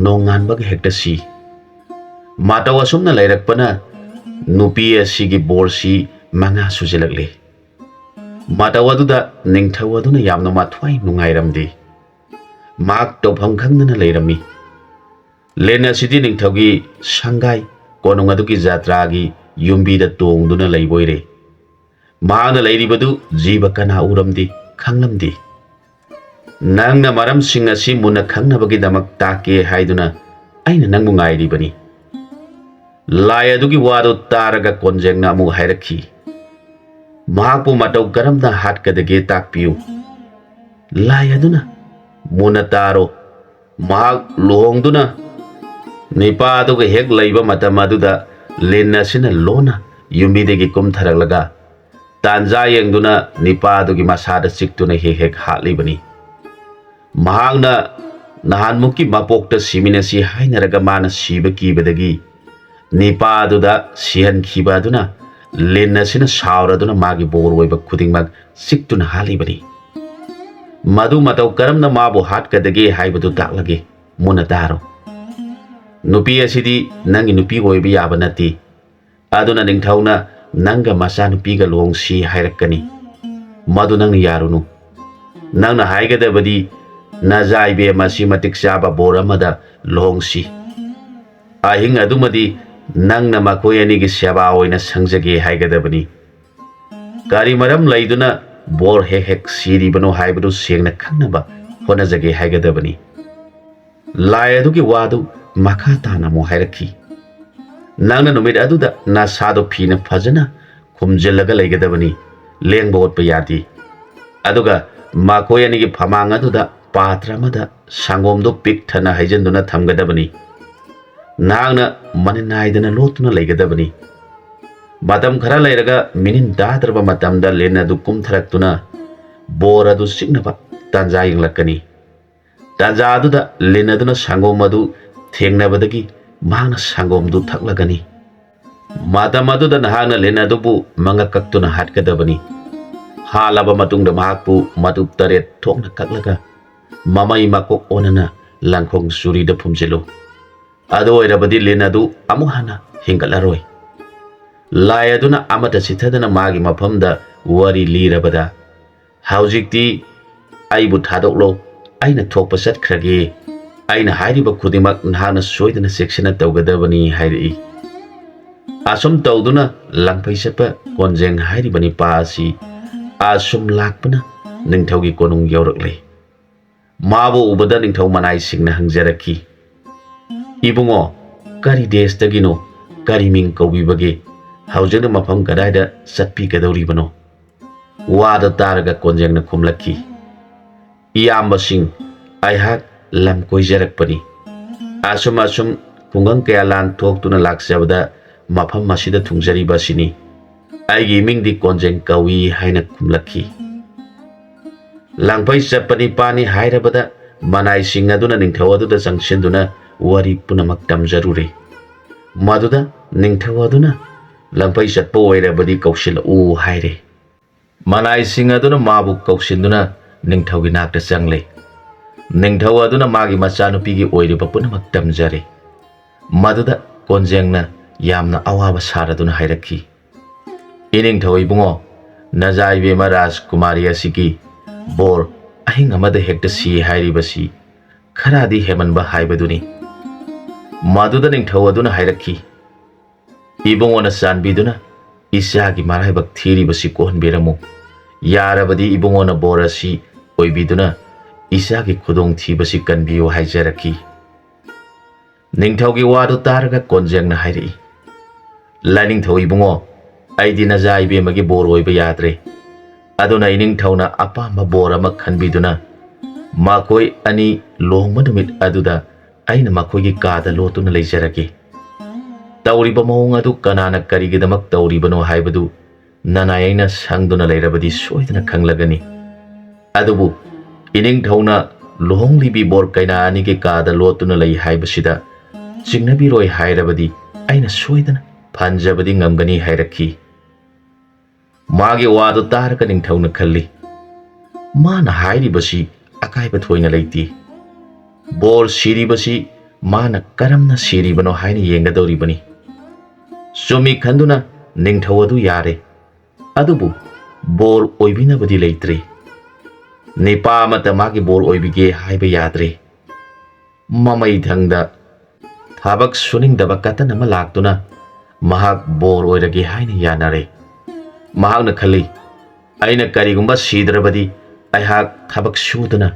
ꯅꯣꯡꯉꯥꯟꯕꯒ ꯍꯦꯛꯇ ꯁꯤ꯫ ꯃꯇꯧ ꯑꯁꯨꯝꯅ ꯂꯩꯔꯛꯄꯅ ꯅꯨꯄꯤ ꯑꯁꯤꯒꯤ ꯕꯣꯔꯁꯤ ꯃꯉꯥ ꯁꯨꯖꯤꯜꯂꯛꯂꯦ꯫ ꯃꯇꯧ ꯑꯗꯨꯗ ꯅꯤꯡꯊꯧ ꯑꯗꯨꯅ ꯌꯥꯝꯅ ꯃꯊ꯭ꯋꯥꯏ ꯅꯨꯡꯉꯥꯏꯔꯝꯗꯦ꯫ ꯃꯍꯥꯛ ꯇꯧꯐꯝ ꯈꯪꯗꯅ ꯂꯩꯔꯝꯃꯤ꯫ ꯂꯤꯟ ꯑꯁꯤꯗꯤ ꯅꯤꯡꯊꯧꯒꯤ ꯁꯪꯒꯥꯏ ꯀꯣꯅꯨꯡ ꯑꯗꯨꯒꯤ ꯖꯥꯇ꯭ꯔꯥꯒꯤ ꯌꯨꯝꯕꯤꯗ ꯇꯣꯡꯗꯨꯅ ꯂꯩꯕ ꯑꯣꯏꯔꯦ꯫ ꯃꯍꯥꯛꯅ ꯂꯩꯔꯤꯕꯗꯨ ꯖꯤꯕ ꯀꯅꯥ ꯎꯔꯝꯗꯦ, ꯈꯪꯂꯝꯗꯦ꯫ "ꯅꯪꯅ ꯃꯔꯝꯁꯤꯡ ꯑꯁꯤ ꯃꯨꯟꯅ ꯈꯪꯅꯕꯒꯤꯗꯃꯛ ꯇꯥꯛꯀꯦ ꯍꯥꯏꯗꯨꯅ ꯑꯩꯅ ꯅꯪꯕꯨ ꯉꯥꯏꯔꯤꯕꯅꯤ꯫" ꯂꯥꯏ ꯑꯗꯨꯒꯤ ꯋꯥꯗꯨ ꯇꯥꯔꯒ ꯀꯣꯟꯖꯦꯡꯅ ꯑꯃꯨꯛ ꯍꯥꯏꯔꯛꯈꯤ, "ꯃꯍꯥꯛꯄꯨ ꯃꯇꯧ ꯀꯔꯝꯅ ꯍꯥꯠꯀꯗꯒꯦ ꯇꯥꯛꯄꯤꯌꯨ꯫" ꯂꯥꯏ ꯑꯗꯨꯅ, "ꯃꯨꯟꯅ ꯇꯥꯔꯣ, ꯃꯍꯥꯛ ꯂꯨꯍꯣꯡꯗꯨꯅ ꯅꯤꯄꯥ ꯑꯗꯨꯒ ꯍꯦꯛ ꯂꯩꯕ ꯃꯇꯝ ꯑꯗꯨꯗ ꯂꯤꯟ ꯑꯁꯤꯅ ꯂꯣꯟꯅ ꯌꯨꯝꯕꯤꯗꯒꯤ ꯀꯨꯝꯊꯔꯛꯂꯒ ꯇꯥꯟꯖꯥ ꯌꯦꯡꯗꯨꯅ ꯅꯤꯄꯥ ꯑꯗꯨꯒꯤ ꯃꯁꯥꯗ ꯆꯤꯛꯇꯨꯅ ꯍꯦꯛ ꯍꯦꯛ ꯍꯥꯠꯂꯤꯕꯅꯤ꯫ ꯃꯍꯥꯛꯅ ꯅꯍꯥꯟꯃꯨꯛꯀꯤ ꯃꯄꯣꯛꯇ ꯁꯤꯃꯤꯟꯅꯁꯤ ꯍꯥꯏꯅꯔꯒ ꯃꯥꯅ ꯁꯤꯕ ꯀꯤꯕꯗꯒꯤ ꯅꯤꯄꯥ ꯑꯗꯨꯗ ꯁꯤꯍꯟꯈꯤꯕ ꯑꯗꯨꯅ ꯂꯤꯟ ꯑꯁꯤꯅ ꯁꯥꯎꯔꯗꯨꯅ ꯃꯥꯒꯤ ꯕꯣꯔ ꯑꯣꯏꯕ ꯈꯨꯗꯤꯡꯃꯛ ꯆꯤꯛꯇꯨꯅ ꯍꯥꯠꯂꯤꯕꯅꯤ꯫ ꯃꯗꯨ ꯃꯇꯧ ꯀꯔꯝꯅ ꯃꯥꯕꯨ ꯍꯥꯠꯀꯗꯒꯦ ꯍꯥꯏꯕꯗꯨ ꯇꯥꯛꯂꯒꯦ, ꯃꯨꯟꯅ ꯇꯥꯔꯣ꯫ ꯅꯨꯄꯤ ꯑꯁꯤꯗꯤ ꯅꯪꯒꯤ ꯅꯨꯄꯤ ꯑꯣꯏꯕ ꯌꯥꯕ ꯅꯠꯇꯦ꯫ ꯑꯗꯨꯅ ꯅꯤꯡꯊꯧꯅ ꯅꯪꯒ ꯃꯆꯥꯅꯨꯄꯤꯒ ꯂꯨꯍꯣꯡꯁꯤ ꯍꯥꯏꯔꯛꯀꯅꯤ꯫ ꯃꯗꯨ ꯅꯪꯅ ꯌꯥꯔꯨꯅꯨ꯫ ꯅꯪꯅ ꯍꯥꯏꯒꯗꯕꯗꯤ, ꯅꯖꯥ ꯏꯕꯦꯝ ꯑꯁꯤ ꯃꯇꯤꯛ ꯆꯥꯕ ꯕꯣꯔ ꯑꯃꯗ ꯂꯨꯍꯣꯡꯁꯤ꯫ ꯑꯍꯤꯡ ꯑꯗꯨꯃꯗꯤ ꯅꯪꯅ ꯃꯈꯣꯏ ꯑꯅꯤꯒꯤ ꯁꯦꯕꯥ ꯑꯣꯏꯅ ꯁꯪꯖꯒꯦ ꯍꯥꯏꯒꯗꯕꯅꯤ꯫ ꯀꯔꯤ ꯃꯔꯝ ꯂꯩꯗꯨꯅ ꯕꯣꯔ ꯍꯦꯛ ꯍꯦꯛ ꯁꯤꯔꯤꯕꯅꯣ ꯍꯥꯏꯕꯗꯨ ꯁꯦꯡꯅ ꯈꯪꯅꯕ ꯍꯣꯠꯅꯖꯒꯦ ꯍꯥꯏꯒꯗꯕꯅꯤ꯫" ꯂꯥꯏ ꯑꯗꯨꯒꯤ ꯋꯥꯗꯨ ꯃꯈꯥ ꯇꯥꯅ ꯑꯃꯨꯛ ꯍꯥꯏꯔꯛꯈꯤ, "ꯅꯪꯅ ꯅꯨꯃꯤꯠ ꯑꯗꯨꯗ ꯅꯁꯥꯗꯣ ꯐꯤꯅ ꯐꯖꯅ ꯈꯨꯝꯖꯤꯜꯂꯒ ꯂꯩꯒꯗꯕꯅꯤ, ꯂꯦꯡꯕ ꯑꯣꯠꯄ ꯌꯥꯗꯦ꯫ ꯑꯗꯨꯒ ꯃꯈꯣꯏ ꯑꯅꯤꯒꯤ ꯐꯃꯥꯡ ꯑꯗꯨꯗ ꯄꯥꯇ꯭ꯔ ꯑꯃꯗ ꯁꯪꯒꯣꯝꯗꯨ ꯄꯤꯛ ꯊꯟꯅ ꯍꯩꯖꯤꯟꯗꯨꯅ ꯊꯝꯒꯗꯕꯅꯤ꯫ ꯅꯍꯥꯛꯅ ꯃꯅꯤꯟ ꯅꯥꯏꯗꯅ ꯂꯣꯠꯇꯨꯅ ꯂꯩꯒꯗꯕꯅꯤ꯫ ꯃꯇꯝ ꯈꯔ ꯂꯩꯔꯒ ꯃꯤꯅꯤꯟ ꯇꯥꯗ꯭ꯔꯕ ꯃꯇꯝꯗ ꯂꯤꯟ ꯑꯗꯨ ꯀꯨꯝꯊꯔꯛꯇꯨꯅ ꯕꯣꯔ ꯑꯗꯨ ꯆꯤꯛꯅꯕ ꯇꯥꯟꯖꯥ ꯌꯦꯡꯂꯛꯀꯅꯤ꯫ ꯇꯥꯟꯖꯥ ꯑꯗꯨꯗ ꯂꯤꯟ ꯑꯗꯨꯅ ꯁꯪꯒꯣꯝ ꯑꯗꯨ ꯊꯦꯡꯅꯕꯗꯒꯤ ꯃꯍꯥꯛꯅ ꯁꯪꯒꯣꯝꯗꯨ ꯊꯛꯂꯒꯅꯤ꯫ ꯃꯇꯝ ꯑꯗꯨꯗ ꯅꯍꯥꯛꯅ ꯂꯤꯟ ꯑꯗꯨꯕꯨ ꯃꯉꯛ ꯀꯛꯇꯨꯅ ꯍꯥꯠꯀꯗꯕꯅꯤ꯫ ꯍꯥꯠꯂꯕ ꯃꯇꯨꯡꯗ ꯃꯍꯥꯛꯄꯨ ꯃꯇꯨꯞ ꯇꯔꯦꯠ ꯊꯣꯛꯅ ꯀꯛꯂꯒ ꯃꯃꯩ ꯃꯀꯣꯛ ꯑꯣꯟꯅꯅ ꯂꯪꯈꯣꯡ ꯆꯨꯔꯤꯗ ꯐꯨꯝꯖꯤꯜꯂꯨ꯫ ꯑꯗꯨ ꯑꯣꯏꯔꯕꯗꯤ ꯂꯤꯟ ꯑꯗꯨ ꯑꯃꯨꯛ ꯍꯟꯅ ꯍꯤꯡꯒꯠꯂꯔꯣꯏ꯫ ꯂꯥꯏ ꯑꯗꯨꯅ ꯑꯃꯠꯇ ꯆꯤꯠꯊꯗꯅ ꯃꯥꯒꯤ ꯃꯐꯝꯗ ꯋꯥꯔꯤ ꯂꯤꯔꯕꯗ, "ꯍꯧꯖꯤꯛꯇꯤ ꯑꯩꯕꯨ ꯊꯥꯗꯣꯛꯂꯣ, ꯑꯩꯅ ꯊꯣꯛꯄ ꯆꯠꯈ꯭ꯔꯒꯦ꯫ ꯑꯩꯅ ꯍꯥꯏꯔꯤꯕ ꯈꯨꯗꯤꯡꯃꯛ ꯅꯍꯥꯛꯅ ꯁꯣꯏꯗꯅ ꯆꯦꯛꯁꯤꯟꯅ ꯇꯧꯒꯗꯕꯅꯤ" ꯍꯥꯏꯔꯛꯏ꯫ ꯑꯁꯨꯝ ꯇꯧꯗꯨꯅ ꯂꯪꯐꯩ ꯆꯠꯄ ꯀꯣꯟꯖꯦꯡ ꯍꯥꯏꯔꯤꯕ ꯅꯤꯄꯥ ꯑꯁꯤ ꯑꯁꯨꯝ ꯂꯥꯛꯄꯅ ꯅꯤꯡꯊꯧꯒꯤ ꯀꯣꯅꯨꯡ ꯌꯧꯔꯛꯂꯦ꯫ ꯃꯥꯕꯨ ꯎꯕꯗ ꯅꯤꯡꯊꯧ ꯃꯅꯥꯏꯁꯤꯡꯅ ꯍꯪꯖꯔꯛꯈꯤ, "ꯏꯕꯨꯡꯉꯣ, ꯀꯔꯤ ꯗꯦꯁꯇꯒꯤꯅꯣ? ꯀꯔꯤ ꯃꯤꯡ ꯀꯧꯕꯤꯕꯒꯦ? ꯍꯧꯖꯤꯛꯅ ꯃꯐꯝ ꯀꯗꯥꯏꯗ ꯆꯠꯄꯤꯒꯗꯧꯔꯤꯕꯅꯣ?" ꯋꯥꯗꯨ ꯇꯥꯔꯒ ꯀꯣꯟꯖꯦꯡꯅ ꯈꯨꯝꯂꯛꯈꯤ, "ꯏꯌꯥꯝꯕꯁꯤꯡ, ꯑꯩꯍꯥꯛ ꯂꯝ ꯀꯣꯏꯖꯔꯛꯄꯅꯤ꯫ ꯑꯁꯨꯝ ꯑꯁꯨꯝ ꯈꯨꯡꯒꯪ ꯀꯌꯥ ꯂꯥꯟ ꯊꯣꯛꯇꯨꯅ ꯂꯥꯛꯆꯕꯗ ꯃꯐꯝ ꯑꯁꯤꯗ ꯊꯨꯡꯖꯔꯤꯕ ꯑꯁꯤꯅꯤ꯫ ꯑꯩꯒꯤ ꯏꯃꯤꯡꯗꯤ ꯀꯣꯟꯖꯦꯡ ꯀꯧꯏ" ꯍꯥꯏꯅ ꯈꯨꯝꯂꯛꯈꯤ꯫ ꯂꯥꯡꯐꯩ ꯆꯠꯄ ꯅꯤꯄꯥꯅꯤ ꯍꯥꯏꯔꯕꯗ ꯃꯅꯥꯏꯁꯤꯡ ꯑꯗꯨꯅ ꯅꯤꯡꯊꯧ ꯑꯗꯨꯗ ꯆꯪꯁꯤꯟꯗꯨꯅ ꯋꯥꯔꯤ ꯄꯨꯝꯅꯃꯛ ꯇꯝꯖꯔꯨꯔꯦ꯫ ꯃꯗꯨꯗ ꯅꯤꯡꯊꯧ ꯑꯗꯨꯅ, "ꯂꯥꯡꯐꯩ ꯆꯠꯄ ꯑꯣꯏꯔꯕꯗꯤ ꯀꯧꯁꯤꯜꯂꯛꯎ" ꯍꯥꯏꯔꯦ꯫ ꯃꯅꯥꯏꯁꯤꯡ ꯑꯗꯨꯅ ꯃꯥꯕꯨ ꯀꯧꯁꯤꯟꯗꯨꯅ ꯅꯤꯡꯊꯧꯒꯤ ꯅꯥꯛꯇ ꯆꯪꯂꯦ꯫ ꯅꯤꯡꯊꯧ ꯑꯗꯨꯅ ꯃꯥꯒꯤ ꯃꯆꯥꯅꯨꯄꯤꯒꯤ ꯑꯣꯏꯔꯤꯕ ꯄꯨꯝꯅꯃꯛ ꯇꯝꯖꯔꯦ꯫ ꯃꯗꯨꯗ ꯀꯣꯟꯖꯦꯡꯅ ꯌꯥꯝꯅ ꯑꯋꯥꯕ ꯁꯥꯔꯗꯨꯅ ꯍꯥꯏꯔꯛꯈꯤ, "ꯏꯅꯤꯡꯊꯧ ꯏꯕꯨꯡꯉꯣ, ꯅꯖꯥ ꯏꯕꯦꯝꯃ ꯔꯥꯖꯀꯨꯃꯥꯔꯤ ꯑꯁꯤꯒꯤ ꯕꯣꯔ ꯑꯍꯤꯡ ꯑꯃꯗ ꯍꯦꯛꯇ ꯁꯤ ꯍꯥꯏꯔꯤꯕꯁꯤ ꯈꯔꯗꯤ ꯍꯦꯃꯟꯕ ꯍꯥꯏꯕꯗꯨꯅꯤ꯫" ꯃꯗꯨꯗ ꯅꯤꯡꯊꯧ ꯑꯗꯨꯅ ꯍꯥꯏꯔꯛꯈꯤ, "ꯏꯕꯨꯡꯉꯣꯅ ꯆꯥꯟꯕꯤꯗꯨꯅ ꯏꯆꯥꯒꯤ ꯃꯔꯥꯏꯕꯛ ꯊꯤꯔꯤꯕꯁꯤ ꯀꯣꯛꯍꯟꯕꯤꯔꯝꯃꯨ꯫ ꯌꯥꯔꯕꯗꯤ ꯏꯕꯨꯡꯉꯣꯅ ꯕꯣꯔ ꯑꯁꯤ ꯑꯣꯏꯕꯤꯗꯨꯅ ꯏꯆꯥꯒꯤ ꯈꯨꯗꯣꯡꯊꯤꯕꯁꯤ ꯀꯟꯕꯤꯌꯨ" ꯍꯥꯏꯖꯔꯛꯈꯤ꯫ ꯅꯤꯡꯊꯧꯒꯤ ꯋꯥꯗꯨ ꯇꯥꯔꯒ ꯀꯣꯟꯖꯦꯡꯅ ꯍꯥꯏꯔꯛꯏ, "ꯂꯥꯏꯅꯤꯡꯊꯧ ꯏꯕꯨꯡꯉꯣ, ꯑꯩꯗꯤ ꯅꯖꯥ ꯏꯕꯦꯝꯃꯒꯤ ꯕꯣꯔ ꯑꯣꯏꯕ ꯌꯥꯗ꯭ꯔꯦ꯫ ꯑꯗꯨꯅ ꯏꯅꯤꯡꯊꯧꯅ ꯑꯄꯥꯝꯕ ꯕꯣꯔ ꯑꯃ ꯈꯟꯕꯤꯗꯨꯅ ꯃꯈꯣꯏ ꯑꯅꯤ ꯂꯨꯍꯣꯡꯕ ꯅꯨꯃꯤꯠ ꯑꯗꯨꯗ ꯑꯩꯅ ꯃꯈꯣꯏꯒꯤ ꯀꯥꯗ ꯂꯣꯠꯇꯨꯅ ꯂꯩꯖꯔꯒꯦ꯫ ꯇꯧꯔꯤꯕ ꯃꯑꯣꯡ ꯑꯗꯨ ꯀꯅꯥꯅ ꯀꯔꯤꯒꯤꯗꯃꯛ ꯇꯧꯔꯤꯕꯅꯣ ꯍꯥꯏꯕꯗꯨ ꯅꯅꯥꯏ ꯑꯩꯅ ꯁꯪꯗꯨꯅ ꯂꯩꯔꯕꯗꯤ ꯁꯣꯏꯗꯅ ꯈꯪꯂꯒꯅꯤ꯫ ꯑꯗꯨꯕꯨ ꯏꯅꯤꯡꯊꯧꯅ ꯂꯨꯍꯣꯡꯂꯤꯕꯤ ꯕꯣꯔ ꯀꯩꯅꯥ ꯑꯅꯤꯒꯤ ꯀꯥꯗ ꯂꯣꯠꯇꯨꯅ ꯂꯩ ꯍꯥꯏꯕꯁꯤꯗ ꯆꯤꯡꯅꯕꯤꯔꯣꯏ ꯍꯥꯏꯔꯕꯗꯤ ꯑꯩꯅ ꯁꯣꯏꯗꯅ ꯐꯟꯖꯕꯗꯤ ꯉꯝꯒꯅꯤ ꯍꯥꯏꯔꯛꯈꯤ꯫ ꯃꯥꯒꯤ ꯋꯥꯗꯨ ꯇꯥꯔꯒ ꯅꯤꯡꯊꯧꯅ ꯈꯜꯂꯤ, "ꯃꯥꯅ ꯍꯥꯏꯔꯤꯕꯁꯤ ꯑꯀꯥꯏꯕ ꯊꯣꯏꯅ ꯂꯩꯇꯦ꯫ ꯕꯣꯔ ꯁꯤꯔꯤꯕꯁꯤ ꯃꯥꯅ ꯀꯔꯝꯅ ꯁꯤꯔꯤꯕꯅꯣ ꯍꯥꯏꯅ ꯌꯦꯡꯒꯗꯧꯔꯤꯕꯅꯤ"꯫ ꯆꯨꯝꯃꯤ ꯈꯟꯗꯨꯅ ꯅꯤꯡꯊꯧ ꯑꯗꯨ ꯌꯥꯔꯦ꯫ ꯑꯗꯨꯕꯨ ꯕꯣꯔ ꯑꯣꯏꯕꯤꯅꯕꯗꯤ ꯂꯩꯇ꯭ꯔꯦ꯫ ꯅꯤꯄꯥ ꯑꯃꯠꯇ ꯃꯥꯒꯤ ꯕꯣꯔ ꯑꯣꯏꯕꯤꯒꯦ ꯍꯥꯏꯕ ꯌꯥꯗ꯭ꯔꯦ꯫ ꯃꯃꯩꯊꯪꯗ ꯊꯕꯛ ꯁꯨꯅꯤꯡꯗꯕ ꯀꯇꯟ ꯑꯃ ꯂꯥꯛꯇꯨꯅ ꯃꯍꯥꯛ ꯕꯣꯔ ꯑꯣꯏꯔꯒꯦ ꯍꯥꯏꯅ ꯌꯥꯅꯔꯦ꯫ ꯃꯍꯥꯛꯅ ꯈꯜꯂꯤ, "ꯑꯩꯅ ꯀꯔꯤꯒꯨꯝꯕ ꯁꯤꯗ꯭ꯔꯕꯗꯤ ꯑꯩꯍꯥꯛ ꯊꯕꯛ ꯁꯨꯗꯨꯅ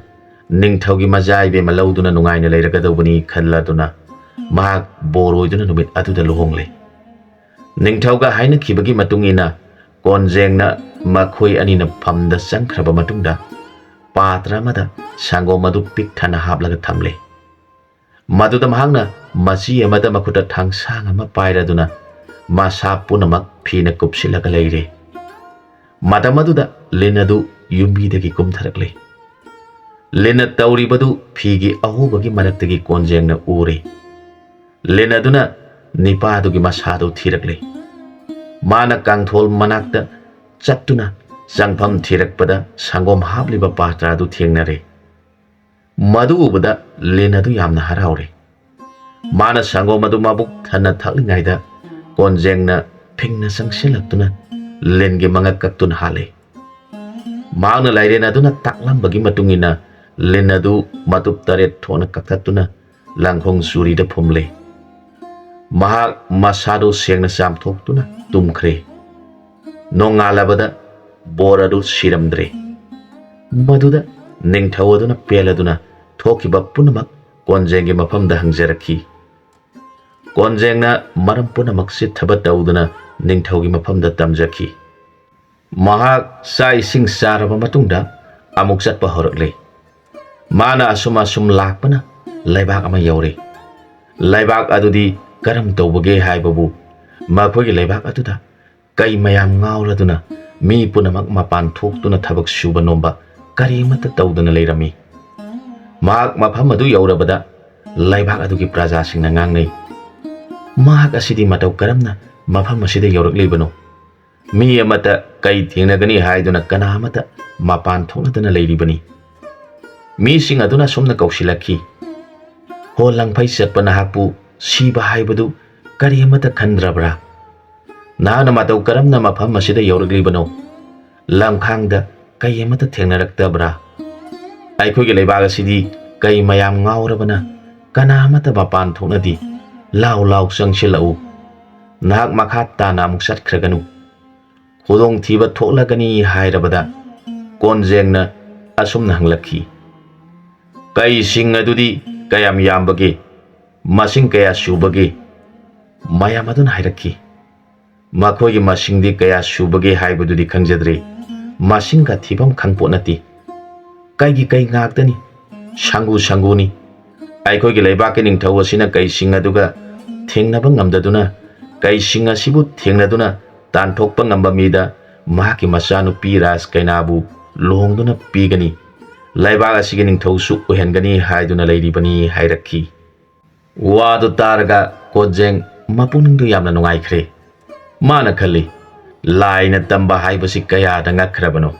ꯅꯤꯡꯊꯧꯒꯤ ꯃꯆꯥ ꯏꯕꯦꯝꯃ ꯂꯧꯗꯨꯅ ꯅꯨꯡꯉꯥꯏꯅ ꯂꯩꯔꯒꯗꯧꯕꯅꯤ" ꯈꯜꯂꯗꯨꯅ ꯃꯍꯥꯛ ꯕꯣꯔ ꯑꯣꯏꯗꯨꯅ ꯅꯨꯃꯤꯠ ꯑꯗꯨꯗ ꯂꯨꯍꯣꯡꯂꯦ꯫ ꯅꯤꯡꯊꯧꯒ ꯍꯥꯏꯅꯈꯤꯕꯒꯤ ꯃꯇꯨꯡ ꯏꯟꯅ ꯀꯣꯟꯖꯦꯡꯅ ꯃꯈꯣꯏ ꯑꯅꯤꯅ ꯐꯝꯗ ꯆꯪꯈ꯭ꯔꯕ ꯃꯇꯨꯡꯗ ꯄꯥꯇ꯭ꯔ ꯑꯃꯗ ꯁꯪꯒꯣꯝ ꯑꯗꯨ ꯄꯤꯛ ꯊꯟꯅ ꯍꯥꯞꯂꯒ ꯊꯝꯂꯦ꯫ ꯃꯗꯨꯗ ꯃꯍꯥꯛꯅ ꯃꯆꯤ ꯑꯃꯗ ꯃꯈꯨꯠꯇ ꯊꯥꯡꯁꯥꯡ ꯑꯃ ꯄꯥꯏꯔꯗꯨꯅ ꯃꯁꯥ ꯄꯨꯝꯅꯃꯛ ꯐꯤꯅ ꯀꯨꯞꯁꯤꯜꯂꯒ ꯂꯩꯔꯦ꯫ ꯃꯇꯝ ꯑꯗꯨꯗ ꯂꯤꯟ ꯑꯗꯨ ꯌꯨꯝꯕꯤꯗꯒꯤ ꯀꯨꯝꯊꯔꯛꯂꯦ꯫ ꯂꯤꯟꯅ ꯇꯧꯔꯤꯕꯗꯨ ꯐꯤꯒꯤ ꯑꯍꯣꯕꯒꯤ ꯃꯔꯛꯇꯒꯤ ꯀꯣꯟꯖꯦꯡꯅ ꯎꯔꯦ꯫ ꯂꯤꯟ ꯑꯗꯨꯅ ꯅꯤꯄꯥꯗꯨꯒꯤ ꯃꯁꯥꯗꯨ ꯊꯤꯔꯛꯂꯦ꯫ ꯃꯥꯅ ꯀꯥꯡꯊꯣꯜ ꯃꯅꯥꯛꯇ ꯆꯠꯇꯨꯅ ꯆꯪꯐꯝ ꯊꯤꯔꯛꯄꯗ ꯁꯪꯒꯣꯝ ꯍꯥꯞꯂꯤꯕ ꯄꯥꯇ꯭ꯔ ꯑꯗꯨ ꯊꯦꯡꯅꯔꯦ꯫ ꯃꯗꯨ ꯎꯕꯗ ꯂꯤꯟ ꯑꯗꯨ ꯌꯥꯝꯅ ꯍꯔꯥꯎꯔꯦ꯫ ꯃꯥꯅ ꯁꯪꯒꯣꯝ ꯑꯗꯨ ꯃꯕꯨꯛ ꯊꯟꯅ ꯊꯛꯂꯤꯉꯩꯗ ꯀꯣꯟꯖꯦꯡꯅ ꯐꯤꯡꯅ ꯆꯪꯁꯤꯜꯂꯛꯇꯨꯅ ꯂꯤꯟꯒꯤ ꯃꯉꯛ ꯀꯛꯇꯨꯅ ꯍꯥꯠꯂꯦ꯫ ꯃꯍꯥꯛꯅ ꯂꯥꯏꯔꯦꯟ ꯑꯗꯨꯅ ꯇꯥꯛꯂꯝꯕꯒꯤ ꯃꯇꯨꯡ ꯏꯟꯅ ꯂꯤꯟ ꯑꯗꯨ ꯃꯇꯨꯞ ꯇꯔꯦꯠ ꯊꯣꯛꯅ ꯀꯛꯊꯠꯇꯨꯅ ꯂꯥꯡꯈꯣꯡ ꯆꯨꯔꯤꯗ ꯐꯨꯝꯂꯦ꯫ ꯃꯍꯥꯛ ꯃꯁꯥꯗꯨ ꯁꯦꯡꯅ ꯆꯥꯝꯊꯣꯛꯇꯨꯅ ꯇꯨꯝꯈ꯭ꯔꯦ꯫ ꯅꯣꯡꯉꯥꯜꯂꯕꯗ ꯕꯣꯔ ꯑꯗꯨ ꯁꯤꯔꯝꯗ꯭ꯔꯦ꯫ ꯃꯗꯨꯗ ꯅꯤꯡꯊꯧ ꯑꯗꯨꯅ ꯄꯦꯜꯂꯗꯨꯅ ꯊꯣꯛꯈꯤꯕ ꯄꯨꯝꯅꯃꯛ ꯀꯣꯟꯖꯦꯡꯒꯤ ꯃꯐꯝꯗ ꯍꯪꯖꯔꯛꯈꯤ꯫ ꯀꯣꯟꯖꯦꯡꯅ ꯃꯔꯝ ꯄꯨꯝꯅꯃꯛ ꯆꯤꯠꯊꯕ ꯇꯧꯗꯨꯅ ꯅꯤꯡꯊꯧꯒꯤ ꯃꯐꯝꯗ ꯇꯝꯖꯈꯤ꯫ ꯃꯍꯥꯛ ꯆꯥꯛ ꯏꯁꯤꯡ ꯆꯥꯔꯕ ꯃꯇꯨꯡꯗ ꯑꯃꯨꯛ ꯆꯠꯄ ꯍꯧꯔꯛꯂꯦ꯫ ꯃꯥꯅ ꯑꯁꯨꯝ ꯑꯁꯨꯝ ꯂꯥꯛꯄꯅ ꯂꯩꯕꯥꯛ ꯑꯃ ꯌꯧꯔꯦ꯫ ꯂꯩꯕꯥꯛ ꯑꯗꯨꯗꯤ ꯀꯔꯝ ꯇꯧꯕꯒꯦ ꯍꯥꯏꯕꯕꯨ, ꯃꯈꯣꯏꯒꯤ ꯂꯩꯕꯥꯛ ꯑꯗꯨꯗ ꯀꯩ ꯃꯌꯥꯝ ꯉꯥꯎꯔꯗꯨꯅ ꯃꯤ ꯄꯨꯝꯅꯃꯛ ꯃꯄꯥꯟ ꯊꯣꯛꯇꯨꯅ ꯊꯕꯛ ꯁꯨꯕ ꯅꯣꯝꯕ ꯀꯔꯤ ꯑꯃꯠꯇ ꯇꯧꯗꯅ ꯂꯩꯔꯝꯃꯤ꯫ ꯃꯍꯥꯛ ꯃꯐꯝ ꯑꯗꯨ ꯌꯧꯔꯕꯗ ꯂꯩꯕꯥꯛ ꯑꯗꯨꯒꯤ ꯄ꯭ꯔꯖꯥꯁꯤꯡꯅ ꯉꯥꯡꯅꯩ, "ꯃꯍꯥꯛ ꯑꯁꯤꯗꯤ ꯃꯇꯧ ꯀꯔꯝꯅ ꯃꯐꯝ ꯑꯁꯤꯗ ꯌꯧꯔꯛꯂꯤꯕꯅꯣ? ꯃꯤ ꯑꯃꯠꯇ ꯀꯩ ꯊꯦꯡꯅꯒꯅꯤ ꯍꯥꯏꯗꯨꯅ ꯀꯅꯥ ꯑꯃꯠꯇ ꯃꯄꯥꯟ ꯊꯣꯛꯅꯗꯅ ꯂꯩꯔꯤꯕꯅꯤ"꯫ ꯃꯤꯁꯤꯡ ꯑꯗꯨꯅ ꯑꯁꯨꯝꯅ ꯀꯧꯁꯤꯜꯂꯛꯈꯤ, "ꯍꯣ ꯂꯪꯐꯩ ꯆꯠꯄ ꯅꯍꯥꯛꯄꯨ ꯁꯤꯕ ꯍꯥꯏꯕꯗꯨ ꯀꯔꯤ ꯑꯃꯠꯇ ꯈꯟꯗ꯭ꯔꯕ꯭ꯔꯥ? ꯅꯍꯥꯛꯅ ꯃꯇꯧ ꯀꯔꯝꯅ ꯃꯐꯝ ꯑꯁꯤꯗ ꯌꯧꯔꯛꯂꯤꯕꯅꯣ? ꯂꯝꯈꯥꯡꯗ ꯀꯩ ꯑꯃꯠꯇ ꯊꯦꯡꯅꯔꯛꯇꯕ꯭ꯔꯥ? ꯑꯩꯈꯣꯏꯒꯤ ꯂꯩꯕꯥꯛ ꯑꯁꯤꯗꯤ ꯀꯩ ꯃꯌꯥꯝ ꯉꯥꯎꯔꯕꯅ ꯀꯅꯥ ꯑꯃꯠꯇ ꯃꯄꯥꯟ ꯊꯣꯛꯅꯗꯦ꯫ ꯂꯥꯎ ꯂꯥꯎ ꯆꯪꯁꯤꯜꯂꯛꯎ꯫ ꯅꯍꯥꯛ ꯃꯈꯥ ꯇꯥꯅ ꯑꯃꯨꯛ ꯆꯠꯈ꯭ꯔꯒꯅꯨ꯫ ꯈꯨꯗꯣꯡꯊꯤꯕ ꯊꯣꯛꯂꯒꯅꯤ" ꯍꯥꯏꯔꯕꯗ ꯀꯣꯟꯖꯦꯡꯅ ꯑꯁꯨꯝꯅ ꯍꯪꯂꯛꯈꯤ, "ꯀꯩꯁꯤꯡ ꯑꯗꯨꯗꯤ ꯀꯌꯥꯝ ꯌꯥꯝꯕꯒꯦ? ꯃꯁꯤꯡ ꯀꯌꯥ ꯁꯨꯕꯒꯦ?" ꯃꯌꯥꯝ ꯑꯗꯨꯅ ꯍꯥꯏꯔꯛꯈꯤ, "ꯃꯈꯣꯏꯒꯤ ꯃꯁꯤꯡꯗꯤ ꯀꯌꯥ ꯁꯨꯕꯒꯦ ꯍꯥꯏꯕꯗꯨꯗꯤ ꯈꯪꯖꯗ꯭ꯔꯦ꯫ ꯃꯁꯤꯡꯒ ꯊꯤꯐꯝ ꯈꯪꯄꯣꯠ ꯅꯠꯇꯦ꯫ ꯀꯩꯒꯤ ꯀꯩ ꯉꯥꯛꯇꯅꯤ, ꯁꯪꯒꯨ ꯁꯪꯒꯨꯅꯤ꯫ ꯑꯩꯈꯣꯏꯒꯤ ꯂꯩꯕꯥꯛꯀꯤ ꯅꯤꯡꯊꯧ ꯑꯁꯤꯅ ꯀꯩꯁꯤꯡ ꯑꯗꯨꯒ ꯊꯦꯡꯅꯕ ꯉꯝꯗꯗꯨꯅ, ꯀꯩꯁꯤꯡ ꯑꯁꯤꯕꯨ ꯊꯦꯡꯅꯗꯨꯅ ꯇꯥꯟꯊꯣꯛꯄ ꯉꯝꯕ ꯃꯤꯗ ꯃꯍꯥꯛꯀꯤ ꯃꯆꯥꯅꯨꯄꯤ ꯔꯥꯖ ꯀꯩꯅꯥꯕꯨ ꯂꯨꯍꯣꯡꯗꯨꯅ ꯄꯤꯒꯅꯤ, ꯂꯩꯕꯥꯛ ꯑꯁꯤꯒꯤ ꯅꯤꯡꯊꯧꯁꯨ ꯑꯣꯏꯍꯟꯒꯅꯤ" ꯍꯥꯏꯗꯨꯅ ꯂꯩꯔꯤꯕꯅꯤ ꯍꯥꯏꯔꯛꯈꯤ꯫ ꯋꯥꯗꯨ ꯇꯥꯔꯒ ꯀꯣꯟꯖꯦꯡ ꯃꯄꯨꯛꯅꯤꯡꯗꯨ ꯌꯥꯝꯅ ꯅꯨꯡꯉꯥꯏꯈ꯭ꯔꯦ꯫ ꯃꯥꯅ ꯈꯜꯂꯤ, "ꯂꯥꯏꯅ ꯇꯝꯕ ꯍꯥꯏꯕꯁꯤ ꯀꯌꯥꯗ ꯉꯛꯈ꯭ꯔꯕꯅꯣ!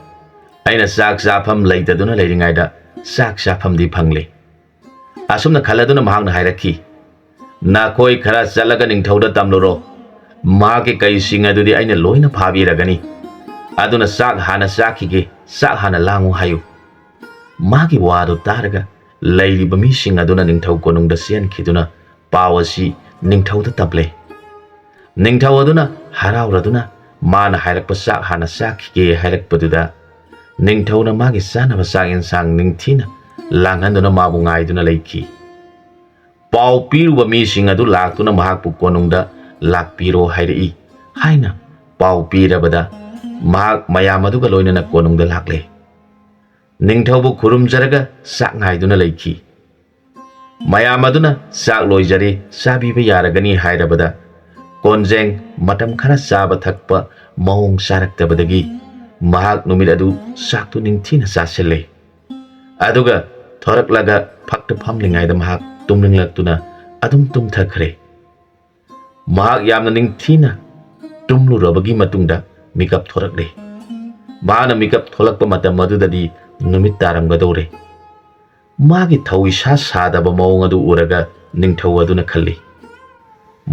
ꯑꯩꯅ ꯆꯥꯛ ꯆꯥꯐꯝ ꯂꯩꯇꯗꯨꯅ ꯂꯩꯔꯤꯉꯩꯗ ꯆꯥꯛ ꯆꯥꯐꯝꯗꯤ ꯐꯪꯂꯦ"꯫ ꯑꯁꯨꯝꯅ ꯈꯜꯂꯗꯨꯅ ꯃꯍꯥꯛꯅ ꯍꯥꯏꯔꯛꯈꯤ, "ꯅꯈꯣꯏ ꯈꯔ ꯆꯠꯂꯒ ꯅꯤꯡꯊꯧꯗ ꯇꯝꯂꯨꯔꯣ꯫ ꯃꯍꯥꯛꯀꯤ ꯀꯩꯁꯤꯡ ꯑꯗꯨꯗꯤ ꯑꯩꯅ ꯂꯣꯏꯅ ꯐꯥꯕꯤꯔꯒꯅꯤ꯫ ꯑꯗꯨꯅ ꯆꯥꯛ ꯍꯥꯟꯅ ꯆꯥꯈꯤꯒꯦ, ꯆꯥꯛ ꯍꯥꯟꯅ ꯂꯥꯡꯉꯨ" ꯍꯥꯏꯌꯨ꯫ ꯃꯥꯒꯤ ꯋꯥꯗꯨ ꯇꯥꯔꯒ ꯂꯩꯔꯤꯕ ꯃꯤꯁꯤꯡ ꯑꯗꯨꯅ ꯅꯤꯡꯊꯧ ꯀꯣꯅꯨꯡꯗ ꯆꯦꯟꯈꯤꯗꯨꯅ ꯄꯥꯎ ꯑꯁꯤ ꯅꯤꯡꯊꯧꯗ ꯇꯝꯂꯦ꯫ ꯅꯤꯡꯊꯧ ꯑꯗꯨꯅ ꯍꯔꯥꯎꯔꯗꯨꯅ ꯃꯥꯅ ꯍꯥꯏꯔꯛꯄ "ꯆꯥꯛ ꯍꯥꯟꯅ ꯆꯥꯈꯤꯒꯦ" ꯍꯥꯏꯔꯛꯄꯗꯨꯗ ꯅꯤꯡꯊꯧꯅ ꯃꯥꯒꯤ ꯆꯥꯅꯕ ꯆꯥꯛ ꯌꯦꯟꯁꯥꯡ ꯅꯤꯡꯊꯤꯅ ꯂꯥꯡꯍꯟꯗꯨꯅ ꯃꯥꯕꯨ ꯉꯥꯏꯗꯨꯅ ꯂꯩꯈꯤ꯫ ꯄꯥꯎ ꯄꯤꯔꯨꯕ ꯃꯤꯁꯤꯡ ꯑꯗꯨ ꯂꯥꯛꯇꯨꯅ ꯃꯍꯥꯛꯄꯨ ꯀꯣꯅꯨꯡꯗ ꯂꯥꯛꯄꯤꯔꯣ ꯍꯥꯏꯔꯛꯏ ꯍꯥꯏꯅ ꯄꯥꯎ ꯄꯤꯔꯕꯗ ꯃꯍꯥꯛ ꯃꯌꯥꯝ ꯑꯗꯨꯒ ꯂꯣꯏꯅꯅ ꯀꯣꯅꯨꯡꯗ ꯂꯥꯛꯂꯦ꯫ ꯅꯤꯡꯊꯧꯕꯨ ꯈꯨꯔꯨꯝꯖꯔꯒ ꯆꯥꯛ ꯉꯥꯏꯗꯨꯅ ꯂꯩꯈꯤ꯫ ꯃꯌꯥꯝ ꯑꯗꯨꯅ ꯆꯥꯛ ꯂꯣꯏꯖꯔꯦ, ꯆꯥꯕꯤꯕ ꯌꯥꯔꯒꯅꯤ ꯍꯥꯏꯔꯕꯗ, ꯀꯣꯟꯖꯦꯡ ꯃꯇꯝ ꯈꯔ ꯆꯥꯕ ꯊꯛꯄ ꯃꯑꯣꯡ ꯆꯥꯔꯛꯇꯕꯗꯒꯤ ꯃꯍꯥꯛ ꯅꯨꯃꯤꯠ ꯑꯗꯨ ꯆꯥꯛꯇꯨ ꯅꯤꯡꯊꯤꯅ ꯆꯥꯁꯤꯜꯂꯦ꯫ ꯑꯗꯨꯒ ꯊꯣꯔꯛꯂꯒ ꯐꯛꯇ ꯐꯝꯂꯤꯉꯩꯗ ꯃꯍꯥꯛ ꯇꯨꯝꯅꯤꯡꯂꯛꯇꯨꯅ ꯑꯗꯨꯝ ꯇꯨꯝꯊꯈ꯭ꯔꯦ꯫ ꯃꯍꯥꯛ ꯌꯥꯝꯅ ꯅꯤꯡꯊꯤꯅ ꯇꯨꯝꯂꯨꯔꯕꯒꯤ ꯃꯇꯨꯡꯗ ꯃꯤꯀꯞ ꯊꯣꯔꯛꯂꯦ꯫ ꯃꯍꯥꯛꯅ ꯃꯤꯀꯞ ꯊꯣꯛꯂꯛꯄ ꯃꯇꯝ ꯑꯗꯨꯗꯗꯤ ꯅꯨꯃꯤꯠ ꯇꯥꯔꯝꯒꯗꯧꯔꯦ꯫ ꯃꯥꯒꯤ ꯊꯧ ꯏꯁꯥ ꯁꯥꯗꯕ ꯃꯑꯣꯡ ꯑꯗꯨ ꯎꯔꯒ ꯅꯤꯡꯊꯧ ꯑꯗꯨꯅ ꯈꯜꯂꯤ,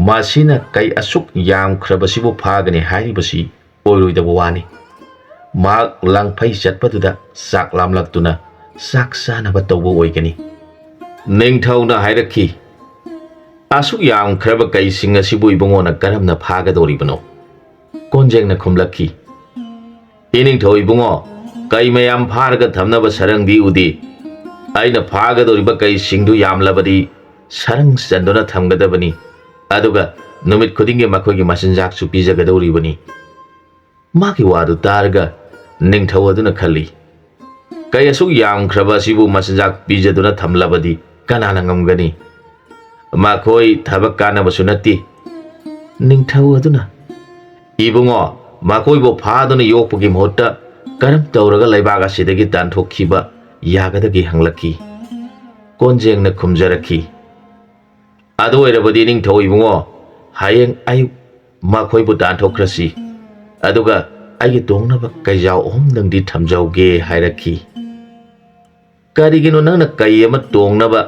"ꯃꯁꯤꯅ ꯀꯩ ꯑꯁꯨꯛ ꯌꯥꯝꯈ꯭ꯔꯕꯁꯤꯕꯨ ꯐꯥꯒꯅꯤ ꯍꯥꯏꯔꯤꯕꯁꯤ ꯑꯣꯏꯔꯣꯏꯗꯕ ꯋꯥꯅꯤ꯫ ꯃꯍꯥꯛ ꯂꯪꯐꯩ ꯆꯠꯄꯗꯨꯗ ꯆꯥꯛ ꯂꯥꯝꯂꯛꯇꯨꯅ ꯆꯥꯛ ꯆꯥꯅꯕ ꯇꯧꯕ ꯑꯣꯏꯒꯅꯤ꯫" ꯅꯤꯡꯊꯧꯅ ꯍꯥꯏꯔꯛꯈꯤ, "ꯑꯁꯨꯛ ꯌꯥꯝꯈ꯭ꯔꯕ ꯀꯩꯁꯤꯡ ꯑꯁꯤꯕꯨ ꯏꯕꯨꯡꯉꯣꯅ ꯀꯔꯝꯅ ꯐꯥꯒꯗꯧꯔꯤꯕꯅꯣ?" ꯀꯣꯟꯖꯦꯡꯅ ꯈꯨꯝꯂꯛꯈꯤ, "ꯏꯅꯤꯡꯊꯧ ꯏꯕꯨꯡꯉꯣ, ꯀꯩ ꯃꯌꯥꯝ ꯐꯥꯔꯒ ꯊꯝꯅꯕ ꯁꯔꯪꯗꯤ ꯎꯗꯦ꯫ ꯑꯩꯅ ꯐꯥꯒꯗꯧꯔꯤꯕ ꯀꯩꯁꯤꯡꯗꯨ ꯌꯥꯝꯂꯕꯗꯤ ꯁꯔꯪ ꯆꯟꯗꯨꯅ ꯊꯝꯒꯗꯕꯅꯤ, ꯑꯗꯨꯒ ꯅꯨꯃꯤꯠ ꯈꯨꯗꯤꯡꯒꯤ ꯃꯈꯣꯏꯒꯤ ꯃꯆꯤꯟꯖꯥꯛꯁꯨ ꯄꯤꯖꯒꯗꯧꯔꯤꯕꯅꯤ꯫" ꯃꯥꯒꯤ ꯋꯥꯗꯨ ꯇꯥꯔꯒ ꯅꯤꯡꯊꯧ ꯑꯗꯨꯅ ꯈꯜꯂꯤ, "ꯀꯩ ꯑꯁꯨꯛ ꯌꯥꯝꯈ꯭ꯔꯕ ꯑꯁꯤꯕꯨ ꯃꯆꯤꯟꯖꯥꯛ ꯄꯤꯖꯗꯨꯅ ꯊꯝꯂꯕꯗꯤ ꯀꯅꯥꯅ ꯉꯝꯒꯅꯤ? ꯃꯈꯣꯏ ꯊꯕꯛ ꯀꯥꯟꯅꯕꯁꯨ ꯅꯠꯇꯦ꯫" ꯅꯤꯡꯊꯧ ꯑꯗꯨꯅ, "ꯏꯕꯨꯡꯉꯣ, ꯃꯈꯣꯏꯕꯨ ꯐꯥꯗꯨꯅ ꯌꯣꯛꯄꯒꯤ ꯃꯍꯨꯠꯇ ꯀꯔꯝ ꯇꯧꯔꯒ ꯂꯩꯕꯥꯛ ꯑꯁꯤꯗꯒꯤ ꯇꯥꯟꯊꯣꯛꯈꯤꯕ ꯌꯥꯒꯗꯒꯦ?" ꯍꯪꯂꯛꯈꯤ꯫ ꯀꯣꯟꯖꯦꯡꯅ ꯈꯨꯝꯖꯔꯛꯈꯤ, "ꯑꯗꯨ ꯑꯣꯏꯔꯕꯗꯤ ꯅꯤꯡꯊꯧ ꯏꯕꯨꯡꯉꯣ, ꯍꯌꯦꯡ ꯑꯌꯨꯛ ꯃꯈꯣꯏꯕꯨ ꯇꯥꯟꯊꯣꯛꯈ꯭ꯔꯁꯤ, ꯑꯗꯨꯒ ꯑꯩꯒꯤ ꯇꯣꯡꯅꯕ ꯀꯩꯖꯥꯎ ꯑꯍꯨꯝꯗꯪꯗꯤ ꯊꯝꯖꯍꯧꯒꯦ" ꯍꯥꯏꯔꯛꯈꯤ꯫ "ꯀꯔꯤꯒꯤꯅꯣ ꯅꯪꯅ ꯀꯩ ꯑꯃ ꯇꯣꯡꯅꯕ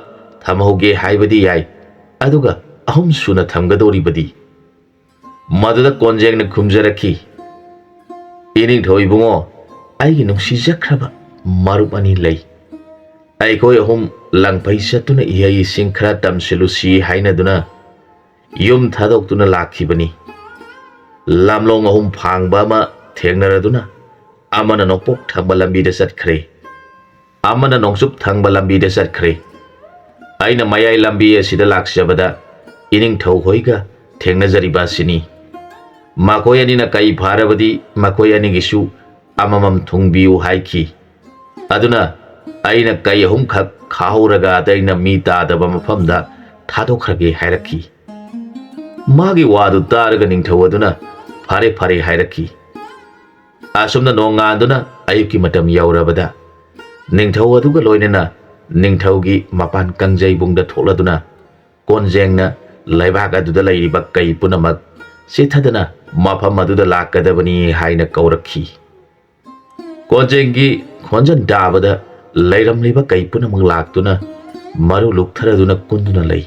ꯊꯝꯍꯧꯒꯦ ꯍꯥꯏꯕꯗꯤ ꯌꯥꯏ, ꯑꯗꯨꯒ ꯑꯍꯨꯝ ꯁꯨꯅ ꯊꯝꯒꯗꯧꯔꯤꯕꯗꯤ?" ꯃꯗꯨꯗ ꯀꯣꯟꯖꯦꯡꯅ ꯈꯨꯝꯖꯔꯛꯈꯤ, "ꯏꯅꯤꯡꯊꯧ ꯏꯕꯨꯡꯉꯣ, ꯑꯩꯒꯤ ꯅꯨꯡꯁꯤꯖꯈ꯭ꯔꯕ ꯃꯔꯨꯞ ꯑꯅꯤ ꯂꯩ꯫ ꯑꯩꯈꯣꯏ ꯑꯍꯨꯝ ꯂꯪꯐꯩ ꯆꯠꯇꯨꯅ ꯏꯍꯩ ꯏꯁꯤꯡ ꯈꯔ ꯇꯝꯁꯤꯜꯂꯨꯁꯤ ꯍꯥꯏꯅꯗꯨꯅ ꯌꯨꯝ ꯊꯥꯗꯣꯛꯇꯨꯅ ꯂꯥꯛꯈꯤꯕꯅꯤ꯫ ꯂꯝꯂꯣꯡ ꯑꯍꯨꯝ ꯐꯥꯡꯕ ꯑꯃ ꯊꯦꯡꯅꯔꯗꯨꯅ ꯑꯃꯅ ꯅꯣꯡꯄꯣꯛ ꯊꯪꯕ ꯂꯝꯕꯤꯗ ꯆꯠꯈ꯭ꯔꯦ, ꯑꯃꯅ ꯅꯣꯡꯆꯨꯞ ꯊꯪꯕ ꯂꯝꯕꯤꯗ ꯆꯠꯈ꯭ꯔꯦ꯫ ꯑꯩꯅ ꯃꯌꯥꯏ ꯂꯝꯕꯤ ꯑꯁꯤꯗ ꯂꯥꯛꯆꯕꯗ ꯏꯅꯤꯡꯊꯧ ꯍꯣꯏꯒ ꯊꯦꯡꯅꯖꯔꯤꯕ ꯑꯁꯤꯅꯤ꯫ ꯃꯈꯣꯏ ꯑꯅꯤꯅ ꯀꯩ ꯐꯥꯔꯕꯗꯤ ꯃꯈꯣꯏ ꯑꯅꯤꯒꯤꯁꯨ ꯑꯃꯃꯝ ꯊꯣꯡꯕꯤꯌꯨ ꯍꯥꯏꯈꯤ꯫ ꯑꯗꯨꯅ ꯑꯩꯅ ꯀꯩ ꯑꯍꯨꯝꯈꯛ ꯈꯥꯍꯧꯔꯒ ꯑꯇꯩꯅ ꯃꯤ ꯇꯥꯗꯕ ꯃꯐꯝꯗ ꯊꯥꯗꯣꯛꯈ꯭ꯔꯒꯦ" ꯍꯥꯏꯔꯛꯈꯤ꯫ ꯃꯥꯒꯤ ꯋꯥꯗꯨ ꯇꯥꯔꯒ ꯅꯤꯡꯊꯧ ꯑꯗꯨꯅ "ꯐꯔꯦ, ꯐꯔꯦ" ꯍꯥꯏꯔꯛꯈꯤ꯫ ꯑꯁꯨꯝꯅ ꯅꯣꯡꯉꯥꯟꯗꯨꯅ ꯑꯌꯨꯛꯀꯤ ꯃꯇꯝ ꯌꯧꯔꯕꯗ ꯅꯤꯡꯊꯧ ꯑꯗꯨꯒ ꯂꯣꯏꯅꯅ ꯅꯤꯡꯊꯧꯒꯤ ꯃꯄꯥꯟ ꯀꯥꯡꯖꯩꯕꯨꯡꯗ ꯊꯣꯛꯂꯗꯨꯅ ꯀꯣꯟꯖꯦꯡꯅ ꯂꯩꯕꯥꯛ ꯑꯗꯨꯗ ꯂꯩꯔꯤꯕ ꯀꯩ ꯄꯨꯝꯅꯃꯛ ꯆꯤꯊꯗꯅ ꯃꯐꯝ ꯑꯗꯨꯗ ꯂꯥꯛꯀꯗꯕꯅꯤ ꯍꯥꯏꯅ ꯀꯧꯔꯛꯈꯤ꯫ ꯀꯣꯟꯖꯦꯡꯒꯤ ꯈꯣꯟꯖꯦꯜ ꯇꯥꯕꯗ ꯂꯩꯔꯝꯂꯤꯕ ꯀꯩ ꯄꯨꯝꯅꯃꯛ ꯂꯥꯛꯇꯨꯅ ꯃꯔꯨ ꯂꯨꯛꯊꯔꯗꯨꯅ ꯀꯨꯟꯗꯨꯅ ꯂꯩ꯫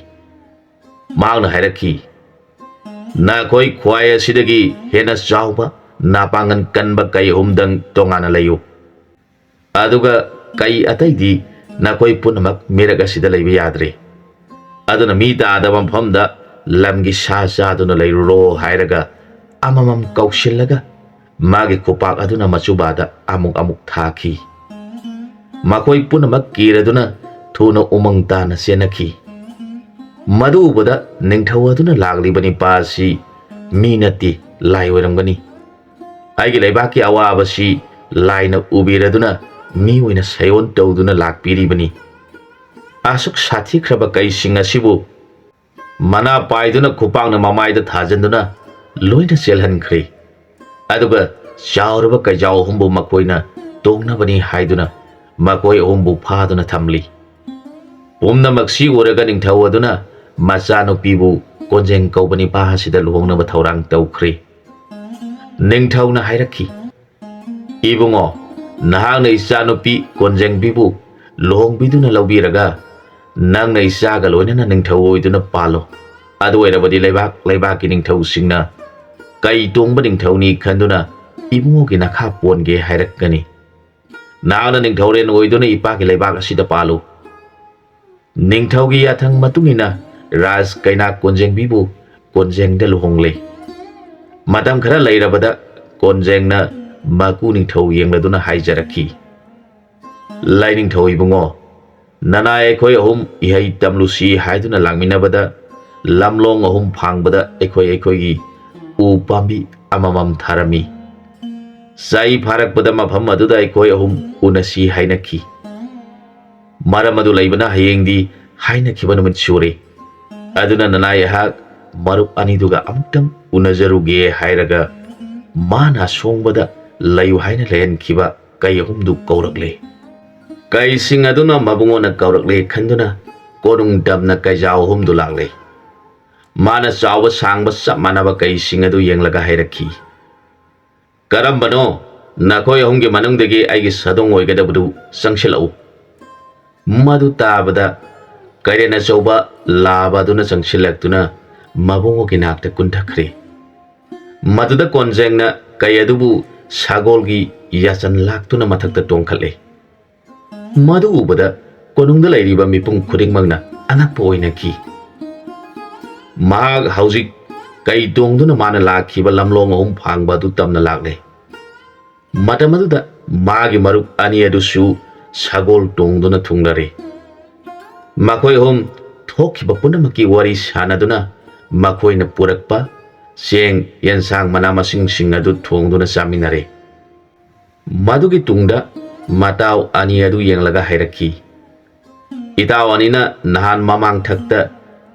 ꯃꯍꯥꯛꯅ ꯍꯥꯏꯔꯛꯈꯤ, "ꯅꯈꯣꯏ ꯈ꯭ꯋꯥꯏ ꯑꯁꯤꯗꯒꯤ ꯍꯦꯟꯅ ꯆꯥꯎꯕ ꯅꯥꯄꯥꯡꯒꯜ ꯀꯟꯕ ꯀꯩ ꯑꯍꯨꯝꯗꯪ ꯇꯣꯉꯥꯟꯅ ꯂꯩꯌꯨ꯫ ꯑꯗꯨꯒ ꯀꯩ ꯑꯇꯩꯗꯤ ꯅꯈꯣꯏ ꯄꯨꯝꯅꯃꯛ ꯃꯤꯔꯛ ꯑꯁꯤꯗ ꯂꯩꯕ ꯌꯥꯗ꯭ꯔꯦ꯫ ꯑꯗꯨꯅ ꯃꯤ ꯇꯥꯗꯕ ꯃꯐꯝꯗ ꯂꯝꯒꯤ ꯁꯥ ꯆꯥꯗꯨꯅ ꯂꯩꯔꯨꯔꯣ" ꯍꯥꯏꯔꯒ ꯑꯃꯃꯝ ꯀꯧꯁꯤꯜꯂꯒ ꯃꯥꯒꯤ ꯈꯨꯄꯥꯛ ꯑꯗꯨꯅ ꯃꯆꯨꯕꯥꯗ ꯑꯃꯨꯛ ꯑꯃꯨꯛ ꯊꯥꯈꯤ꯫ ꯃꯈꯣꯏ ꯄꯨꯝꯅꯃꯛ ꯀꯤꯔꯗꯨꯅ ꯊꯨꯅ ꯎꯃꯪ ꯇꯥꯅ ꯆꯦꯟꯅꯈꯤ꯫ ꯃꯗꯨ ꯎꯕꯗ ꯅꯤꯡꯊꯧ ꯑꯗꯨꯅ ꯂꯥꯛꯂꯤꯕ ꯅꯤꯄꯥ ꯑꯁꯤ ꯃꯤ ꯅꯠꯇꯦ, ꯂꯥꯏ ꯑꯣꯏꯔꯝꯒꯅꯤ꯫ ꯑꯩꯒꯤ ꯂꯩꯕꯥꯛꯀꯤ ꯑꯋꯥꯕꯁꯤ ꯂꯥꯏꯅ ꯎꯕꯤꯔꯗꯨꯅ ꯃꯤ ꯑꯣꯏꯅ ꯁꯥꯏꯑꯣꯟ ꯇꯧꯗꯨꯅ ꯂꯥꯛꯄꯤꯔꯤꯕꯅꯤ꯫ ꯑꯁꯨꯛ ꯁꯥꯊꯤꯈ꯭ꯔꯕ ꯀꯩꯁꯤꯡ ꯑꯁꯤꯕꯨ ꯃꯅꯥ ꯄꯥꯏꯗꯨꯅ ꯈꯨꯄꯥꯛꯅ ꯃꯃꯥꯏꯗ ꯊꯥꯖꯤꯟꯗꯨꯅ ꯂꯣꯏꯅ ꯆꯦꯜꯍꯟꯈ꯭ꯔꯦ꯫ ꯑꯗꯨꯒ ꯆꯥꯎꯔꯕ ꯀꯩꯖꯥꯎ ꯑꯍꯨꯝꯕꯨ ꯃꯈꯣꯏꯅ ꯇꯣꯡꯅꯕꯅꯤ ꯍꯥꯏꯗꯨꯅ ꯃꯈꯣꯏ ꯑꯍꯨꯝꯕꯨ ꯐꯥꯗꯨꯅ ꯊꯝꯂꯤ꯫ ꯄꯨꯝꯅꯃꯛꯁꯤ ꯎꯔꯒ ꯅꯤꯡꯊꯧ ꯑꯗꯨꯅ ꯃꯆꯥꯅꯨꯄꯤꯕꯨ ꯀꯣꯟꯖꯦꯡ ꯀꯧꯕ ꯅꯤꯄꯥ ꯑꯁꯤꯗ ꯂꯨꯍꯣꯡꯅꯕ ꯊꯧꯔꯥꯡ ꯇꯧꯈ꯭ꯔꯦ꯫ ꯅꯤꯡꯊꯧꯅ ꯍꯥꯏꯔꯛꯈꯤ, "ꯏꯕꯨꯡꯉꯣ, ꯅꯍꯥꯛꯅ ꯏꯆꯥꯅꯨꯄꯤ ꯀꯣꯟꯖꯦꯡꯕꯤꯕꯨ ꯂꯨꯍꯣꯡꯕꯤꯗꯨꯅ ꯂꯧꯕꯤꯔꯒ ꯅꯪꯅ ꯏꯆꯥꯒ ꯂꯣꯏꯅꯅ ꯅꯤꯡꯊꯧ ꯑꯣꯏꯗꯨꯅ ꯄꯥꯜꯂꯣ꯫ ꯑꯗꯨ ꯑꯣꯏꯔꯕꯗꯤ ꯂꯩꯕꯥꯛ ꯂꯩꯕꯥꯛꯀꯤ ꯅꯤꯡꯊꯧꯁꯤꯡꯅ ꯀꯩ ꯇꯣꯡꯕ ꯅꯤꯡꯊꯧꯅꯤ ꯈꯟꯗꯨꯅ ꯏꯕꯨꯡꯉꯣꯒꯤ ꯅꯈꯥ ꯄꯣꯟꯒꯦ ꯍꯥꯏꯔꯛꯀꯅꯤ꯫ ꯅꯍꯥꯛꯅ ꯅꯤꯡꯊꯧꯔꯦꯜ ꯑꯣꯏꯗꯨꯅ ꯏꯄꯥꯒꯤ ꯂꯩꯕꯥꯛ ꯑꯁꯤꯗ ꯄꯥꯜꯂꯨ꯫" ꯅꯤꯡꯊꯧꯒꯤ ꯌꯥꯊꯪ ꯃꯇꯨꯡ ꯏꯟꯅ ꯔꯥꯖ ꯀꯩꯅꯥ ꯀꯣꯟꯖꯦꯡꯕꯤꯕꯨ ꯀꯣꯟꯖꯦꯡꯗ ꯂꯨꯍꯣꯡꯂꯦ꯫ ꯃꯇꯝ ꯈꯔ ꯂꯩꯔꯕꯗ ꯀꯣꯟꯖꯦꯡꯅ ꯃꯀꯨ ꯅꯤꯡꯊꯧ ꯌꯦꯡꯂꯗꯨꯅ ꯍꯥꯏꯖꯔꯛꯈꯤ, "ꯂꯥꯏꯅꯤꯡꯊꯧ ꯏꯕꯨꯡꯉꯣ, ꯅꯅꯥꯏ ꯑꯩꯈꯣꯏ ꯑꯍꯨꯝ ꯏꯍꯩ ꯇꯝꯂꯨꯁꯤ ꯍꯥꯏꯗꯨꯅ ꯂꯥꯛꯃꯤꯟꯅꯕꯗ ꯂꯝꯂꯣꯡ ꯑꯍꯨꯝ ꯐꯥꯡꯕꯗ ꯑꯩꯈꯣꯏ ꯑꯩꯈꯣꯏꯒꯤ ꯎ ꯄꯥꯝꯕꯤ ꯑꯃꯃꯝ ꯊꯥꯔꯝꯃꯤ꯫ ꯆꯍꯤ ꯐꯥꯔꯛꯄꯗ ꯃꯐꯝ ꯑꯗꯨꯗ ꯑꯩꯈꯣꯏ ꯑꯍꯨꯝ ꯎꯅꯁꯤ ꯍꯥꯏꯅꯈꯤ꯫ ꯃꯔꯝ ꯑꯗꯨ ꯂꯩꯕꯅ ꯍꯌꯦꯡꯗꯤ ꯍꯥꯏꯅꯈꯤꯕ ꯅꯨꯃꯤꯠ ꯁꯨꯔꯦ꯫ ꯑꯗꯨꯅ ꯅꯅꯥꯏ ꯑꯩꯍꯥꯛ ꯃꯔꯨꯞ ꯑꯅꯤꯗꯨꯒ ꯑꯃꯨꯛꯇꯪ ꯎꯅꯖꯔꯨꯒꯦ ꯍꯥꯏꯔꯒ ꯃꯥꯅ ꯑꯁꯣꯡꯕꯗ ꯂꯩꯌꯨ ꯍꯥꯏꯅ ꯂꯩꯍꯟꯈꯤꯕ ꯀꯩ ꯑꯍꯨꯝꯗꯨ ꯀꯧꯔꯛꯂꯦ꯫ ꯀꯩꯁꯤꯡ ꯑꯗꯨꯅ ꯃꯕꯨꯡꯉꯣꯅ ꯀꯧꯔꯛꯂꯦ ꯈꯟꯗꯨꯅ ꯀꯣꯅꯨꯡ ꯗꯝꯅ ꯀꯩꯖꯥꯎ ꯑꯍꯨꯝꯗꯨ ꯂꯥꯛꯂꯦ꯫ ꯃꯥꯅ ꯆꯥꯎꯕ ꯁꯥꯡꯕ ꯆꯞ ꯃꯥꯟꯅꯕ ꯀꯩꯁꯤꯡ ꯑꯗꯨ ꯌꯦꯡꯂꯒ ꯍꯥꯏꯔꯛꯈꯤ, "ꯀꯔꯝꯕꯅꯣ ꯅꯈꯣꯏ ꯑꯍꯨꯝꯒꯤ ꯃꯅꯨꯡꯗꯒꯤ ꯑꯩꯒꯤ ꯁꯥꯗꯣꯡ ꯑꯣꯏꯒꯗꯕꯗꯨ? ꯆꯪꯁꯤꯜꯂꯛꯎ꯫" ꯃꯗꯨ ꯇꯥꯕꯗ ꯀꯩꯔꯦꯟ ꯑꯆꯧꯕ ꯂꯥꯕ ꯑꯗꯨꯅ ꯆꯪꯁꯤꯜꯂꯛꯇꯨꯅ ꯃꯕꯨꯡꯉꯣꯒꯤ ꯅꯥꯛꯇ ꯀꯨꯟꯊꯈ꯭ꯔꯦ꯫ ꯃꯗꯨꯗ ꯀꯣꯟꯖꯦꯡꯅ ꯀꯩ ꯑꯗꯨꯕꯨ ꯁꯒꯣꯜꯒꯤ ꯌꯥꯆꯟ ꯂꯥꯛꯇꯨꯅ ꯃꯊꯛꯇ ꯇꯣꯡꯈꯠꯂꯦ꯫ ꯃꯗꯨ ꯎꯕꯗ ꯀꯣꯅꯨꯡꯗ ꯂꯩꯔꯤꯕ ꯃꯤꯄꯨꯝ ꯈꯨꯗꯤꯡꯃꯛꯅ ꯑꯉꯛꯄ ꯑꯣꯏꯅꯈꯤ꯫ ꯃꯍꯥꯛ ꯍꯧꯖꯤꯛ ꯀꯩ ꯇꯣꯡꯗꯨꯅ ꯃꯥꯅ ꯂꯥꯛꯈꯤꯕ ꯂꯝꯂꯣꯡ ꯑꯍꯨꯝ ꯐꯥꯡꯕ ꯑꯗꯨ ꯇꯝꯅ ꯂꯥꯛꯂꯦ꯫ ꯃꯇꯝ ꯑꯗꯨꯗ ꯃꯥꯒꯤ ꯃꯔꯨꯞ ꯑꯅꯤ ꯑꯗꯨꯁꯨ ꯁꯒꯣꯜ ꯇꯣꯡꯗꯨꯅ ꯊꯨꯡꯂꯔꯦ꯫ ꯃꯈꯣꯏ ꯑꯍꯨꯝ ꯊꯣꯛꯈꯤꯕ ꯄꯨꯝꯅꯃꯛꯀꯤ ꯋꯥꯔꯤ ꯁꯥꯟꯅꯗꯨꯅ ꯃꯈꯣꯏꯅ ꯄꯨꯔꯛꯄ ꯆꯦꯡ, ꯌꯦꯟꯁꯥꯡ, ꯃꯅꯥ ꯃꯁꯤꯡꯁꯤꯡ ꯑꯗꯨ ꯊꯣꯡꯗꯨꯅ ꯆꯥꯃꯤꯟꯅꯔꯦ꯫ ꯃꯗꯨꯒꯤ ꯇꯨꯡꯗ ꯃꯇꯥꯎ ꯑꯅꯤ ꯑꯗꯨ ꯌꯦꯡꯂꯒ ꯍꯥꯏꯔꯛꯈꯤ, "ꯏꯇꯥꯎ ꯑꯅꯤꯅ ꯅꯍꯥꯟ ꯃꯃꯥꯡꯊꯛꯇ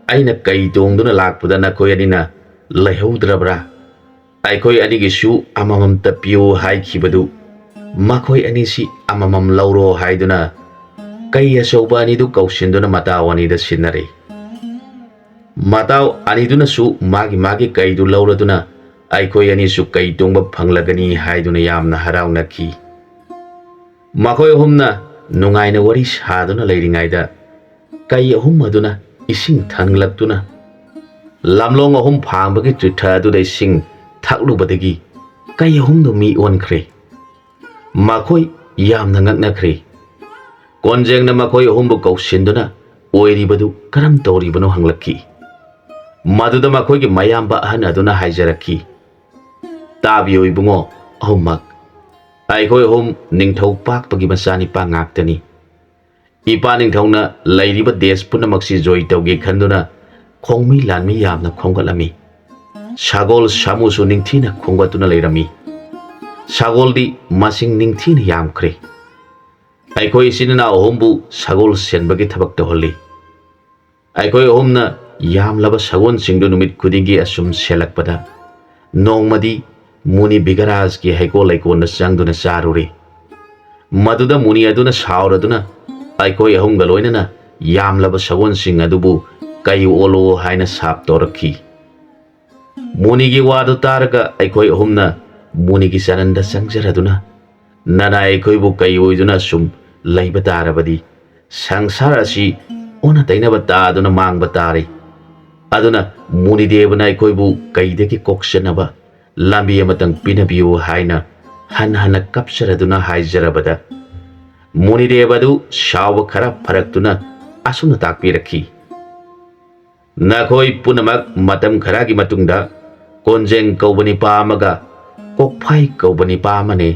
ꯑꯩꯅ ꯀꯩ ꯇꯣꯡꯗꯨꯅ ꯂꯥꯛꯄꯗ ꯅꯈꯣꯏ ꯑꯅꯤꯅ ꯂꯩꯍꯧꯗ꯭ꯔꯕ꯭ꯔꯥ? ꯑꯩꯈꯣꯏ ꯑꯅꯤꯒꯤꯁꯨ ꯑꯃꯃꯝꯇ ꯄꯤꯌꯨ ꯍꯥꯏꯈꯤꯕꯗꯨ ꯃꯈꯣꯏ ꯑꯅꯤꯁꯤ ꯑꯃꯃꯝ ꯂꯧꯔꯣ ꯍꯥꯏꯗꯨꯅ ꯀꯩ ꯑꯆꯧꯕ ꯑꯅꯤꯗꯨ ꯀꯧꯁꯤꯟꯗꯨꯅ ꯃꯇꯥꯎ ꯑꯅꯤꯗ ꯁꯤꯟꯅꯔꯦ꯫ ꯃꯇꯥꯎ ꯑꯅꯤꯗꯨꯅꯁꯨ ꯃꯥꯒꯤ ꯃꯥꯒꯤ ꯀꯩꯗꯨ ꯂꯧꯔꯗꯨꯅ ꯑꯩꯈꯣꯏ ꯑꯅꯤꯁꯨ ꯀꯩ ꯇꯣꯡꯕ ꯐꯪꯂꯒꯅꯤ ꯍꯥꯏꯗꯨꯅ ꯌꯥꯝꯅ ꯍꯔꯥꯎꯅꯈꯤ꯫" ꯃꯈꯣꯏ ꯑꯍꯨꯝꯅ ꯅꯨꯡꯉꯥꯏꯅ ꯋꯥꯔꯤ ꯁꯥꯗꯨꯅ ꯂꯩꯔꯤꯉꯩꯗ ꯀꯩ ꯑꯍꯨꯝ ꯑꯗꯨꯅ ꯏꯁꯤꯡ ꯊꯥꯡꯂꯛꯇꯨꯅ ꯂꯝꯂꯣꯡ ꯑꯍꯨꯝ ꯐꯥꯡꯕꯒꯤ ꯆꯨꯊ ꯑꯗꯨꯗ ꯏꯁꯤꯡ ꯊꯛꯂꯨꯕꯗꯒꯤ ꯀꯩ ꯑꯍꯨꯝꯗꯨ ꯃꯤ ꯑꯣꯟꯈ꯭ꯔꯦ꯫ ꯃꯈꯣꯏ ꯌꯥꯝꯅ ꯉꯛꯅꯈ꯭ꯔꯦ꯫ ꯀꯣꯟꯖꯦꯡꯅ ꯃꯈꯣꯏ ꯑꯍꯨꯝꯕꯨ ꯀꯧꯁꯤꯟꯗꯨꯅ ꯑꯣꯏꯔꯤꯕꯗꯨ ꯀꯔꯝ ꯇꯧꯔꯤꯕꯅꯣ ꯍꯪꯂꯛꯈꯤ꯫ ꯃꯗꯨꯗ ꯃꯈꯣꯏꯒꯤ ꯃꯌꯥꯝꯕ ꯑꯍꯟ ꯑꯗꯨꯅ ꯍꯥꯏꯖꯔꯛꯈꯤ, "ꯇꯥꯕꯤꯌꯨ ꯏꯕꯨꯡꯉꯣ ꯑꯍꯨꯝꯃꯛ, ꯑꯩꯈꯣꯏ ꯑꯍꯨꯝ ꯅꯤꯡꯊꯧ ꯄꯥꯛꯄꯒꯤ ꯃꯆꯥꯅꯤꯄꯥ ꯉꯥꯛꯇꯅꯤ꯫ ꯏꯄꯥ ꯅꯤꯡꯊꯧꯅ ꯂꯩꯔꯤꯕ ꯗꯦꯁ ꯄꯨꯝꯅꯃꯛꯁꯤ ꯖꯣꯏ ꯇꯧꯒꯦ ꯈꯟꯗꯨꯅ ꯈꯣꯡꯃꯤ ꯂꯥꯟꯃꯤ ꯌꯥꯝꯅ ꯈꯣꯝꯒꯠꯂꯝꯃꯤ꯫ ꯁꯒꯣꯜ ꯁꯥꯃꯨꯁꯨ ꯅꯤꯡꯊꯤꯅ ꯈꯣꯝꯒꯠꯇꯨꯅ ꯂꯩꯔꯝꯃꯤ꯫ ꯁꯒꯣꯜꯗꯤ ꯃꯁꯤꯡ ꯅꯤꯡꯊꯤꯅ ꯌꯥꯝꯈ꯭ꯔꯦ꯫ ꯑꯩꯈꯣꯏ ꯏꯆꯤꯟ ꯏꯅꯥꯎ ꯑꯍꯨꯝꯕꯨ ꯁꯒꯣꯜ ꯁꯦꯟꯕꯒꯤ ꯊꯕꯛ ꯇꯧꯍꯜꯂꯤ꯫ ꯑꯩꯈꯣꯏ ꯑꯍꯨꯝꯅ ꯌꯥꯝꯂꯕ ꯁꯒꯣꯜꯁꯤꯡꯗꯨ ꯅꯨꯃꯤꯠ ꯈꯨꯗꯤꯡꯒꯤ ꯑꯁꯨꯝ ꯁꯦꯜꯂꯛꯄꯗ, ꯅꯣꯡꯃꯗꯤ ꯃꯨꯅꯤ ꯕꯤꯒꯔꯥꯖꯀꯤ ꯍꯩꯀꯣꯜ ꯂꯩꯀꯣꯜꯗ ꯆꯪꯗꯨꯅ ꯆꯥꯔꯨꯔꯦ꯫ ꯃꯗꯨꯗ ꯃꯨꯅꯤ ꯑꯗꯨꯅ ꯁꯥꯎꯔꯗꯨꯅ ꯑꯩꯈꯣꯏ ꯑꯍꯨꯝꯒ ꯂꯣꯏꯅꯅ ꯌꯥꯝꯂꯕ ꯁꯒꯣꯜꯁꯤꯡ ꯑꯗꯨꯕꯨ ꯀꯩ ꯑꯣꯜꯂꯣ ꯍꯥꯏꯅ ꯁꯥꯞ ꯇꯧꯔꯛꯈꯤ꯫ ꯃꯨꯅꯤꯒꯤ ꯋꯥꯗꯨ ꯇꯥꯔꯒ ꯑꯩꯈꯣꯏ ꯑꯍꯨꯝꯅ ꯃꯨꯅꯤꯒꯤ ꯆꯔꯟꯗ ꯆꯪꯖꯔꯗꯨꯅ, "ꯅꯅꯥꯏ ꯑꯩꯈꯣꯏꯕꯨ ꯀꯩ ꯑꯣꯏꯗꯨꯅ ꯁꯨꯝ ꯂꯩꯕ ꯇꯥꯔꯕꯗꯤ ꯁꯪꯁꯥꯔ ꯑꯁꯤ ꯑꯣꯟꯅ ꯇꯩꯅꯕ ꯇꯥꯗꯨꯅ ꯃꯥꯡꯕ ꯇꯥꯔꯦ꯫ ꯑꯗꯨꯅ ꯃꯨꯅꯤꯗꯦꯕꯅ ꯑꯩꯈꯣꯏꯕꯨ ꯀꯩꯗꯒꯤ ꯀꯣꯛꯆꯅꯕ ꯂꯝꯕꯤ ꯑꯃꯇꯪ ꯄꯤꯅꯕꯤꯌꯨ" ꯍꯥꯏꯅ ꯍꯟꯅ ꯍꯟꯅ ꯀꯞꯆꯔꯗꯨꯅ ꯍꯥꯏꯖꯔꯕꯗ, ꯃꯨꯅꯤꯗꯦꯕ ꯑꯗꯨ ꯁꯥꯎꯕ ꯈꯔ ꯐꯔꯛꯇꯨꯅ ꯑꯁꯨꯝꯅ ꯇꯥꯛꯄꯤꯔꯛꯈꯤ: "ꯅꯈꯣꯏ ꯄꯨꯝꯅꯃꯛ ꯃꯇꯝ ꯈꯔꯒꯤ ꯃꯇꯨꯡꯗ ꯀꯣꯟꯖꯦꯡ ꯀꯧꯕ ꯅꯤꯄꯥ ꯑꯃꯒ ꯀꯣꯛꯐꯥꯏ ꯀꯧꯕ ꯅꯤꯄꯥ ꯑꯃꯅꯦ,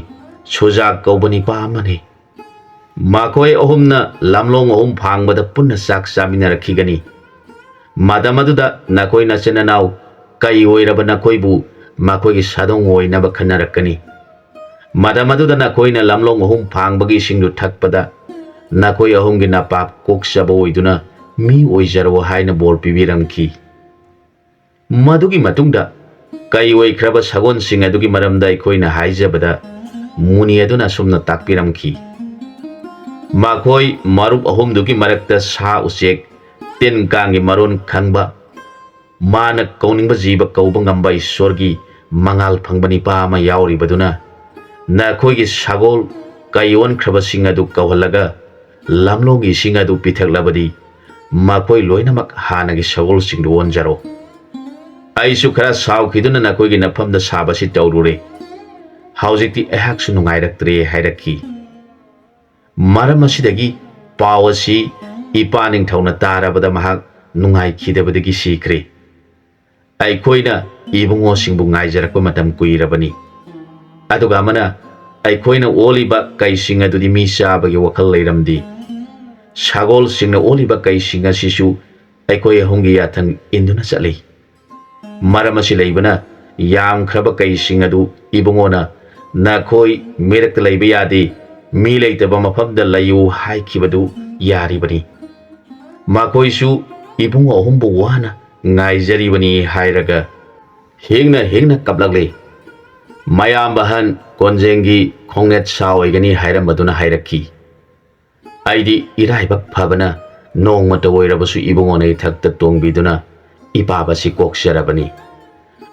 ꯁꯨꯖꯥꯛ ꯀꯧꯕ ꯅꯤꯄꯥ ꯑꯃꯅꯦ, ꯃꯈꯣꯏ ꯑꯍꯨꯝꯅ ꯂꯝꯂꯣꯡ ꯑꯍꯨꯝ ꯐꯥꯡꯕꯗ ꯄꯨꯟꯅ ꯆꯥꯛ ꯆꯥꯃꯤꯟꯅꯔꯛꯈꯤꯒꯅꯤ꯫ ꯃꯇꯝ ꯑꯗꯨꯗ ꯅꯈꯣꯏ ꯅꯆꯤꯟ ꯅꯅꯥꯎ ꯀꯩ ꯑꯣꯏꯔꯕ ꯅꯈꯣꯏꯕꯨ ꯃꯈꯣꯏꯒꯤ ꯁꯥꯗꯣꯡ ꯑꯣꯏꯅꯕ ꯈꯟꯅꯔꯛꯀꯅꯤ꯫ ꯃꯇꯝ ꯑꯗꯨꯗ ꯅꯈꯣꯏꯅ ꯂꯝꯂꯣꯡ ꯑꯍꯨꯝ ꯐꯥꯡꯕꯒꯤ ꯏꯁꯤꯡꯗꯨ ꯊꯛꯄꯗ ꯅꯈꯣꯏ ꯑꯍꯨꯝꯒꯤ ꯅꯄꯥꯞ ꯀꯣꯛꯆꯕ ꯑꯣꯏꯗꯨꯅ ꯃꯤ ꯑꯣꯏꯖꯔꯣ" ꯍꯥꯏꯅ ꯕꯣꯔ ꯄꯤꯕꯤꯔꯝꯈꯤ꯫ ꯃꯗꯨꯒꯤ ꯃꯇꯨꯡꯗ ꯀꯩ ꯑꯣꯏꯈ꯭ꯔꯕ ꯁꯒꯣꯜꯁꯤꯡ ꯑꯗꯨꯒꯤ ꯃꯔꯝꯗ ꯑꯩꯈꯣꯏꯅ ꯍꯥꯏꯖꯕꯗ, ꯃꯨꯅꯤ ꯑꯗꯨꯅ ꯑꯁꯨꯝꯅ ꯇꯥꯛꯄꯤꯔꯝꯈꯤ: "ꯃꯈꯣꯏ ꯃꯔꯨꯞ ꯑꯍꯨꯝꯗꯨꯒꯤ ꯃꯔꯛꯇ ꯁꯥ ꯎꯆꯦꯛ, ꯇꯤꯟ ꯀꯥꯡꯒꯤ ꯃꯔꯣꯟ ꯈꯪꯕ, ꯃꯥꯅ ꯀꯧꯅꯤꯡꯕ ꯖꯤꯕ ꯀꯧꯕ ꯉꯝꯕ ꯏꯁꯣꯔꯒꯤ ꯃꯉꯥꯜ ꯐꯪꯕ ꯅꯤꯄꯥ ꯑꯃ ꯌꯥꯎꯔꯤꯕꯗꯨꯅ ꯅꯈꯣꯏꯒꯤ ꯁꯒꯣꯜ ꯀꯩ ꯑꯣꯟꯈ꯭ꯔꯕꯁꯤꯡ ꯑꯗꯨ ꯀꯧꯍꯜꯂꯒ ꯂꯝꯂꯣꯡꯒꯤ ꯏꯁꯤꯡ ꯑꯗꯨ ꯄꯤꯊꯛꯂꯕꯗꯤ ꯃꯈꯣꯏ ꯂꯣꯏꯅꯃꯛ ꯍꯥꯟꯅꯒꯤ ꯁꯒꯣꯜꯁꯤꯡꯗꯨ ꯑꯣꯟꯖꯔꯣ꯫ ꯑꯩꯁꯨ ꯈꯔ ꯁꯥꯎꯈꯤꯗꯨꯅ ꯅꯈꯣꯏꯒꯤ ꯅꯐꯝꯗ ꯁꯥꯕꯁꯤ ꯇꯧꯔꯨꯔꯦ꯫ ꯍꯧꯖꯤꯛꯇꯤ ꯑꯩꯍꯥꯛꯁꯨ ꯅꯨꯡꯉꯥꯏꯔꯛꯇ꯭ꯔꯦ" ꯍꯥꯏꯔꯛꯈꯤ꯫ ꯃꯔꯝ ꯑꯁꯤꯗꯒꯤ ꯄꯥꯎ ꯑꯁꯤ ꯏꯄꯥ ꯅꯤꯡꯊꯧꯅ ꯇꯥꯔꯕꯗ ꯃꯍꯥꯛ ꯅꯨꯡꯉꯥꯏꯈꯤꯗꯕꯗꯒꯤ ꯁꯤꯈ꯭ꯔꯦ꯫ ꯑꯩꯈꯣꯏꯅ ꯏꯕꯨꯡꯉꯣꯁꯤꯡꯕꯨ ꯉꯥꯏꯖꯔꯛꯄ ꯃꯇꯝ ꯀꯨꯏꯔꯕꯅꯤ꯫ ꯑꯗꯨꯒ ꯑꯃꯅ, ꯑꯩꯈꯣꯏꯅ ꯑꯣꯜꯂꯤꯕ ꯀꯩꯁꯤꯡ ꯑꯗꯨꯗꯤ ꯃꯤ ꯆꯥꯕꯒꯤ ꯋꯥꯈꯜ ꯂꯩꯔꯝꯗꯦ꯫ ꯁꯒꯣꯜꯁꯤꯡꯅ ꯑꯣꯜꯂꯤꯕ ꯀꯩꯁꯤꯡ ꯑꯁꯤꯁꯨ ꯑꯩꯈꯣꯏ ꯑꯍꯨꯝꯒꯤ ꯌꯥꯊꯪ ꯏꯟꯗꯨꯅ ꯆꯠꯂꯤ꯫ ꯃꯔꯝ ꯑꯁꯤ ꯂꯩꯕꯅ ꯌꯥꯝꯈ꯭ꯔꯕ ꯀꯩꯁꯤꯡ ꯑꯗꯨ ꯏꯕꯨꯡꯉꯣꯅ "ꯅꯈꯣꯏ ꯃꯤꯔꯛꯇ ꯂꯩꯕ ꯌꯥꯗꯦ, ꯃꯤ ꯂꯩꯇꯕ ꯃꯐꯝꯗ ꯂꯩꯌꯨ ꯍꯥꯏꯈꯤꯕꯗꯨ ꯌꯥꯔꯤꯕꯅꯤ꯫ ꯃꯈꯣꯏꯁꯨ ꯏꯕꯨꯡ ꯑꯍꯨꯝꯕꯨ ꯋꯥꯅ ꯉꯥꯏꯖꯔꯤꯕꯅꯤ ꯍꯥꯏꯔꯒ ꯍꯦꯡꯅ ꯍꯦꯡꯅ ꯀꯞꯂꯛꯂꯤ꯫ ꯃꯌꯥꯝꯕ ꯑꯍꯟ ꯀꯣꯟꯖꯦꯡꯒꯤ ꯈꯣꯡꯅꯦꯠ ꯁꯥ ꯑꯣꯏꯒꯅꯤ ꯍꯥꯏꯔꯝꯕꯗꯨꯅ ꯍꯥꯏꯔꯛꯈꯤ, "ꯑꯩꯗꯤ ꯏꯔꯥꯏꯕꯛ ꯐꯕꯅ ꯅꯣꯡꯃꯇ ꯑꯣꯏꯔꯕꯁꯨ ꯏꯕꯨꯡꯉꯣꯅ ꯏꯊꯛꯇ ꯇꯣꯡꯕꯤꯗꯨꯅ ꯏꯄꯥꯕꯁꯤ ꯀꯣꯛꯆꯔꯕꯅꯤ꯫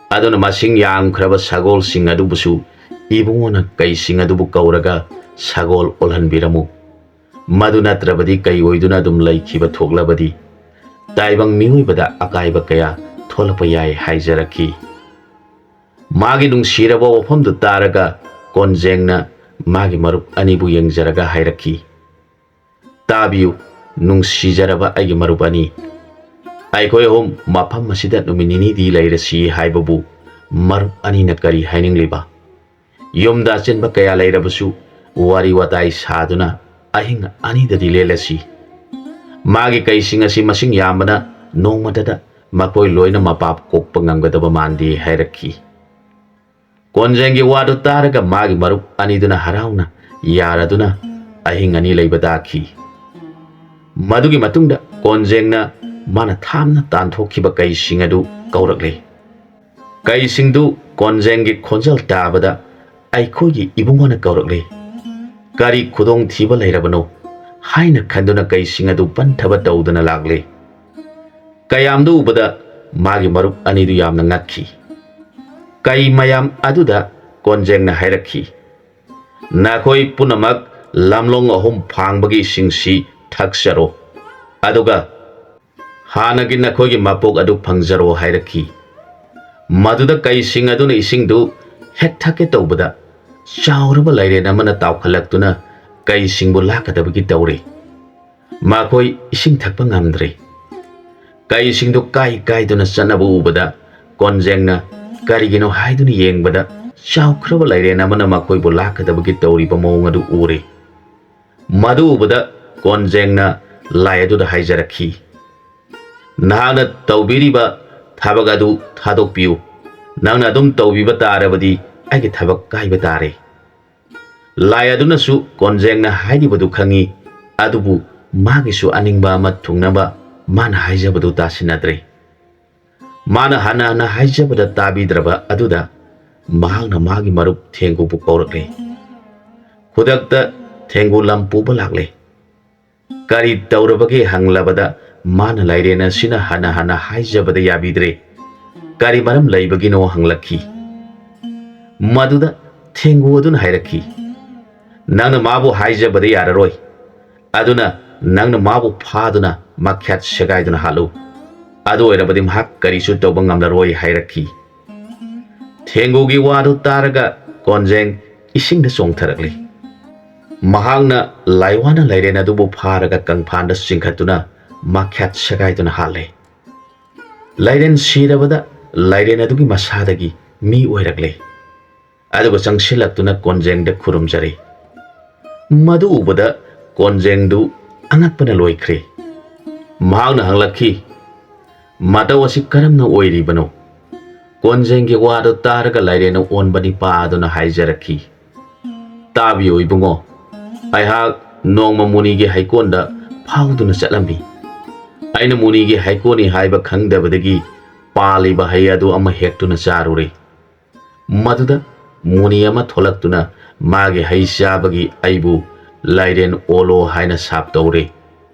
ꯑꯗꯨꯅ ꯃꯁꯤꯡ ꯌꯥꯝꯈ꯭ꯔꯕ ꯁꯒꯣꯜꯁꯤꯡ ꯑꯗꯨꯕꯨꯁꯨ ꯏꯕꯨꯡꯉꯣꯅ ꯀꯩꯁꯤꯡ ꯑꯗꯨꯕꯨ ꯀꯧꯔꯒ ꯁꯒꯣꯜ ꯑꯣꯜꯍꯟꯕꯤꯔꯝꯃꯨ꯫ ꯃꯗꯨ ꯅꯠꯇ꯭ꯔꯕꯗꯤ ꯀꯩ ꯑꯣꯏꯗꯨꯅ ꯑꯗꯨꯝ ꯂꯩꯈꯤꯕ ꯊꯣꯛꯂꯕꯗꯤ ꯇꯥꯏꯕꯪ ꯃꯤꯑꯣꯏꯕꯗ ꯑꯀꯥꯏꯕ ꯀꯌꯥ ꯊꯣꯛꯂꯛꯄ ꯌꯥꯏ" ꯍꯥꯏꯖꯔꯛꯈꯤ꯫ ꯃꯥꯒꯤ ꯅꯨꯡꯁꯤꯔꯕ ꯋꯥꯐꯝꯗꯨ ꯇꯥꯔꯒ ꯀꯣꯟꯖꯦꯡꯅ ꯃꯥꯒꯤ ꯃꯔꯨꯞ ꯑꯅꯤꯕꯨ ꯌꯦꯡꯖꯔꯒ ꯍꯥꯏꯔꯛꯈꯤ, "ꯇꯥꯕꯤꯌꯨ, ꯅꯨꯡꯁꯤꯖꯔꯕ ꯑꯩꯒꯤ ꯃꯔꯨꯞ ꯑꯅꯤ, ꯑꯩꯈꯣꯏ ꯑꯍꯨꯝ ꯃꯐꯝ ꯑꯁꯤꯗ ꯅꯨꯃꯤꯠ ꯅꯤꯅꯤꯗꯤ ꯂꯩꯔꯁꯤ ꯍꯥꯏꯕꯕꯨ ꯃꯔꯨꯞ ꯑꯅꯤꯅ ꯀꯔꯤ ꯍꯥꯏꯅꯤꯡꯂꯤꯕ? ꯌꯨꯝꯗ ꯑꯆꯤꯟꯕ ꯀꯌꯥ ꯂꯩꯔꯕꯁꯨ ꯋꯥꯔꯤ ꯋꯥꯇꯥꯏ ꯁꯥꯗꯨꯅ ꯑꯍꯤꯡ ꯑꯅꯤꯗꯗꯤ ꯂꯦꯜꯂꯁꯤ꯫ ꯃꯥꯒꯤ ꯀꯩꯁꯤꯡ ꯑꯁꯤ ꯃꯁꯤꯡ ꯌꯥꯝꯕꯅ ꯅꯣꯡꯃꯇꯗ ꯃꯈꯣꯏ ꯂꯣꯏꯅ ꯃꯄꯥꯞ ꯀꯣꯛꯄ ꯉꯝꯒꯗꯕ ꯃꯥꯟꯗꯦ" ꯍꯥꯏꯔꯛꯈꯤ꯫ ꯀꯣꯟꯖꯦꯡꯒꯤ ꯋꯥꯗꯨ ꯇꯥꯔꯒ ꯃꯥꯒꯤ ꯃꯔꯨꯞ ꯑꯅꯤꯗꯨꯅ ꯍꯔꯥꯎꯅ ꯌꯥꯔꯗꯨꯅ ꯑꯍꯤꯡ ꯑꯅꯤ ꯂꯩꯕ ꯇꯥꯈꯤ꯫ ꯃꯗꯨꯒꯤ ꯃꯇꯨꯡꯗ ꯀꯣꯟꯖꯦꯡꯅ ꯃꯥꯅ ꯊꯥꯞꯅ ꯇꯥꯟꯊꯣꯛꯈꯤꯕ ꯀꯩꯁꯤꯡ ꯑꯗꯨ ꯀꯧꯔꯛꯂꯦ꯫ ꯀꯩꯁꯤꯡꯗꯨ ꯀꯣꯟꯖꯦꯡꯒꯤ ꯈꯣꯟꯖꯦꯜ ꯇꯥꯕꯗ "ꯑꯩꯈꯣꯏꯒꯤ ꯏꯕꯨꯡꯉꯣꯅ ꯀꯧꯔꯛꯂꯦ, ꯀꯔꯤ ꯈꯨꯗꯣꯡꯊꯤꯕ ꯂꯩꯔꯕꯅꯣ?" ꯍꯥꯏꯅ ꯈꯟꯗꯨꯅ ꯀꯩꯁꯤꯡ ꯑꯗꯨ ꯄꯟꯊꯕ ꯇꯧꯗꯨꯅ ꯂꯥꯛꯂꯦ꯫ ꯀꯌꯥꯝꯗꯨ ꯎꯕꯗ ꯃꯥꯒꯤ ꯃꯔꯨꯞ ꯑꯅꯤꯗꯨ ꯌꯥꯝꯅ ꯉꯛꯈꯤ꯫ ꯀꯩ ꯃꯌꯥꯝ ꯑꯗꯨꯗ ꯀꯣꯟꯖꯦꯡꯅ ꯍꯥꯏꯔꯛꯈꯤ, "ꯅꯈꯣꯏ ꯄꯨꯝꯅꯃꯛ ꯂꯝꯂꯣꯡ ꯑꯍꯨꯝ ꯐꯥꯡꯕꯒꯤ ꯏꯁꯤꯡꯁꯤ ꯊꯛꯆꯔꯣ, ꯑꯗꯨꯒ ꯍꯥꯟꯅꯒꯤ ꯅꯈꯣꯏꯒꯤ ꯃꯄꯣꯛ ꯑꯗꯨ ꯐꯪꯖꯔꯣ" ꯍꯥꯏꯔꯛꯈꯤ꯫ ꯃꯗꯨꯗ ꯀꯩꯁꯤꯡ ꯑꯗꯨꯅ ꯏꯁꯤꯡꯗꯨ ꯍꯦꯛ ꯊꯛꯀꯦ ꯇꯧꯕꯗ ꯆꯥꯎꯔꯕ ꯂꯥꯏꯔꯦꯟ ꯑꯃꯅ ꯇꯥꯎꯈꯠꯂꯛꯇꯨꯅ ꯀꯩꯁꯤꯡꯕꯨ ꯂꯥꯛꯀꯗꯕꯒꯤ ꯇꯧꯔꯦ꯫ ꯃꯈꯣꯏ ꯏꯁꯤꯡ ꯊꯛꯄ ꯉꯝꯗ꯭ꯔꯦ꯫ ꯀꯩꯁꯤꯡꯗꯨ ꯀꯥꯏ ꯀꯥꯏꯗꯨꯅ ꯆꯠꯅꯕ ꯎꯕꯗ ꯀꯣꯟꯖꯦꯡꯅ ꯀꯔꯤꯒꯤꯅꯣ ꯍꯥꯏꯗꯨꯅ ꯌꯦꯡꯕꯗ ꯆꯥꯎꯈ꯭ꯔꯕ ꯂꯥꯏꯔꯦꯟ ꯑꯃꯅ ꯃꯈꯣꯏꯕꯨ ꯂꯥꯛꯀꯗꯕꯒꯤ ꯇꯧꯔꯤꯕ ꯃꯑꯣꯡ ꯑꯗꯨ ꯎꯔꯦ꯫ ꯃꯗꯨ ꯎꯕꯗ ꯀꯣꯟꯖꯦꯡꯅ ꯂꯥꯏ ꯑꯗꯨꯗ ꯍꯥꯏꯖꯔꯛꯈꯤ, "ꯅꯍꯥꯛꯅ ꯇꯧꯕꯤꯔꯤꯕ ꯊꯕꯛ ꯑꯗꯨ ꯊꯥꯗꯣꯛꯄꯤꯌꯨ꯫ ꯅꯪꯅ ꯑꯗꯨꯝ ꯇꯧꯕꯤꯕ ꯇꯥꯔꯕꯗꯤ ꯑꯩꯒꯤ ꯊꯕꯛ ꯀꯥꯏꯕ ꯇꯥꯔꯦ"꯫ ꯂꯥꯏ ꯑꯗꯨꯅꯁꯨ ꯀꯣꯟꯖꯦꯡꯅ ꯍꯥꯏꯔꯤꯕꯗꯨ ꯈꯪꯏ, ꯑꯗꯨꯕꯨ ꯃꯥꯒꯤꯁꯨ ꯑꯅꯤꯡꯕ ꯑꯃ ꯊꯨꯡꯅꯕ ꯃꯥꯅ ꯍꯥꯏꯖꯕꯗꯨ ꯇꯥꯁꯤꯟꯅꯗ꯭ꯔꯦ꯫ ꯃꯥꯅ ꯍꯟꯅ ꯍꯟꯅ ꯍꯥꯏꯖꯕꯗ ꯇꯥꯕꯤꯗ꯭ꯔꯕ ꯑꯗꯨꯗ ꯃꯍꯥꯛꯅ ꯃꯥꯒꯤ ꯃꯔꯨꯞ ꯊꯦꯡꯒꯨꯕꯨ ꯀꯧꯔꯛꯂꯦ꯫ ꯈꯨꯗꯛꯇ ꯊꯦꯡꯒꯨ ꯂꯝ ꯄꯨꯕ ꯂꯥꯛꯂꯦ꯫ ꯀꯔꯤ ꯇꯧꯔꯕꯒꯦ ꯍꯪꯂꯕꯗ ꯃꯥꯅ ꯂꯥꯏꯔꯦꯟ ꯑꯁꯤꯅ ꯍꯟꯅ ꯍꯟꯅ ꯍꯥꯏꯖꯕꯗ ꯌꯥꯕꯤꯗ꯭ꯔꯦ꯫ ꯀꯔꯤ ꯃꯔꯝ ꯂꯩꯕꯒꯤꯅꯣ ꯍꯪꯂꯛꯈꯤ꯫ ꯃꯗꯨꯗ ꯊꯦꯡꯒꯨ ꯑꯗꯨꯅ ꯍꯥꯏꯔꯛꯈꯤ, "ꯅꯪꯅ ꯃꯥꯕꯨ ꯍꯥꯏꯖꯕꯗ ꯌꯥꯔꯔꯣꯏ꯫ ꯑꯗꯨꯅ ꯅꯪꯅ ꯃꯥꯕꯨ ꯐꯥꯗꯨꯅ ꯃꯈ꯭ꯌꯥꯠ ꯁꯦꯒꯥꯏꯗꯨꯅ ꯍꯥꯠꯂꯨ꯫ ꯑꯗꯨ ꯑꯣꯏꯔꯕꯗꯤ ꯃꯍꯥꯛ ꯀꯔꯤꯁꯨ ꯇꯧꯕ ꯉꯝꯂꯔꯣꯏ" ꯍꯥꯏꯔꯛꯈꯤ꯫ ꯊꯦꯡꯒꯨꯒꯤ ꯋꯥꯗꯨ ꯇꯥꯔꯒ ꯀꯣꯟꯖꯦꯡ ꯏꯁꯤꯡꯗ ꯆꯣꯡꯊꯔꯛꯂꯤ꯫ ꯃꯍꯥꯛꯅ ꯂꯥꯏꯋꯥꯅ ꯂꯥꯏꯔꯦꯟ ꯑꯗꯨꯕꯨ ꯐꯥꯔꯒ ꯀꯪꯐꯥꯟꯗ ꯆꯤꯡꯈꯠꯇꯨꯅ ꯃꯈ꯭ꯌꯥꯠ ꯁꯦꯒꯥꯏꯗꯨꯅ ꯍꯥꯠꯂꯦ꯫ ꯂꯥꯏꯔꯦꯟ ꯁꯤꯔꯕꯗ ꯂꯥꯏꯔꯦꯟ ꯑꯗꯨꯒꯤ ꯃꯁꯥꯗꯒꯤ ꯃꯤ ꯑꯣꯏꯔꯛꯂꯦ꯫ ꯑꯗꯨꯒ ꯆꯪꯁꯤꯜꯂꯛꯇꯨꯅ ꯀꯣꯟꯖꯦꯡꯗ ꯈꯨꯔꯨꯝꯖꯔꯦ꯫ ꯃꯗꯨ ꯎꯕꯗ ꯀꯣꯟꯖꯦꯡꯗꯨ ꯑꯉꯛꯄꯅ ꯂꯣꯏꯈ꯭ꯔꯦ꯫ ꯃꯍꯥꯛꯅ ꯍꯪꯂꯛꯈꯤ, "ꯃꯇꯧ ꯑꯁꯤ ꯀꯔꯝꯅ ꯑꯣꯏꯔꯤꯕꯅꯣ?" ꯀꯣꯟꯖꯦꯡꯒꯤ ꯋꯥꯗꯨ ꯇꯥꯔꯒ ꯂꯥꯏꯔꯦꯟ ꯑꯣꯟꯕ ꯅꯤꯄꯥ ꯑꯗꯨꯅ ꯍꯥꯏꯖꯔꯛꯈꯤ, "ꯇꯥꯕꯤꯌꯨ ꯏꯕꯨꯡꯉꯣ, ꯑꯩꯍꯥꯛ ꯅꯣꯡꯃ ꯃꯨꯅꯤꯒꯤ ꯍꯩꯀꯣꯟꯗ ꯐꯥꯎꯗꯨꯅ ꯆꯠꯂꯝꯃꯤ꯫ ꯑꯩꯅ ꯃꯨꯅꯤꯒꯤ ꯍꯩꯀꯣꯟꯅꯤ ꯍꯥꯏꯕ ꯈꯪꯗꯕꯗꯒꯤ ꯄꯥꯜꯂꯤꯕ ꯍꯩ ꯑꯗꯨ ꯑꯃ ꯍꯦꯛꯇꯨꯅ ꯆꯥꯔꯨꯔꯦ꯫ ꯃꯗꯨꯗ ꯃꯨꯅꯤ ꯑꯃ ꯊꯣꯛꯂꯛꯇꯨꯅ ꯃꯥꯒꯤ ꯍꯩ ꯆꯥꯕꯒꯤ ꯑꯩꯕꯨ ꯂꯥꯏꯔꯦꯟ ꯑꯣꯜꯂꯣ ꯍꯥꯏꯅ ꯁꯥꯞ ꯇꯧꯔꯦ꯫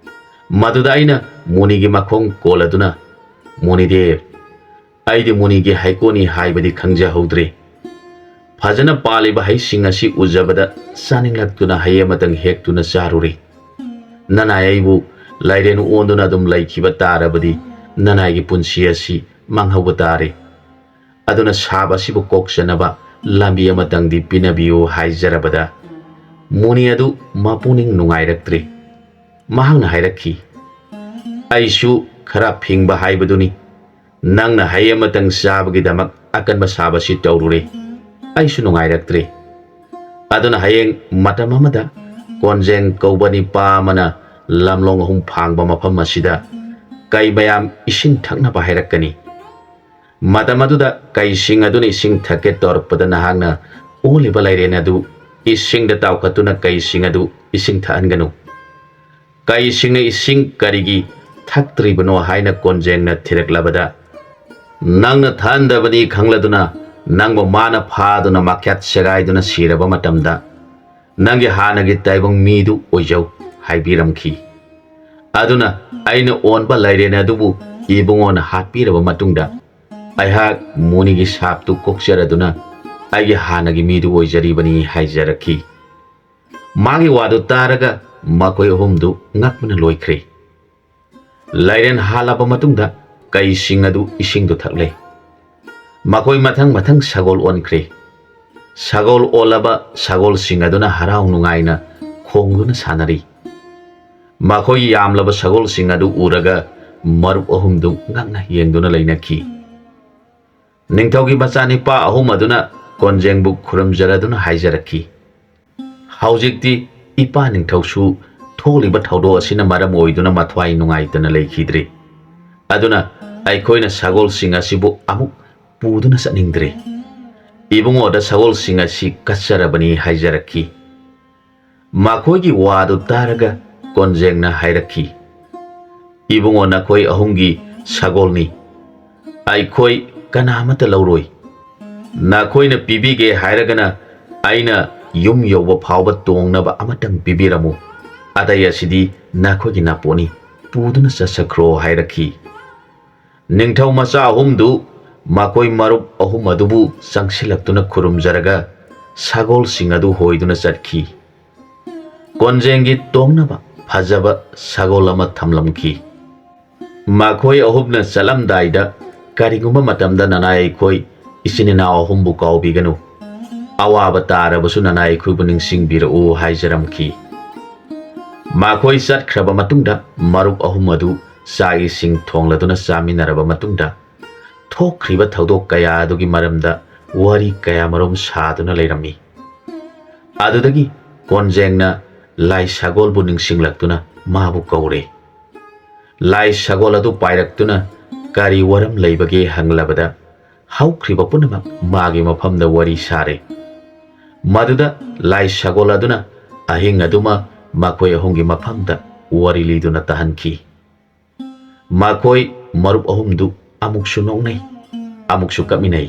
ꯃꯗꯨꯗ ꯑꯩꯅ ꯃꯨꯅꯤꯒꯤ ꯃꯈꯣꯡ ꯀꯣꯜꯂꯗꯨꯅ, 'ꯃꯨꯅꯤꯗꯦꯕ, ꯑꯩꯗꯤ ꯃꯨꯅꯤꯒꯤ ꯍꯩꯀꯣꯟꯅꯤ ꯍꯥꯏꯕꯗꯤ ꯈꯪꯖꯍꯧꯗ꯭ꯔꯦ꯫ ꯐꯖꯅ ꯄꯥꯜꯂꯤꯕ ꯍꯩꯁꯤꯡ ꯑꯁꯤ ꯎꯖꯕꯗ ꯆꯥꯅꯤꯡꯂꯛꯇꯨꯅ ꯍꯩ ꯑꯃꯇꯪ ꯍꯦꯛꯇꯨꯅ ꯆꯥꯔꯨꯔꯦ꯫ ꯅꯅꯥꯏ ꯑꯩꯕꯨ ꯂꯥꯏꯔꯦꯟ ꯑꯣꯟꯗꯨꯅ ꯑꯗꯨꯝ ꯂꯩꯈꯤꯕ ꯇꯥꯔꯕꯗꯤ ꯅꯅꯥꯏꯒꯤ ꯄꯨꯟꯁꯤ ꯑꯁꯤ ꯃꯥꯡꯍꯧꯕ ꯇꯥꯔꯦ꯫ ꯑꯗꯨꯅ ꯁꯥꯞ ꯑꯁꯤꯕꯨ ꯀꯣꯛꯆꯅꯕ ꯂꯝꯕꯤ ꯑꯃꯇꯪꯗꯤ ꯄꯤꯅꯕꯤꯌꯨ' ꯍꯥꯏꯖꯔꯕꯗ ꯃꯨꯅꯤ ꯑꯗꯨ ꯃꯄꯨꯅꯤꯡ ꯅꯨꯡꯉꯥꯏꯔꯛꯇ꯭ꯔꯦ꯫ ꯃꯍꯥꯛꯅ ꯍꯥꯏꯔꯛꯈꯤ, "ꯑꯩꯁꯨ ꯈꯔ ꯐꯤꯡꯕ ꯍꯥꯏꯕꯗꯨꯅꯤ꯫ ꯅꯪꯅ ꯍꯩ ꯑꯃꯇꯪ ꯆꯥꯕꯒꯤꯗꯃꯛ ꯑꯀꯟꯕ ꯁꯥꯕꯁꯤ ꯇꯧꯔꯨꯔꯦ꯫ ꯑꯩꯁꯨ ꯅꯨꯡꯉꯥꯏꯔꯛꯇ꯭ꯔꯦ꯫ ꯑꯗꯨꯅ ꯍꯌꯦꯡ ꯃꯇꯝ ꯑꯃꯗ ꯀꯣꯟꯖꯦꯡ ꯀꯧꯕ ꯅꯤꯄꯥ ꯑꯃꯅ ꯂꯝꯂꯣꯡ ꯑꯍꯨꯝ ꯐꯥꯡꯕ ꯃꯐꯝ ꯑꯁꯤꯗ ꯀꯩ ꯃꯌꯥꯝ ꯏꯁꯤꯡ ꯊꯛꯅꯕ ꯍꯥꯏꯔꯛꯀꯅꯤ꯫ ꯃꯇꯝ ꯑꯗꯨꯗ ꯀꯩꯁꯤꯡ ꯑꯗꯨꯅ ꯏꯁꯤꯡ ꯊꯛꯀꯦ ꯇꯧꯔꯛꯄꯗ ꯅꯍꯥꯛꯅ ꯑꯣꯜꯂꯤꯕ ꯂꯥꯏꯔꯦꯟ ꯑꯗꯨ ꯏꯁꯤꯡꯗ ꯇꯥꯎꯈꯠꯇꯨꯅ ꯀꯩꯁꯤꯡ ꯑꯗꯨ ꯏꯁꯤꯡ ꯊꯛꯍꯟꯒꯅꯨ꯫ ꯀꯩꯁꯤꯡꯅ ꯏꯁꯤꯡ ꯀꯔꯤꯒꯤ ꯊꯛꯇ꯭ꯔꯤꯕꯅꯣ ꯍꯥꯏꯅ ꯀꯣꯟꯖꯦꯡꯅ ꯊꯤꯔꯛꯂꯕꯗ, "ꯅꯪꯅ ꯊꯛꯍꯟꯗꯕꯅꯤ ꯈꯪꯂꯗꯨꯅ ꯅꯪꯕꯨ ꯃꯥꯅ ꯐꯥꯗꯨꯅ ꯃꯈ꯭ꯌꯥꯠ ꯁꯦꯒꯥꯏꯗꯨꯅ ꯁꯤꯔꯕ ꯃꯇꯝꯗ ꯅꯪꯒꯤ ꯍꯥꯟꯅꯒꯤ ꯇꯥꯏꯕꯪ ꯃꯤꯗꯨ ꯑꯣꯏꯖꯧ" ꯍꯥꯏꯕꯤꯔꯝꯈꯤ꯫ ꯑꯗꯨꯅ ꯑꯩꯅ ꯑꯣꯟꯕ ꯂꯥꯏꯔꯦꯟ ꯑꯗꯨꯕꯨ ꯏꯕꯨꯡꯉꯣꯅ ꯍꯥꯠꯄꯤꯔꯕ ꯃꯇꯨꯡꯗ, ꯑꯩꯍꯥꯛ ꯃꯨꯅꯤꯒꯤ ꯁꯥꯞꯇꯨ ꯀꯣꯛꯆꯔꯗꯨꯅ ꯑꯩꯒꯤ ꯍꯥꯟꯅꯒꯤ ꯃꯤꯗꯨ ꯑꯣꯏꯖꯔꯤꯕꯅꯤ ꯍꯥꯏꯖꯔꯛꯈꯤ꯫ ꯃꯥꯒꯤ ꯋꯥꯗꯨ ꯇꯥꯔꯒ ꯃꯈꯣꯏ ꯑꯍꯨꯝꯗꯨ ꯉꯛꯄꯅ ꯂꯣꯏꯈ꯭ꯔꯦ꯫ ꯂꯥꯏꯔꯦꯟ ꯍꯥꯠꯂꯕ ꯃꯇꯨꯡꯗ ꯀꯩꯁꯤꯡ ꯑꯗꯨ ꯏꯁꯤꯡꯗꯨ ꯊꯛꯂꯦ꯫ ꯃꯈꯣꯏ ꯃꯊꯪ ꯃꯊꯪ ꯁꯒꯣꯜ ꯑꯣꯟꯈ꯭ꯔꯦ꯫ ꯁꯒꯣꯜ ꯑꯣꯜꯂꯕ ꯁꯒꯣꯜꯁꯤꯡ ꯑꯗꯨꯅ ꯍꯔꯥꯎ ꯅꯨꯡꯉꯥꯏꯅ ꯈꯣꯡꯗꯨꯅ ꯁꯥꯟꯅꯔꯤ꯫ ꯃꯈꯣꯏ ꯌꯥꯝꯂꯕ ꯁꯒꯣꯜꯁꯤꯡ ꯑꯗꯨ ꯎꯔꯒ ꯃꯔꯨꯞ ꯑꯍꯨꯝꯗꯨ ꯉꯛꯅ ꯌꯦꯡꯗꯨꯅ ꯂꯩꯅꯈꯤ꯫ ꯅꯤꯡꯊꯧꯒꯤ ꯃꯆꯥꯅꯤꯄꯥ ꯑꯍꯨꯝ ꯑꯗꯨꯅ ꯀꯣꯟꯖꯦꯡꯕꯨ ꯈꯨꯔꯨꯝꯖꯔꯗꯨꯅ ꯍꯥꯏꯖꯔꯛꯈꯤ, "ꯍꯧꯖꯤꯛꯇꯤ ꯏꯄꯥ ꯅꯤꯡꯊꯧꯁꯨ ꯊꯣꯛꯂꯤꯕ ꯊꯧꯗꯣꯛ ꯑꯁꯤꯅ ꯃꯔꯝ ꯑꯣꯏꯗꯨꯅ ꯃꯊ꯭ꯋꯥꯏ ꯅꯨꯡꯉꯥꯏꯇꯅ ꯂꯩꯈꯤꯗ꯭ꯔꯦ꯫ ꯑꯗꯨꯅ ꯑꯩꯈꯣꯏꯅ ꯁꯒꯣꯜꯁꯤꯡ ꯑꯁꯤꯕꯨ ꯑꯃꯨꯛ ꯄꯨꯗꯨꯅ ꯆꯠꯅꯤꯡꯗ꯭ꯔꯦ꯫ ꯏꯕꯨꯡꯉꯣꯗ ꯁꯒꯣꯜꯁꯤꯡ ꯑꯁꯤ ꯀꯠꯆꯔꯕꯅꯤ" ꯍꯥꯏꯖꯔꯛꯈꯤ꯫ ꯃꯈꯣꯏꯒꯤ ꯋꯥꯗꯨ ꯇꯥꯔꯒ ꯀꯣꯟꯖꯦꯡꯅ ꯍꯥꯏꯔꯛꯈꯤ, "ꯏꯕꯨꯡꯉꯣ, ꯅꯈꯣꯏ ꯑꯍꯨꯝꯒꯤ ꯁꯒꯣꯜꯅꯤ꯫ ꯑꯩꯈꯣꯏ ꯀꯅꯥ ꯑꯃꯠꯇ ꯂꯧꯔꯣꯏ꯫ ꯅꯈꯣꯏꯅ ꯄꯤꯕꯤꯒꯦ ꯍꯥꯏꯔꯒꯅ ꯑꯩꯅ ꯌꯨꯝ ꯌꯧꯕ ꯐꯥꯎꯕ ꯇꯣꯡꯅꯕ ꯑꯃꯇꯪ ꯄꯤꯕꯤꯔꯝꯃꯨ꯫ ꯑꯇꯩ ꯑꯁꯤꯗꯤ ꯅꯈꯣꯏꯒꯤ ꯅꯥꯄꯣꯠꯅꯤ, ꯄꯨꯗꯨꯅ ꯆꯠꯆꯈ꯭ꯔꯣ" ꯍꯥꯏꯔꯛꯈꯤ꯫ ꯅꯤꯡꯊꯧ ꯃꯆꯥ ꯑꯍꯨꯝꯗꯨ ꯃꯈꯣꯏ ꯃꯔꯨꯞ ꯑꯍꯨꯝ ꯑꯗꯨꯕꯨ ꯆꯪꯁꯤꯜꯂꯛꯇꯨꯅ ꯈꯨꯔꯨꯝꯖꯔꯒ ꯁꯒꯣꯜꯁꯤꯡ ꯑꯗꯨ ꯍꯣꯏꯗꯨꯅ ꯆꯠꯈꯤ꯫ ꯀꯣꯟꯖꯦꯡꯒꯤ ꯇꯣꯡꯅꯕ ꯐꯖꯕ ꯁꯒꯣꯜ ꯑꯃ ꯊꯝꯂꯝꯈꯤ꯫ ꯃꯈꯣꯏ ꯑꯍꯨꯝꯅ ꯆꯠꯂꯝꯗꯥꯏꯗ, "ꯀꯔꯤꯒꯨꯝꯕ ꯃꯇꯝꯗ ꯅꯅꯥꯏ ꯑꯩꯈꯣꯏ ꯏꯆꯤꯟ ꯏꯅꯥꯎ ꯑꯍꯨꯝꯕꯨ ꯀꯥꯎꯕꯤꯒꯅꯨ꯫ ꯑꯋꯥꯕ ꯇꯥꯔꯕꯁꯨ ꯅꯅꯥꯏ ꯑꯩꯈꯣꯏꯕꯨ ꯅꯤꯡꯁꯤꯡꯕꯤꯔꯛꯎ" ꯍꯥꯏꯖꯔꯝꯈꯤ꯫ ꯃꯈꯣꯏ ꯆꯠꯈ꯭ꯔꯕ ꯃꯇꯨꯡꯗ ꯃꯔꯨꯞ ꯑꯍꯨꯝ ꯑꯗꯨ ꯆꯥꯛ ꯏꯁꯤꯡ ꯊꯣꯡꯂꯗꯨꯅ ꯆꯥꯃꯤꯟꯅꯔꯕ ꯃꯇꯨꯡꯗ, ꯊꯣꯛꯈ꯭ꯔꯤꯕ ꯊꯧꯗꯣꯛ ꯀꯌꯥ ꯑꯗꯨꯒꯤ ꯃꯔꯝꯗ ꯋꯥꯔꯤ ꯀꯌꯥꯃꯔꯨꯝ ꯁꯥꯗꯨꯅ ꯂꯩꯔꯝꯃꯤ꯫ ꯑꯗꯨꯗꯒꯤ ꯀꯣꯟꯖꯦꯡꯅ ꯂꯥꯏ ꯁꯒꯣꯜꯕꯨ ꯅꯤꯡꯁꯤꯡꯂꯛꯇꯨꯅ ꯃꯥꯕꯨ ꯀꯧꯔꯦ꯫ ꯂꯥꯏ ꯁꯒꯣꯜ ꯑꯗꯨ ꯄꯥꯏꯔꯛꯇꯨꯅ ꯀꯔꯤ ꯋꯥꯔꯝ ꯂꯩꯕꯒꯦ ꯍꯪꯂꯕꯗ, ꯍꯧꯈ꯭ꯔꯤꯕ ꯄꯨꯝꯅꯃꯛ ꯃꯥꯒꯤ ꯃꯐꯝꯗ ꯋꯥꯔꯤ ꯁꯥꯔꯦ꯫ ꯃꯗꯨꯗ ꯂꯥꯏ ꯁꯒꯣꯜ ꯑꯗꯨꯅ ꯑꯍꯤꯡ ꯑꯗꯨꯃ ꯃꯈꯣꯏ ꯑꯍꯨꯝꯒꯤ ꯃꯐꯝꯗ ꯋꯥꯔꯤ ꯂꯤꯗꯨꯅ ꯇꯥꯍꯟꯈꯤ꯫ ꯃꯈꯣꯏ ꯃꯔꯨꯞ ꯑꯍꯨꯝꯗꯨ ꯑꯃꯨꯛꯁꯨ ꯅꯣꯛꯅꯩ, ꯑꯃꯨꯛꯁꯨ ꯀꯞꯃꯤꯟꯅꯩ꯫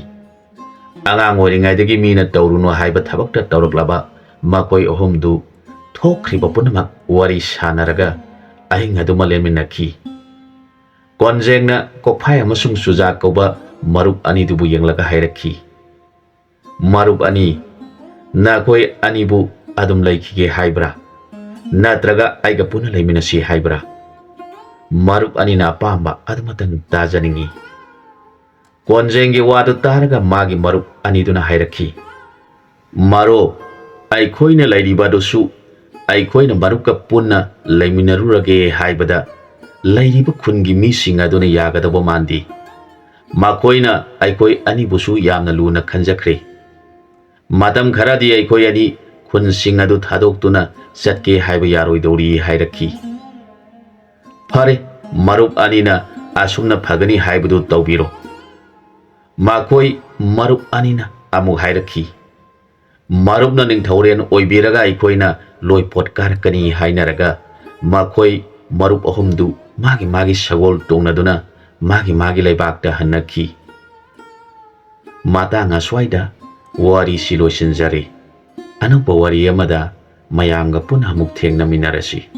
ꯑꯉꯥꯡ ꯑꯣꯏꯔꯤꯉꯩꯗꯒꯤ ꯃꯤꯅ ꯇꯧꯔꯨꯅꯨ ꯍꯥꯏꯕ ꯊꯕꯛꯇ ꯇꯧꯔꯛꯂꯕ ꯃꯈꯣꯏ ꯑꯍꯨꯝꯗꯨ ꯊꯣꯛꯈ꯭ꯔꯤꯕ ꯄꯨꯝꯅꯃꯛ ꯋꯥꯔꯤ ꯁꯥꯟꯅꯔꯒ ꯑꯍꯤꯡ ꯑꯗꯨꯃ ꯂꯦꯟꯃꯤꯟꯅꯈꯤ꯫ ꯀꯣꯟꯖꯦꯡꯅ ꯀꯣꯛꯐꯥꯏ ꯑꯃꯁꯨꯡ ꯆꯨꯖꯥꯛ ꯀꯧꯕ ꯃꯔꯨꯞ ꯑꯅꯤꯗꯨꯕꯨ ꯌꯦꯡꯂꯒ ꯍꯥꯏꯔꯛꯈꯤ, "ꯃꯔꯨꯞ ꯑꯅꯤ, ꯅꯈꯣꯏ ꯑꯅꯤꯕꯨ ꯑꯗꯨꯝ ꯂꯩꯈꯤꯒꯦ ꯍꯥꯏꯕ꯭ꯔꯥ? ꯅꯠꯇ꯭ꯔꯒ ꯑꯩꯒ ꯄꯨꯟꯅ ꯂꯩꯃꯤꯟꯅꯁꯤ ꯍꯥꯏꯕ꯭ꯔꯥ?" ꯃꯔꯨꯞ ꯑꯅꯤꯅ ꯑꯄꯥꯝꯕ ꯑꯗꯨꯃꯇꯪ ꯇꯥꯖꯅꯤꯡꯏ꯫ ꯀꯣꯟꯖꯦꯡꯒꯤ ꯋꯥꯗꯨ ꯇꯥꯔꯒ ꯃꯥꯒꯤ ꯃꯔꯨꯞ ꯑꯅꯤꯗꯨꯅ ꯍꯥꯏꯔꯛꯈꯤ, "ꯃꯔꯨꯞ, ꯑꯩꯈꯣꯏꯅ ꯂꯩꯔꯤꯕ ꯑꯗꯨꯁꯨ ꯑꯩꯈꯣꯏꯅ ꯃꯔꯨꯞꯀ ꯄꯨꯟꯅ ꯂꯩꯃꯤꯟꯅꯔꯨꯔꯒꯦ ꯍꯥꯏꯕꯗ ꯂꯩꯔꯤꯕ ꯈꯨꯟꯒꯤ ꯃꯤꯁꯤꯡ ꯑꯗꯨꯅ ꯌꯥꯒꯗꯧꯕ ꯃꯥꯟꯗꯦ꯫ ꯃꯈꯣꯏꯅ ꯑꯩꯈꯣꯏ ꯑꯅꯤꯕꯨꯁꯨ ꯌꯥꯝꯅ ꯂꯨꯅ ꯈꯟꯖꯈ꯭ꯔꯦ꯫ ꯃꯇꯝ ꯈꯔꯗꯤ ꯑꯩꯈꯣꯏ ꯑꯅꯤ ꯈꯨꯟꯁꯤꯡ ꯑꯗꯨ ꯊꯥꯗꯣꯛꯇꯨꯅ ꯆꯠꯀꯦ ꯍꯥꯏꯕ ꯌꯥꯔꯣꯏꯗꯧꯔꯤ" ꯍꯥꯏꯔꯛꯈꯤ꯫ "ꯐꯔꯦ, ꯃꯔꯨꯞ ꯑꯅꯤꯅ ꯑꯁꯨꯝꯅ ꯐꯒꯅꯤ ꯍꯥꯏꯕꯗꯨ ꯇꯧꯕꯤꯔꯣ꯫" ꯃꯈꯣꯏ ꯃꯔꯨꯞ ꯑꯅꯤꯅ ꯑꯃꯨꯛ ꯍꯥꯏꯔꯛꯈꯤ, "ꯃꯔꯨꯞꯅ ꯅꯤꯡꯊꯧꯔꯦꯟ ꯑꯣꯏꯕꯤꯔꯒ ꯑꯩꯈꯣꯏꯅ ꯂꯣꯏꯄꯣꯠ ꯀꯥꯔꯛꯀꯅꯤ" ꯍꯥꯏꯅꯔꯒ ꯃꯈꯣꯏ ꯃꯔꯨꯞ ꯑꯍꯨꯝꯗꯨ ꯃꯥꯒꯤ ꯃꯥꯒꯤ ꯁꯒꯣꯜ ꯇꯣꯡꯅꯗꯨꯅ ꯃꯥꯒꯤ ꯃꯥꯒꯤ ꯂꯩꯕꯥꯛꯇ ꯍꯟꯅꯈꯤ꯫ ꯃꯇꯥꯡ ꯑꯁ꯭ꯋꯥꯏꯗ ꯋꯥꯔꯤꯁꯤ ꯂꯣꯏꯁꯤꯟꯖꯔꯦ꯫ ꯑꯅꯧꯕ ꯋꯥꯔꯤ ꯑꯃꯗ ꯃꯌꯥꯝꯒ ꯄꯨꯟꯅ ꯑꯃꯨꯛ ꯊꯦꯡꯅꯃꯤꯟꯅꯔꯁꯤ꯫